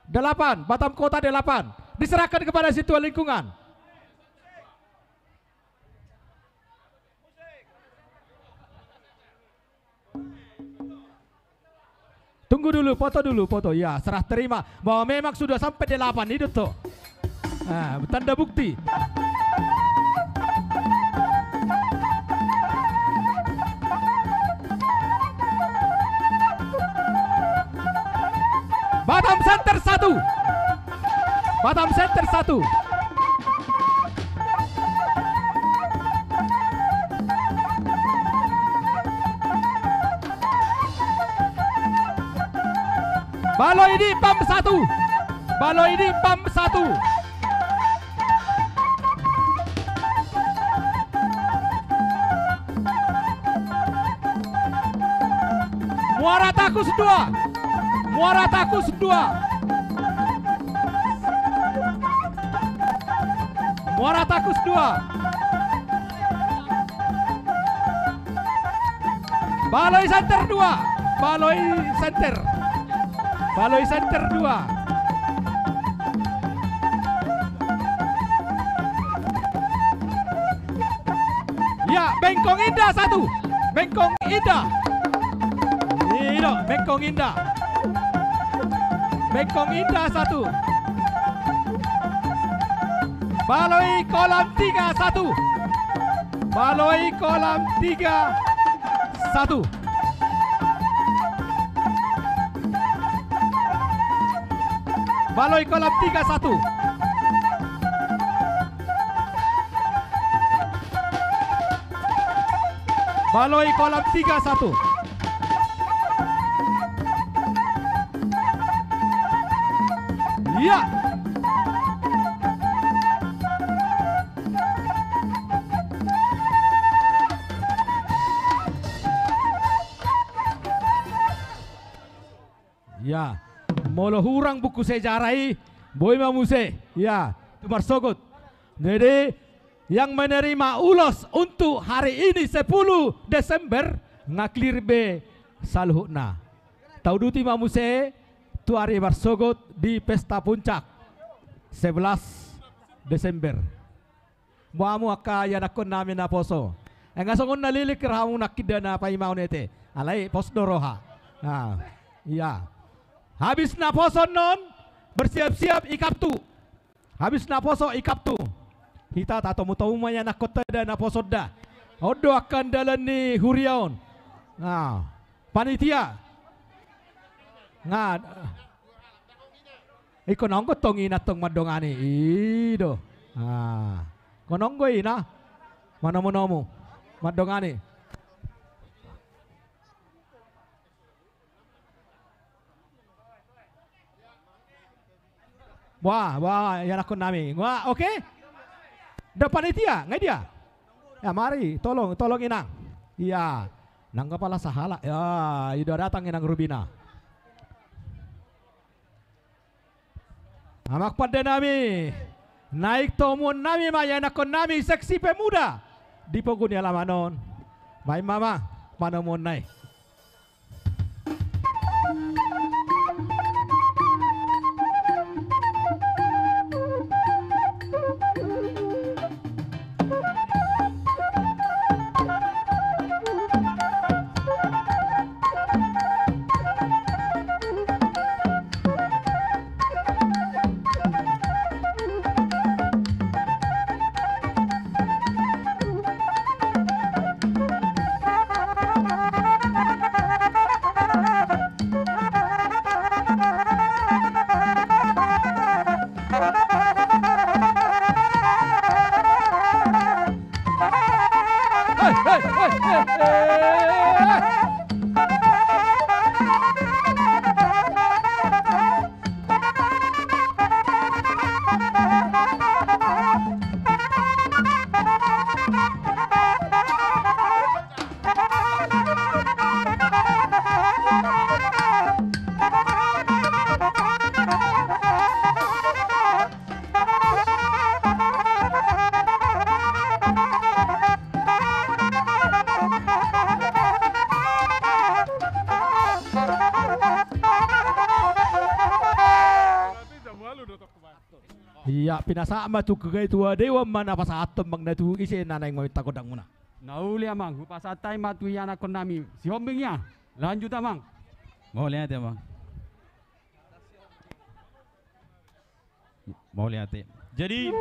Delapan, Batam Kota delapan. Diserahkan kepada sintua lingkungan. Tunggu dulu, foto dulu, foto. Ya, serah terima bahwa memang sudah sampai delapan, itu tuh. Nah, tanda bukti. Batam Center satu. Batam Center satu. Baloidi Pam satu. Baloidi Pam satu. Muara Takus dua. Muara Takus dua. Muara Takus dua. Baloi Center dua. Baloi Center. Baloi Center dua. Ya, Bengkong Indah satu. Bengkong Indah. Ido, Bengkong Indah. Bengkong Indah satu. Baloi Kolam tiga satu. Baloi Kolam tiga satu. Baloi Kolam tiga satu. Baloi Kolam tiga satu. Iya. Ya, molo hurang buku sejarah i, boi ma muse. Ya, tu marsogot. Jadi, yang menerima ulos untuk hari ini, sepuluh Desember, nga clear be saluhutna. Tauduti ma muse tu ari marsogot di Pesta Puncak, sebelas Desember. Boha hamu angka ianakkon nami naposo. Nga songon na lilik rohamu nangkin da na paimaon i ate. Alai pos do roha. Nah, iya. Habis naposo on, bersiap-siap ikaptu. Habis naposo ikaptu. Hita tatomu-tomu ma ianakkon ta da naposo da. On do angka andalan ni huria on. Nah, panitia. Nga, ingkon onggo tong ina tong mandongani. Ido. Ah. Ingkon onggo ina manomu-nomu mandongani. Wah, wah, ianakkon nami. Wah, oke. Da panitia, nga dia? Ya, mari, tolong, tolong inang. Iya. Nang kepala sahala. Ya, ido datang inang Rubina. Amang pande nami, naeng tomuon nami ma ianakkon nami seksi pemuda di pogu ni alaman on. Baen ma amang panomuonna i. Iya, pinasahat ma tu ketua dewan ma na pasahathon amang na tu ise na naeng maminta gondangmuna. Na uli amang, hupasahat hami ma tu ianakkon nami. Sihombing ia. Lanjut amang. Mauliate amang. Mauliate. Jadi,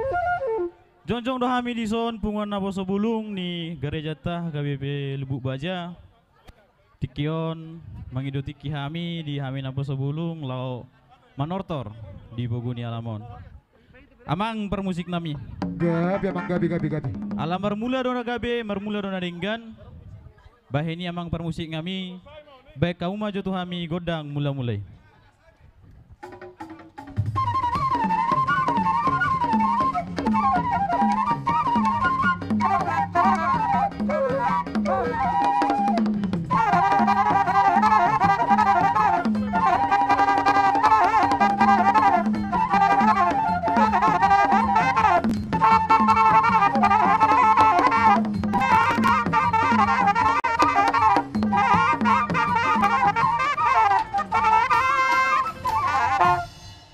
jongjong do hami dison punguan naposo bulung ni garejanta H K B P Lubuk Baja. Tingki on mangido tingki hami di hami naposo bulung laho manortor di pogu ni alaman on. Amang parmusik nami. Gabe, amang, gabe, gabe, gabe. Ala marmula do na gabe, marmula do na denggan. Bahen i amang parmusik nami, bahen hamu ma jo tu hami gondang mula-mula i.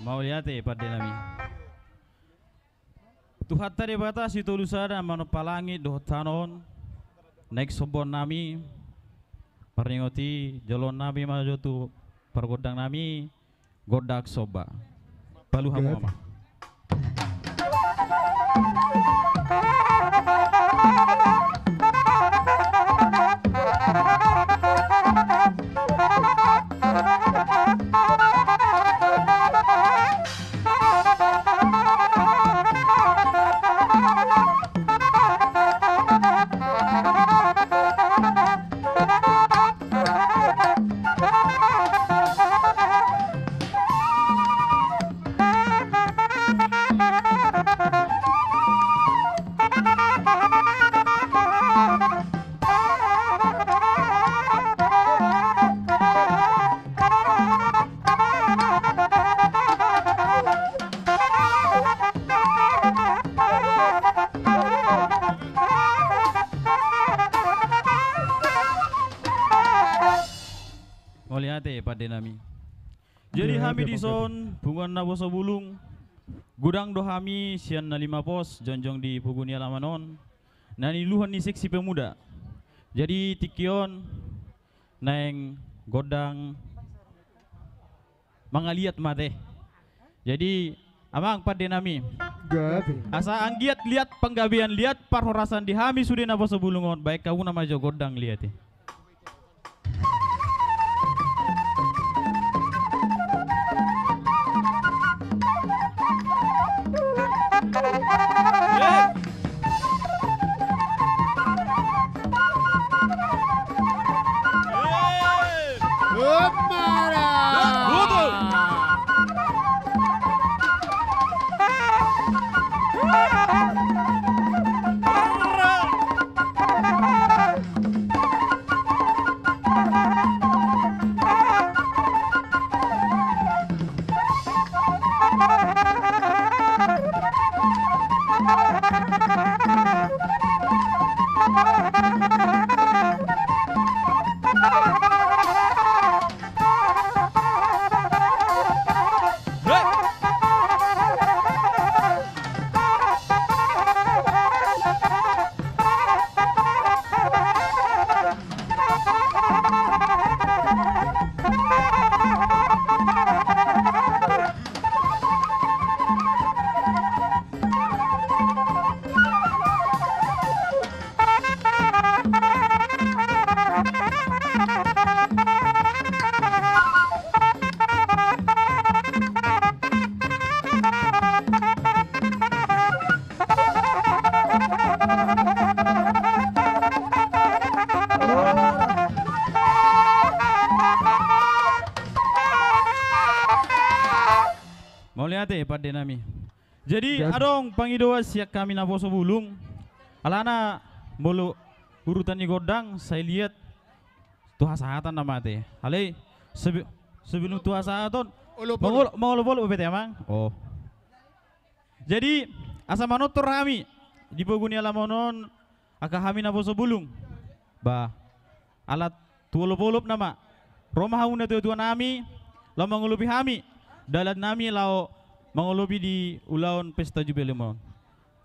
Mauliate pande nami. Tuhanta Debata sitolu sada na manompa langit dohot tano on, naeng sombaon nami, parningot i jaloon nami ma jo tu pargondang nami, gondang somba. Palu hamu, amang. Mauliate pande nami. Jadi, ya, hami dison punguan naposo bulung, godang do hami sian na lima pos jongjong di pogu ni alaman on, na niluhon ni seksi pemuda. Jadi tingki on naeng gondang mangaliat ma ate. Jadi, amang pande nami, gabe, asa anggiat liat panggabean, liat parhorasan di hami sude naposo bulung on, bahen hamuna ma jo gondang liat i. Mauliate pande nami. Jadi, adong pangidoan sian hami naposo bulung. Alana molo urutan ni gondang, sai liat tu hasahatan nama ate. Alai, sebe-, sebelum tu hasahatan, mangolop-olop ate, amang. Oh. Jadi, asa manortor hami di pogu ni alaman on, angka hami naposo bulung. Ba, ala tu olop-olop nama. Ro ma hamu na tua-tua nami, laho mangolopi hami, dalan nami laho mangolopi di ulaon pesta jubileu on.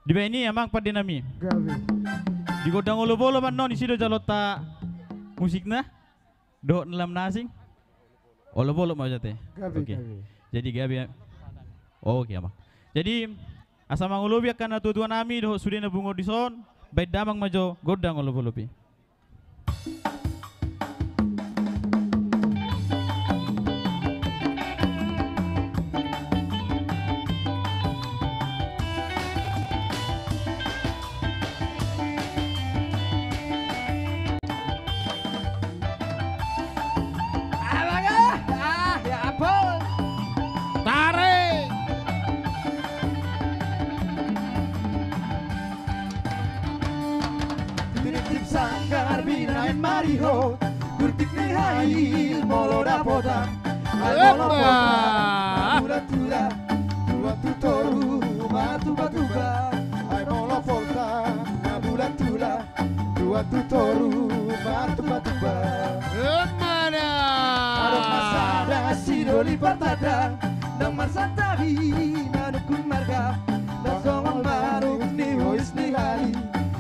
Dibahen i, amang pande nami. Gabe. Di gondang olop-olop annon, ise do jaloonta musikna? Dohot na lam na asing? Olop-olop ma jo ate. Gabe, oke. Gabe. Jadi gabe. Oke, amang. Jadi, asa mangolopi angka natuatua nami dohot sude na pungu on dison, baen damang ma jo gondang olopiolopi. Alah, ah, ah, ya ampun. Tarik. Tinitip sanggar binaen marihot, gurpit ni hail molo dapotan. Ai molo poltak na bulat tulat, tuat tu toru martumbatumba. Ai molo poltak na bulat tulat, tuat tu toru martumbatumba. Emana. Adong ma sada sidoli partandang, ndang marsantabi manungkun marga. Ndang songon manuk ni hois ni lali,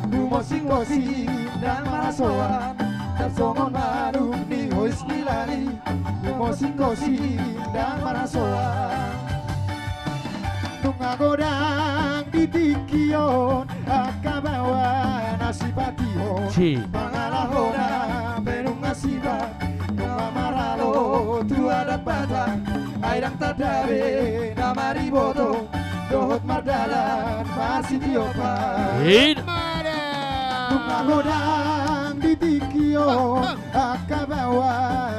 humosingosing ndang marhasoan. Ndang songon manuk ni hois ni lali, humosingosing ndang marhasoan. Nunga godang di tingki on angka baoa na sipatihon. Si. Pangalahona pe nunga sipat, nunga maralo tu adat Batak. Ai ndang tanda be na mariboto, dohot mardalan marsitiopan. Ida. Nunga godang di tingki on angka baoa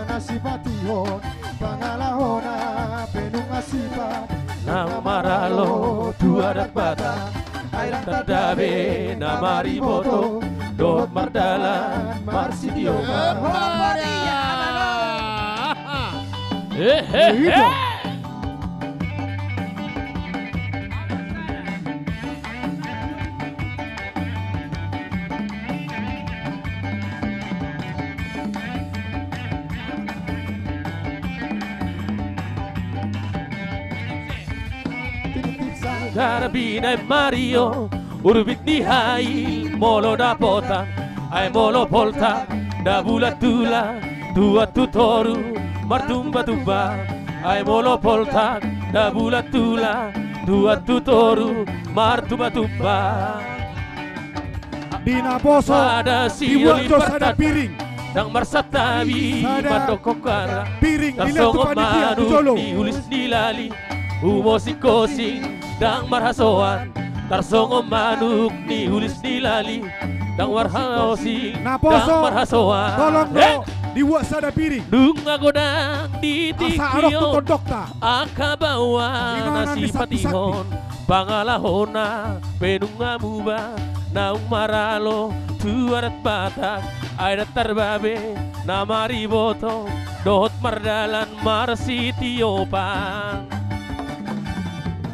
na sipatihon, pangalahona pe nunga sipat, nunga maralo tu adat Batak. Ai ndang tanda be na mariboto, dohot mardalan marsitiopan. Emana. Hehehe. Ida. Sanggar binaen marihot, gurpit ni hail molo dapotan. Ai molo poltak na bulat tulat, tuat tu toru martumbatumba. Ai molo poltak na bulat tulat, tuat tu toru martumbatumba. Di naposo, dibuat jo sada piring. Ndang marsantabi, sada mandok hongkara. Piring, ndang songon manuk ni ulis ni lali, humosingosing ndang marhasoan. Tarsongon manuk ni ulis ni lali, ndang marhasoan, ndang marhasoan. Naposo, tolong do, dibuat sada piring. Nunga godang di tingki on angka baoa na sipatihon, pangalahona pe nunga muba, naung maralo tu adat Batak. Ai ndang tanda be na mariboto, dohot mardalan marsitiopan.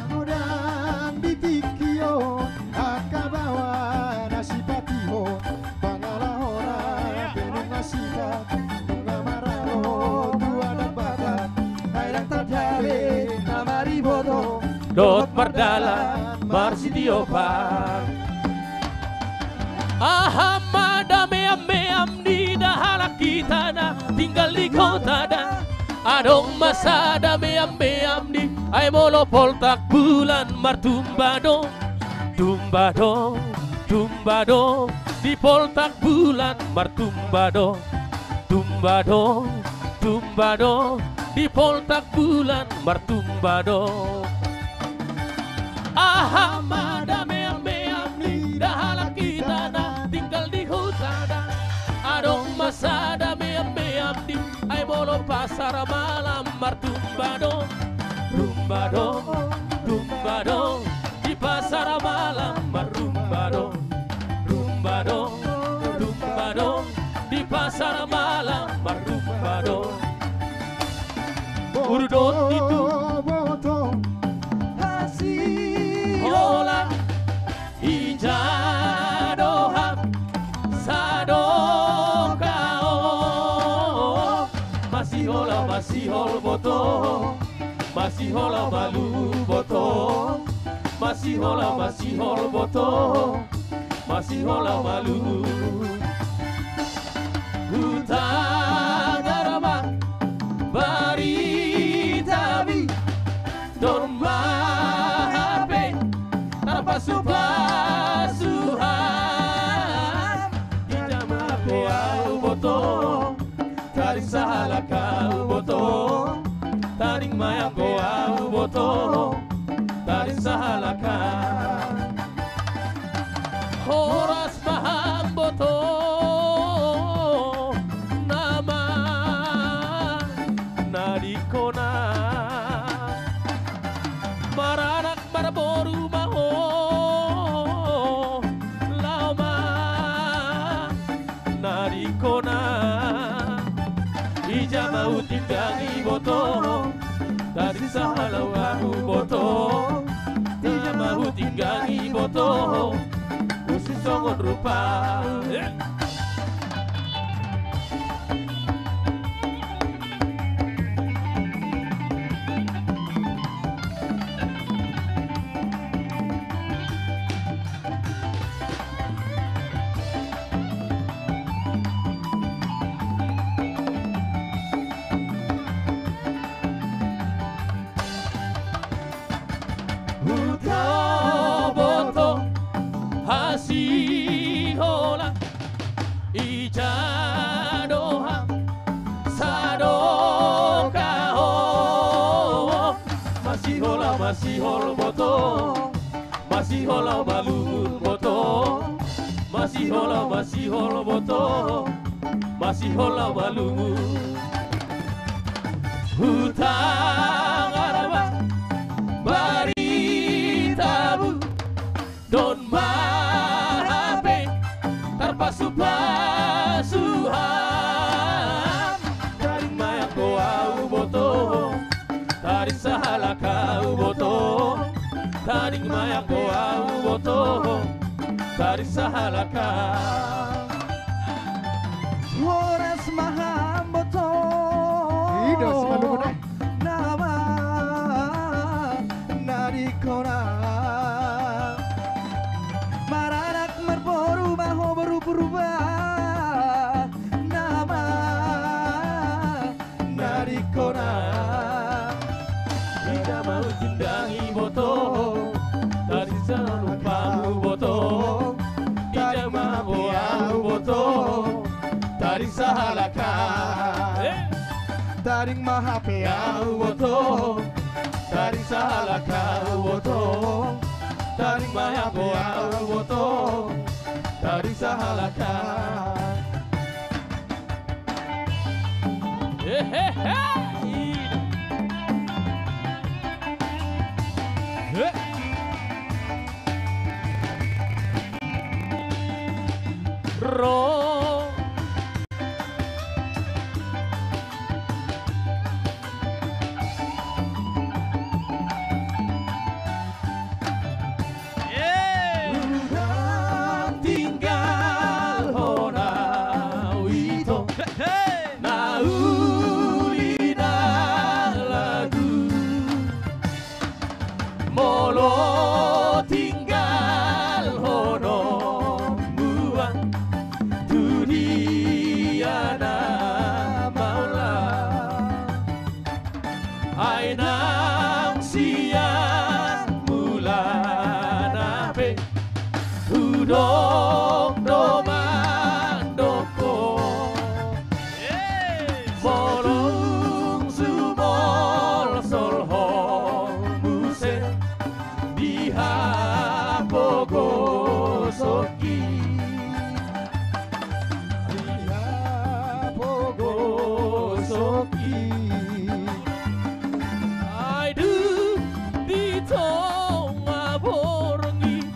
Godang di tingki on angka baoa na sipatihon, pangalahona pe nunga sipat, nunga maralo tu adat Batak. Ai ndang tanda be na mariboto, dohot mardalan marsitiopan. Aha ma da meammeam ni da halak hita na tinggal di kota da? Adong ma sada meammeam ni, ai molo poltak bulan martumba do. Tumba do, tumba do, di poltak bulan martumba do. Tumba do, tumba do, di poltak bulan martumba do. Aha ma da meammeam ni da halak hita na tinggal di huta da? Adong ma sada meammeam ni, ai molo pasar malam martumba do. Rumba do, tumba do, di pasar malam marrumba do. Rumba do, tumba do, di pasar malam marrumba do. Urdot ni tu boto hasihola, ija do hap sadokahon. Masihol, masihol boto, masihol malu boto, masihol, masihol boto, masihol malu. Hutagar ma barita bi, don ma hape Au boto, taring sahalak au boto, taring mayangko au boto, taring sahalak. Horas ma hamboto, nama na di kona. Maranak marboru ma ho, laho ma na di kona. Ija ma hutinggang iboto, taring sahalak au boto. Ija ma hutinggang iboto, usung songon rupa. Eh. Huta boto hasihola, ija do ham sadongan ho. Masihol, masihol boto, masihol malungun boto, masihol, masihol boto, masihol malungun. Huta ngarba baritabu, don ma hape tarpasupasu ham. Taring mayangko au boto, taring sahalak au boto, taring mayangko au boto, taring sahalak. Horas ma hamboto. Ido, simalungun, eh. Nama na di kona. Maranak marboru ma ho boru Purba. Nama na di kona. Ija ma hutinggang iboto, taring sahalak au boto. Ija ma hamboto, taring sahalak. Eh. Taring ma hape au boto, taring sahalak au boto. Taring ma hape au boto, taring sahalak. Hehehe. He. Ro. Tinggalhon au ito, na uli na lagu. Molo tinggalhon ho muna, tu dia na mauliate. Ai nang sian mulana pe, hudok do mandok ho. Molo dung sumolsol ho muse, dihapogoshonki. Dihapogoshonki. Ai dung di tonga borngin,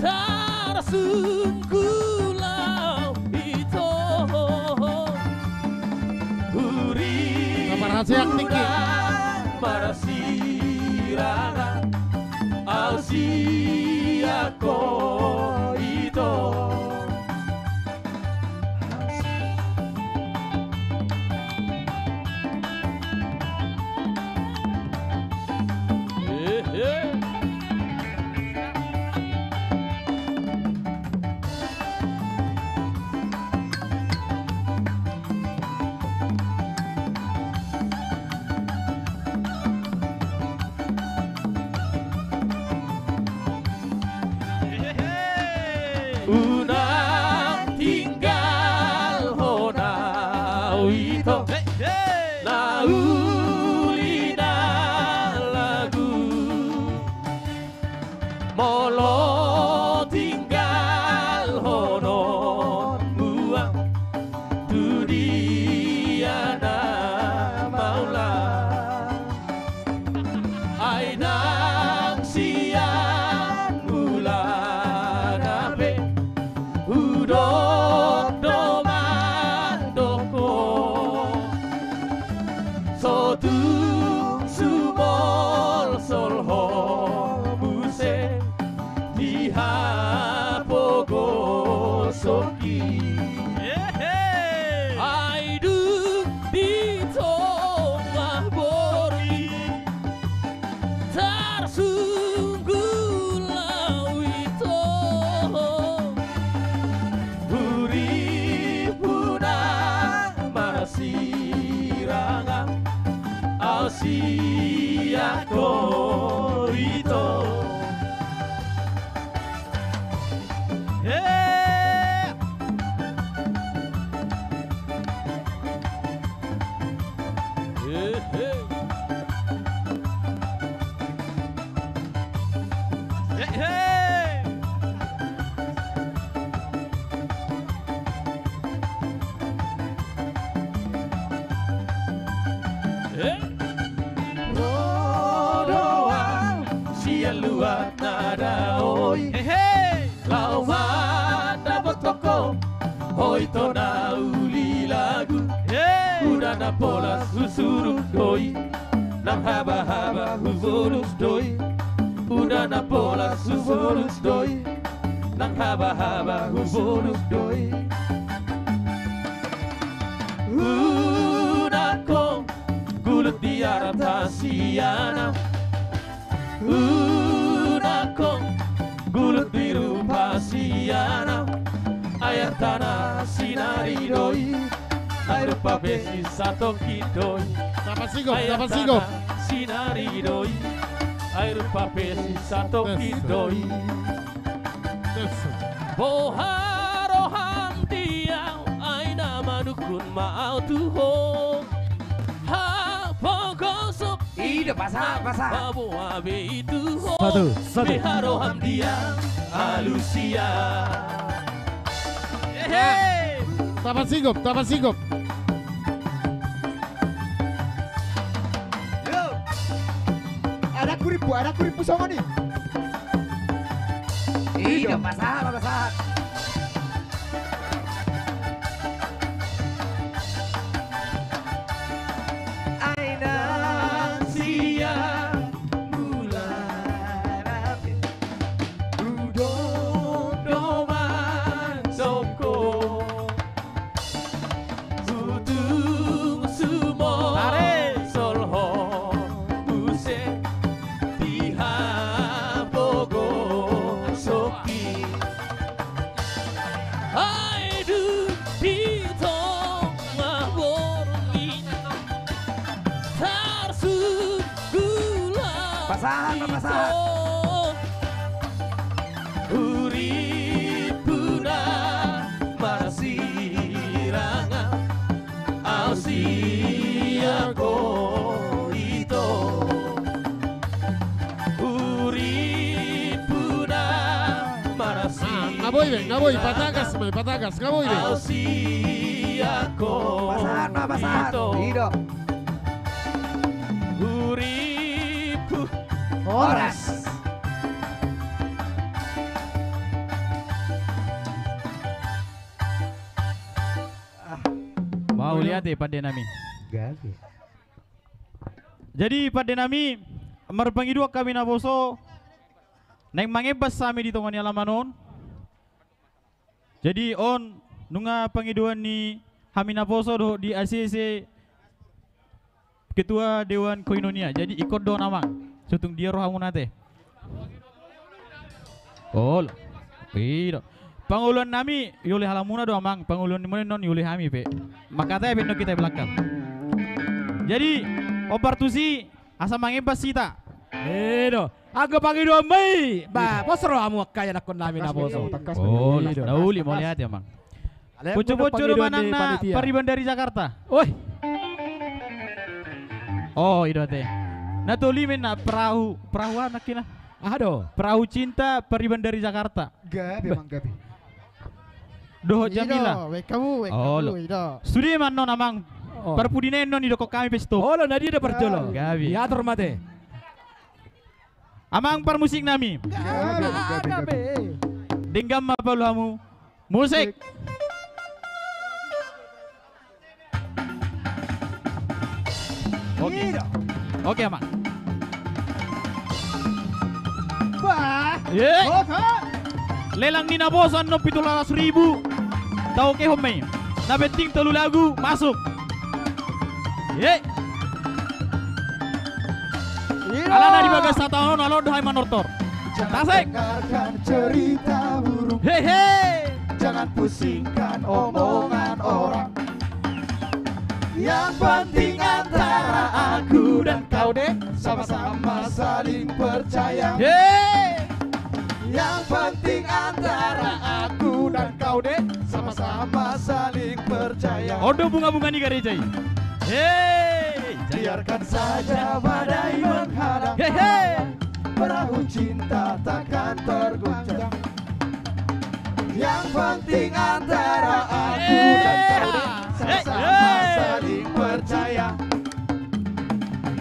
tarsungkul au ito. Huria. Marsirangan, au sian ho ito. Sirangam, au sian ho ito. He! He, he. He, he. He. Ro do au sian luat na daoi. He, he. Laho mandapothon ho, ho ito na uli lagu. He. Udan na polas husurung do i, nang habahaba hubolus do i. Udan na polas hubolus do i, nang habahaba hubolus do i. Unang ho gulut di arta siana. Unang ho gulut di rupa siana. Ai artana sinari do i, ai rupa pe sisatongkin do i. Dapat sigop, ai dapat sigop. Artana sinari do i, ai rupa pe sisatongkin do i. Yes. Boha roham di au, ai na manungkun ma au tu ho. Hapogoso. Ido, pasahat, pasahat. Paboa be i tu ho. Satu, satu. Boha roham di au, Alusia. Hehe. Dapat sigop, dapat sigop. Yo. Ada kuripu, ada kuripu songon i. Ido, pasahat, pasahat. Ai nang sian mulana pe, hudok do manjongkon. Hutung sumosol ho muse di hapogoson. Ai dung di tongah borngin tarsunggul. Pasahat, pasahat. Huripu na marsirangap, au sian ho ito. Huripu na marsirangap. Ah, nga boi be, nga boi, patagas be, patagas, nga boi be. Au sian ho. Pasahat ma, pasahat. Ito. Ido. Huripu. Horas. Mauliate pande nami. Gabe. Jadi pande nami, marpangidoan hami naposo, naeng mangembas hami di tonga ni alaman on. Jadi on nunga pangidoan ni hami naposo dohot di A C C Ketua Dewan Koinonia. Jadi ingkon do on amang, so tung dia rohamuna ate. Olo. Ido. Pangoluan nami ioloi halamuna do amang, pangoluan nimuna annon ioloi hami pe. Mangkatai pe annon hita i belakang. Jadi, ombar tusi, asa mangembas hita. Ido. Anggo pangidoan ma i. Ba, pos rohamu angka ianakkon nami naposo. Olo, na uli, mauliate amang. Poco-poco do manang na pariban dari Jakarta. Oi. Oh, ido ate. Na tolu i ma na perahu, perahu aha nangkin na? Aha do? Perahu cinta pariban dari Jakarta. Gabe amang, gabe. Dohot Jamila. Ido, wekamu, wekamu, ido. Sude ma annon amang. Oh. Parpudina annon idokkon hami pe stop. Olo, na dia do parjolo? Gabe. Diatur ma ate. Amang parmusik nami. Gabe, gabe, gabe. Denggan ma palu hamu. Musik. Oke. Oke amang. Bah. Ye. Oke. Lelang ni naposo annon pitu ratus ribu. Taokehon ma i. Na penting tolu lagu masuk. Ye. Alana di bagas sataon on, alana do hami manortor. Tasik. Jangan dengarkan cerita burung. Hehe. Jangan pusingkan omongan orang. Yang penting antara aku dan kau dek sama-sama saling percaya. Hei! Yang penting antara aku dan kau dek sama-sama saling percaya. On do bunga-bunga ni gareja i. Hei! Biarkan saja badai menghadang. Hei, hei! Perahu cinta takkan tergoncang. Yang penting antara aku dan kau dek sama-sama saling percaya.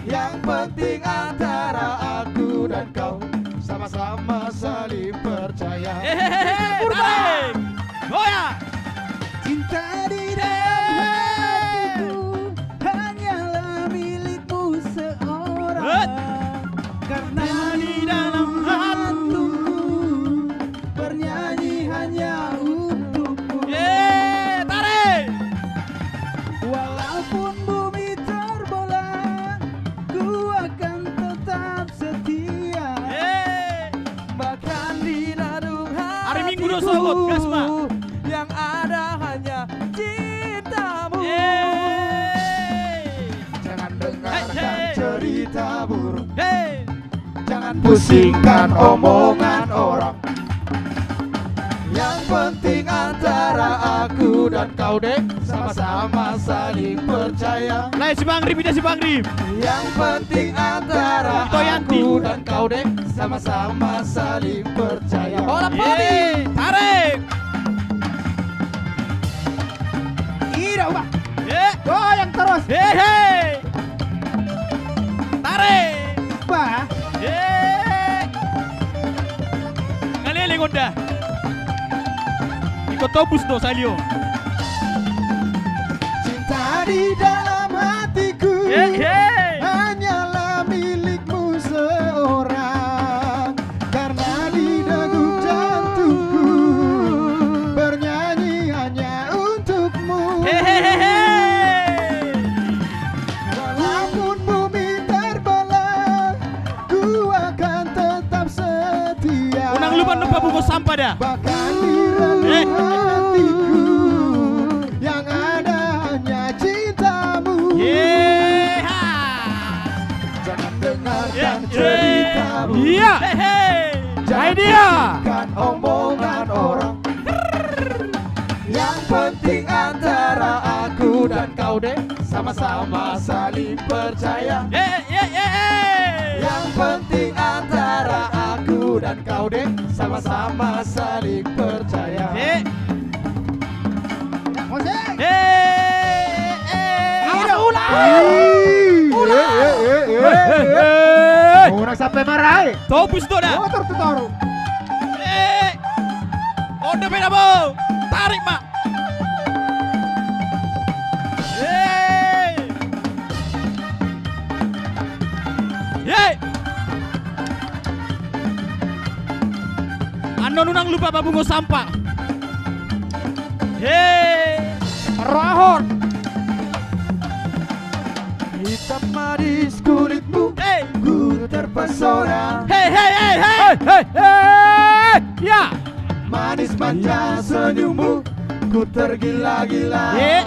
Yang penting antara aku dan kau sama-sama saling percaya. Hehehe, tarik. Goyang. Cinta di dalam hatiku hanyalah milikmu seorang. Karena di dalam hatiku bernyanyi hanya untukmu. Ye, tarik. Walaupun bumi terbelah, ku akan tetap setia. Ye. Bahkan di ladung hatiku, hari Minggu do sogot, gas ma, yang ada hanya cintamu. Ye. Jangan dengarkan cerita burung. Hei. Jangan pusingkan omongan orang. Yang penting antara aku dan kau dek sama-sama saling percaya. Lae, si Bang Rip, ida si Bang Rip. Yang penting antara aku dan kau dek sama-sama saling percaya. Hola, Padi. Tarik. Ida, Uba. Ye. Goyang terus. Hehe. Tarik. Bah. Ye. Ngaleleng on da. Ingkon tobus do, Salio. Cinta di dalam hatiku, ye, ye, hanyalah milikmu seorang. Karena di degup jantungku bernyanyi hanya untukmu. Hehehe. Walaupun bumi terbelah, ku akan tetap setia. Unang lupa, lupa bungkus sampah dah. Bahkan di relung hatiku yang ada hanya cintamu. Yeha. Jangan dengarkan cerita burung. Iya. Hehe. Jangan dengarkan omongan orang. Yang penting antara aku dan kau dek sama-sama saling percaya. Ye, ye, ye, ye. Yang penting antara aku dan kau dek sama-sama saling percaya. Ye. Musik. Ye, ye, ye. Awas, ular. Ular. Ye, ye, ye, ye, ye. Hei, hei, hei. Unang sampe marah, eh. Tobus do da. Motor tu toru. Eh. On do pe da bo. Tarik ma. Hei. Hei. Annon unang lupa babungo sampah. Hei. Rohon. Hitam manis kulitmu, hei, ku terpesona. Hei, hei, hei, hei. Hei, hei, hei. Ya. Manis manja senyummu, ku tergila-gila. Ya,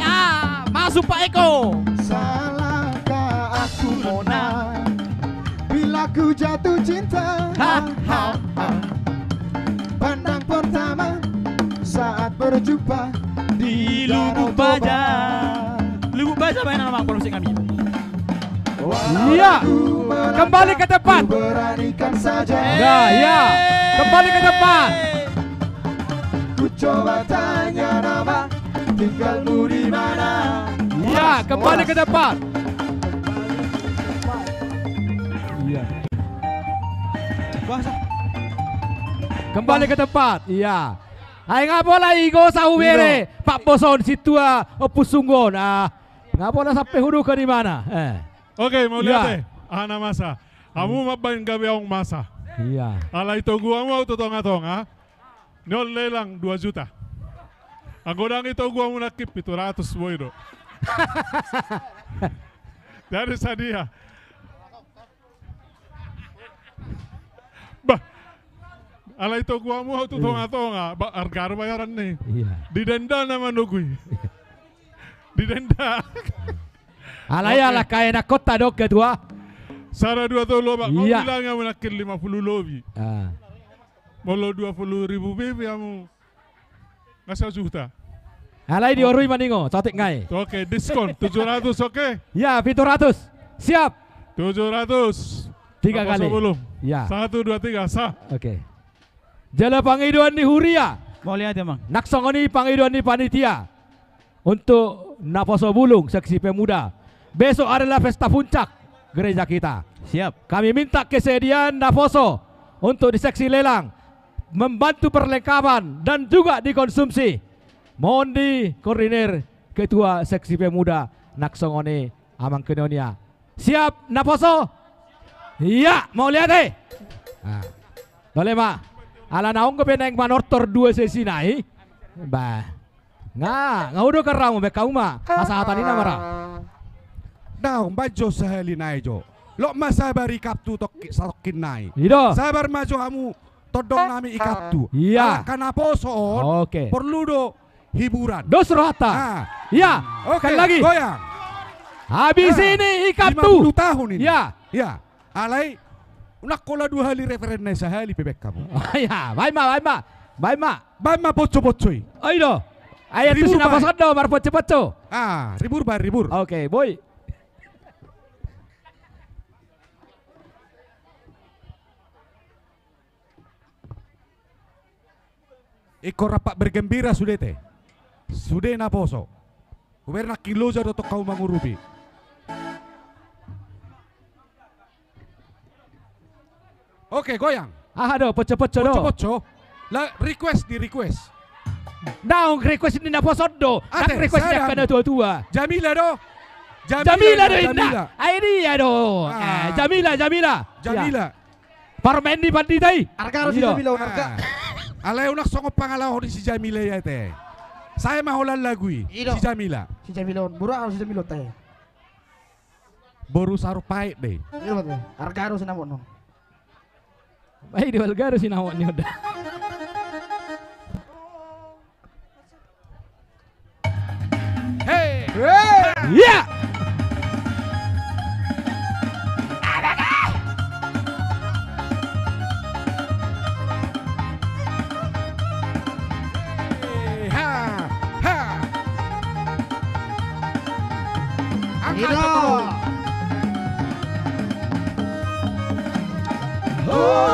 masuk Pak Eko. Salahkah aku, Mona, bila ku jatuh cinta? Ha, ha, ha. Pandang pertama saat berjumpa di Lubuk Baja. Lubuk Baja, main nama kalau sing kami. Iya. Kembali ke tempat. Beranikan saja. Ya, ya. Kembali ke tempat. Ku coba tanya nama, tinggalmu di mana? Ya, kembali ke tempat. Iya. Kembali ke tempat. Iya. Ai nga pola i, go sa hubere. Pak Boson, situa, Ompus Sunggon. Ah, nga pola sampe hudok di mana? Eh. Oke, mau lihat, eh. Ana masa. Hamu mambaen gabe aung masa. Iya. Alai togu hamu au tu tonga-tonga. Ni on lelang dua juta. Anggo dang i togu hamu nangkin pitu ratus boi do. Jadi sadia. Bah. Alai togu hamu au tu tonga-tonga. Ba, arga do bayaran ni. Iya. Di denda nama nogu i. Di denda. Alai ala kaenakhonta do ketua. Sada dua tolu opat, iya, maulang hamu nangkin lima puluh lobi. Ah. Molo dua puluh ribu be pe hamu nga sajuta. Alai diorui maningo, cotik ngai. Oke, diskon tujuh ratus, oke? Ya, pitu ratus. Siap. Tujuh ratus. Tiga kali. Apa sebelum? Ya. Satu, dua, tiga, sah. Oke. Jala pangidoan ni huria. Mauliate, Amang. Nang songon i pangidoan ni panitia. Untuk naposo bulung seksi pemuda. Besok adalah pesta puncak gereja kita. Siap. Kami minta kesediaan naposo untuk di seksi lelang, membantu perlengkapan dan juga dikonsumsi. Mohon dikoordinir ketua seksi pemuda nang songon i Amang Kenonia. Siap, naposo? Iya, mauliate. Nah, tole ma. Ala naung pe naeng manortor dua sesi nai. Bah. Nga, nga udo karramu, baen hamu ma. Hasahatan i nama ra. Naung, baen jo sahali nai jo. Lok ma sabar ikaptu tokki-, satongkin nai. I do. Sabar ma jo hamu tondong nami ikaptu. Iya. Angka naposo on, oke, porlu do hiburan. Dos rohanta. Ah. Iya. Oke, sekali lagi. Goyang. Habis ini ikaptu. Lima puluh tahun ini. Iya. Iya. Alai, unang holan dua hali referen nai, sahali pe baen hamu. Iya, baen ma, baen ma. Baen ma. Baen ma ponco-ponco i. Oi do. Ai antusi naposo on do, marponco-ponco. Ah, ribur baen ribur. Oke, boi. Ingkon rampak bergembira sude te. Sude naposo. Huber nangkin loja do tong hamu mangurupi. Oke, goyang. Aha do, ponco-ponco do. Ponco-ponco. La, request di request. Naung request ni naposo on do. Ate, nang request ni angka natua-tua. Jamila do. Jamila do inna. Ai dia do. Ah. Eh, Jamila, Jamila. Jamila. Parumaen ni pandita i. Arga do si Jamila on, arga. Ah. Alai unang songon pangalaho ni si Jamila i ate. Sae ma holan lagu i. I do. Si Jamila. Si Jamila on. Boru aha si Jamila on tahe? Boru Sarupaet do i. I do, ate. Arga do sinamot on. Ai di arga do sinamot ni on da. Hei. Hei. Iya. Hei, ha, ha. Angkat. Iya. Oh.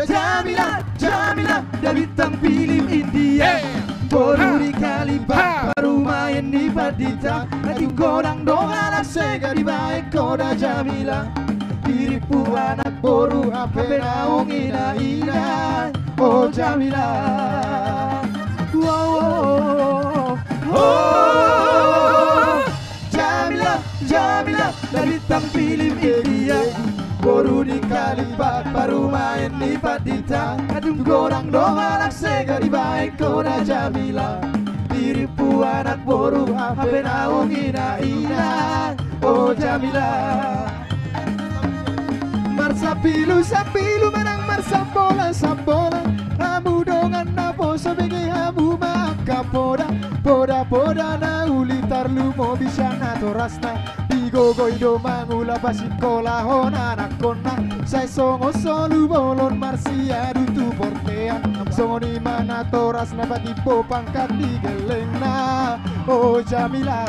Jamila, Jamila, da bintang film India. Hei. Boru ni Kalibata, ha, parumaen ni pandita. Naeng godang do halak sega dibaen ho da Jamila. Dirimpu anak boru, hape naung ina-ina. Oh Jamila. Oh, oh, oh, oh. Jamila, Jamila, da bintang film India. Boru ni Kalibata, parumaen ni pandita. Naeng godang do halak sega dibaen ho da Jamila. Dirimpu anak boru, hape naung ina-ina. Oh Jamila. Marsambilu-sambilu manang marsambola-sambola. Hamu dongan naposo, bege hamu ma angka poda. Poda-poda na uli, tarlumobi sian natorasna. Digogoi do mangula, pasikkolahon anakkonna. Sai songon solu bolon marsiadu tu portean. Songon i ma natorasna, patimbo pangkat di gellengna. Oh Jamila.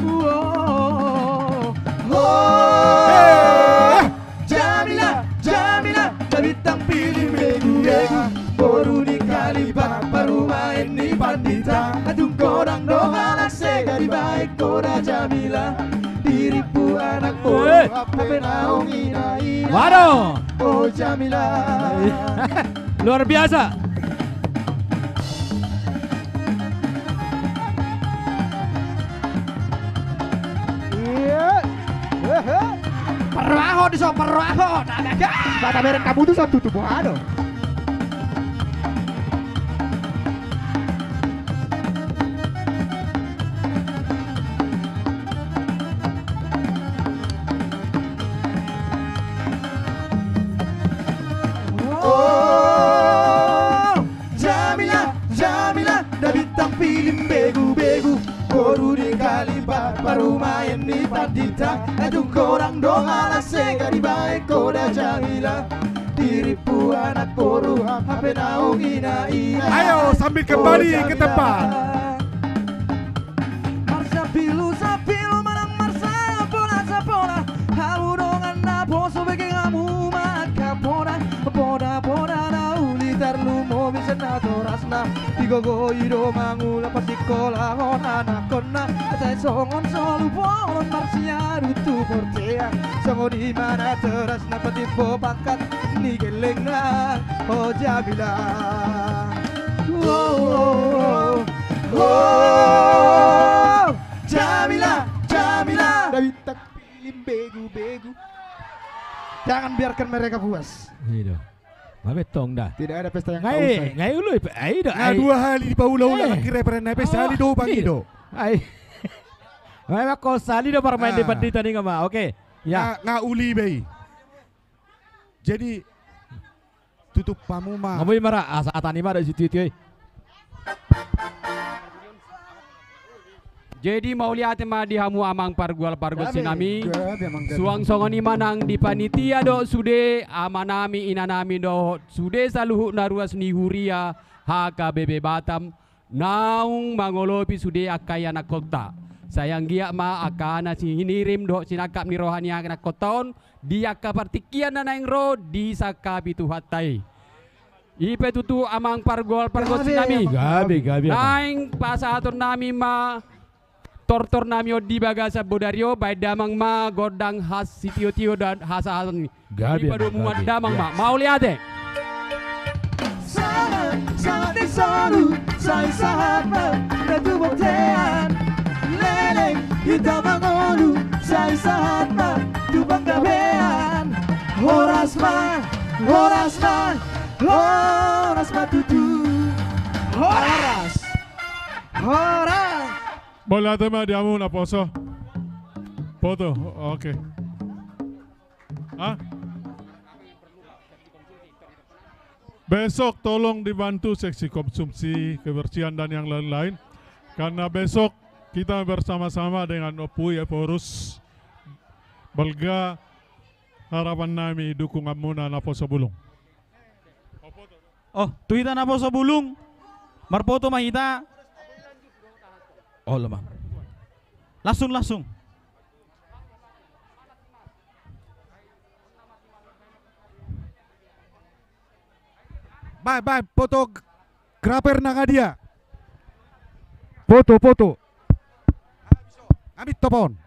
Oh, oh. Hei. Jamila, Jamila, da bintang film begu-begu. Boru ni Kalibata, parumaen ni pandita. Naeng godang do halak sega dibaen ho da Jamila. Dirimpu anak boru, eh, hape naung ina-ina. Waduh. Oh Jamila. Luar biasa. Iya. Hehe. Parrohahon dison, parrohahon. Nah, nah, nah. Mata merek kamu tuh satu tuh, waduh. Oh, Jamila, Jamila, da bintang film begu-begu. Boru ni Kali Parumaen ni pandita, na tung godang do halak sega dibaen ho da Jamila. Dirimpu anak boru, hape naung ina ina. Ayo, sambil kembali ke tempat. Marsapilu sapilu manang marsapola sapola, hamu dongan naposo bege hamu ma angka poda. Poda-poda na uli tarlumobi sian natorasna, digogoi do mangula pasingkolahon anakkonna. Sai songon solu bolon marsiadu tu bortean, songon i ma natorasna patimbo pangkat ni gellengna. O Jamila, o, o, o, Jamila, Jamila. Dari tak pilih begu-begu. Jangan biarkan mereka puas. Iya dong. Mametong dah. Tidak ada pesta yang tak usai. Ngai ulu, ai do. Ngai dua hali dipaula-ula, eh, lagi referenna, pesta hali do bang i do. Ai. Memang kau sali do parmaen di pandita ni nga ma. Oke. Ya. Nga uli be i. Jadi tutup hamu ma. Nga boi mara, asa atani mara sitio-tio i. Jadi mauliate ma di hamu amang pargual pargonsi nami. Suang songon i ma nang di panitia dohot sude amanami inanami dohot sude saluhut na ruas ni huria H K B P Batam naung mangolopi sude angka ianakhonta. Sai anggiat ma angka na sihinirim dohot sinangkap ni roha ni ianakhonta on di angka partingkian na naeng ro disangkapi Tuhanta i. I pe tutu amang pargual pargonsi nami. Gabe, gabe, amang. Naeng pasahaton nami ma tortor nami on di bagasan bodari on, baen damang ma gondang hasitio-tio dan hasahaton i. Gabe, amang, gabe. Dipadomu ma damang ma. Mauliate. Sahat, sahat ni solu, sai sahat ma, na tu bontean. Leleng, hita mangolu, sai sahat ma, tu panggabean. Horas ma, horas ma, horas ma tutu. Horas. Horas. Mauliate ma di hamu naposo. Foto, oke. Hah? Besok tolong dibantu seksi konsumsi, kebersihan dan yang lain-lain. Karena besok kita bersama-sama dengan Ompu Ephorus. Balga harapan nami dukunganmuna naposo bulung. Oh, tu hita naposo bulung. Marfoto ma hita. Olo ma. Langsung, langsung. Baen, baen, fotografer nang dia. Foto, foto. Ami topon.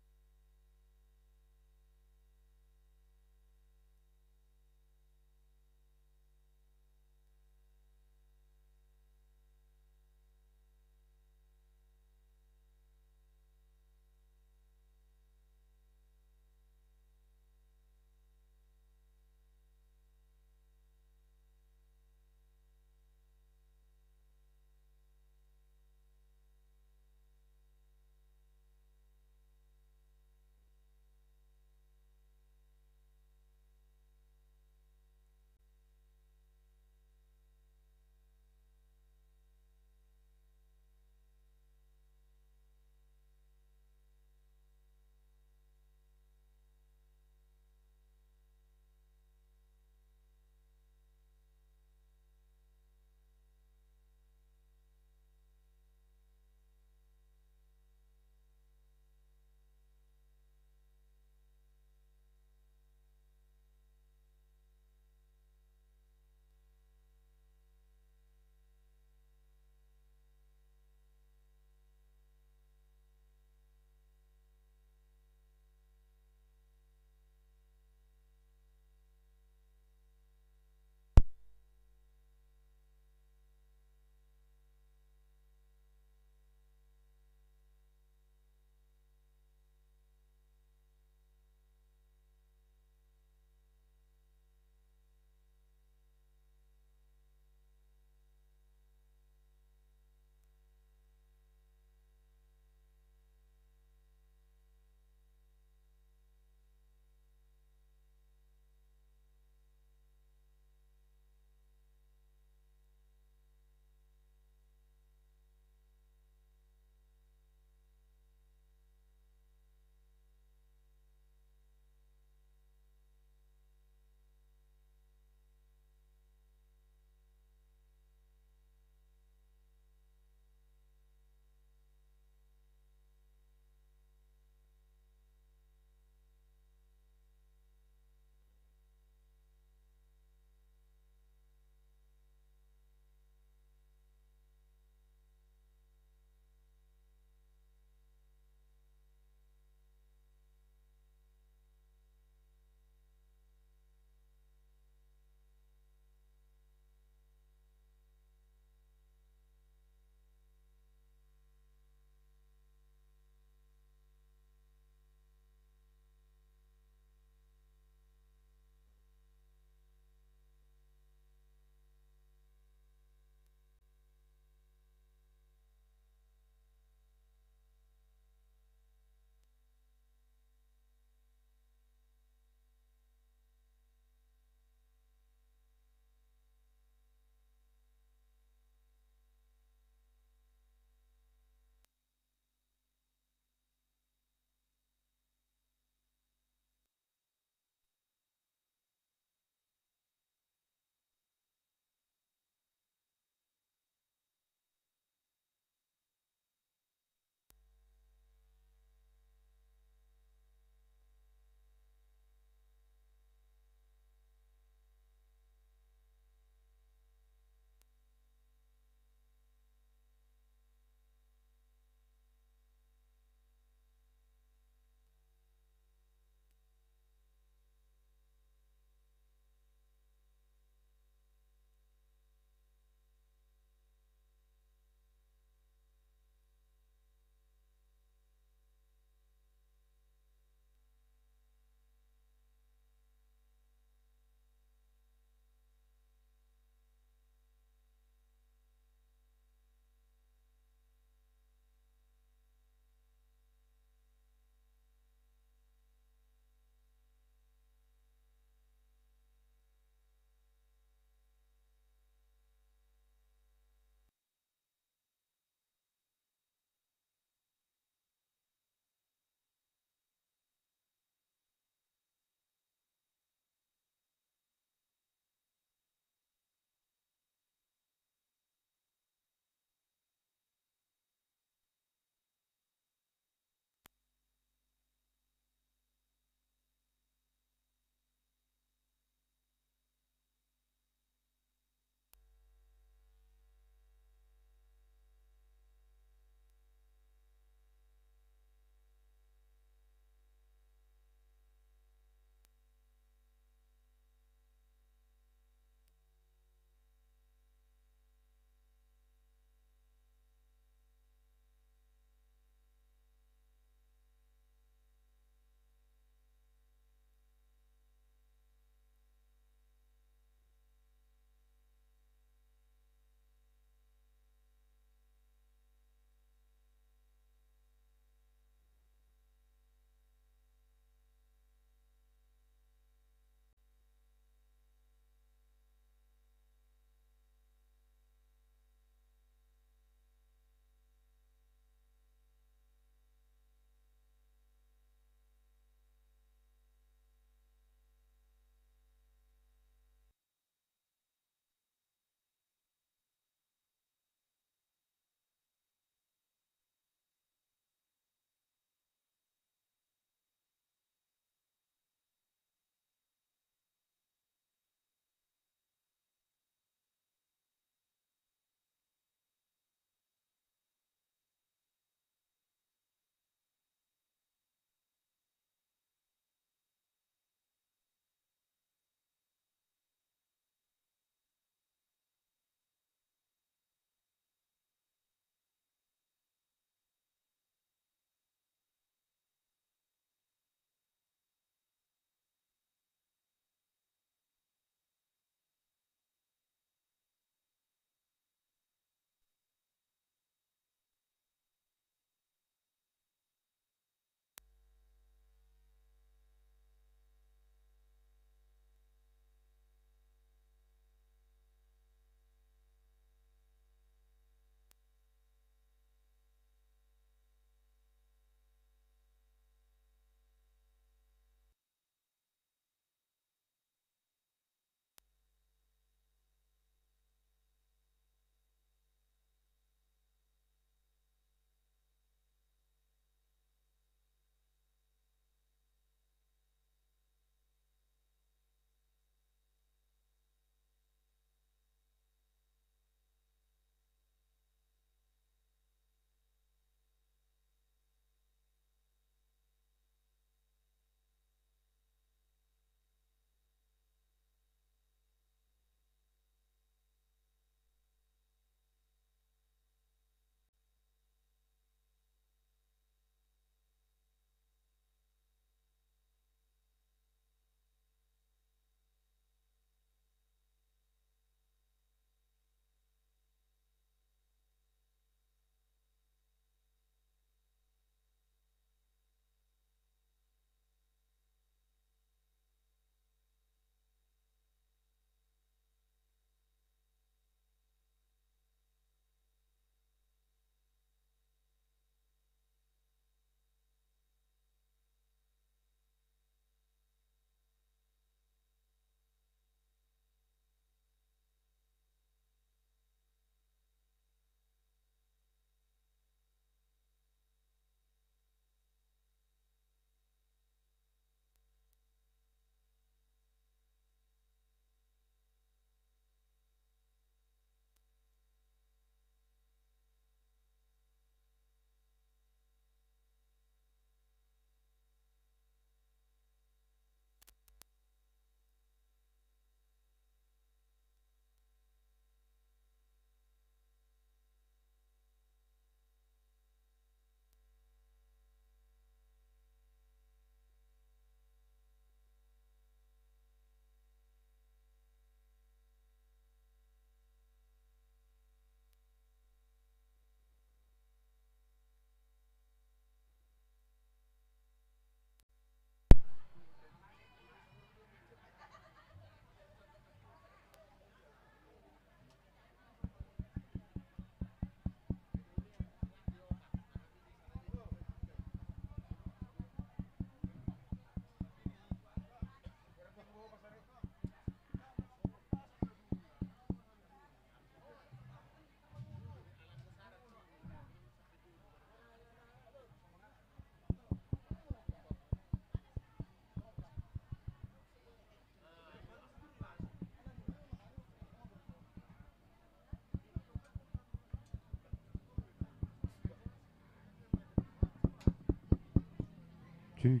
Cek,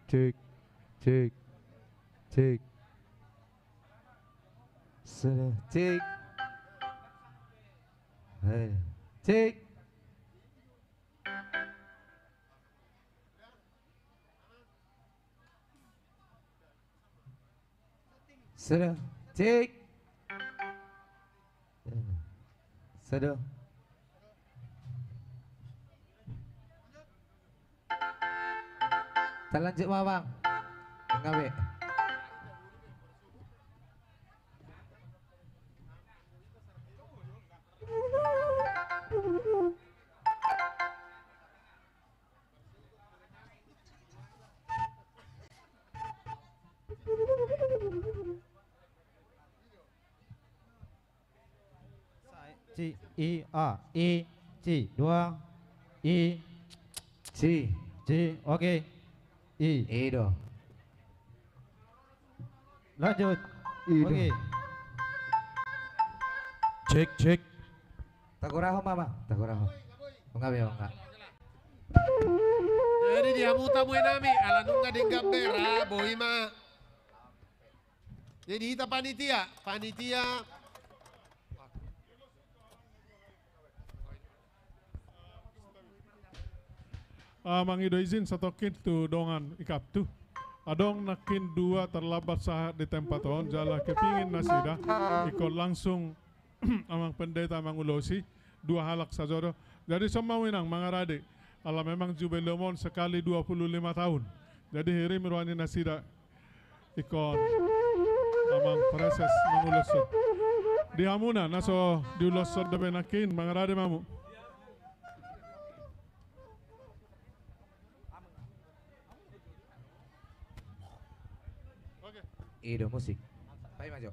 cek, cek. Sudah, cek. Hei, cek. Sudah, cek. Sudah. Talanjut ma, Bang. Nga be. Ci, i, a, i, ci, dua, i, ci, ci, oke. I. I do. Lanjut. I do. Oke. Cek, cek. Tagorahon ma, Bang. Tagorahon. Nga be, Bang, nga. Jadi di hamu tamu nami, ala nunga denggan be ra, boi ma. Jadi hita panitia, panitia. Ah, mangido izin satongkin tu dongan Ikaptu. Adong nangkin dua tarlambat sahat di tempat on, jala kepingin nasida ingkon langsung Amang Pendeta mangulosi, dua halak sajo do. Jadi songon i ma, Inang, mangarade. Ala memang jubelium on sekali dua puluh lima tahun. Jadi hirim roha ni nasida ingkon Amang Praeses mangulosi. Di hamuna na so diuloshon dope nangkin, mangarade ma hamu. I do musik. Pai ma jo.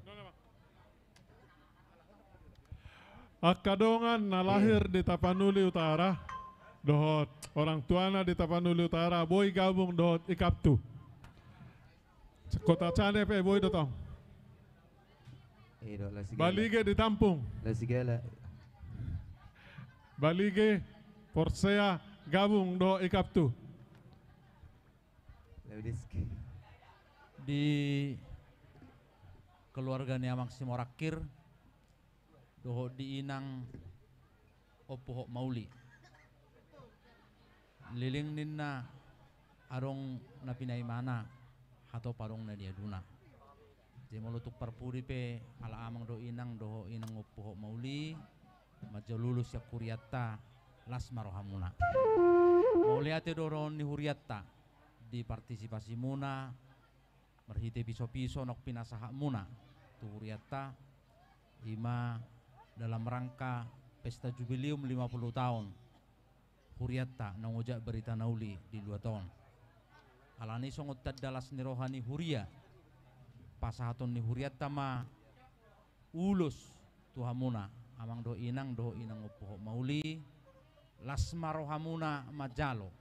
Angka dongan na lahir di Tapanuli Utara dohot orang tuana di Tapanuli Utara boi gabung dohot Ikaptu. Sekota cane pe boi do tong. Balige ditampung. Balige porsea gabung dohot Ikaptu. Di keluarga ni Amang Simorangkir dohot di Inang Ompu Hok Mauli. Leleng ninna adong na pinaimana, hatop adong na niaduna. Jadi molo tung parpudi pe ala amang dohot inang dohot Inang Ompu Hok Mauli, manjalo ulos sian hurianta, las ma rohamuna. Mauliate do dohonon ni hurianta di partisipasimuna, marhite pisopiso naung pinasahatmuna tu hurianta, i ma dalam rangka pesta jubileum lima puluh taon hurianta naung ojak berita na uli di luat on. Alani songon tanda las ni roha ni huria, pasahaton ni hurianta ma ulos tu hamuna, amang dohot inang, dohot Inang Ompu Hok Mauli, las ma rohamuna manjalo,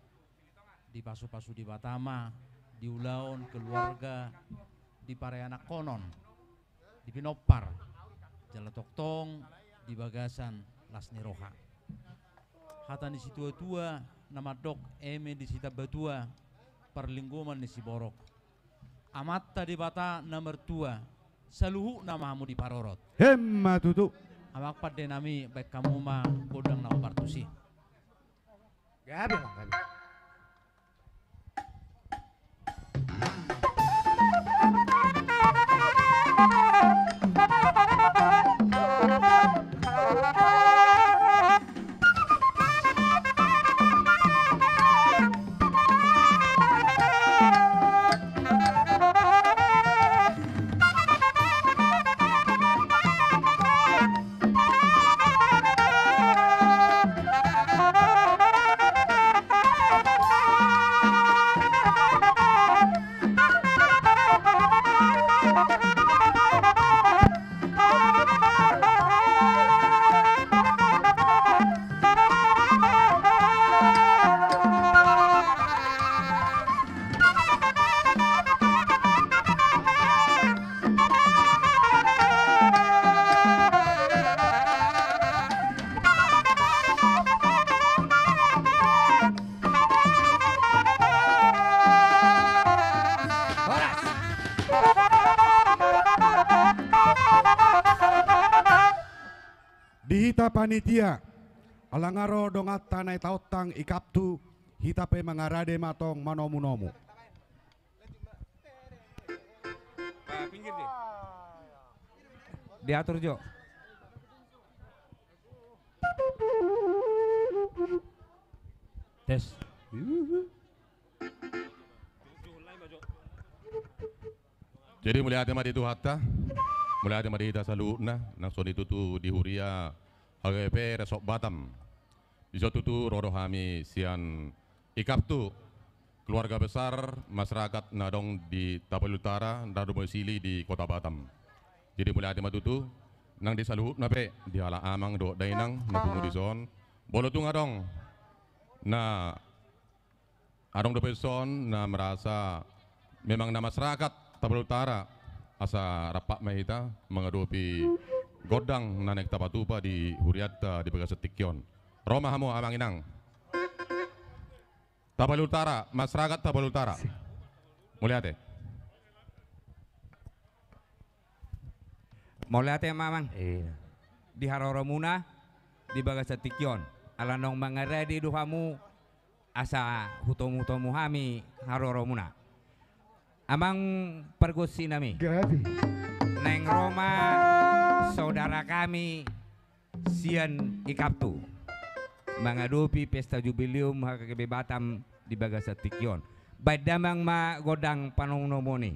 dipasupasu Debata ma di ulaon keluarga, di pareanakhonon, di pinompar, jala tongtong di bagasan las ni roha. Hata ni situatua na mandok, eme ni sitambatua, parlinggoman ni siborok. Amanta Debata na martua, saluhutna ma hamu diparorot. Emma tutu. Amang pande nami, baen hamu ma gondang na hombar tusi. Gabe, Amang, gabe. panitia, ala nga ro donganta na i taontang i kaptu, hita pe mangarade ma tong manomu-nomu. Pak, pinggir deh. Diatur, Jo. Tes. Jadi, mauliate ma di Tuhanta, mauliate ma di hita saluhutna, nang songon i tutu di huria H K B P Resort Batam. Dison tutu ro do hami sian i kaptu, keluarga besar masyarakat na adong di Tapanuli Utara, na domisili di Kota Batam. Jadi, mauliate ma tutu, nang di saluhutna pe, di halak amang dohot dainang na pungu dison. Molo tung adong na adong dope dison na merasa memang na masyarakat Tapanuli Utara, asa rap ma hita mangadopi gondang na naeng tapatupa di hurianta di bagasan tingki on. Ro ma hamu amang inang. Tapanuli Utara, masyarakat Tapanuli Utara. Mauliate. Mauliate ma amang. Iya. Di haroromuna di bagasan tingki on. Ala naung mangarade do hamu, asa hutomu-tomu hami haroromuna. Amang pargonsi nami. Gabe. Naeng ro ma saudara kami sian i kaptu mangadopi pesta jubileum H K B P Batam di bagasan tingki on. Baen damang ma gondang panomunomuon i.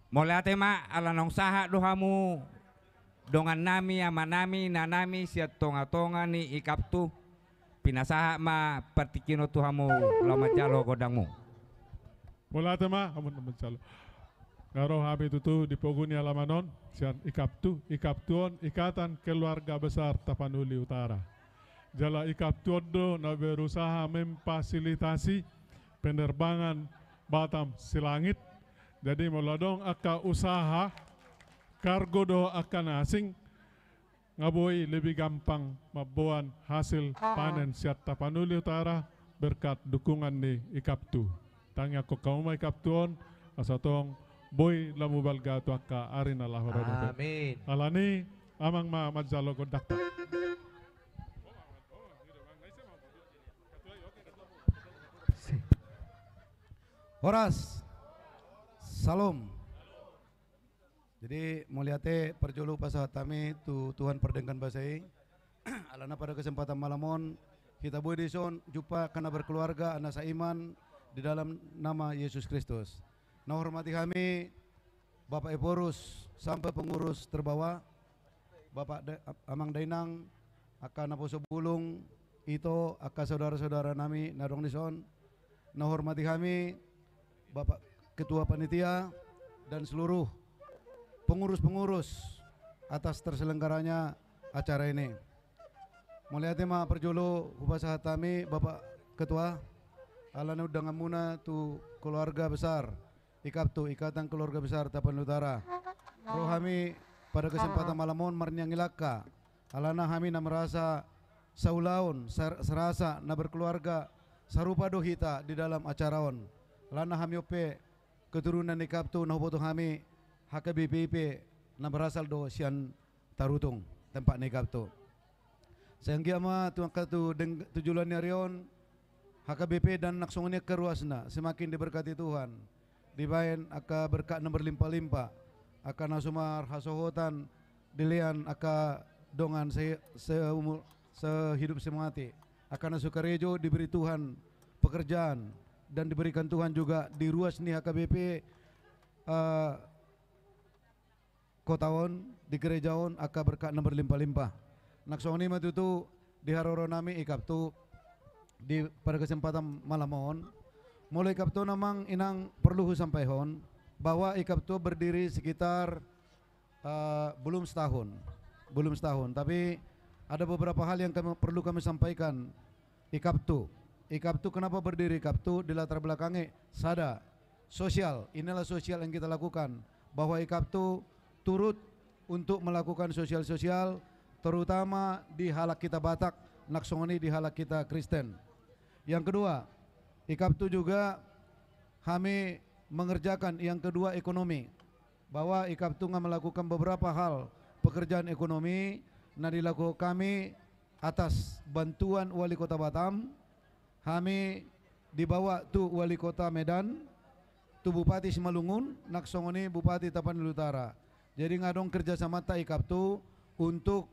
Mauliate ma, ala naung sahat do hamu, dongannami, amanami, inanami, sian tongatonga ni i kaptu, pinasahat ma partingkian on tu hamu laho manjalo gondangmu. Mauliate ma, amun manjalo. Nga ro hami tutu di pogu ni alaman on, sian i kaptu, i kaptu on Ikatan Keluarga Besar Tapanuli Utara. Jala i kaptu on do na berusaha memfasilitasi penerbangan Batam Silangit. Jadi molo adong angka usaha kargo dohot angka na asing, nga boi lebih gampang mamboan hasil panen sian Tapanuli Utara berkat dukungan ni i kaptu. Tangiangkon hamu ma i kaptu on, asa tong boi lam balga tu angka ari na laho ro dope. Amin. Alani, amang ma manjalo gondangta. Horas. Salam. Jadi, mauliate parjolo pasahat hami tu Tuhan pardenggan basa i. Alana pada kesempatan malam on, hita boi dison jumpa angka na berkeluarga, angka na saiman di dalam nama Yesus Kristus. Na hormati hami, Bapak Ephorus, sampai pengurus terbawa, Bapak Da-, Amang Dainang, angka naposo bulung, ito, angka saudara-saudara nami na adong dison, na hormati hami, Bapak Ketua Panitia, dan seluruh pengurus-pengurus atas terselenggaranya acara ini. Mauliate ma parjolo hupasahat hami, Bapak Ketua, alana undanganmuna tu keluarga besar i kaptu, Ikatan Keluarga Besar Tapanuli Utara. Ro hami pada kesempatan malam on marniang ilangka. Alana hami na merasa saulaon, sar-, serasa na berkeluarga, sarupa do hita di dalam acara on. Alana hami on pe keturunan i kaptu na huboto hami H K B P I P, na berasal do sian Tarutung, tempat ni Ikaptu. Sai anggiat ma tu angka tu deng-, tu joloan ni ari on, H K B P dan nang songon i angka ruasna, semakin diberkati Tuhan, dibaen angka berkat na berlimpah-limpah, angka na so marhasohotan dilean angka dongan se-, seumur, sehidup semati, angka na so karejo diberi Tuhan pekerjaan, dan diberikan Tuhan juga di ruas ni H K B P, eh, kota on, di gereja on, angka berkat na berlimpah-limpah. Nang songon i ma tutu di haroro nami Ikaptu di pada kesempatan malam on. Molo Ikaptu, amang inang, perlu husampaihon bahwa Ikaptu berdiri sekitar, eh, belum setahun. Belum setahun, tapi ada beberapa hal yang kami, perlu kami sampaikan. Ikaptu. Ikaptu, kenapa berdiri Ikaptu? Di latar belakangnya sada, sosial. Inilah sosial yang kita lakukan, bahwa Ikaptu turut untuk melakukan sosial-sosial, terutama di halak kita Batak, nang songon i di halak kita Kristen. Yang kedua, Ikaptu juga hami mengerjakan, yang kedua, ekonomi, bahwa Ikaptu nga melakukan beberapa hal pekerjaan ekonomi na dilakukan kami atas bantuan Wali Kota Batam, hami dibawa tu Wali Kota Medan, tu Bupati Simalungun, nang songon i Bupati Tapanuli Utara. Jadi nga adong kerjasamanta Ikaptu untuk,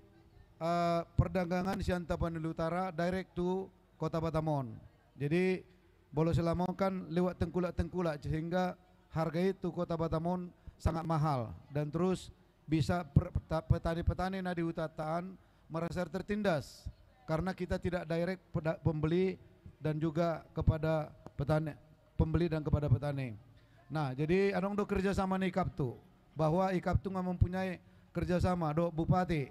eh, perdagangan sian Tapanuli Utara direct tu Kota Batam on. Jadi, molo selama on kan lewat tengkulak-tengkulak, sehingga harga i tu Kota Batam on sangat mahal. Dan terus bisa per-, peta-, petani-petani na di hutanta on merasa tertindas karena kita tidak direct peda-, pembeli dan juga kepada petani, pembeli dan kepada petani. Nah, jadi adong do kerjasama ni Ikaptu, bahwa Ikaptu nga mempunyai kerjasama dohot Bupati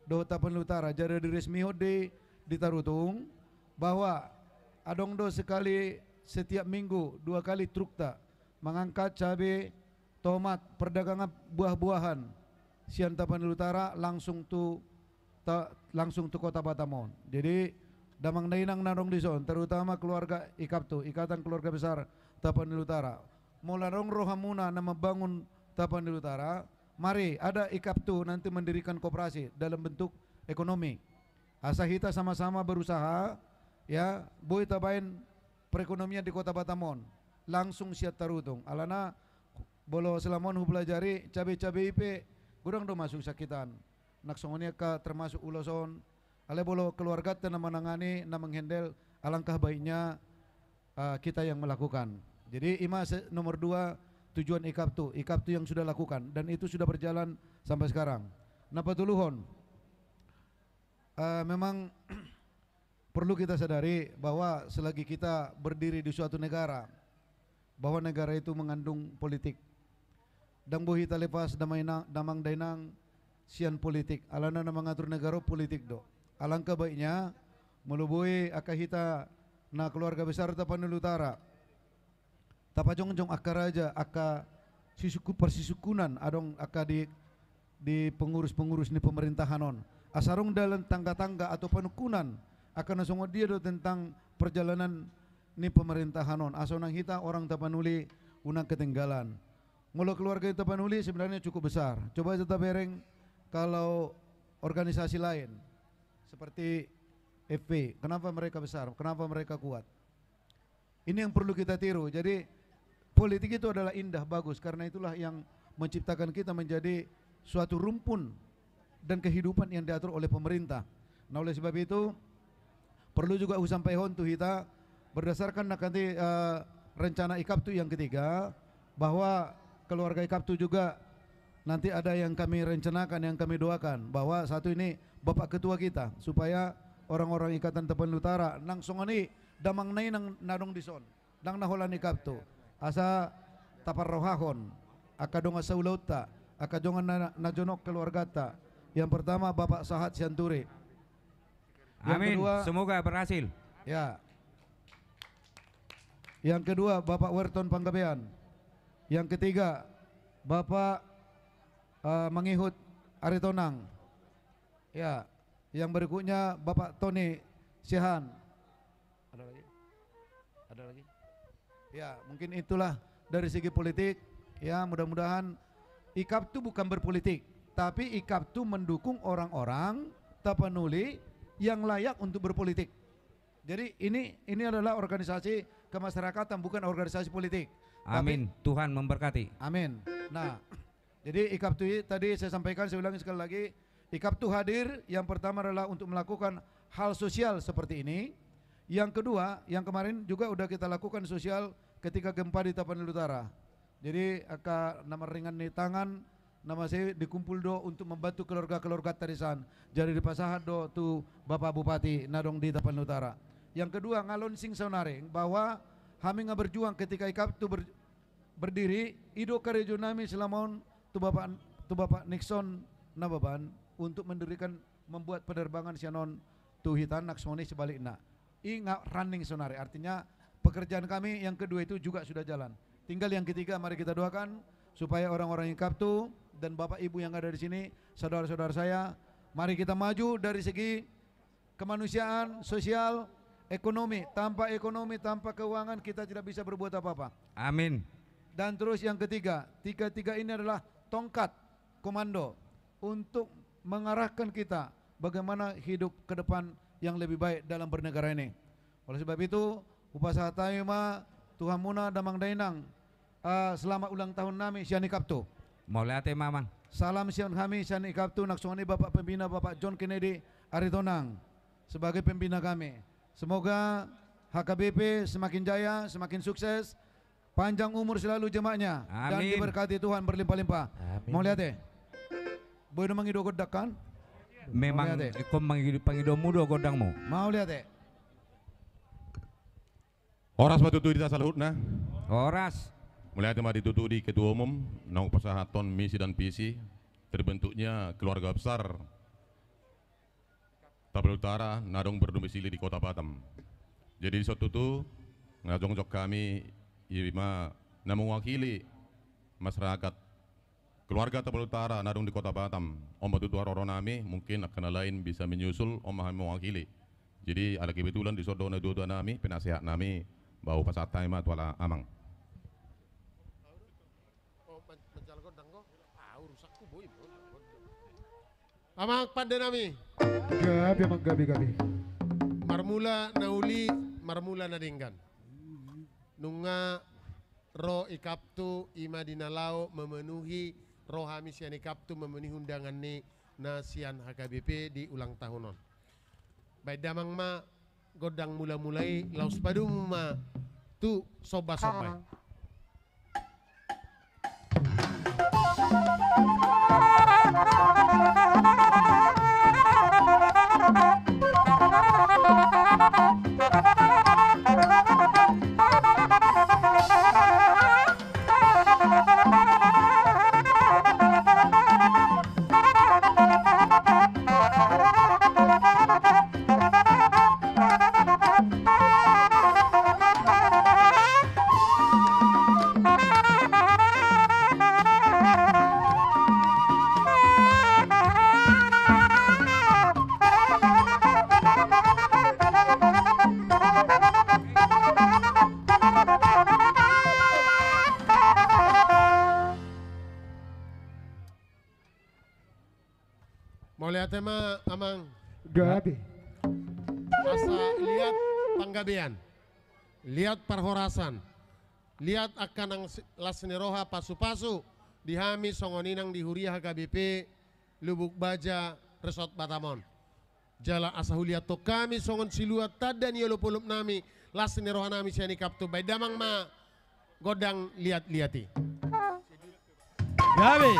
dohot Tapanuli Utara, jadi diresmihon di, di Tarutung, bahwa adong do sekali setiap minggu dua kali trukta mengangkat cabe, tomat, perdagangan buah-buahan sian Tapanuli Utara langsung tu ta-, langsung tu Kota Batam on. Jadi, damang dainang na adong dison, terutama keluarga Ikaptu, Ikatan Keluarga Besar Tapanuli Utara, molo adong rohamuna na membangun Tapanuli Utara, mari, ada Ikaptu nanti mendirikan koperasi dalam bentuk ekonomi. Asa hita sama-sama berusaha, ya, boi tabaen perekonomian di Kota Batam on langsung sian Tarutung. Alana, molo selama on hupelajari, cabe-cabe i pe godang do masuk sian hita on. Nang songon i angka termasuk ulos on. Alai molo keluarganta na menangani, na menghandle, alangkah baiknya, eh, kita yang melakukan. Jadi, i ma se-, nomor dua tujuan Ikaptu, Ikaptu yang sudah lakukan, dan itu sudah berjalan sampai sekarang. Na patoluhon, eh, memang perlu kita sadari bahwa selagi kita berdiri di suatu negara, bahwa negara itu mengandung politik. Ndang boi hita lepas damang dainang, damang dainang sian politik. Alana na mangatur negara politik do. Alangkah baiknya, molo boi angka hita na keluarga besar Tapanuli Utara, tapajongjong angka raja, angka sisungkun-, parsisungkunan adong angka di, di pengurus-pengurus ni pemerintahan on. Asa adong dalan tangga-tangga atau panungkunan angka na songon dia do tentang perjalanan ni pemerintahan on. Asa unang hita orang Tapanuli unang ketinggalan. Molo keluarga Tapanuli sebenarnya cukup besar. Coba aja tabereng kalau organisasi lain seperti F P I. Kenapa mereka besar? Kenapa mereka kuat? Ini yang perlu kita tiru. Jadi, politik itu adalah indah, bagus. Karena itulah yang menciptakan kita menjadi suatu rumpun dan kehidupan yang diatur oleh pemerintah. Nah, oleh sebab itu, perlu juga husampaihon tu hita, berdasarkan nanti, eh, rencana Ikaptu yang ketiga, bahwa keluarga Ikaptu juga nanti ada yang kami rencanakan, yang kami doakan, bahwa satu ini Bapak Ketua kita, supaya orang-orang Ikatan Tapanuli Utara, nang songon i damang dainang na adong dison, nang na holan Ikaptu, asa taparrohahon angka dongan saulaonta, angka dongan na, na jonok keluargata. Yang pertama, Bapak Sahat Sianturi. Yang Amin. Kedua, semoga berhasil. Ya. Yang kedua, Bapak Werton Panggabean. Yang ketiga, Bapak, eh, Mangihut Aritonang. Ya. Yang berikutnya, Bapak Tony Siahaan. Ada lagi? Ada lagi? Ya, mungkin itulah dari segi politik. Ya, mudah-mudahan Ikaptu bukan berpolitik, tapi Ikaptu mendukung orang-orang Tapanuli yang layak untuk berpolitik. Jadi ini, ini adalah organisasi kemasyarakatan, bukan organisasi politik. Tapi Amin. Tuhan memberkati. Amin. Nah, jadi Ikaptu i-, tadi saya sampaikan, saya ulangi sekali lagi, Ikaptu hadir yang pertama adalah untuk melakukan hal sosial seperti ini. Yang kedua, yang kemarin juga udah kita lakukan sosial ketika gempa di Tapanuli Utara. Jadi, angka na marringan ni tangan, na mansai dikumpul do untuk membantu keluarga-keluarga tarisan. Jadi dipasahat do tu Bapak Bupati na adong di Tapanuli Utara. Yang kedua, nga launching saonari bahwa hami nga berjuang ketika Ikaptu ber-, berdiri, i do karejo nami selama on tu Bapak, tu Bapak Nixon Nababan untuk mendirikan, membuat penerbangan sian on tu hita, nang songon i sebalikna. I nga running saonari. Artinya, pekerjaan kami yang kedua itu juga sudah jalan. Tinggal yang ketiga, mari kita doakan supaya orang-orang Ikaptu dan Bapak Ibu yang ada di sini, saudara-saudara saya, mari kita maju dari segi kemanusiaan, sosial, ekonomi. Tanpa ekonomi, tanpa keuangan, kita tidak bisa berbuat apa-apa. Amin. Dan terus yang ketiga, tiga-tiga ini adalah tongkat komando untuk mengarahkan kita bagaimana hidup ke depan yang lebih baik dalam bernegara ini. Oleh sebab itu, hupasahat hami ma tu hamuna damang dainang, eh, selamat ulang tahun nami sian Ikaptu. Mauliate ma, Amang. Salam sian hami sian Ikaptu, nang songon i Bapak Pembina, Bapak John Kennedy Aritonang, sebagai pembina kami. Semoga H K B P semakin jaya, semakin sukses, panjang umur selalu jemaatnya, dan Amin. diberkati Tuhan berlimpah-limpah. Amin. Mauliate. Boi do mangido gondang, kan? Memang Mauliate. Ingkon mangido, pangidomu do gondangmu. Mauliate. Horas ma tutu di hita saluhutna. Horas. Mauliate ma di tutu di Ketua Umum, naung pasahathon misi dan visi terbentuknya keluarga besar Tapanuli Utara na adong berdomisili di Kota Batam. Jadi, dison tutu, na jongjong hami, i ma na mewakili masyarakat keluarga Tapanuli Utara na adong di Kota Batam. On ma tutu haroro nami, mungkin angka na lain bisa menyusul, on ma hami mewakili. Jadi, ala kebetulan dison do natua-tua nami, penasehat nami, boi hupasahat hami ma tu halak amang. Amang pande nami. Gabe, amang, gabe, gabe. Marmula na uli, marmula na denggan. Nunga ro Ikaptu, i ma di na laho memenuhi, ro hami sian Ikaptu memenuhi undangan ni na sian H K B P di ulang tahun on. Baen damang ma gondang mula-mula i, laos padomu ma tu somba-somba i. Mauliate ma, amang. Gabe. Asa liat panggabean, liat parhorasan, liat angka nang si-, las ni roha pasu-pasu di hami songon i nang di huria H K B P Lubuk Baja Resort Batam on. Jala asa huliathon hami songon siluat tanda ni olop-olop nami, las ni roha nami sian Ikaptu, baen damang ma gondang liat-liat i. Gabe.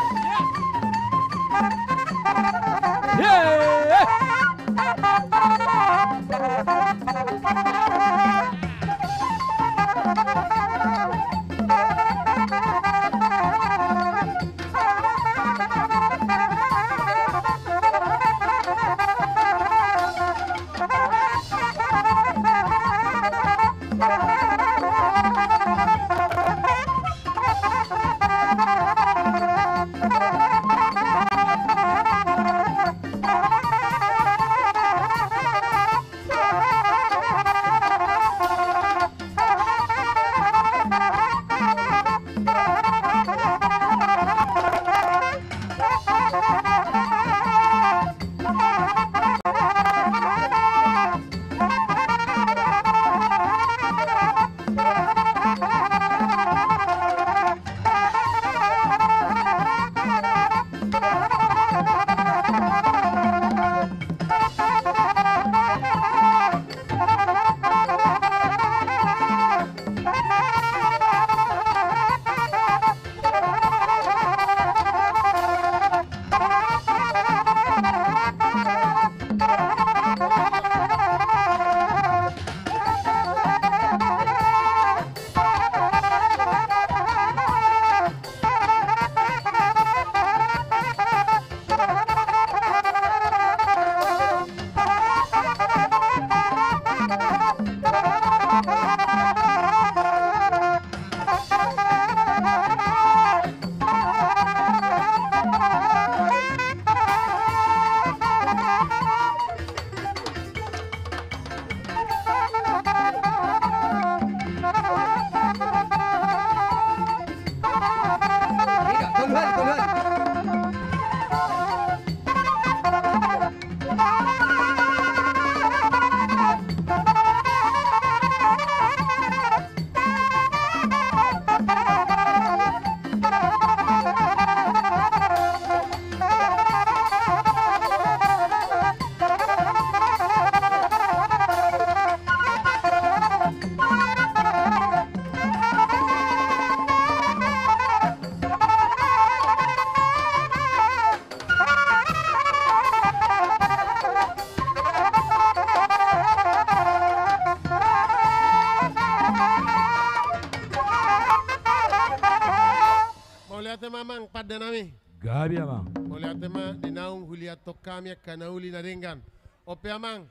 Tanda nami. Gabe, Amang. Mauliate ma di naung huliathon hami angka na uli na denggan. On pe, Amang,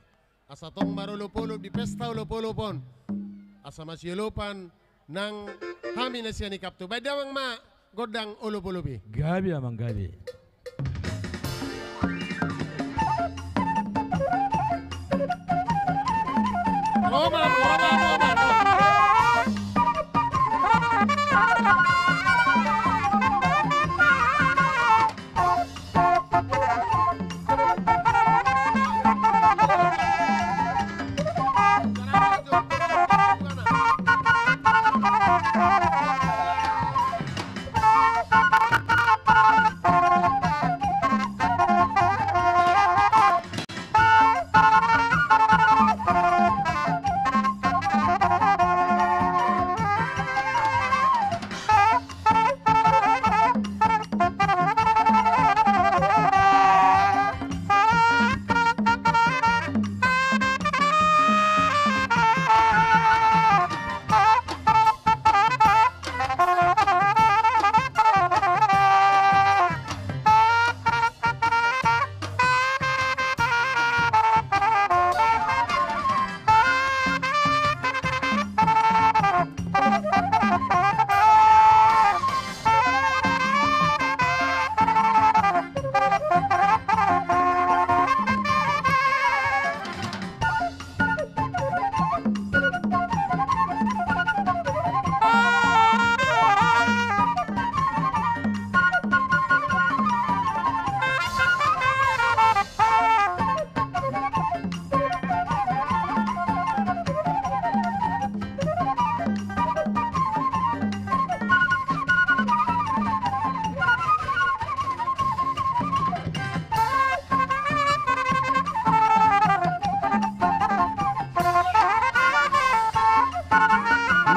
asa tong marolopolop di pesta olopolop on, asa masiolopan nang hami na sian Ikaptu. Baen damang ma gondang olopolop i. Gabe, Amang, gabe. Roman, Roman, Roman, Roman.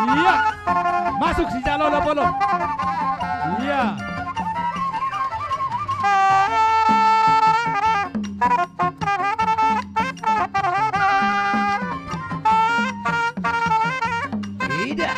Iya. Masuk si jalo lo polo. Iya. Ida.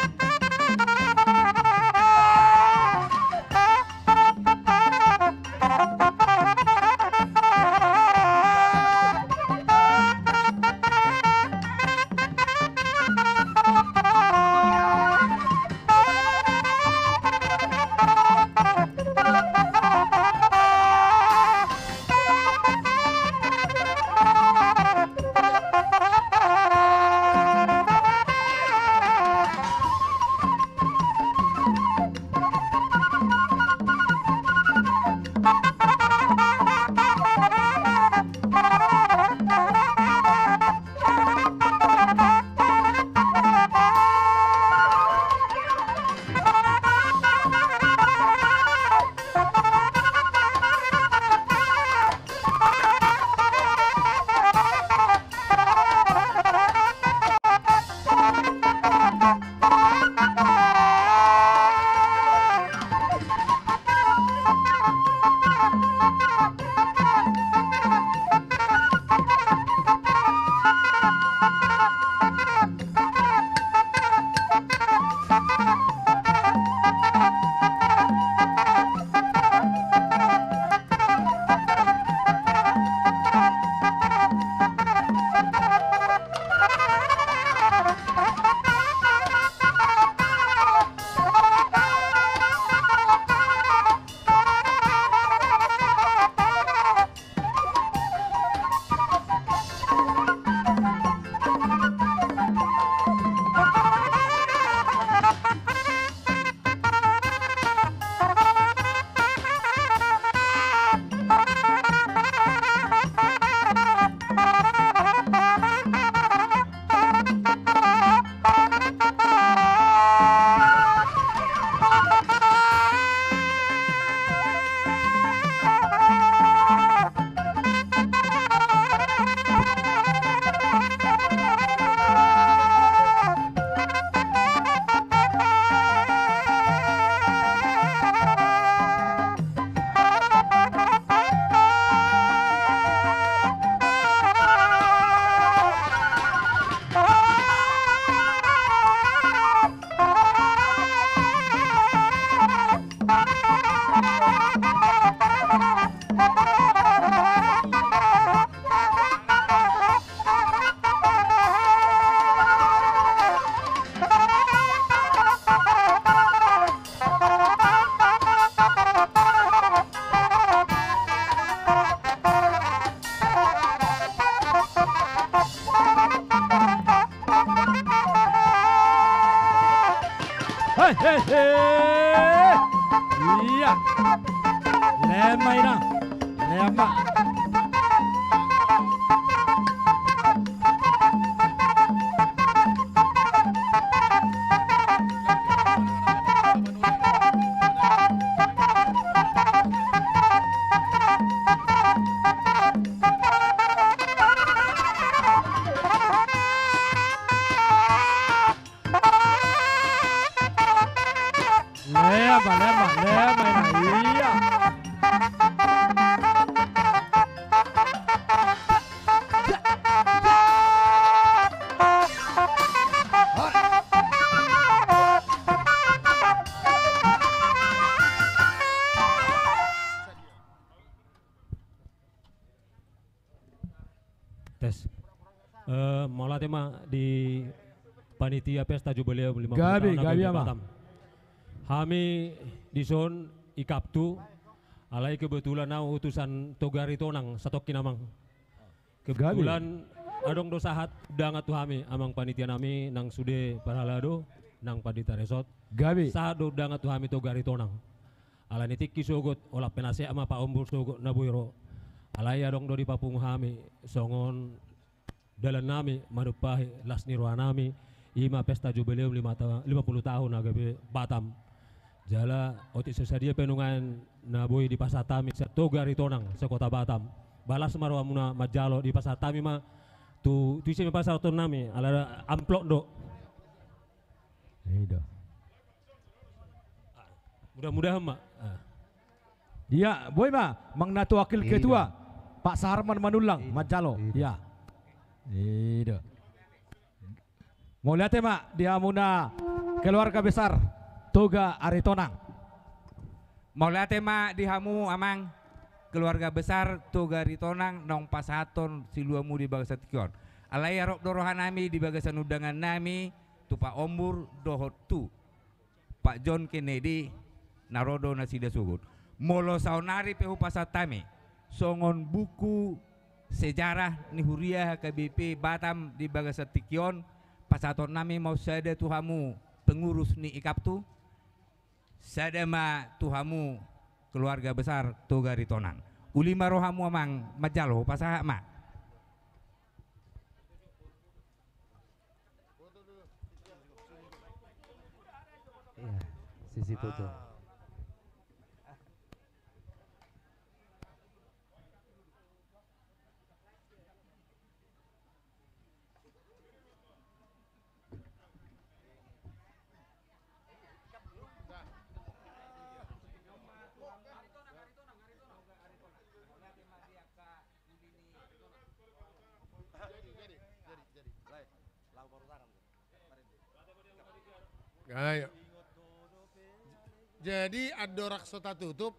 Hehe. Iya. Lema ina. Lema. Lema, lema, lema, iya. Tes. Eh, mauliate ma di panitia pesta jubileum lima puluh tahun H B B Batam. Hami dison ikaptu, alai kebetulan au utusan Toga Aritonang satongkin, Amang. Kebetulan adong do sahat undangan tu hami, Amang panitia nami nang sude parhalado, nang pandita resort. Sahat do undangan tu hami Toga Aritonang. Alani tingki sogot, holan penasehat ma Pak Ombur sogot na boi ro. Alai adong do dipapungu hami songon dalan nami manumpahi las ni roha nami, i ma pesta jubileum lima ta-, lima puluh tahun H B B Batam. Jala otik so sadia pe nuaeng na boi dipasahat hami sian Toga Aritonang se-Kota Batam, ba las ma rohamuna manjalo, dipasahat hami ma tu, tu ise ma pasahaton nami, ala amplop do. Ido. Mudah-mudahan ma. Ah. Iya, boi ma, manang na tu wakil ketua, Pak Sarman Manullang, manjalo. Iya. Ido. Mauliate ma di hamuna keluarga besar Toga Aritonang. Mauliate ma di hamu, Amang, keluarga besar Toga Aritonang naung pasahathon siluamu di bagasan tingki on. Alai arop do roha nami di bagasan undangan nami tu Pak Ombur dohot tu Pak John Kennedy, na ro do nasida sogot. Molo saonari pe hupasahat hami songon buku sejarah ni huria H K B P Batam di bagasan tingki on, pasahaton nami ma on sada tu hamu pengurus ni ikaptu, sada ma tu hamu keluarga besar Toga Aritonang. Uli ma rohamu, Amang, manjalo, hupasahat ma. Iya, sisi foto. Ayo. Jadi andorang so tatutup,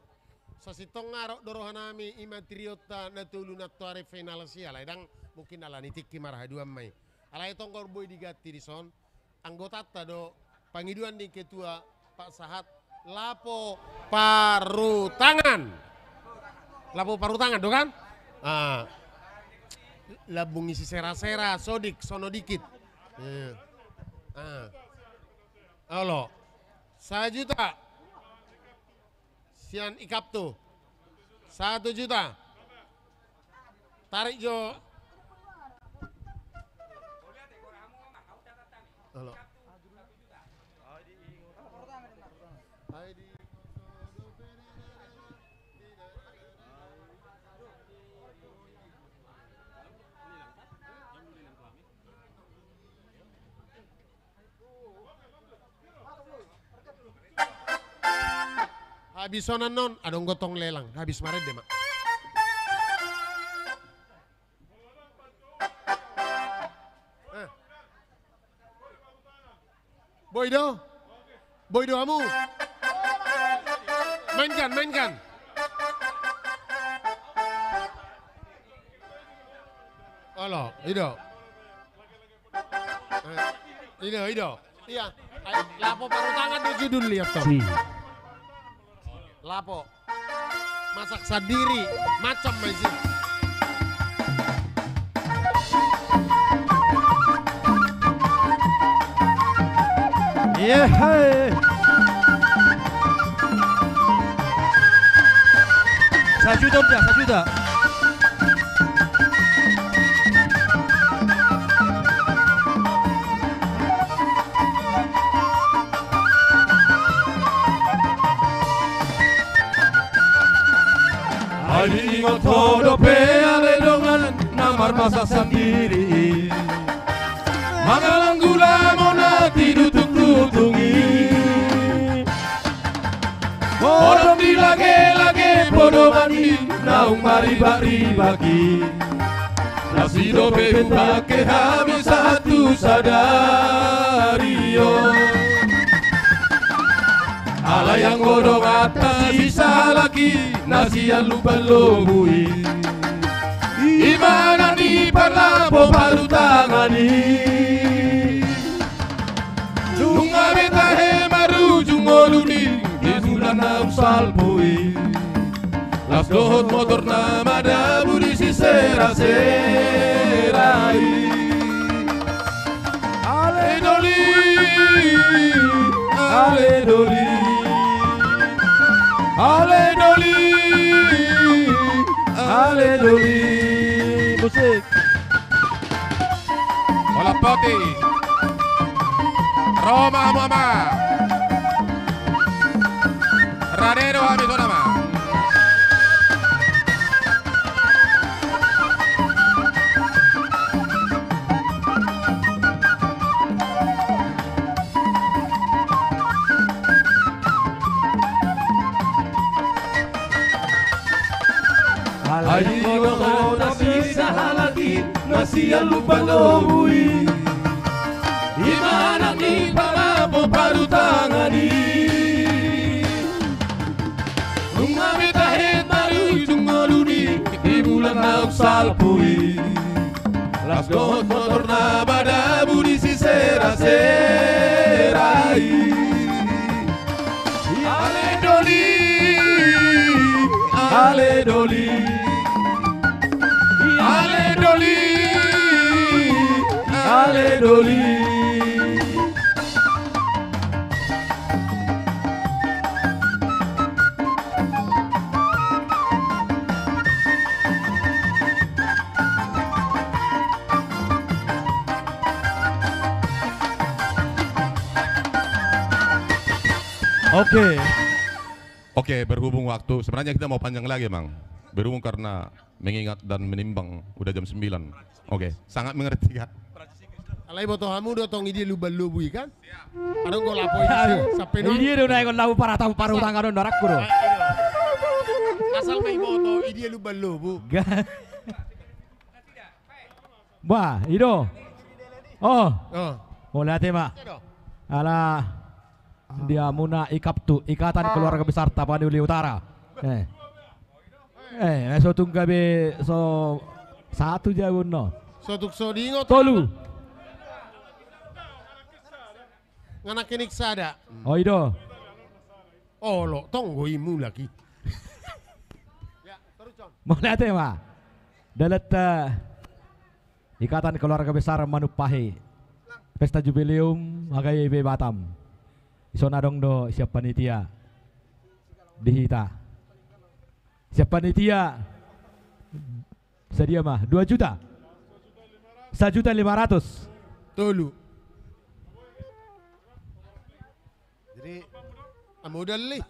sasintongna arop do roha nami i ma trionta na tolu nantoari final sia, alai ndang mungkin alani tingki marhaduan ma i. Alai tongtong boi diganti dison, anggotanta do, pangidoan ni ketua, pasahat lapo parutangan. Lapo parutangan do kan? Ah. Lambung isi sera-sera, sodik, sono dikit. Iya. Ah. Olo. Sajuta. Sian ikaptu. Satu juta. Tarik jo. Halo. Habis on annon, adong gotong lelang. Habis marende ma. Eh. Boi do? Boi do hamu? Mainkan, mainkan. Olo, ido. Eh, ido, ido. Iya. Ai, lapo parutangan do judul, lihat tuh. Si. Lapo. Masak sandiri, macam ma isi. Iya, hai. Sajuta, Om, ya, sajuta. Ai diingot ho dope ale dongan na marmasa sandiri i, mangalanggu lamona tidutung-dutung i. Modom dilage-lage podoman i naung maribak-ribak i, na sidope hupangke hami sahat tu sadari on. Alai anggo donganta si Salaki na sian Lumban Lobu i, i ma anak ni parlapo parutangan i. Nunga be tahe marujung ngolu ni di bulan naung salpu i, las dohot motor na madabu di sisera-sera i. Ale doli, ale doli, ale doli, ale doli. Musik. Holan poti. Ro ma hamu ama. Rade do hami songon i ma. Ai diingot ho dope si Salaki na sian Lumban Lobu i, i ma anak ni parlapo parutangan i. Nunga be tahe marujung ngolu ni di bulan naung salpu i, las dohot motor na madabu di sisera-sera i. Ale doli, ale doli, ale doli, ale doli. Oke. Oke, berhubung waktu, sebenarnya kita mau panjang lagi, Mang. Berhubung karena mengingat dan menimbang udah jam sembilan. Oke, sangat mengerti, kan? Alai boto hamu do tong i dia Lumban Lobu i, kan? Adong do lapo i sampe nang i dia do na ingkon lapo parata parutangan on, darakku do. Asal ma iboto i dia Lumban Lobu. Bah, i do. Oh. Oh. Mauliate ma. Ala di hamuna IKAPTU, Ikatan Keluarga Besar Tapanuli Utara. Eh. Eh, so tung gabe so satu jabu no. So tung so diingot. Tolu. Nga nangkining sada. Oh, i do. Olo, tong do i mulak i. Mauliate ma. Dalan ta Ikatan Keluarga Besar Manumpahi. Pesta Jubileum H K I B Batam. Dison adong do sian panitia di hita. Sian panitia. Sadia ma? Dua juta? Sajuta lima ratus. Tolu. Jadi, ah, modal i.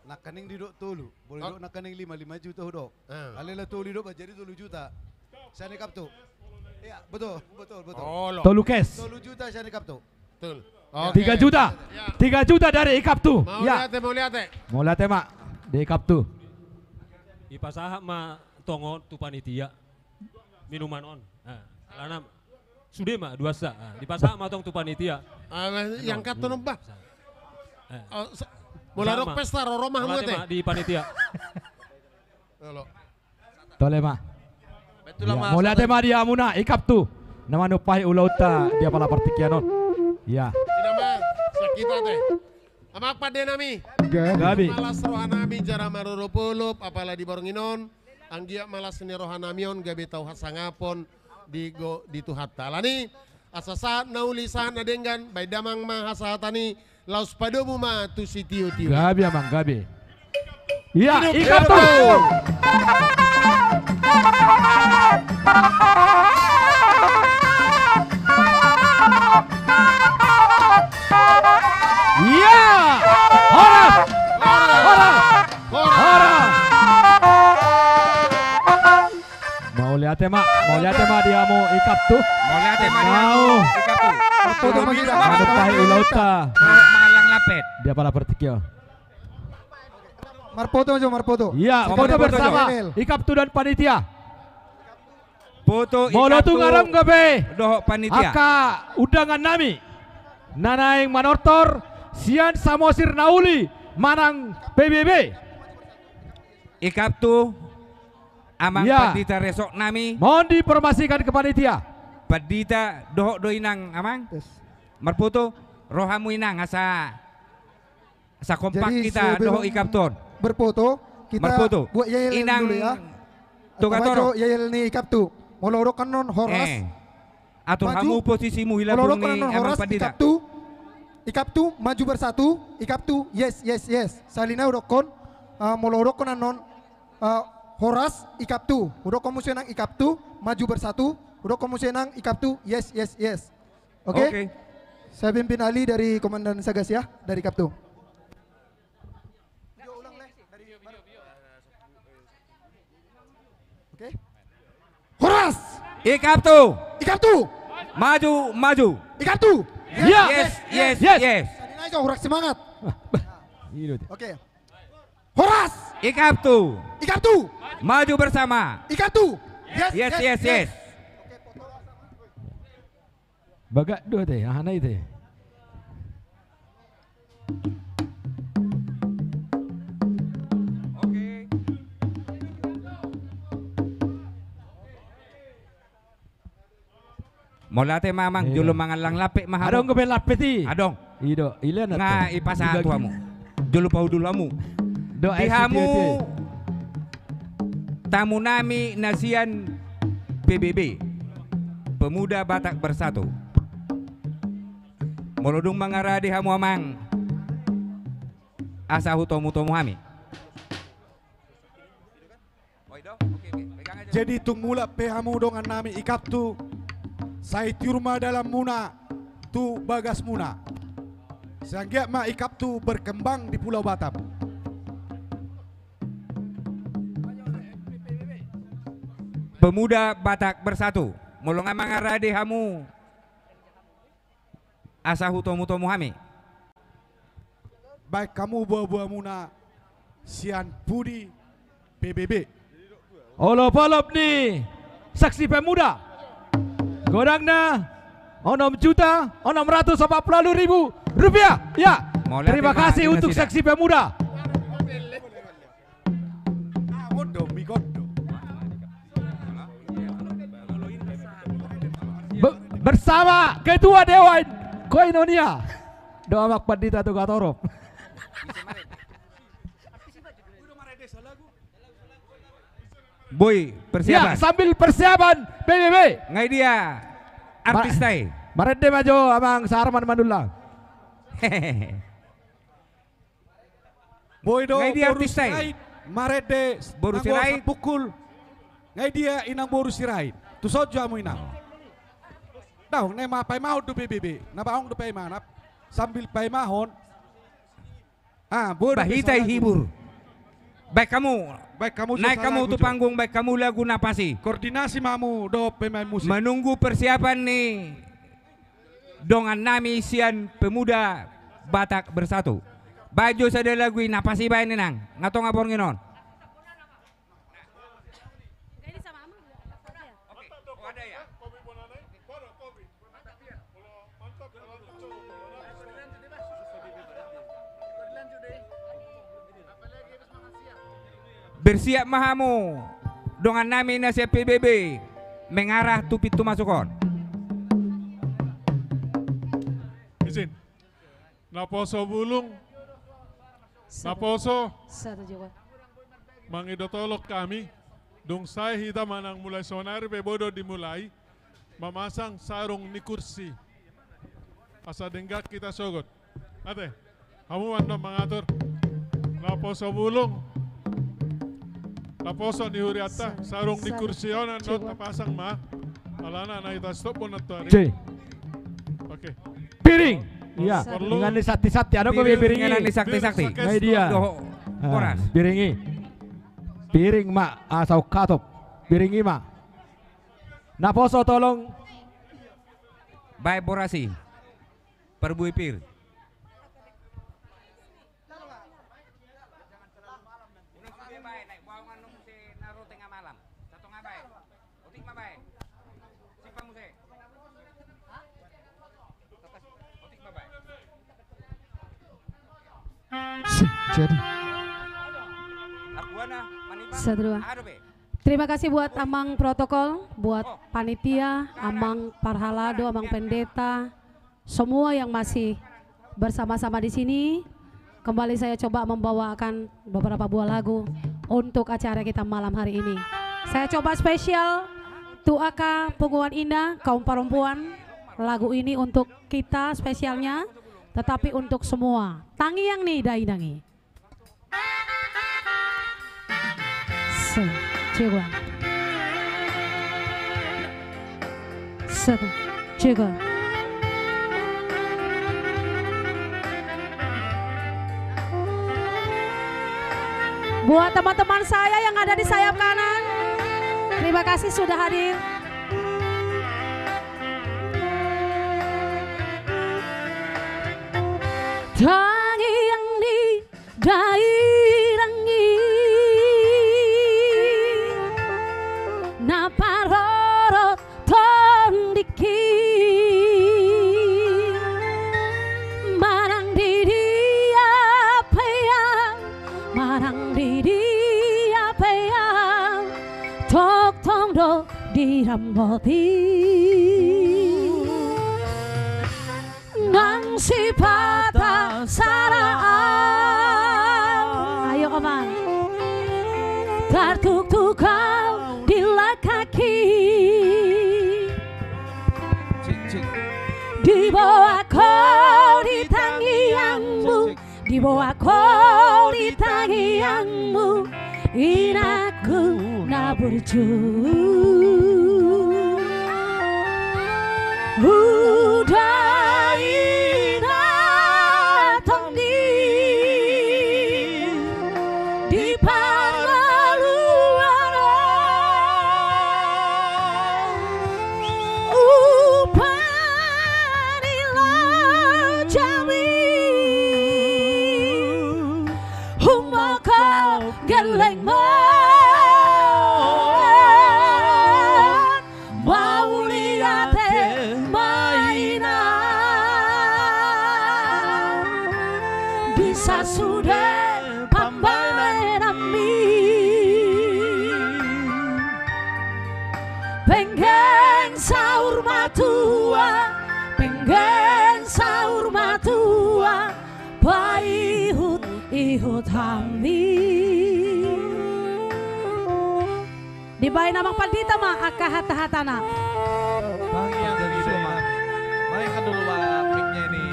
Nangkaning didok tolu. Boleh didok nangkaning lima, lima juta hudok. Ah. Alai tolu didok, jadi tolu juta. Sian IKAPTU. Iya, betul, betul, betul. Tolu cash. Tolu juta sian IKAPTU. Betul. Oke. Tiga juta. Ya. Tiga juta dari IKAPTU. Ya. Mauliate, mauliate. Mauliate ma di IKAPTU. Dipasahat ma tong on tu panitia minuman on. Nah, alana sude ma dua sa. Nah, dipasahat ma tong tu panitia. Ah, yang katon, bah. Eh. Oh, sa-, mauliate ma. Mauliate ma di panitia. Halo. Tole ma. Betul, ya, Mas. Mauliate ma di hamuna, IKAPTU. Na manumpahi ulaonta di apala partingkian on. Ya. Ina ma, sian hita te. Amang pande nami. Gabe. Gabe. Malas roha nami jala marolopolop, apala di borngin on. Anggiat malas ni roha nami on, gabe tau hasangapon di go-, di Tuhanta. Alani, asa sahat na uli sahat na denggan, baen damang ma hasahatan i, laos padomu ma tu sitiotio. Gabe, Amang, gabe. Iya, ikaptu. Iya. Horas. Horas. Horas. Mauliate ma, mauliate ma di hamu ikaptu. Mauliate ma di hamu ikaptu. Marpoto ma di hamu ikaptu. Ulaonta. Mangallang lampet. Dia pala partingkian. Marpoto jo, marpoto. Iya, foto bersama ikaptu dan panitia. Foto ikaptu. Molo tung adong gabe dohot panitia. Angka undangan nami na naeng manortor sian Samosir na uli manang P B B. Ikaptu, amang pandita resort nami. Mohon diinformasikan ke panitia. Pandita dohot do inang, amang. Marpoto, ro hamu inang asa Asa kompak hita dohot ikaptu on. Berfoto, kita buat yel-yel dulu ya. Inang Togatorop. Yel-yel ni ikaptu. Molo dok annon horas. Atur hamu posisimu i, lagu ni amang pandita. Ikaptu, ikaptu, maju bersatu, ikaptu, yes, yes, yes. Sahali nai hudokkon, molo hudokkon annon, horas, ikaptu. Hudokkon muse nang ikaptu, maju bersatu, hudokkon muse nang ikaptu, yes, yes, yes. Oke. Saya pimpin alih dari Komandan Sagas ya, dari ikaptu. Oke. Horas. Ikaptu. Ikaptu. Maju, maju. Ikaptu. Yes, yes, yes. Horas, semangat. Oke. Horas. Ikaptu. Ikaptu. Maju bersama. Ikaptu. Yes, yes, yes. Bagak do te, aha na i te. Oke. Mauliate ma amang, jolo mangallang lampet ma hamu. Adong gabe lampet i. Adong. I do, i lehon. Nga i pasahat tu hamu. Jolo pahudul hamu. Di hamu tamu nami na sian P B B, Pemuda Batak Bersatu. Molo dung mangarade hamu amang, asa hutomu-tomu hami. Jadi tung mulak pe hamu dongan nami ikaptu, sai tiur ma dalanmuna tu bagasmuna. Sai anggiat ma ikaptu berkembang di Pulau Batam. Pemuda Batak Bersatu, molo nga mangarade hamu, asa hutomu-tomu hami. Baen hamu boa-boamuna sian pudi P B B. Olop-olop ni Saksi Pemuda. Godangna onom juta onom ratus opat puluh ribu rupiah. Ya. Terima kasih untuk Saksi Pemuda. Be-, bersama Ketua Dewan Koinonia, do amang pandita Togatorop. Boi, persiapan. Ya, sambil persiapan P B B. Nga i dia artista i? Marende ma jo amang Sarman Manullang. Boi do boru Sirait, marende boru Sirait. Nga i dia inang boru Sirait? Tuson jo hamu inang. Daong, na i ma paimahon do P B B. Na baong do paima, na sambil paimahon. Ah, boi do. Bah, hita i hibur. Baen hamu. Baen hamu, naek hamu tu panggung, baen hamu lagu na pas i. Koordinasi ma hamu dohot pemain musik. Menunggu persiapan ni dongan nami sian Pemuda Batak Bersatu. Baen jo sada lagu i, na pas i baen inang, nga tonga borngin on. Bersiap ma hamu dongan nami na sian P B B, mengarah tu pintu masuk on. Izin. Naposo bulung. Naposo. Mangido tolong hami. Dung sae hita manang mulai sonari pe boi do dimulai mamasang sarung ni kursi. Asa denggan hita sogot. Ate, hamu ma annon mangatur. Naposo bulung. Naposo ni hurianta, sarung ni kursi on annon tapasang ma. Alana na hita stop bona tu ari. Oke. Piring. Iya. Dengan ni sakti-sakti, ada kau piring. Dengan ni sakti-sakti. Nah, dia. Piring i. Piring ma, asa ukatop. Piring i ma. Naposo tolong. Bae boras i. Parbue pir. Unang sude bae, naek baongan muse na ro tengah malam. Satonga bae. Otik ma bae. Simpan muse. Otik ma bae. Jadi. Satu, dua. Terima kasih buat Amang protokol, buat panitia, Amang Parhalado, Amang Pendeta, semua yang masih bersama-sama di sini. Kembali saya coba membawakan beberapa buah lagu untuk acara kita malam hari ini. Saya coba spesial tu angka punguan inda, kaum parompuan, lagu ini untuk kita spesialnya, tetapi untuk semua. Tangiang ni dainang i. Satu, dua. Satu, dua. Buat teman-teman saya yang ada di sayap kanan, terima kasih sudah hadir. Tangiang ni dainang i na parorot tondingki. Manang di dia pe ahu, manang di dia pe ahu, tongtong do diramboti. Nang sipata sala ahu. Ayo, Amang. Tartuktuk ahu di langkangki. Diboan ho di tangiangmu. Diboan ho di tangiangmu, inangku na burju. Uda inang tong di, di parngoluan on. Upa ni lojami, humongkop gellengmon, mauliate ma inang. Di sasude pambahenanmi, penggeng saur matua, penggeng saur matua, paihut-ihut hami. Dibaen Amang Pandita ma angka hata-hatana. Bang, yang dari daerah. Baik, kan dulu, Pak, mic-nya ini.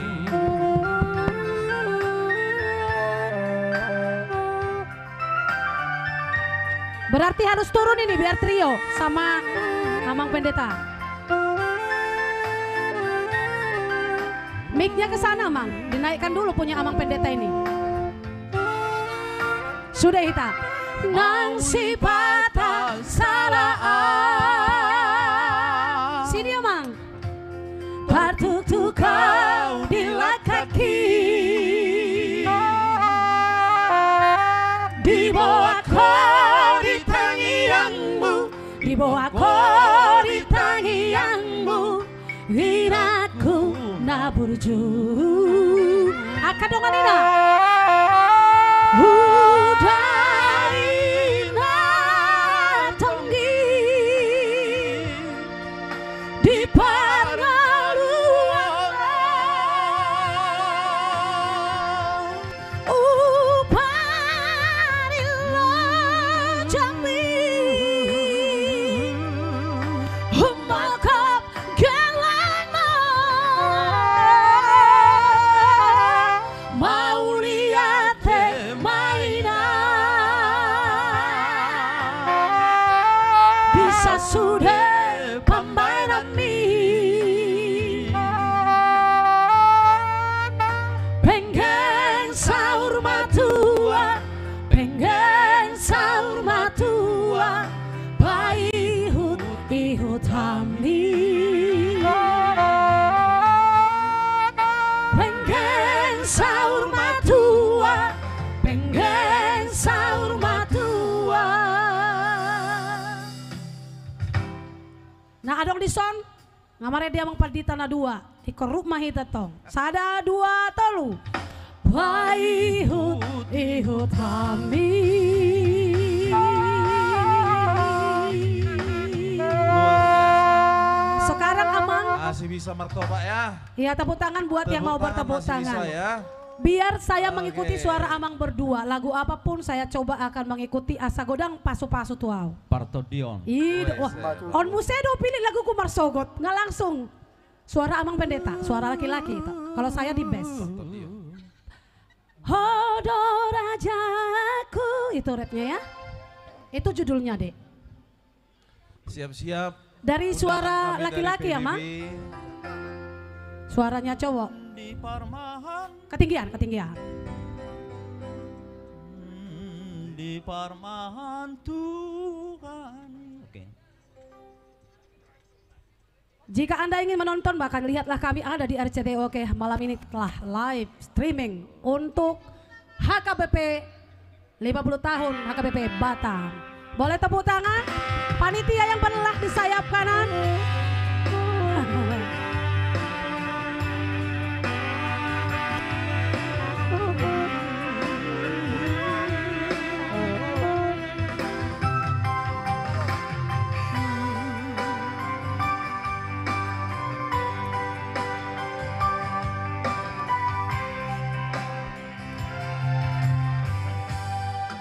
Berarti harus turun ini biar trio sama Amang Pendeta. Mic-nya ke sana, Mang. Dinaikkan dulu punya Amang Pendeta ini. Sudah, hita. Nang sipata sala ahu. Sini, Amang. Tartuktuk ahu di langkangki. Diboan ho di tangiangmu. Diboan ho di tangiangmu, inangku na burju. Angka dongan inang. Uda inang tong di, di parngoluan on. Upa ni lojami, humongkop gellengmon, mauliate ma inang. Penggeng saur matua, penggeng saur matua. Na adong dison, nga marende amang pandita na dua. Ingkon rap ma hita tong. Sada, dua, tolu. Paihut-ihut hami. Sekarang amang. Masih bisa martopak ya. Iya, tepuk tangan buat yang mau bertepuk tangan. Tepuk tangan, masih bisa ya. Biar saya mengikuti suara amang berdua. Lagu apapun saya coba akan mengikuti, asa godang pasu-pasu tu au. Partondion. Ih, wah. On muse do pilih laguku marsogot, nga langsung. Suara amang pendeta, suara laki-laki itu. Kalau saya di bass. Partondion. Ho do rajaku, itu rapnya ya. Itu judulnya, Dek. Siap-siap. Dari suara laki-laki ya, Mang? Suaranya cowok. Ketinggian, ketinggian. Di parmahan Tuhan. Oke. Jika Anda ingin menonton, bahkan lihatlah kami ada di R C T I, oke, malam ini telah live streaming untuk H K B P lima puluh tahun H K B P Batam. Boleh tepuk tangan? Panitia yang berlelah di sayap kanan.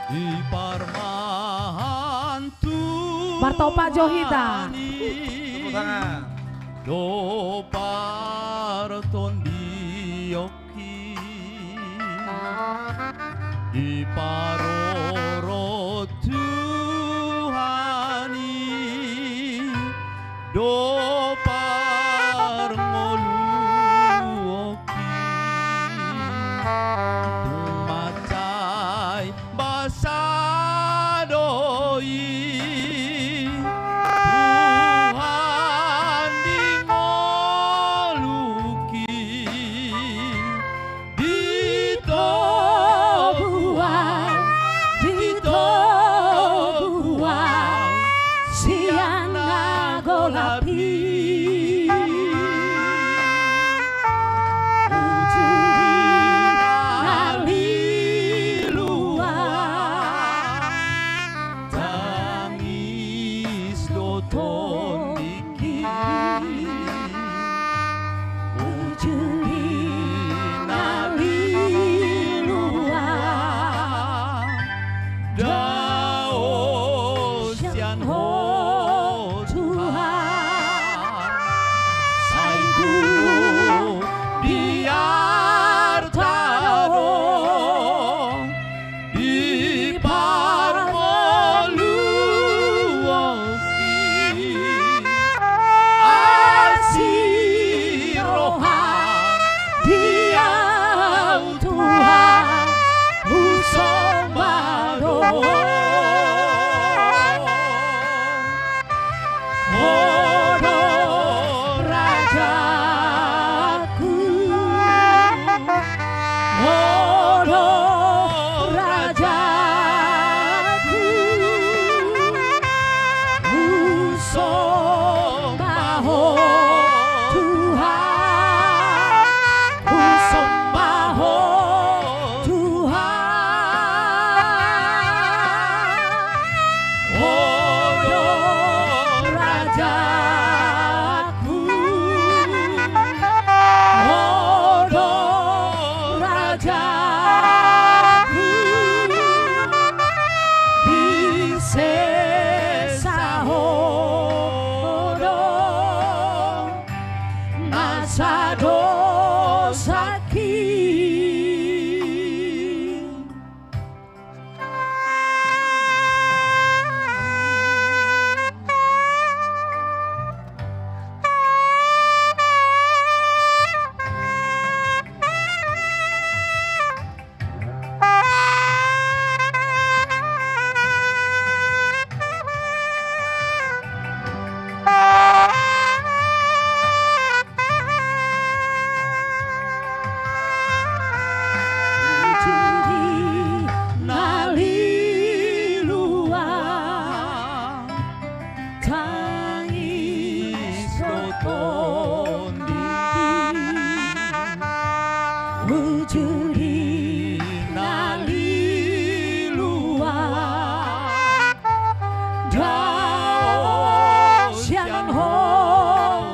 Di parmahan Tuhan. Martopak jo hita. Tepuk tangan. Do partondionki. Diparorot Tuhan i do parngoluonki. Tung mansai basa do i Tuhan di ngolungki. Di togu au, di togu au, sian na golap i. Ujung i na lilu au, tangis do tondi. Ujung i na lilu au, dao sian Ho Tuhan. Tondi, bujur di na liluan, dao sian Ho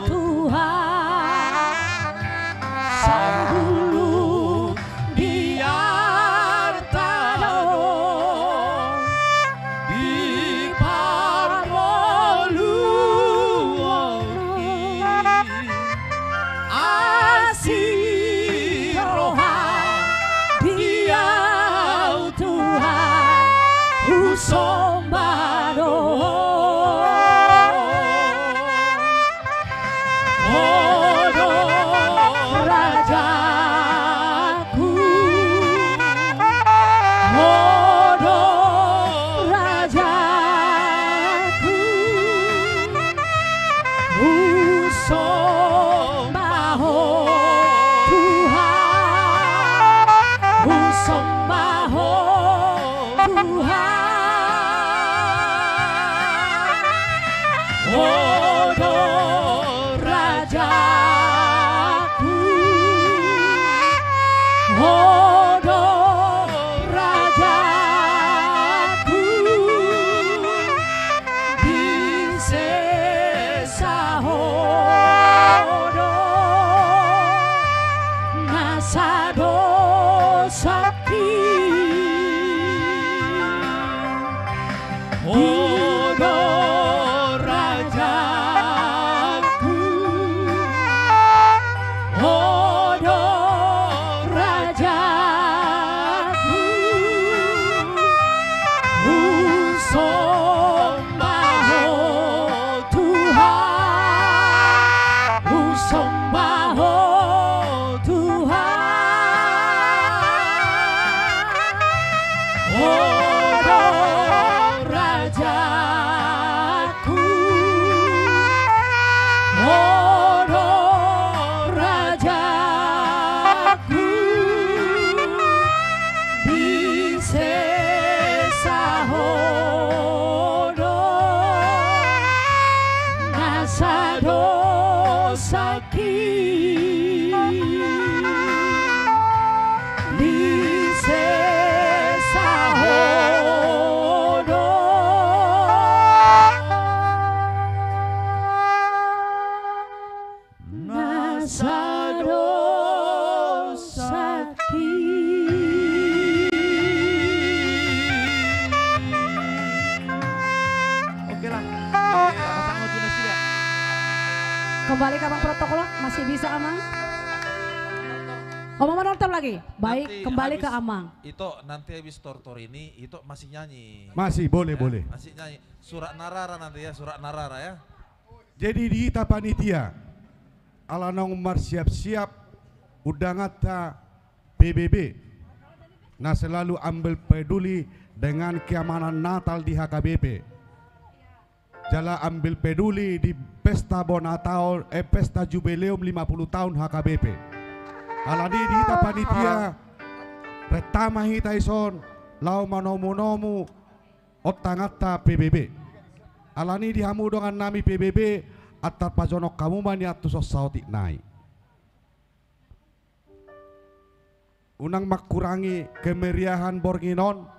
Tuhan, sambulu di arta do di parngoluon i. Asi roha di au Tuhan, husomba do Ho. Ho do rajaku, Ho do rajaku, husomba Ho Tuhan, husomba Ho Tuhan. Ho do rajaku, Ho do rajaku, di sesa Ho do na sadosangki. Ho do rajaku, Ho do rajaku, husomba Ho Tuhan, husomba Ho Tuhan. Ho do rajaku, Ho do rajaku, di sesa Ho do na sadosangki. Di sesa Ho do na sadosangki. Oke lah. Oke, pasangan tu nasida. Kembali ke Amang protokol, masih bisa, Amang? Oh, mau menonton lagi? Baik, nanti kembali habis ke Amang. Ito, nanti habis tortor ini, Ito masih nyanyi. Masih, boleh, ya, boleh. Masih nyanyi. Surat na rara nanti ya, surat na rara ya. Jadi di hita panitia, ala naung marsiap-siap undanganta P B B, na selalu ambil peduli dengan keamanan Natal di H K B P. Jala ambil peduli di pesta bona taon, eh, pesta jubileum lima puluh tahun H K B P. Alani di hita panitia, renta ma hita dison, laho manomu-nomu ontanganta P B B. Alani di hamu dongan nami P B B, antar pajonok hamu ma nian tu son saotik nai. Unang mangkurangi kemeriahan borngin on,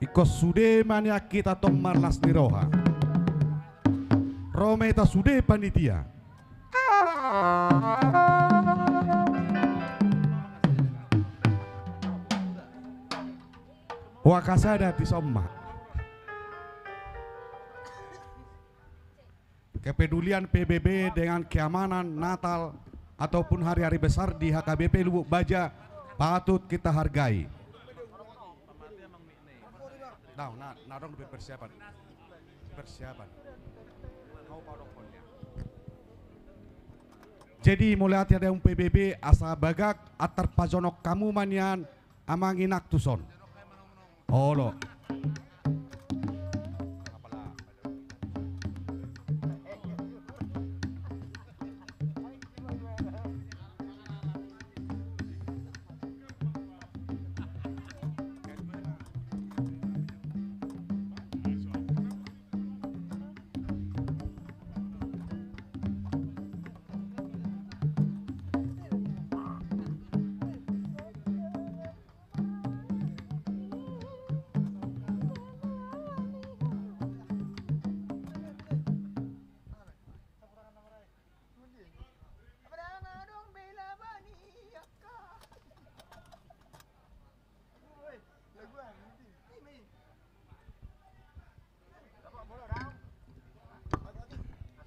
ingkon sude ma nian hita tong marlas ni roha. Ro ma hita sude panitia. Huaga sada dison ma. Kepedulian P B B dengan keamanan Natal ataupun hari-hari besar di H K B P Lubuk Baja patut kita hargai. Nah, nah, nah, dong, persiapan. Persiapan. Jadi, mauliate ma di hamu P B B, asa bagak, antar pajonok hamu ma nian amang inang tuson. Olo.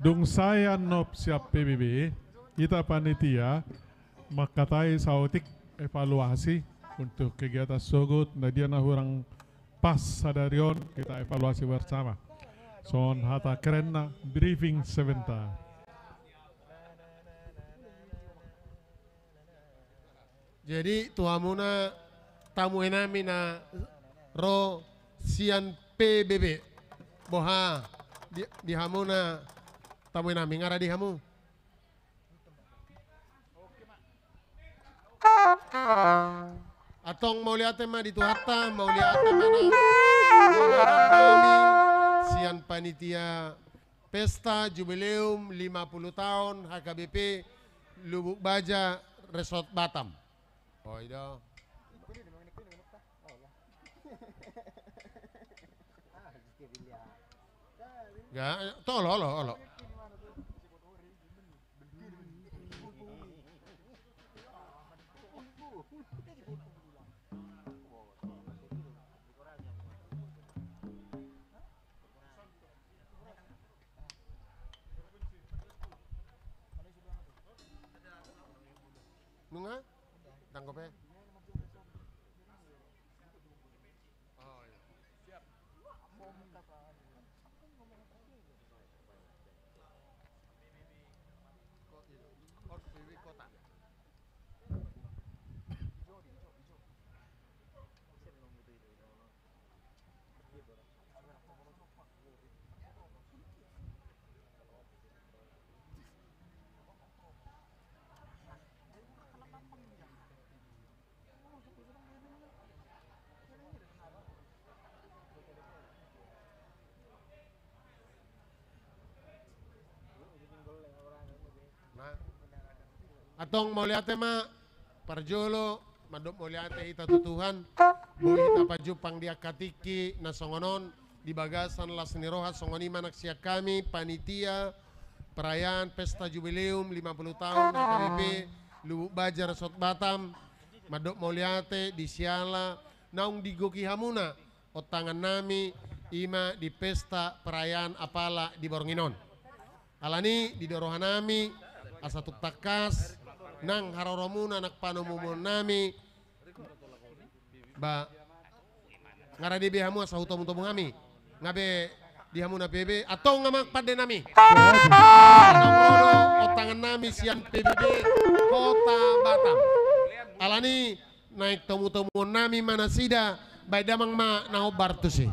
Dung sae annon sian P B B, hita panitia mangkatai saotik evaluasi untuk kegiatan sogot, na dia na hurang pas sadari on, kita evaluasi bersama. Songon hata kerenna, briefing sebentar. Jadi tu hamuna tamuenami na ro sian P B B, boha di, di hamuna tamuenami, nga ra di hamu? Antong mauliate ma di Tuhanta, mauliate ma na sian panitia Pesta Jubileum lima puluh taon H K B P Lubuk Baja Resort Batam. Oi do. Ga, tolo, olo, olo. Nunga? Tanggo pe. Oh, iya. Siap. Ko-, iya. Ko-, P B B kota. Nah. Antong mauliate ma, parjolo mandok mauliate hita tu Tuhan, boi hita pajumpang di angka tingki na songon on, di bagasan las ni roha. Songon i ma nang sian hami panitia perayaan Pesta Jubileum lima puluh taon H K B P Lubuk Baja Resort Batam, mandok mauliate di siala naung digohi hamuna ontangannami, i ma di pesta perayaan apala di borngin on. Alani i didok rohanami asa tung tangkas nang haroromuna, nang panumumunami, ba, nga ra di be hamu asa hutomutomu hami. Nga be di hamuna P B B, antong amang pandenami. Antong ro do ontangannami sian P B B Kota Batam. Alani i naeng tomutomuonnami ma nasida, baen damang ma na hombar tusi.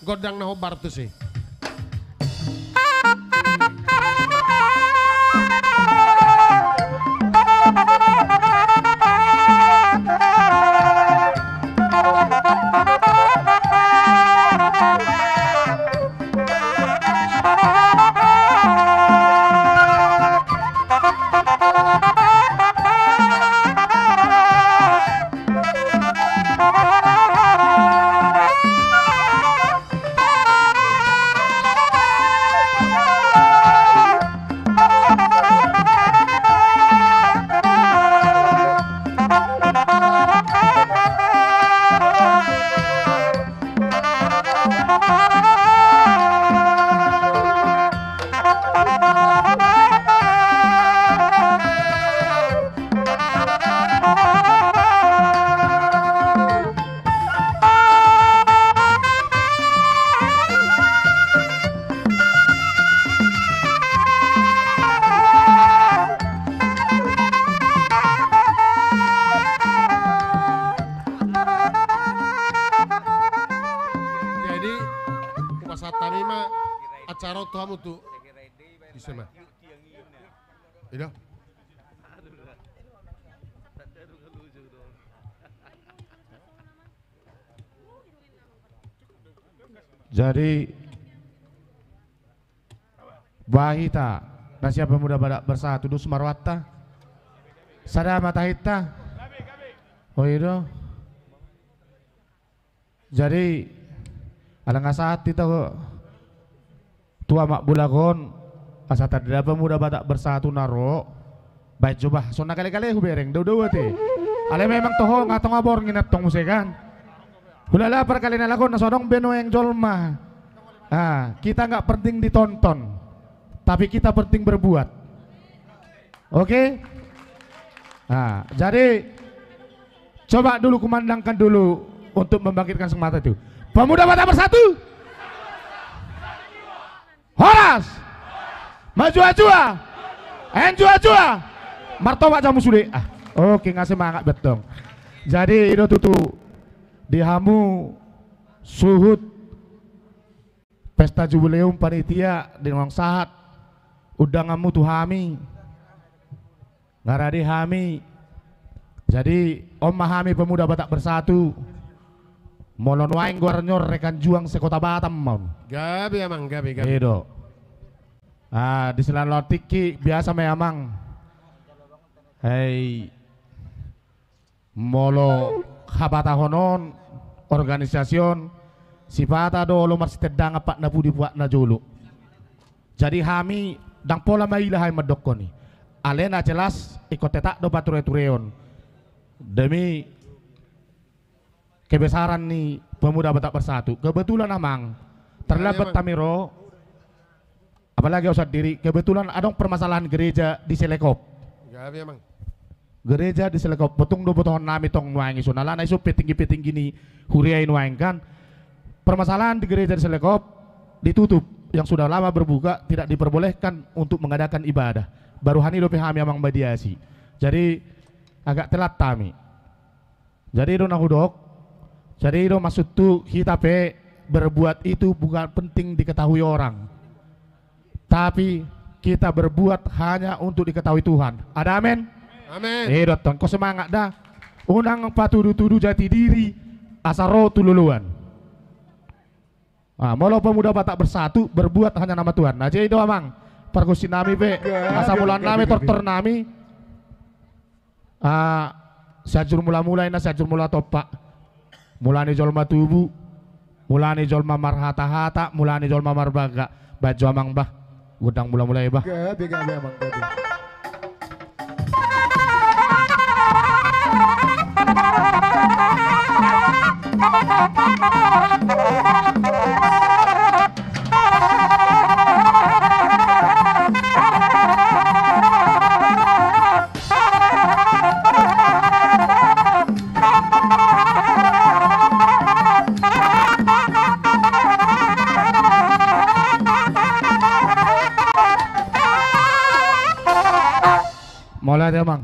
Gondang na hombar tusi. Jadi, hupasahat hami ma acara on tu hamu tu. Ise ma. Ida. Jadi, boha hita na sian Pemuda Batak Bersatu, dos ma rohanta? Sada ma tahinta? Oi do. Jadi, ala nga sahat hita tu amak bulak on, asa tanda Pemuda Batak Bersatu na ro, baen jo bah, songon na kale-kale hubereng, dao-dao ate. Alai memang toho nga tonga borngin antong muse kan. Hulala parkalena laho on, na so adong be nuaeng jolma. Ah, kita nggak penting ditonton. Tapi kita penting berbuat. Oke? Nah, jadi coba dulu kumandangkan dulu untuk membangkitkan semangat itu. Pemuda Batak Bersatu. Horas. Manjua-jua. Enjua-jua. Martopak jamu sude. Ah, oke, ngasih semangat betong. Jadi itu tutu di hamu suhut pesta jubileum panitia di nuaeng sahat undanganmu tu hami. Ngarade hami. Jadi on ma hami Pemuda Batak Bersatu. Molo nuaeng goarna on rekan juang sekota Batam ma on. Gabe amang, gabe, gabe. Edo. Ah, di selalu tingki biasa ma amang. Hei. Molo habatahon on, organisasi on, sipata do olo marsitendangan patna pudi patna jolo. Jadi hami ndang pola maila hami mandokkon i. Alai na jelas ingkon tetap do pature-tureon demi kebesaran ni Pemuda Batak Bersatu. Kebetulan amang, terlambat hami ro. Apalagi au sandiri, kebetulan adong permasalahan gereja di Selekop. Gabe amang. Gereja di Selekop, botung do botohon nami tong nuaeng i son, alana i son petinggi-petinggi ni huria i nuaeng kan. Permasalahan di gereja di Selekop ditutup, yang sudah lama berbuka tidak diperbolehkan untuk mengadakan ibadah. Baru hanian dope hami amang mediasi. Jadi agak telat hami. Jadi do na hudok. Jadi do maksudhu, hita pe berbuat itu bukan penting diketahui orang, tapi kita berbuat hanya untuk diketahui Tuhan. Ada amin? Amin. Eh, dohot on, ko semangat da. Unang patudu-tudu jati diri asa ro tu loloan. Ah, molo Pemuda Batak Bersatu, berbuat hanya nama Tuhan. Nah, jadi do amang, pargonsi nami pe, asa mula nami, tortor nami. Ah, Sianjur Mula-mula, ina Sianjur Mula Tompa. Mula ni jolma tubu, mula ni jolma marhata-hata, mula ni jolma marbangga. Baen jo amang bah, gondang mula-mula i bah. Gabe, gabe amang, gabe. Mauliate amang.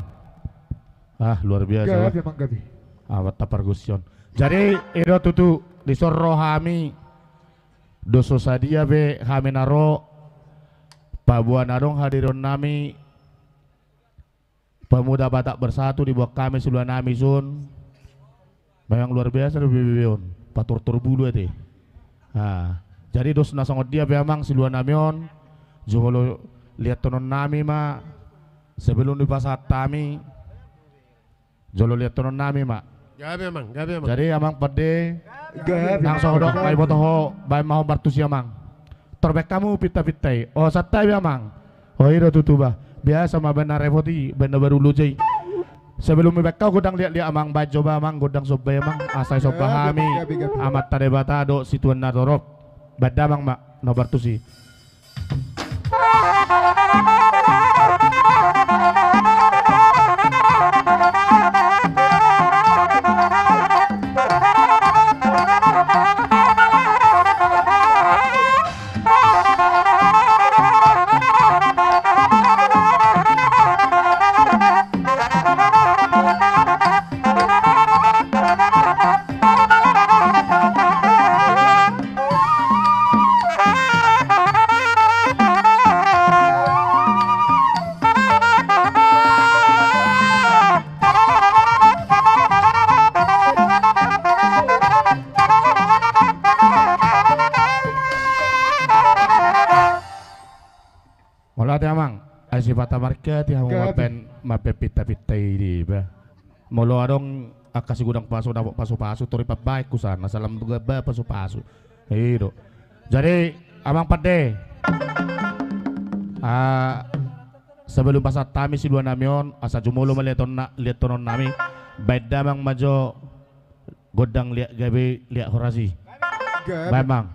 Ah, luar biasa. Gabe amang, gabe. Amanta pargonsi on. Jadi i do tutu, dison ro hami, dos so sadia pe hami na ro, paboa na adong hadirion nami, Pemuda Batak Bersatu diboan hami siluanami son. Memang luar biasa do B B B on, patortor bulu ate. Ah, jadi dos na songon dia pe amang siluanami on, jumolo liathononnami ma sebelum dipasahat hami. Jolo liathononnami ma. Gabe amang, gabe amang. Jadi amang pande. Gabe. Nang so hudok ma iboto ho, baen ma hombar tusi amang. Tor baen hamu pinta-pinta i. O, santabi amang. O, i do tutu bah. Biasa ma baen na repot i, baen na baru loja i. Sebelum i baen hau gondang liat-liat amang, baen jo bah amang gondang somba i amang. Asa disomba hami. Gabe, gabe, gabe. Amanta Debata dohot situan na torop. Baen damang ma, na hombar tusi. Molo ate amang, ai sipata marhati hamu mambaen, mambaen pinta-pinta i di bah. Molo adong angka sigodang pasu dapot pasu-pasu, tor i pambaen husana, salam duga bah pasu-pasu. I do. Jadi amang pande, ah, sebelum pasahat hami siluanami on, asa jumolo ma liathonna, liathononnami. Baen damang ma jo gondang liat gabe liat horas i. Gabe. Baen amang.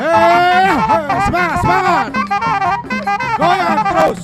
Eh, eh, semangat, semangat. Goyang terus.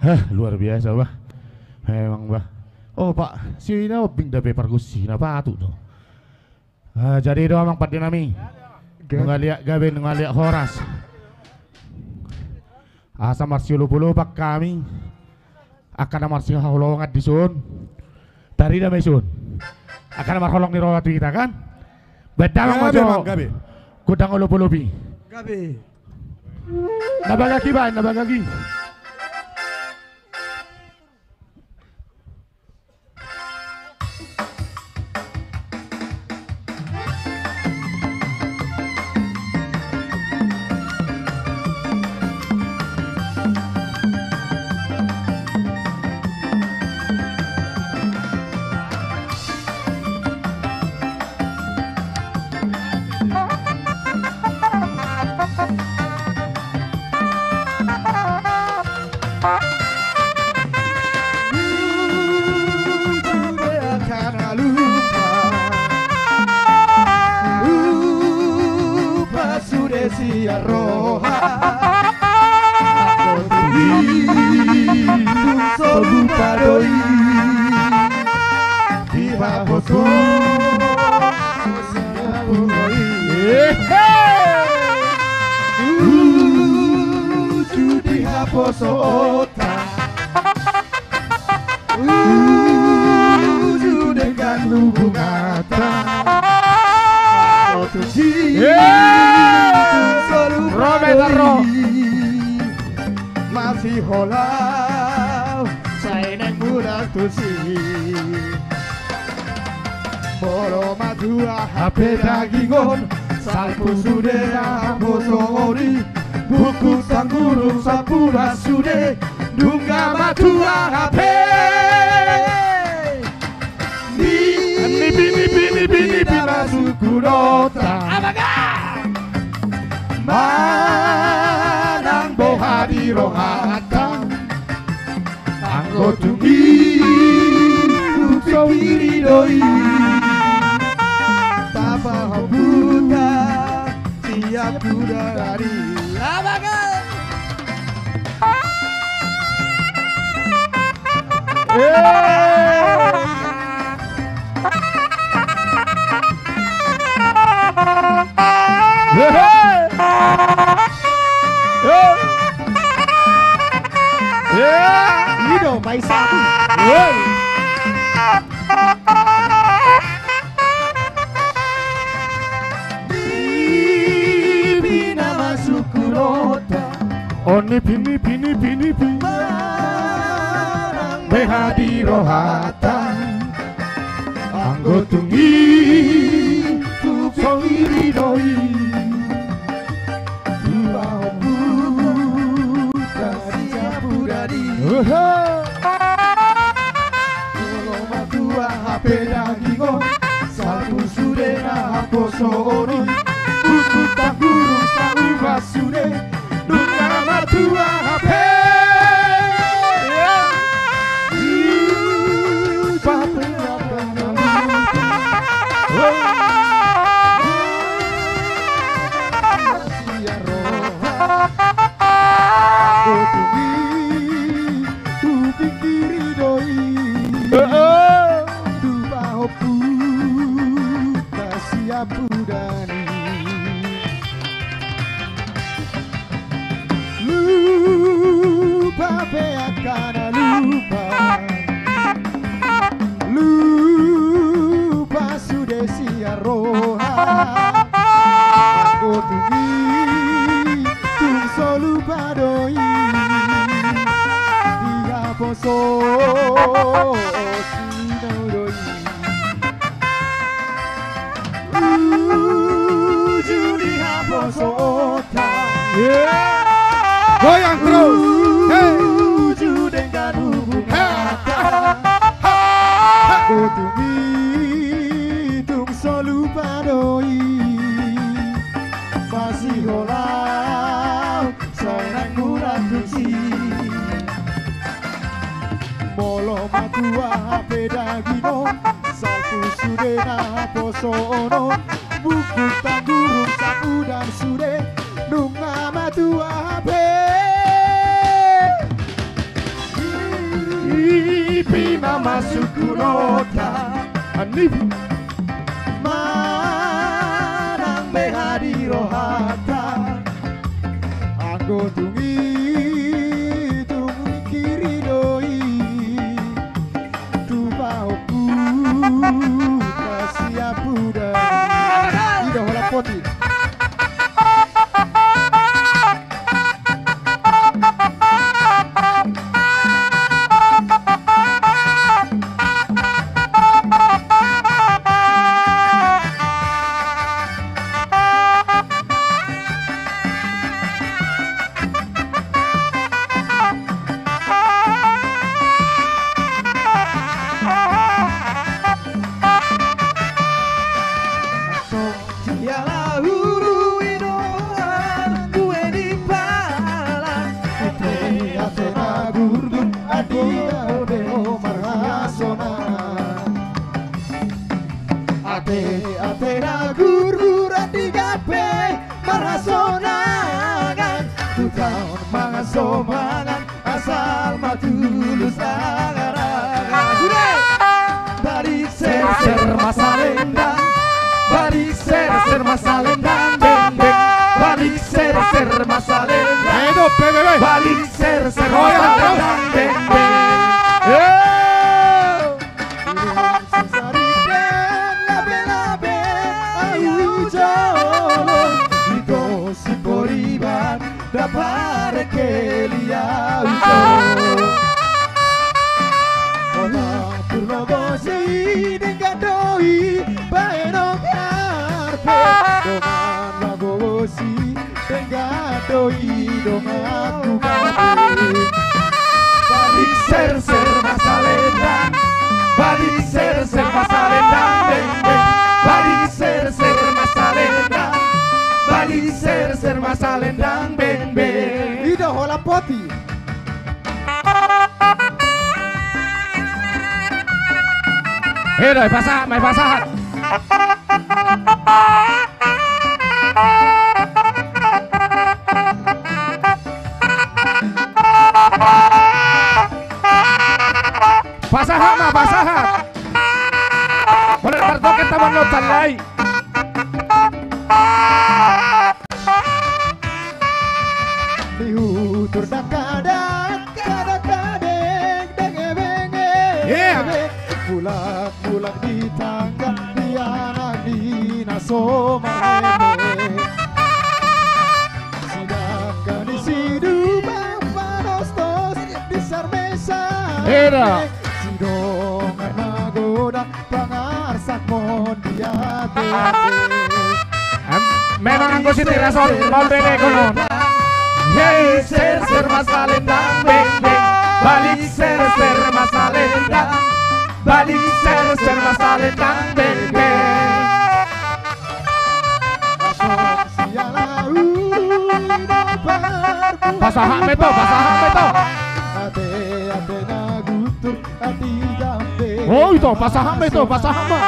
Hah, luar biasa, bah. Memang, bah. Oh, Pak, si ina ombing da pe pargonsi na patut do. Ah, jadi do amang pande nami. Gabe. Nunga liat gabe, nunga liat horas. Asa marsiolopolopan hami. Angka na marsihaholongan dison. Tarida ma dison. Angka na marholong ni roha tu hita kan. Baen damang ma jo. Gabe, Mang, gabe. Gondang olopolopi. Gabe. Na bagak i baen, na bagak i. Sude angka na lupa, lupa sude sian roha. Tung so lupa do i di haposo. Uju di haposoonta, uju denggan hubunganta. Oto si solu Robe Taro. Masiholau sai naeng mulak tusi. Molo matua hape dagingon, salpu sude haposongoni, buku tanggurung sampula sude, nunga matua hape. Ni, ni, ni, ni, ni, ni, ni, ni, masuk kudota. Abaga! Manang boha di rohanta. Anggo tung i hupikiri do i, tapahombuta siap hudari. Abaga! I do, paisa. Nipi na masuk tu rohanta. O nipi, nipi, nipi, nipi. Manang beha di rohanta. Anggo tung i tu pingkiri do i. Tu pahompu tasiampudan i. Molo matua hape daging on, salpu sude na haposoon i. Buku tangurung sauba sude, nunga matua hape. Lupa pengakuan. Sian roha. Anggo tung i tu pingkiri do i. Tu pahompu tasiampudan i. Lupa pe angka na lupa. Lupa sude sian roha. Anggo tung i tung so lupa do i. Di haposo sinau do i. Uju di haposoonta. Goyang terus. Uju denggan hubunganta. Anggo tung i tung so lupa do i. Masihola sonang mula tusi. Molo matua hape daging on, salpu sude na haposoon on. Buku tangurung sauba sude, nunga matua hape. Nipi na masuk tu rohanta. Nipi. Manang beha di rohanta. Anggo tung i tung pingkiri do i. Tu pahompu tasiampudan i. I do holan poti. Jala hurui do bue ni palang. Ate, ate na gurgur, ate na gurgur, marhasonangan. Ate, ate na gurgur, ate na gurgur, marhasonangan. Tu taon mangan so mangan. Asal ma tulus angan-angan. Sude! Balik serser ma salendang. Balik serser ma salendang, beng, beng. Balik serser ma salendang. Ayo, beng, beng, beng. Balik serser ma salendang, beng, beng. Ayo! Sasari den labe-labe au jolo. Ito si Poriban. Dapareke liau jo. Ona purno bosi denggan do i baen ogar pe. Dongan mago bosi denggan do i dongan kukape. Balik serser ma salendang. Balik serser ma salendang, beng, beng. Balik serser ma salendang. Balik serser ma salendang, beng, beng. I do holan poti. Hei, dai, pasahat, mai pasahat. Di hutur dangka dangka dangka deng deng ebeng ebeng. Mulak mulak di tangga di anak ni na so marheme. Sidangka ni siduma panostos di sarmesa. Sidongan na godang pangarsak mon di ate ate. Memang anggo si Tirason mau bene konon. Hei serser ma salendang beng beng. Balik serser ma salendang. Balik serser ma salendang beng beng. Pasahat ma ito, pasahat ma ito. Ate ate na guntur. Oh ito pasahat ma ito, pasahat ma.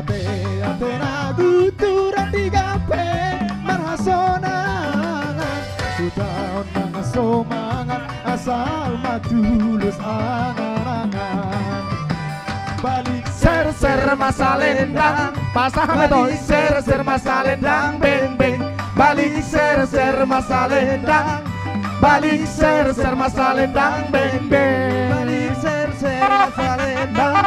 Ate ate na guntur di gabe marhasonangan. Hutaon mangan somangan asal ma tulus angan-angan. Balik serser ma salendang. Pasahat ma ito. Balik serser ma salendang beng beng. Balik serser ma salendang. Balik serser ma salendang beng beng. Balik serser ma salendang.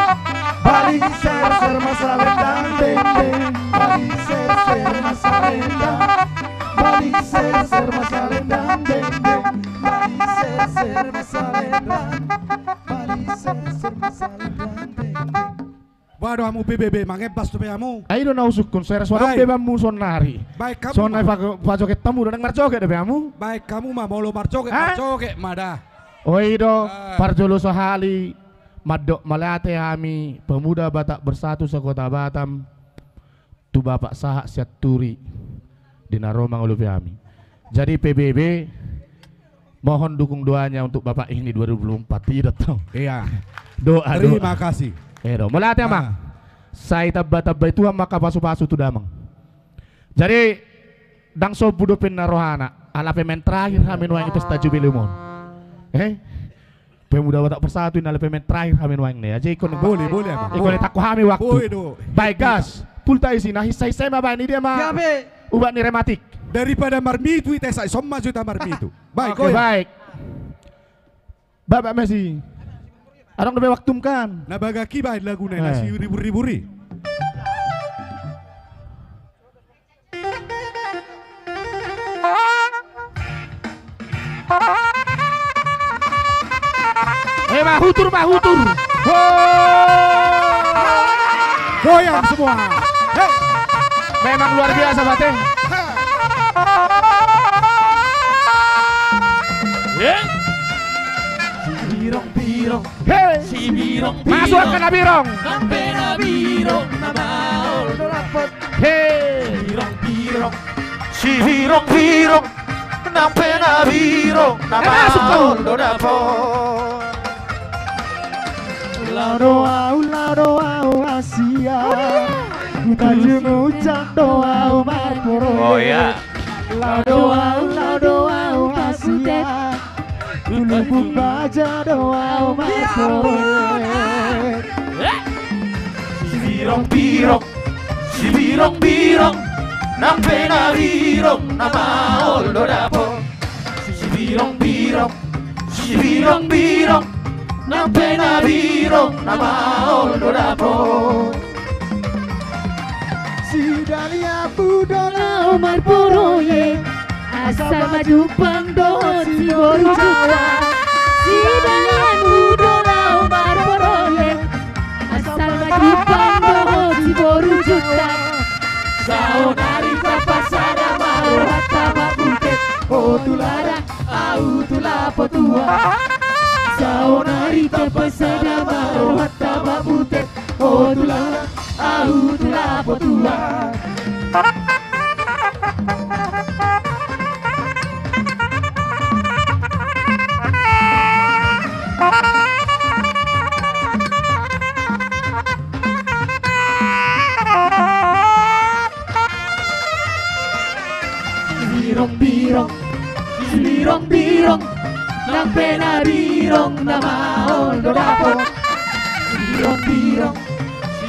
Balik serser ma salendang beng beng. Balik serser ma salendang. Balik serser ma salendang beng beng. Balik serser ma salendang. Balik serser ma salendang beng beng. Bah do hamu P B B mangembas dope hamu. Ai do na usungkun so era so adong bebanmu sonnari. Baik hamu. Sonnari pajoget hamu do nang marjoget dope hamu. Baik hamu ma molo marjoget marjoget ma da. Oi do parjolo sahali mandok mauliate hami Pemuda Batak Bersatu se-Kota Batam. Tu Bapak Sahat Sianturi di na ro mangolopi hami. Jadi P B B mohon dukung doanya untuk Bapak ini dua ribu dua puluh empat. Iya tong. Iya. Doa doa. Terima kasih. Iya dong. Mauliate amang. Sai tamba-tambai Tuhan ma angka pasu-pasu tu damang. Jadi ndang sombu dope ninna rohana ala pemain terakhir hami nuaeng pesta jubileum on. Eh? Pemuda Batak Bersatu ninna ala pemain terakhir hami nuaeng ne. Aja ikon boleh boleh amang. Ikon itangko hami waktu. Baik gas. Pulta isi na hissa-hissa ma baen i dia ma. Ubat ni rematik. Daripada marmitu ita sai somma juta marmitu. Baik. Oke baik. Bapak masih. Adong dope waktum kan. Na bagaki baen laguna na si ribur-ribur i. Eh mahutur mahutur. Goyang semua. Memang luar biasa bateng. Sibirong-birong. Hei. Sibirong-birong. Masuk angka na birong. Nang pe na birong na maol do dapot. Hei. Sibirong-birong. Sibirong-birong. Nang pe na birong na maol do dapot. Laho do au laho do au hasian. Hutajung ujang do au marporo. Oh iya. Laho do au laho do au hasian. Hulubuk baja do au marporo. Sibirong-birong. Sibirong-birong. Nang pe na birong na maol do dapot. Sibirong-birong. Sibirong-birong. Nang pe na birong na maol do dapot. Sidaliamu do laho marproyek. Asal ma jumpang dohot si boru juta. Sidaliamu do laho marproyek. Asal ma jumpang dohot si boru juta. Saonari tapasada ma rohanta mambutek. Ho tu lada au tu lapo tua. Saonari tapasada ma rohanta mambutek. Ho tu lada au tu lapo tua. Sibirong-birong. Sibirong-birong. Nang pe na birong na maol do dapot. Sibirong-birong.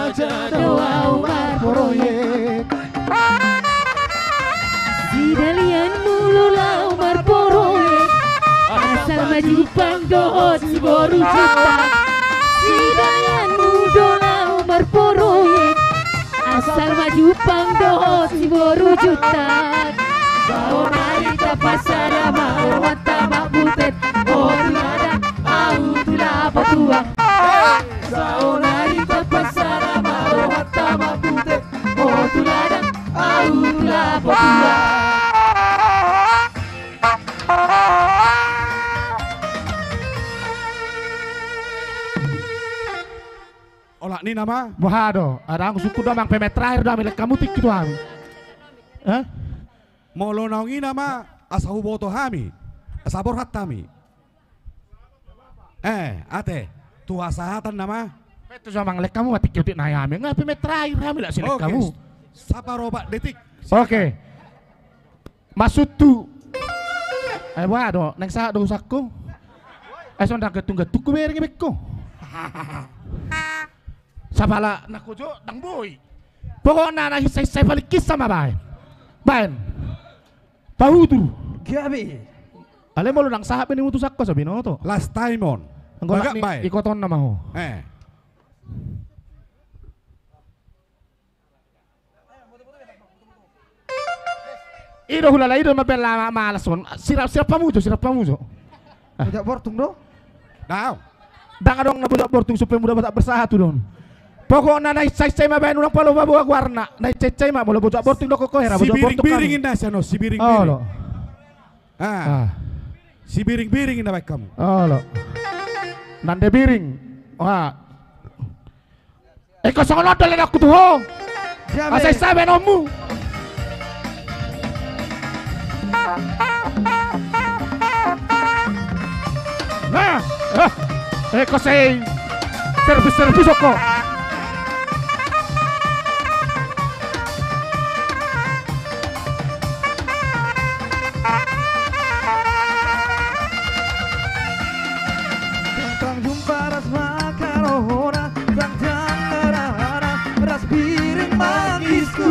saja do au marproyek. Sidalianmu do laho marproyek, asal ma jumpang dohot si boru Juntak. Sidalianmu do laho marproyek, asal ma jumpang dohot si boru Juntak. Saonari tapasada ma rohanta mambutet, o tuladan au tu lapo tua. Saonari tapasada ma rohanta mambutet, o tuladan au tu lapo tua. Olat ni nama. Boha do, adong sungkun do amang, pemain terakhir do hami, lek hamu tingki tu hami. Eh? Molo naung i nama, asa huboto hami, asa borhat hami. Eh, ate, tu hasahatan nama. Betul so amang, lek hamu ma tingki utik nai hami, nga pemain terakhir hami, lak si lek hamu. Saparopat detik. Oke. Maksudhu. Eh, boha do, naeng sahat do husangko. Eh, songon ndang gantung-gantung hubereng be ho. Sapala na hojo ndang boi. Pokokna na hinsa-hinsa i paling hinsa ma baen. Baen. Pahutur. Gabe. Alai molo ndang sahat be nimutusan ho, so binoto. Last time on. Anggo lak ni baen. Ikotonna ma ho. Eh. I do hulala, i do mambaen lama malas on. Sirap, sirap hamu jo, sirap hamu jo. Bojak Bortung do? Dao. Ndang adong na Bojak Bortung, Supe Muda Batak Bersatu do on. Pokokna na hinsa-hinsa i ma baen, unang pola hupaboa goarna. Na hinsa-hinsa i ma, molo Bojak Bortung do ho, hera Bojak Bortung. Sibiring-biring inna sian on, sibiring-biring. Olo. Ah. Sibiring-biring inna baen hamu. Olo. Nande biring. Wah. Ingkon songon on do ale dok tu ho. Asa hinsa baenonmu. Nah, eh, ingkon sai servis-servis ho. Ndang jumpa ras makarohona, ndang jumpa ras biring mangisku.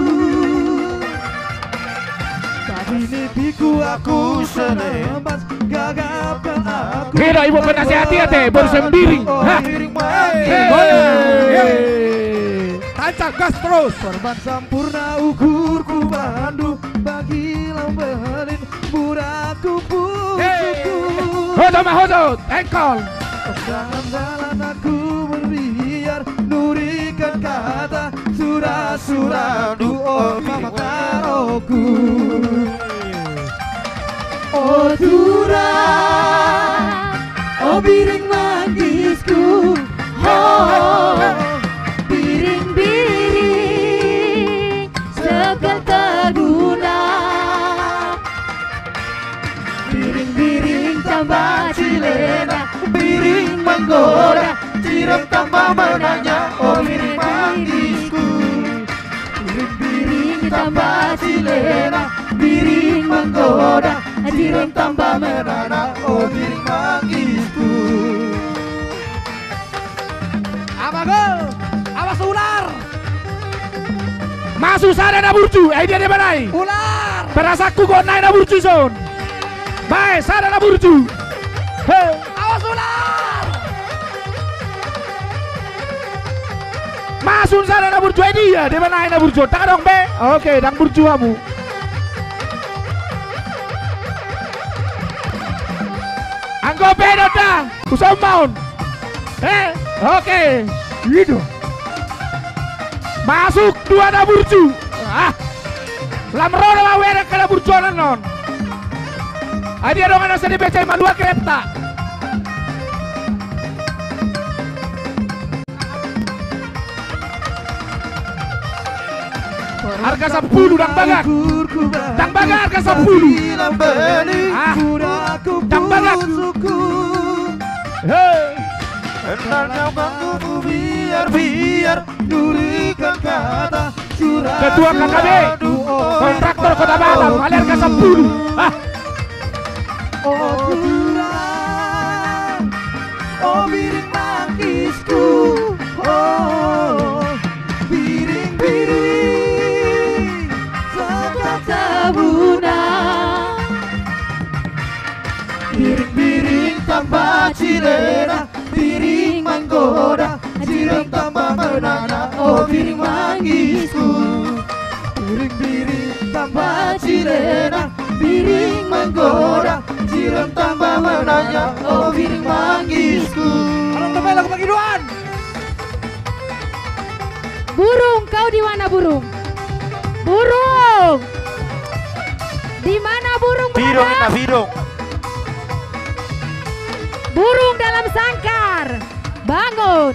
Tadi nipiku aku senembas, gagapkan aku. Hei, ibu penasihati ate, baru sembiring. Hah? Biring mangisku. Hei. Tancap gas terus. Perban sampurna ukurku bandu, bagi lambelin buraku pucuku. Hei. Hojo ma hojo, engkol. Jangan jalan aku berbiar, nurikan kata surat-surat doa mama karoku. O tura, o biring mangisku, ho, biring-biring, segal taguna. Biring-biring tamba cilena, biring manggoda, cirem tamba menanya, o biring mangisku. Biring-biring tamba cilena, biring manggoda, cirem tamba menanya, o biring mangisku. Abagol, awas ular. Masuk sada na burju, eh, dia, dia manai. Ular. Perasaanku kok naik na burju son. Bae, sada na burju. He. Awas ular. Masuk sada na burju, eh, dia, dia manai na burju. Ndang adong be. Oke, ndang burju hamu. Anggo be do da, husomba on. Eh, oke. I do. Masuk dua na burju. Ah. Lam ro do ma wereng angka na burju on annon. Ai dia dongan na sedi becai malua kereta. Harga sampulu, ndang bagak. Ndang bagak harga sampulu. Ah. Ndang bagak. Hei! Hendaknya mampu biar-biar durikan kata surat. Ketua K K B, kontraktor Kota Batam, Halir Kasapulu. Ah. Oh Tuhan, oh biring manggis ku, oh biring-biring sangkap tabuna. Biring-biring tamba cilena, biring manggoda, jirong tamba menanya, oh biring manggis ku. Biring-biring tamba cilena, biring manggoda, jirong tamba menanya, oh biring manggis ku. Adong tamba lagu Pagiduan. Burung, kau di mana, burung? Burung! Di mana burung berada? Bidong, Inna, bidong. Burung dalam sangkar, bangun!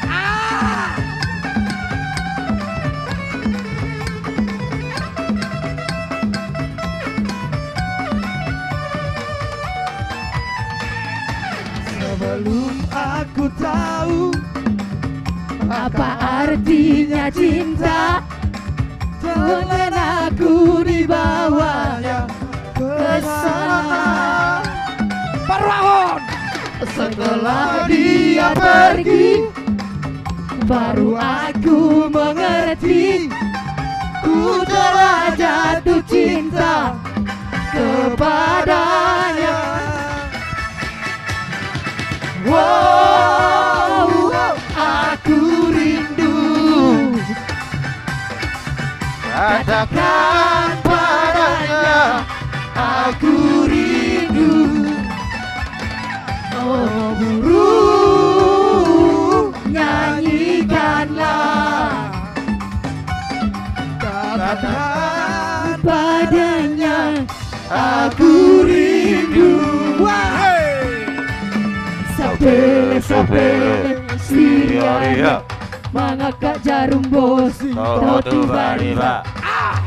Ah! Sebelum aku tahu apa artinya cinta, telan aku dibawanya ke sana. Parrohahon. Setelah dia pergi, baru aku mengerti, ku telah jatuh cinta kepadanya. Wow, aku rindu. Katakan padanya, aku rindu. Oh burung, nyanyikanlah. Katakan padanya, aku rindu. Wah! Sapele, sapele, siria, mangangkat jarum bosi, tau tu bariba,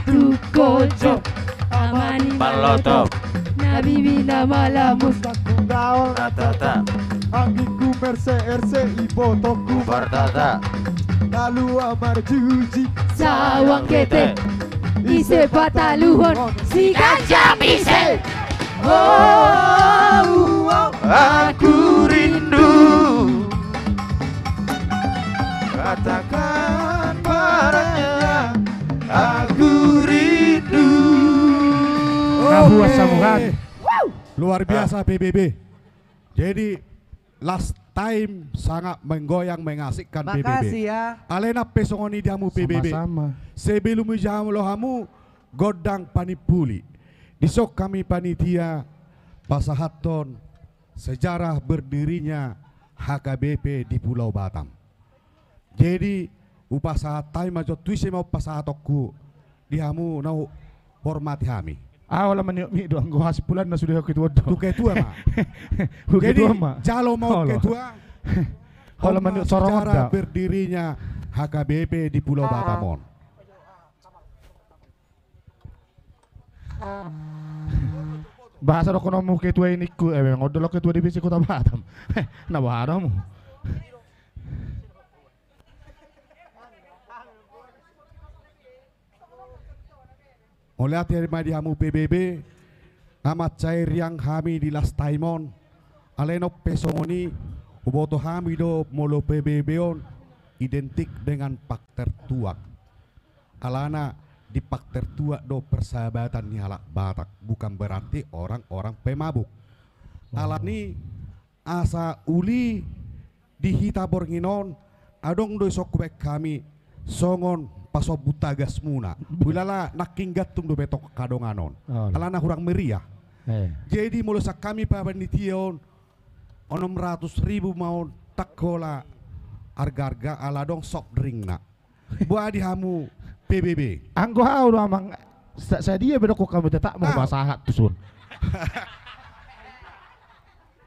tu kojok, amani maloto, na bibi na malamus, tangkung daol na tata, anggingku merse-erse, ibotongku martata, talu amar juji, sawang kete, ise pataluhon, si ganjang ise. Oh, oh, aku rindu. Katakan padanya, aku rindu. Nah, buat sambutan. Luar biasa, P B B. Jadi, last time sangat menggoyang, mengasikkan, P B B. Makasih ya. Alai nang pe songon i di hamu, P B B. Sama-sama. Sebelum ijalo hamu gondang panimpuli, dison hami panitia pasahathon sejarah berdirinya H K B P di Pulau Batam. Jadi, hupasahat hami ma jo, tu ise ma hupasahathonku, di hamu na huhormati hami. Ah, olo maniop-niop do, anggo hasimpulanna sude ketua do. Tu ketua ma. Jadi, jalo ma ketua. Olo maniop sorong sejarah berdirinya H K B P di Pulau Batam on. Bahasa dohononmu ketua i ningku, eh, memang on do ketua D P C Kota Batam. Na boha do hamu? Mauliate ma di hamu P B B, na mansai riang hami di last time on. Alai nang pe songon i, huboto hami do molo P B B on identik dengan pangtertuak. Alana di pangtertuak do persahabatan ni halak Batak, bukan berarti orang-orang pemabuk. Oh. Alani asa uli di hita borngin on, adong do dison hubaen hami songon pasombu tagasmuna. Hulala nangkin gantung dope tong hadongan on. Oh. Alana hurang meriah. Eh. Jadi molo sian hami panitia on, onom ratus ribu ma on, ndang holan arga-arga ala adong soft drink-na. Boha di hamu P B B? Anggo hau do amang, sa-, sadia be dohonon hami, tetap ma hupasahat tuson.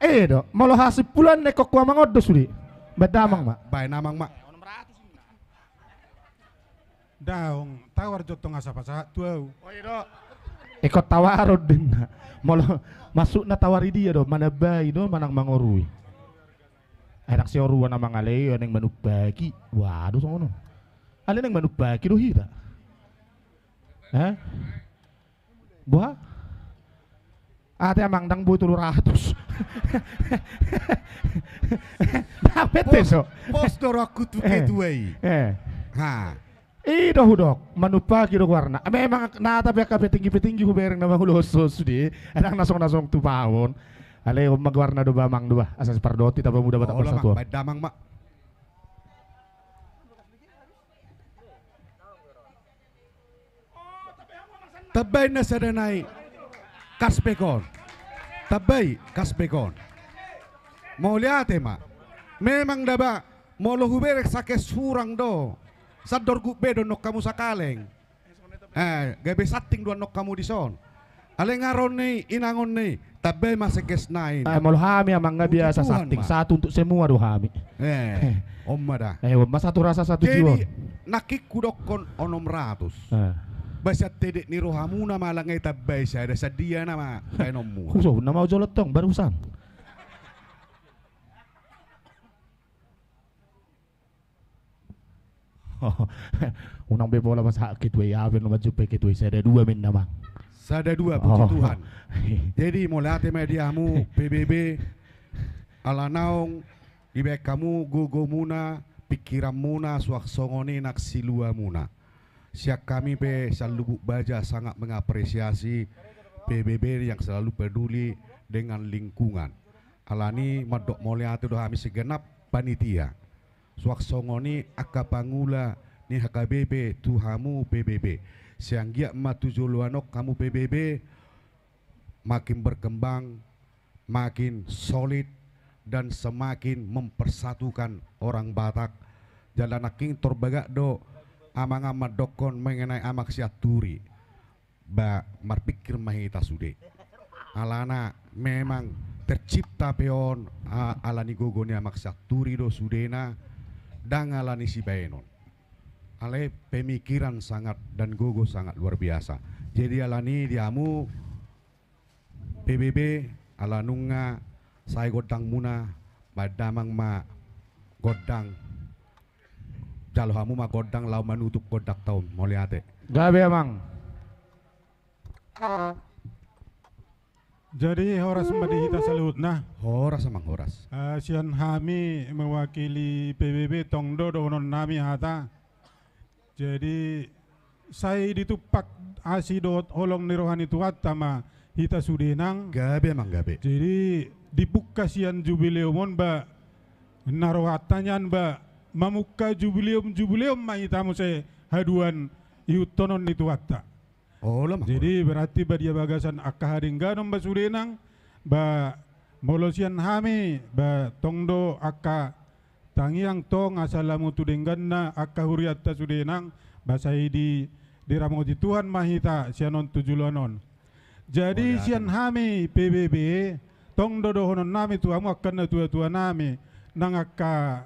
Eh do, molo hasimpulan na ingkon hu amang on do sude. Baen damang ma. Baen amang ma. Daong, tawar jo tong asa pasahat tu au. Oh, i do. Ingkon tawaron ninna. Molo masukna tawari dia do, manambai do manang mangorui. Ai ndang sioruan amang, alai naeng manumpaki. Waduh, songon on. Alai naeng manumpaki do hita. Hah? Boha? Ate amang, ndang boi tolu ratus. Ndang pete so. Pos do rohangku tu ketua i. Eh. Ha. I do hudok, manumpaki do goarna. Memang na, tapi angka petinggi-petinggi hubereng na mangulosi sude, ndang na songon na songon tu paon. Alai on ma goarna do ba amang do ba, asa sipardoti taba muda Batak Persatuan. Baen damang ma. Tambai na sada nai, kas pe on. Tambai, kas pe on. Mauliate ma. Memang da ba, molo hubereng sakes hurang do. Sandor guk be do nong hamu sakaleng. Eh, gabe santing do nong hamu dison. Alai nga ro ni inangon ni, tambai ma sakes nai. Eh, molo hami amang nga biasa santing, satu untuk semua do hami. Eh, on ma da. Eh, on ma satu rasa satu jiwa. Jadi, nangkin hudokkon onom ratus. Eh. Ba sian tedek ni rohamuna ma alai nga ditambai sada, sadia nama baenonmuna. Huso nama ojol tong barusan. Unang be pola masa ketua i, apel na manjumpai ketua i, sada dua ma inna amang. Sada dua, puji Tuhan. Jadi mauliate ma di hamu P B B, ala naung dibaen hamu gogomuna, pingkiranmuna, suang songon i nang siluamuna. Sian hami pe sian lubuk baja sangat mengapresiasi P B B yang selalu peduli dengan lingkungan. Alani mandok mauliate do hami segenap panitia. Suang songon i angka pangula ni H K B P tu hamu P B B. Sai anggiat ma tu joloan on hamu P B B makin berkembang, makin solid, dan semakin mempersatukan orang Batak. Jala nangkin torbagak do amang mandokkon mengenai amang Sianturi. Ba marpingkir ma hita sude. Alana memang tercipta pe on, a, alani gogo ni amang Sianturi do sudena, ndang alani sibaenon. Alai pemikiran sangat dan gogo sangat luar biasa. Jadi alani di hamu P B B, ala nunga sae gondangmuna, baen damang ma gondang. Jalo hamu ma gondang laho manutup gondangta on. Mauliate. Gabe amang. Jadi horas ma di hita saluhutna. Horas amang, horas. Ah, sian hami mewakili P B B, tong do dohononnami hata. Jadi sai ditumpak asi dohot holong ni roha ni Tuhanta ma hita sude nang. Gabe amang, gabe. Jadi dibuka sian jubileum on ba, na rohanta nian ba mamungka jubileum-jubileum ma hita muse haduan ihuthonon ni Tuhanta. Olo ma. Jadi berarti ba di bagasan angka hadengganon ba sude nang, ba molo sian hami ba tong do angka tangiang tong asa lamu tu dengganna angka hurianta sude nang, ba sai di, diramoti Tuhan ma hita sian on tu joloan on. Jadi sian hami P B B, tong do dohononnami tu hamu angka natua-tuanami, nang angka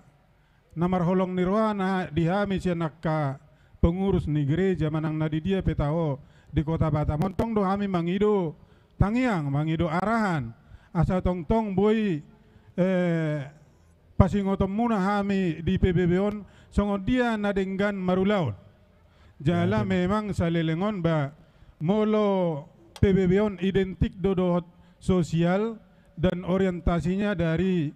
na marholong ni rohana di hami sian angka pengurus ni gereja manang na di dia pe taho di Kota Batam on, tong do hami mangido tangiang, mangido arahan, asa tongtong boi, eh, pasingotonmuna hami di P B B on songon dia na denggan marulaon. Jala memang saleleng on ba molo P B B on identik do dohot sosial dan orientasinya dari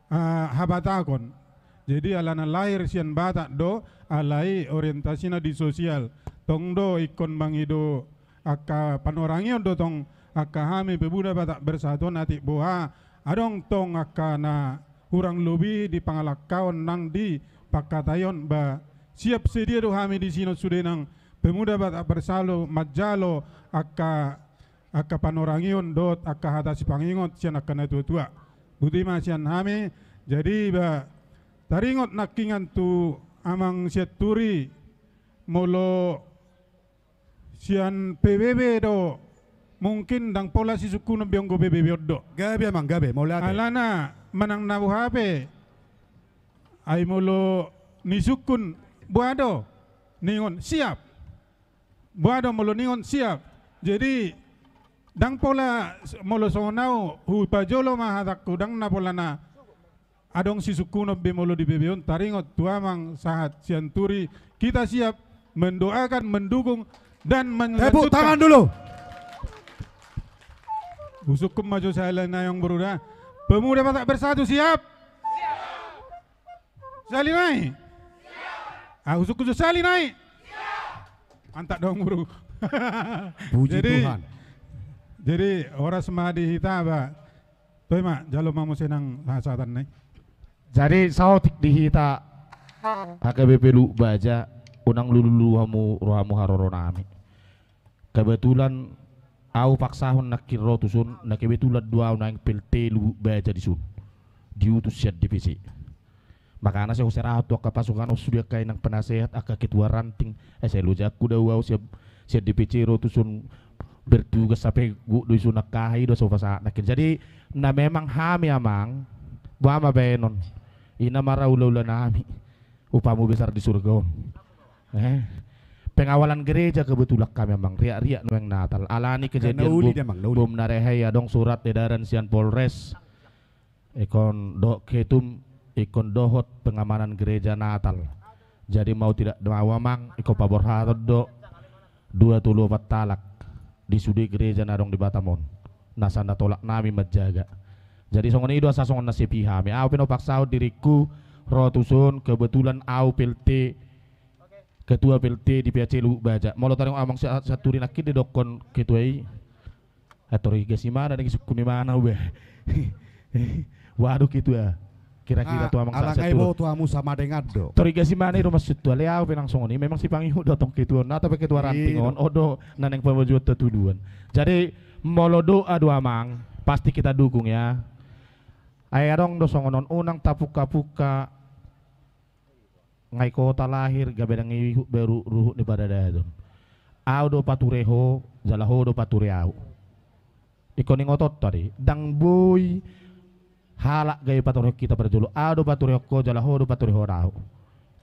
ah, habatahon. Jadi alana lahir sian Batak do, alai orientasina di sosial. Tong do ingkon mangido angka panorangion do tong angka hami pemuda Batak Bersatu on, atik boha adong tong angka na hurang lobi di pangalangkaon nang di pangkataion ba siap sedia do hami disi on sude nang pemuda Batak Bersatu manjalo angka angka panorangion dohot angka hata sipangingot sian angka natua-tua. Botima sian hami, jadi ba taringot nangkiningan tu amang Sianturi, molo sian P B B do, mungkin ndang pola sisungkunon be, anggo P B B on do. Gabe amang, gabe, molo ate. Alana manang na boha pe, ai molo nisungkun boha do, ningon siap. Boha do molo ningon siap? Jadi, ndang pola s-, molo songon au, hupajolo ma hatangku, ndang na pola na adong sisungkunon be molo di B B on, taringot tu amang sahat Sianturi, kita siap mendoakan, mendukung, dan melanjutkan. Tepuk tangan dulu. Husungkun ma jo sahali nai, amang boru da. Pemuda Batak Bersatu siap? Sahali nai? Ah, husungkun jo sahali nai. Mantap dong, boru. Puji Tuhan. Jadi, horas ma di hita, ba. Toe ma, jalo ma muse nang hasahatan nai. Jadi, saotik di hita H K B P Luhut Baja, unang lulu hamu rohamu haroro nami. Kebetulan au paksahon nangkin ro tuson, na kebetulan do au naeng P L T Luhut Baja dison. Diutus sian D P C. Makana sai huserahon tu angka pasukan on sude angka inang penasehat, angka ketua ranting, eh, sai loja angku da au sian, sian D P C ro tuson bertugas sampe gok do dison angka aha i do so pasahat nangkin. Jadi, na memang hami amang, boha ma baenon, i na ma ra ulaula nami, upamu besar di surga on. Eh? Pengawalan gereja kebetulan hami amang, riak-riak nuaeng Natal. Alani kejadian bom, bom na rehe i adong surat edaran sian Polres. Ingkon dohot ketum, ingkon dohot pengamanan gereja Natal. Jadi mau tidak mau amang, ingkon paborhaton do dua tolu opat halak di sude gereja na adong di Batam on. Na sai na tolap nami manjaga. Jadi songon i do asa songon na sepi hami. Au pe na hupaksahon diringku ro tuson, kebetulan au P L T, ketua P L T di P A C Luhut Baja. Molo taringot amang Sa-, Sianturi nangkin didokkon ketua i. Ah, Tori Gasimana, dang isungkun imana ube. Waduh, ketua. Kira-kira tu amang Sianturi. Alang ai boto hamu sama dengan do. Tori Gasimana i do maksudhu, alai au pe nang songon i, memang sipangihut do tong ketua on, atau pe ketua ranting on, on do na naeng pamojuon tu tuduan. Jadi, molo doa do amang, pasti kita dukung ya. Ai adong do songon on, unang tapungka-pungka. Nga i ho talahir, gabe dang ihut be ru-, ruhut ni paradaton. Au do pature ho, jala ho do pature au. Ingkon ingoton tadi, dang boi halak gabe paturehon hita parjolo. Au do paturehon ho, jala ho do paturehon au.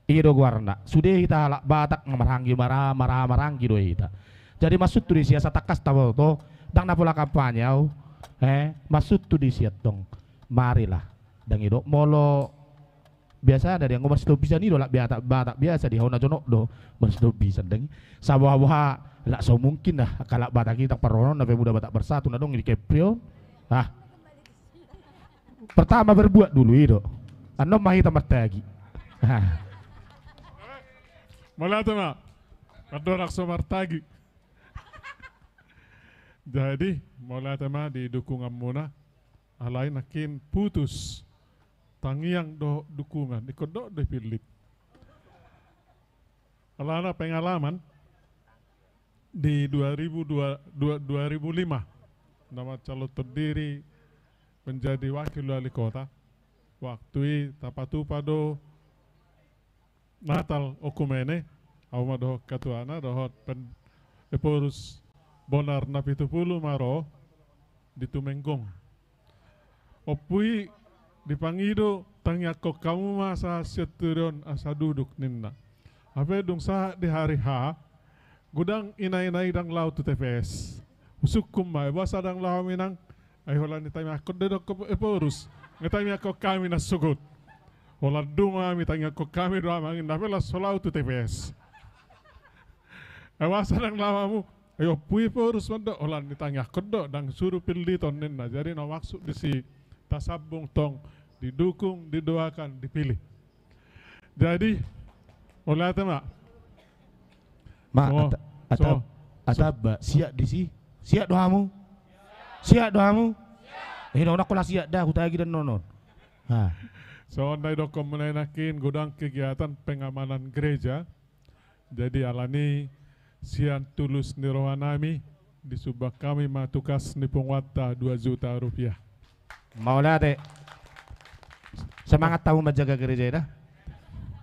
I do goarna. Sude hita halak Batak nga marhaha maranggi, mara-, mara-, maranggi do hita. Jadi maksudhu do ise asa tangkas taboto, dang na pola kampanye au. Eh, maksudhu do ise tong. Marilah. Dang i do molo Biasana dia, anggo marsitompisan i do halak Batak, Batak biasa, di hau na jonok do marsitompisan, dang i. Saboha-boha, lak so mungkin dah, angka halak Batak i, tang parrohaon na Pemuda Batak Bersatu na adong di Kepri on. Ah. Pertama berbuat dulu i do. Annon ma hita martagi. Ah. Mauliate ma. Andorang so martagi. Jadi, mauliate ma di dukunganmuna. Alai nangkin putus tangiang dohot dukungan, ingkon dohot do i pillit. Alana pengalaman di dua ribu dua, dua, dua ribu lima, na mancalonkan diri menjadi wakil wali kota. Waktu i tapatupa do Natal okumene, au ma dohot katuana, dohot pen-, Ephorus Bonar na pitu pulu ma ro di Tumenggong. Ompu i dipangido, tangiangkon hamu ma asa Sianturi on asa duduk ninna. Hape dung sahat di hari H, godang ina-ina i dang laho tu T P S. Husungkun ma, boasa dang laho hami nang, ai holan ditangiangkon do i dohot Ephorus. Nga ditangiangkon hami na sogot. Holan dung hami tangiangkon hami do amang inna, hape laos so laho tu T P S. Ai boasa dang laho hamu, ai ompu i Ephorus mandok, holan ditangiangkon do, dang suru pilliton ninna. Jadi na maksud disi tasambung tong, didukung, didoakan, dipilih. Jadi, mauliate ma. Ma, oh, ata-, ata-, so, atamba, so. Siap disi? Siap do hamu? Siap do hamu? Siap. Eh, nona kola siap da, hutagi dan nonon. Ha. So, ndai dokkon mulai nangkin godang kegiatan pengamanan gereja. Jadi, alani sian tulus ni roha nami, disumbang hami ma tu kas ni punguanta dua juta rupiah. Mauliate. Semangat hamu manjaga gereja i da.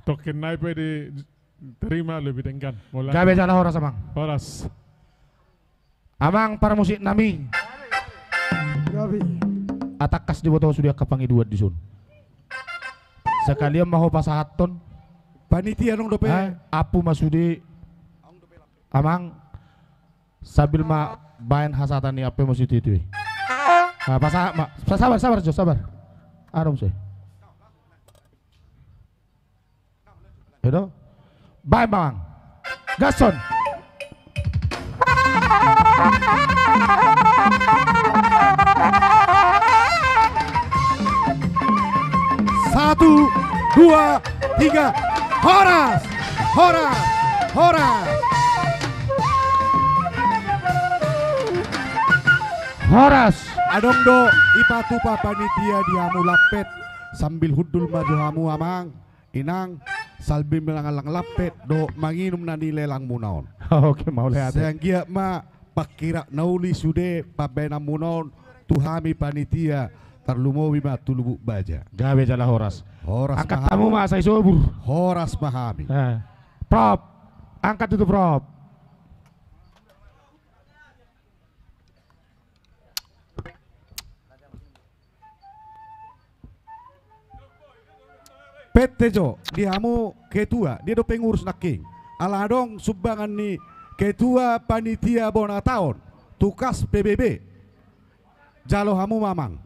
Tongkin nai pe diterima lebih denggan. Mauliate. Gabe jala horas, amang. Horas. Amang parmusik nami. Gabe. Atangkas diboto sude angka pangidoan dison. Sekalian ma ho pasahathon. Panitia nang dope. Ai, ampu ma sude. Amang, sambil ma Baen hasahatan ni ampe muse tutu i. Ah, pasahat ma. Sa-, sabar, sabar, Jo, sabar. Adong muse. I do. Baen, Amang. Gas on. Satu, dua, tiga. Horas! Horas! Horas! Horas! Adong do dipatupa panitia di hamu lampet, sambil hundul ma jo hamu, Amang, Inang, sambil mangallang lampet dohot manginum na nilelangmuna on. Oke, mauliate. Sai anggiat ma pangkirap na uli sude pambaenanmuna on tu hami panitia, tarlumobi ma tu Lubuk Baja. Gabe jala horas. Horas ma hami. Angkat hamu ma asa isobur. Horas ma hami. Eh. Prop. Angkat tutu, Prop. Pette jo di hamu ketua, dia do pengurus nangkin. Ala adong sumbangan ni ketua panitia bona taon tu kas P B B. Jalo hamu ma, Amang.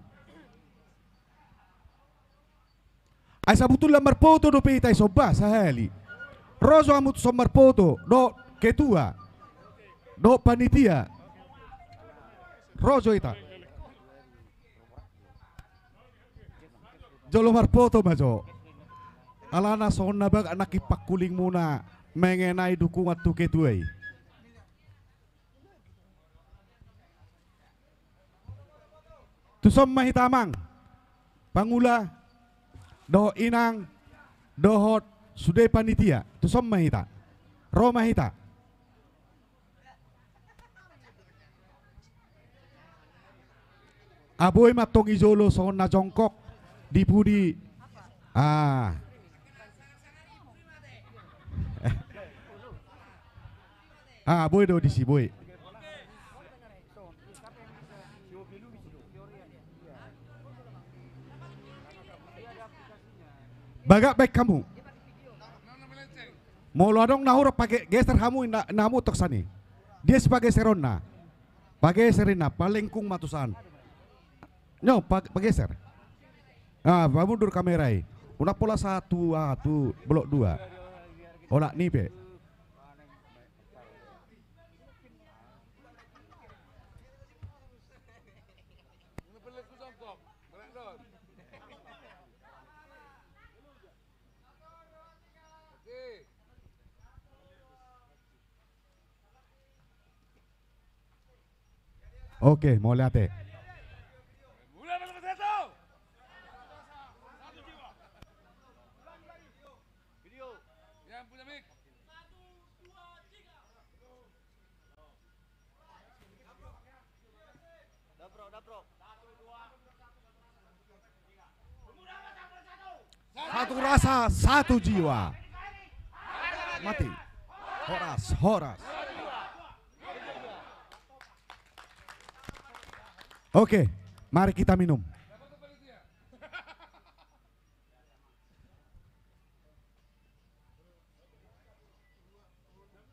Ai sabutulna marpoto dope hita i, somba sahali. Ro jo hamu tu son marpoto dohot ketua dohot panitia. Ro jo hita. Jolo marpoto ma jo. Alana songon na bagak nangkin pangkulingmuna mengenai dukungan tu ketua i. Tu son ma hita, Amang, pangula, dohot Inang, dohot sude panitia. Tu son ma hita. Ro ma hita. Ah, boi ma antong i jolo songon na jongkok di pudi. Ah. Ah, boi do disi, boi. Bagak baen hamu. Molo adong na hurang, pageser hamu, na, na hamu toksan i. Dia sipageseronna? Pageser inna, palengkung ma tu san. Nyo, pa-, pageser. Ah, pamundur kamera i. Unang pola satu, ah, tu blok dua. Olat ni pe. Oke, mauliate. Satu rasa, satu jiwa. Mati. Horas, horas. Oke, mari kita minum.